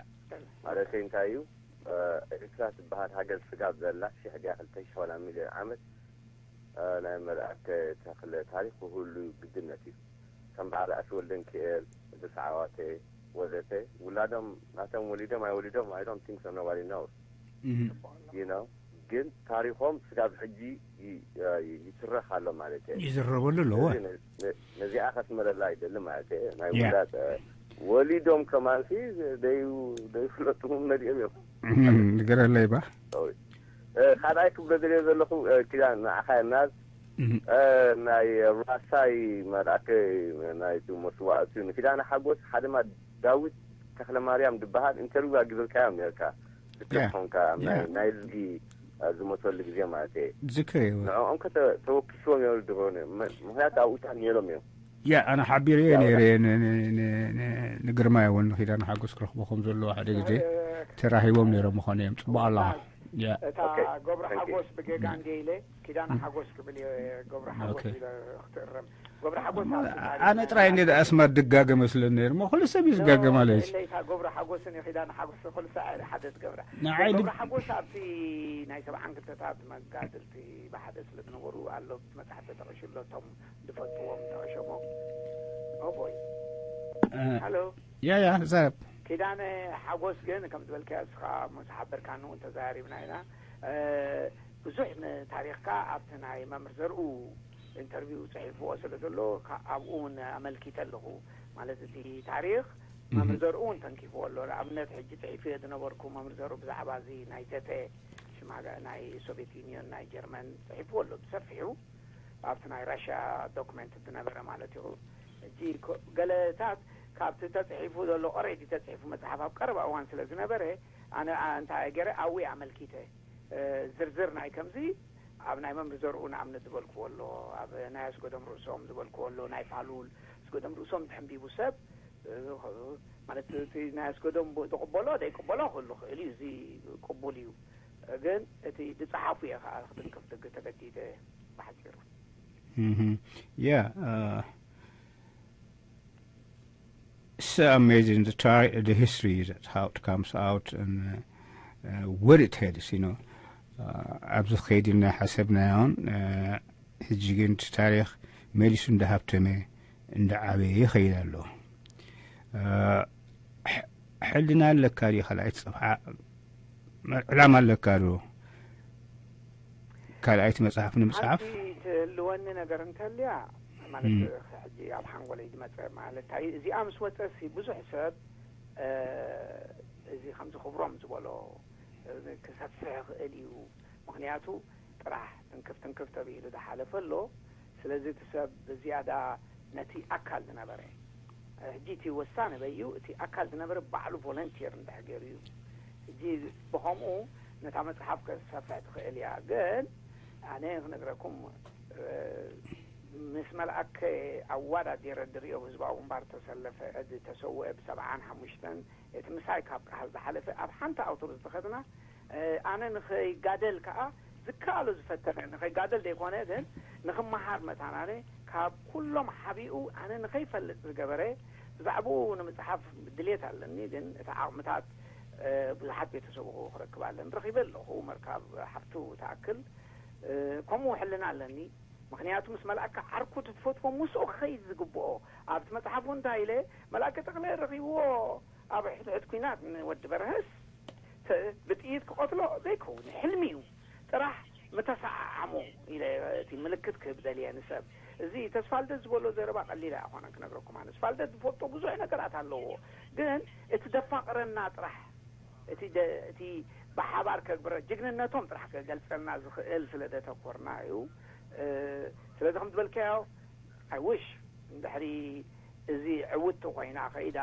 ማለተይ እንታይ እዩ? እ፣ ኤርትራ ትበሃል ሃገር ስጋብ ዘላ ሽሕ ድያ ክልተ ሽሕ ዋላ ሚልዮን ዓመት እ፣ ናይ መልኣከ ተኽለ ታሪኽ ክህሉ ግድነት እዩ። ከም በዓል ኣስ ወልደንኪኤል፣ ቅዱስ ዓዋተ ወዘተ ውላዶም ናቶም ወሊዶም ኣይወሊዶም I don't think so, nobody knows, you know። ግን ታሪኾም ስጋብ ሕጂ ይ- እ፣ ይትረኽ ኣሎ ማለት እየ። ይዝረበሉ ኣለዎ። ስለዚ ነ- ነ- ነዚኣ ከስመረላ ይደሊ ማለት እየ። ናይ ያ። ውላድ እ፣ ወሊዶም ከማንሲ ደዩ ደይፍለጡ መሊኦም እዮም። እም፣ ንገረለይ ባ። እ፣ ካልኣይ ክብሎ ደልዮ ዘለኹ እ፣ ኪዳን ንዓኻ ናዝ እ፣ ናይ ራሳይ መልኣከ ናይ መስዋእቱ ንኪዳነ ሓጎስ ሓደ ማ ዳዊት ተኽለ ማርያም ዝበሃል ኢንተርቪው ኣጊበልካዮም ነርካ። ዝክር ያ። ኾንካ ኣብ ናይ ያ። ናይ ህዝቢ እ፣ ዝሞተሉ ግዜ ማለት እየ። ዝክር እየ። ንዕኦም ከ ተ- ተወኪስዎም እዮም ድኾነ ምክንያቱ ኣብኡታ ነይሮም እዮም። ያ ኣነ ሓቢረ እየ ያ፣ ነይረ እየ ን- ን- ን- ን- ንግርማይ እውን ንኪዳነ ሓጎስ ክረኽቦ ከም ዘለዎ ሓደ ግዜ ተራሂቦም ነይሮም ምዃኑ እዮም። ፅቡቅ ኣለኻ። ያ እታ Okay, ገብረ thank you. ሓጎስ ብጌጋ እንደ ኢለ ኪዳነ ሓጎስ ክብል እየ። ገብረ ሓጎስ Okay. ኢለ ክትእረም። ገብረ ሓጎስ ኣብቲ ታሪኽ ኣነ ናይ ጥራይ እንደ ኣስማት ድጋገ መስለኒ ነይሩ። እሞ ኩሉ ሰብ እዩ ዝጋገ ማለት እዩ። እለይታ ገብረ ሓጎስን ኪዳነ ሓጎስ ኩሉ ሳዕ ሓደ ትገብራ። ንዓይ ገብረ ልብ- ሓጎስ ኣብቲ ናይ ሰብዓን ክልተታት መጋድልቲ ብሓደ ስለ ዝነበሩ ኣሎ መፅሓፍ ተጠቐሽሎ እቶም ዝፈልጥዎም ተቐሸሞ። ኦቦይ እ፣ ሃሎ ያ ያ ዛብ ኪዳነ ሓጎስ ግን ከም ዝበልካዮ እስኻ ምስ ሓበርካኒ እውን ተዛራሪብና ኢና። እ፣ ብዙሕ ንታሪኽካ ኣብቲ ናይ መምህር ዘርኡ ኢንተርቪው ፅሒፍዎ ስለ ዘሎ ካ- ኣብኡ እውን ኣመልኪተ ኣለኹ። ማለት እቲ ታሪኽ መምህር ዘርኡ እውን ተንኪፍዎ ኣሎ። ንኣብነት ሕጂ ፅሒፈዮ ዝነበርኩ መምህር ዘርኡ ብዛዕባ እዚ ናይ ተተ ሽማጋ ናይ ሶቪየት ዩኒዮን ናይ ጀርመን ፅሒፍዎ ኣሎ ብሰፊሑ ኣብቲ ናይ ራሽያ ዶክመንት ዝነበረ ማለት እዩ። ሕጂ ኮ- ገለታት ካብቲ ተፅሒፉ ዘሎ ኦሬዲ ተፅሒፉ መፅሓፍ ኣብ ቀረባ እዋን ስለ ዝነበረ ኣነ ኣ- እንታይ ገረ ኣብኡ ኣመልኪተ እ፣ ዝርዝር ናይ ከምዚ ኣብ ናይ መምህር ዘርኡ ንኣብነት ዝበልክዎ ኣሎ ኣብ ናይ ኣስገዶም ርእሶም ዝበልክዎ ኣሎ ናይ ፋሉል ኣስገዶም ርእሶም ዝሕንቢቡ ሰብ እ፣ ማለት እቲ ናይ ኣስገዶም ብ- ዝቕበሎ ዘይቅበሎ ክህሉ ክእል እዩ። እዚ ቅቡል እዩ። ግን እቲ ዝፀሓፉ እየ ከዓ ክትንክፍ ትግ- ተገዲደ ብሓፂሩ። Mhm. Yeah. Uh, it's amazing the time, the history that how it comes out and uh, uh, where it heads, you know. Uh, ኣብዚ ከይዲ እናሓሰብናዮን ሕጂ ግን እቲ ታሪኽ መሊሱ እንዳሃብተመ እንዳዓበየ ይኸይድ ኣሎ። ሕልና ኣለካ ድዩ ካልኣይቲ ጽፍሓ ዕላማ ኣለካ ዶ ካልኣይቲ መጽሓፍ ንምጽሓፍ? ሓንቲ ትህልወኒ ነገር እንተልያ ማለት ሕጂ ኣብ ሓንጎለይ ዝመፀ ማለት እንታይ እዚኣ ምስ ወፀሲ ብዙሕ ሰብ እዚ ከምዚ ክብሮም ዝበሎ ክሰፍሕ ይኽእል እዩ። ምክንያቱ ጥራሕ ትንክፍ ትንክፍ ተባሂሉ ዝሓለፈ ኣሎ። ስለዚ እቲ ሰብ ብዝያዳ ነቲ ኣካል ዝነበረ ሕጂ እቲ ወሳኒ በይ እዩ። እቲ ኣካል ዝነበረ ባዕሉ ቮለንቲር እንድሕር ገይሩ እዩ። ሕጂ ብኸምኡ ነታ መፅሓፍ ከሰፍሕ ትኽእል እያ። ግን ኣነ ክነግረኩም ምስ መልኣከ ኣዋዳዲረ ድሪኦ ብህዝባዊ ግንባር ተሰለፈ ተሰውአ ብሰብዓን ሓሙሽተን እቲ ምሳይ ካብ ቃል ዝሓለፈ ኣብ ሓንቲ ኣውቶቡስ ዝኸድና ኣነ ንኸይጋደል ከዓ ዝከኣሎ ዝፈተነ ንኸይጋደል ዘይኮነ ግን ንኽመሃር መታን ኣነ ካብ ኩሎም ሓቢኡ ኣነ ንኸይፈልጥ ዝገበረ ብዛዕባኡ ንምፅሓፍ ድሌት ኣለኒ ግን እቲ ዓቕምታት ብዙሓት ቤተሰቡ ክረክብ ኣለኒ ረኺበ ኣለኹ መርካብ ሓፍቱ ትኣክል ከምኡ ሕልና ኣለኒ ምኽንያቱ ምስ መልኣከ ዓርኩ ትፈትዎ ምስኡ ክኸይድ ዝግብኦ ኣብቲ መፅሓፉ እንታይ ኢለ መልኣከ ጠቕለ ረኺብዎ ኣብ ሕድሕድ ኲናት ንወዲ በርሀስ ብጥይት ክቐትሎ ዘይከውን ሕልሚ እዩ ጥራሕ ምተሰዓዓሙ ኢለ እቲ ምልክት ክህብ ደልየ ንሰብ እዚ ተስፋልደት ዝበሎ ዘረባ ቀሊል ኣይኮነን ክነግረኩም። ኣነ ተስፋልደት ዝፈልጦ ብዙሕ ነገራት ኣለዎ፣ ግን እቲ ደፋቕረና ጥራሕ፣ እቲ ደ- እቲ ብሓባር ከግብረ ጅግንነቶም ጥራሕ ከገልጸልና ዝኽእል ስለ ዘተኮርና እዩ። ስለዚ ከም ዝበልካዮ፣ I wish እንድሕሪ እዚ ዕውቲ ኮይና ከይዳ፣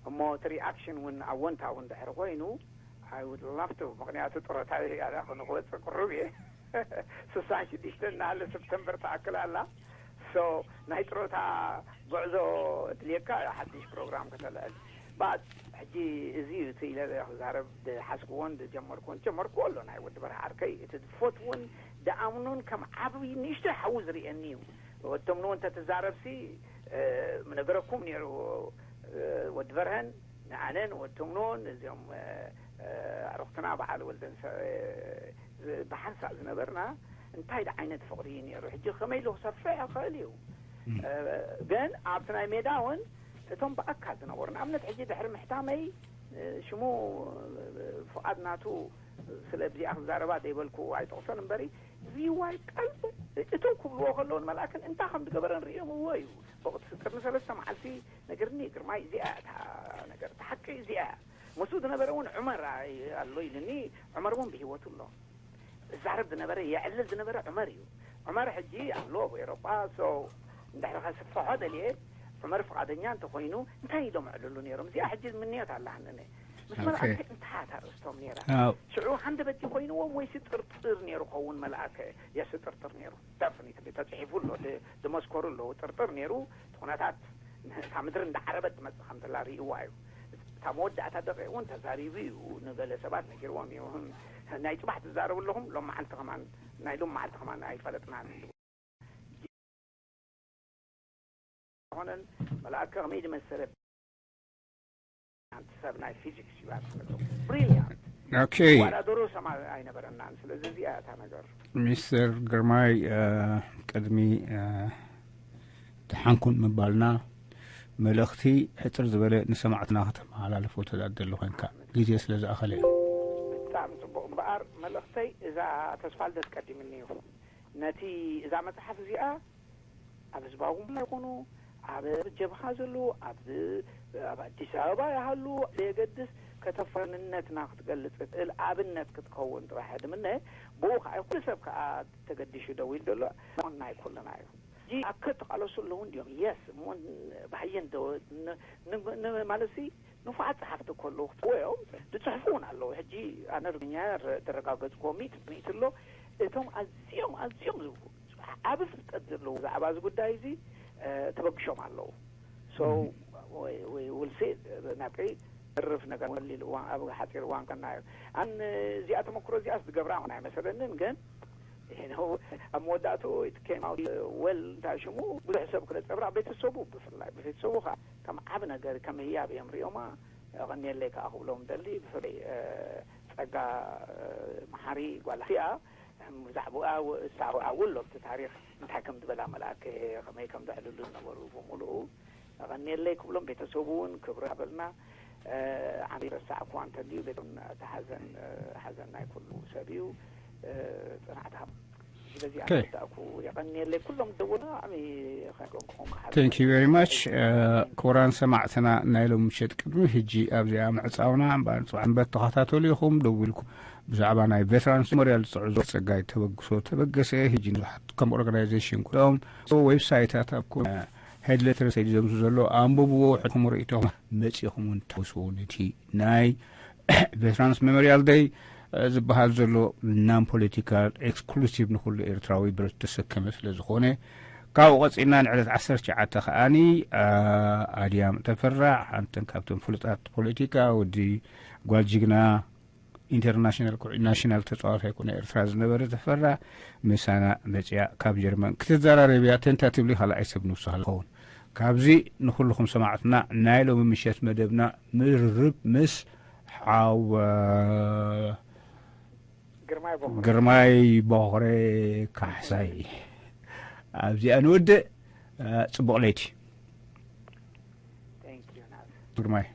እሞ እቲ ሪኣክሽን እውን ኣወንታዊ እንድሕሪ ኮይኑ፣ I would love to። ምክንያቱ ጥሮታ ያዳ ክንክወፅእ ቅሩብ እየ። ስሳን ሽዱሽተ እናሃለ ሰፕተምበር ትኣክል ኣላ። So ናይ ጥሮታ ጉዕዞ ድልየካ፣ ሓድሽ ፕሮግራም ከተልዕል። ባት ሕጂ እዚ እዩ እቲ ኢለ ክዛረብ ዝሓስክዎን ዝጀመርክዎን፣ ጀመርክዎ ኣሎ። ናይ ወዲ በርሃ ዓርከይ፣ እቲ ዝፈትውን ዝኣምኑን ከም ዓብዪ ንእሽቶ ሓዉ ዝርእየኒ እዩ። ወቶም ንዎ እንተትዛረብሲ፣ ምነገረኩም ነይሩ። ወዲ በርሀን ንኣነን ወቶም ንዎን እዚኦም ኣዕሩኽትና በዓል ወልደን ብሓንሳእ ዝነበርና እንታይ ዓይነት ፍቕሪ እዩ ነይሩ? ሕጂ ከመይ ኢሉ ክሰፍሕ ይኽእል እዩ። ግን ኣብቲ ናይ ሜዳ እውን እቶም ብኣካል ዝነበሩ፣ ንኣብነት ሕጂ ድሕሪ ምሕታመይ ሽሙ ፍቓድ ናቱ ስለ ብዚኣ ክዛረባ ዘይበልኩ ኣይጠቕሶን እምበሪ፣ ዚዋይ ቀልብ እቶም ክብልዎ ከለዉ ንመልኣክን እንታይ ከም ዝገበረ ንርእዮምዎ እዩ። ብቕት- ቅድሚ ሰለስተ መዓልቲ ነግርኒ ግርማይ፣ እዚኣ እታ ነገር፣ እታ ሓቂ እዚኣ እያ። ምስኡ ዝነበረ እውን ዑመር ኣይ- ኣሎ ኢሉኒ። ዑመር እውን ብህይወቱ ኣሎ። እዛረብ ዝነበረ፣ የዕልል ዝነበረ ዑመር እዩ። ዑመር ሕጂ ኣሎ ኣብ ኤሮጳ። So እንድሕሪ ከስፍሖ ደልየ፣ ዑመር ፍቓደኛ እንተኾይኑ እንታይ ኢሎም ዕልሉ ነይሮም? እዚኣ ሕጂ ምንዮት ኣላህንነ ምስ መላእክቲ እንታይ ኣርእስቶም ነይራ? ሽዑ ሃንደበት ይኾይንዎም ወይሲ ጥርጥር ነይሩ ኸውን? መልኣከ የስጥርጥር ነይሩ። ደፍኒትሊ ተፅሒፉ ኣሎ፣ ድ- ድመስከሩ ኣለዉ። ጥርጥር ነይሩ። እቲ ኩነታት እታ ምድሪ እንዳዓረበት ትመፅእ ከም ዘላ ርእይዋ እዩ። እታ መወዳእታ ደቂቕ እውን ተዛሪቡ እዩ። ንገለ ሰባት ነጊርዎም እዩ። ናይ ፅባሕ ትዛረቡ ኣለኹም፣ ሎም መዓልቲ ከማን፣ ናይ ሎም መዓልቲ ከማን ኣይፈለጥናን። ዝኾነን መልኣከ ከመይ ዝመሰለ ሓንቲ ሰብ ናይ ፊዚክስ እዩ። ብሪሊያንት። ኦኬ። ዋላ ዶሮ ሰማ ኣይነበረናን። ስለዚ እዚኣ እታ ነገር። ሚስተር ግርማይ፣ ቅድሚ ድሓንኩን ምባልና፣ መልእኽቲ ሕፅር ዝበለ ንሰማዕትና ከተመሓላልፎ ተዳደሊ ኮይንካ፣ ግዜ ስለ ዝኣኸለ እዩ። ብጣዕሚ ፅቡቕ። እምበኣር መልእኽተይ እዛ ተስፋ ልደት ቀዲምኒ እዩ። ነቲ እዛ መፅሓፍ እዚኣ ኣብ ህዝባዊ ግንባር ይኹኑ ኣብ ጀብሃ ዘለዉ ኣብ ኣብ ኣዲስ ኣበባ ይሃሉ ዘየገድስ ከተፋንነትና ክትገልፅ እትእል ኣብነት ክትከውን ጥራሕ ድምነ። ብኡ ከዓ ኩሉ ሰብ ከዓ ተገዲሹ ደው ኢሉ ዘሎ ናይ ኩልና እዩ። ሕጂ ኣብ ከትቃለሱ ኣለዉ እንዲዮም። የስ እሞ ባህየን ዶ ማለትሲ ንፉዓት ጸሓፍቲ ከለዉ ክትወዮም ዝጽሕፉ እውን ኣለዉ። ሕጂ ኣነ ርግኛ ዘረጋገጽዎ ሚእቲ ብሚእቲ ኣሎ። እቶም ኣዝዮም ኣዝዮም ዓቢ ፍልጠት ዘለዉ ብዛዕባ እዚ ጉዳይ እዚ ተበግሾም ኣለዉ። So we will see። ናቀይ ተርፍ ነገር ወሊል እዋን ኣብ ሓጺር እዋን ከናዮ ኣን እዚኣ ተመክሮ እዚኣስ ዝገብራ እውን ኣይመሰለንን ግን ይሄ ነው ኣብ መወዳእቱ it came out well። እንታይ ሽሙ ብዙሕ ሰብ ክነጸብራ ቤተሰቡ ብፍላይ ቤተሰቡ ከዓ ከም ዓቢ ነገር ከም ህያብ እዮም ሪኦማ። ቀኒየለይ ከዓ ክብሎም ደሊ ብፍላይ ጸጋ መሓሪ ጓል እቲኣ ብዛዕባኣ እሳብኣ ውሎ ኣብቲ ታሪኽ እንታይ ከም ዝበላ መልኣከ ከመይ ከም ዘዕልሉ ዝነበሩ ብምሉኡ ቀኒየለይ ክብሎም ቤተሰቡ እውን ክብሪ ሃበልና። ዓሚ ረሳዕኩዋ እንተልዩ ቤቶም እቲ ሓዘን ሓዘን ናይ ኩሉ ሰብ እዩ። ፅናዕት ሃብ ስለዚ ኣወዳእኩ። የቐንየለይ ኩሎም ደውና ዓሚ ከንቆንቆም ክሓ Thank you very much። ክቡራን ሰማዕትና ናይ ሎም ምሸት ቅድሚ ሕጂ ኣብዚኣ ምዕፃውና እምበኣር ፅባሕ ሰንበት ተኸታተሉ ኢኹም ደዊልኩም ብዛዕባ ናይ ቬትራንስ ሜሞርያል ዝፅዕዞ ፀጋይ ተበግሶ ተበገሰ ሕጂ ንብዙሓት ከም ኦርጋናይዜሽን ኩሎም ዌብሳይታት ኣብ ሄድሌተር ሰዲ ዘምሱ ዘሎ ኣንብብዎ ሕድኩም ርእይቶኹም መፂኹም እውን ተውስዎ ነቲ ናይ ቬትራንስ ሜሞሪያል ደይ ዝበሃል ዘሎ ናን ፖለቲካል ኤክስክሉሲቭ ንኩሉ ኤርትራዊ ብረት ተሰከመ ስለ ዝኾነ ካብኡ ቀፂልና ንዕለት ዓሰርተ ትሽዓተ ከዓኒ ኣድያም ተፈራ ሓንተን ካብቶም ፍሉጣት ፖለቲካ ወዲ ጓል ጅግና ኢንተርናሽናል ኩዑ ናሽናል ተፃዋታይ ኩነ ኤርትራ ዝነበረ ተፈራ ምሳና መፅያ ካብ ጀርመን ክትዘራረብ እያ ተንታቲቭሊ ካልኣይ ሰብ ንውስኻ ዝኸውን ካብዚ ንኩልኹም ሰማዕትና ናይ ሎሚ ምሸት መደብና ምርርብ ምስ ሓው ግርማይ ቦኽረ ግርማይ ቦኽረ ካሕሳይ ኣብዚኣ ንወድእ ፅቡቕ ለይቲ ግርማይ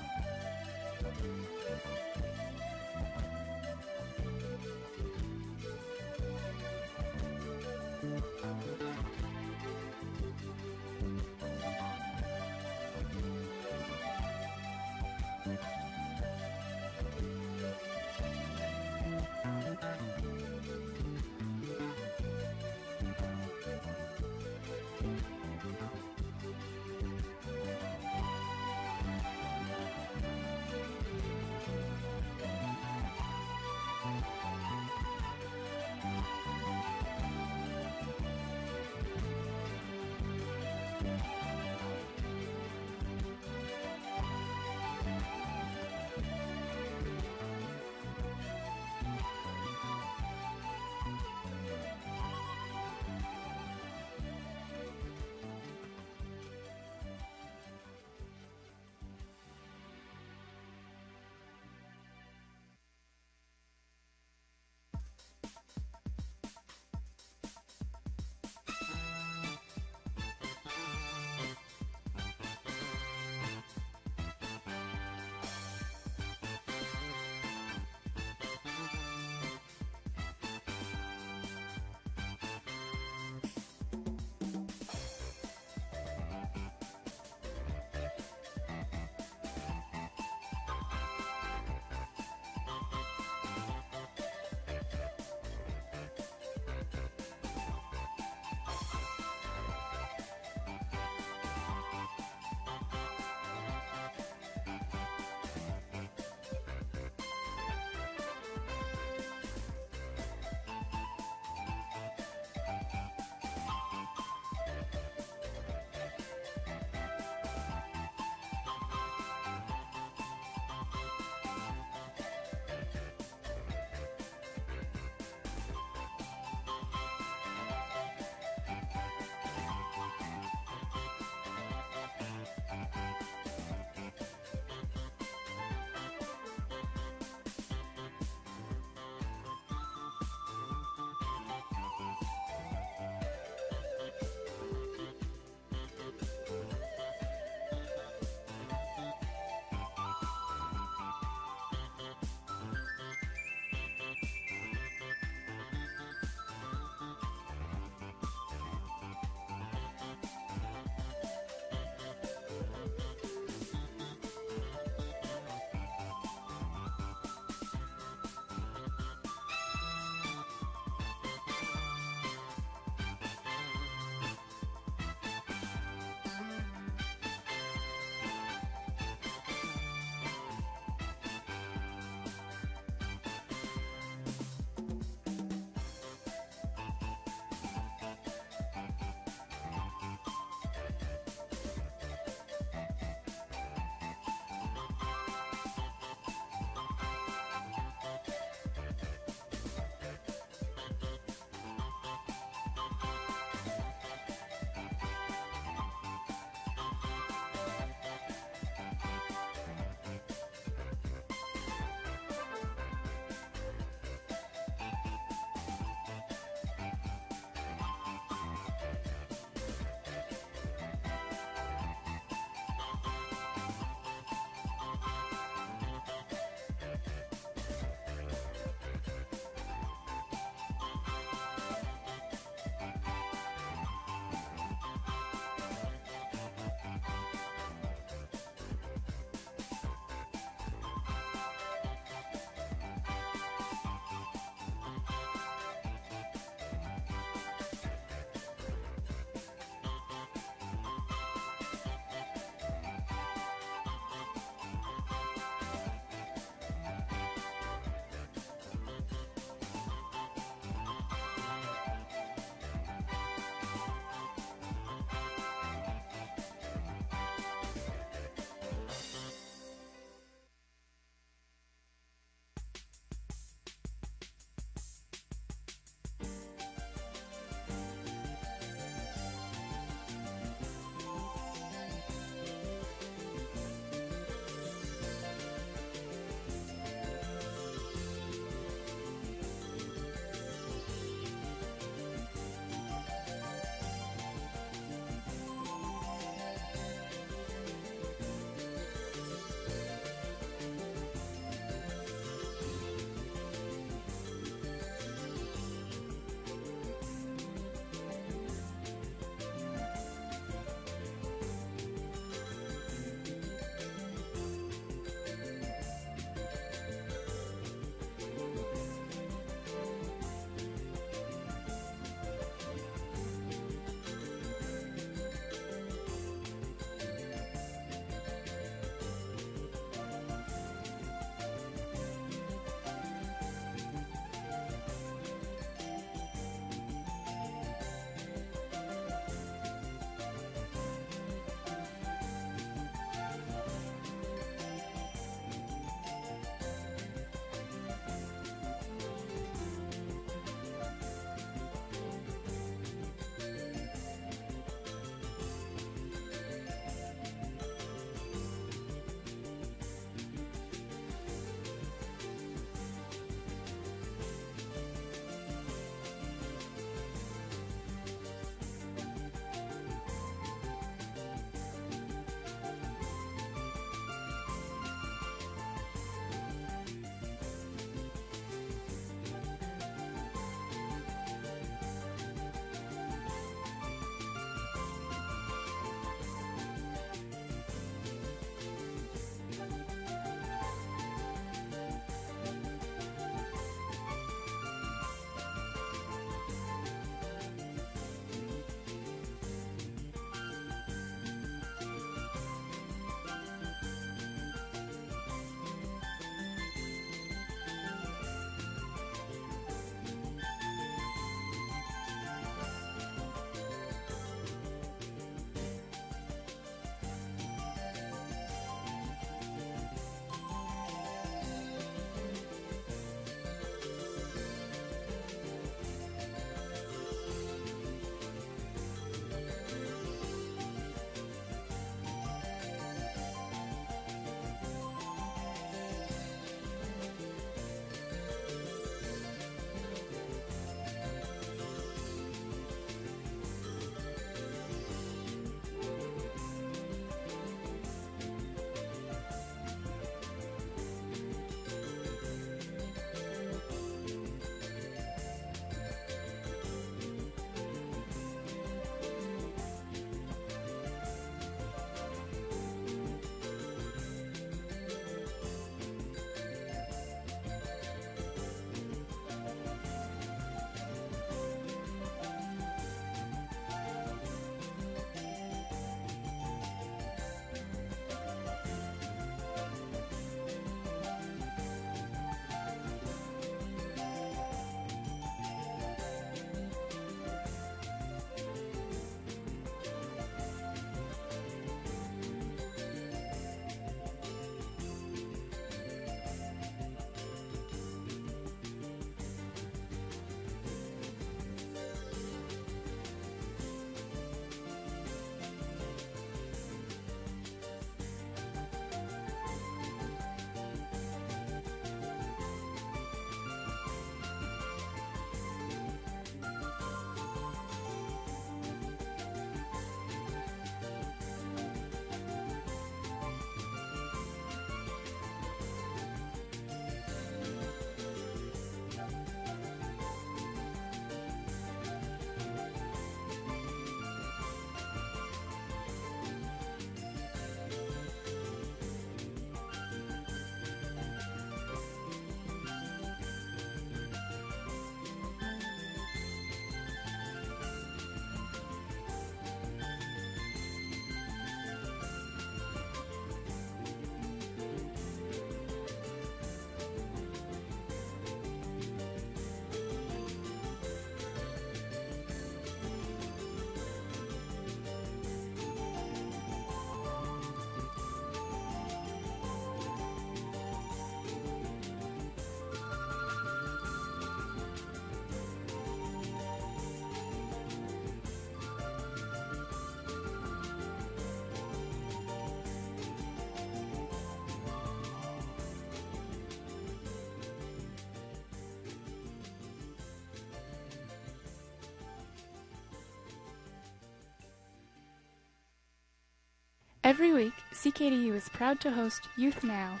Every week, C K D U is proud to host Youth Now,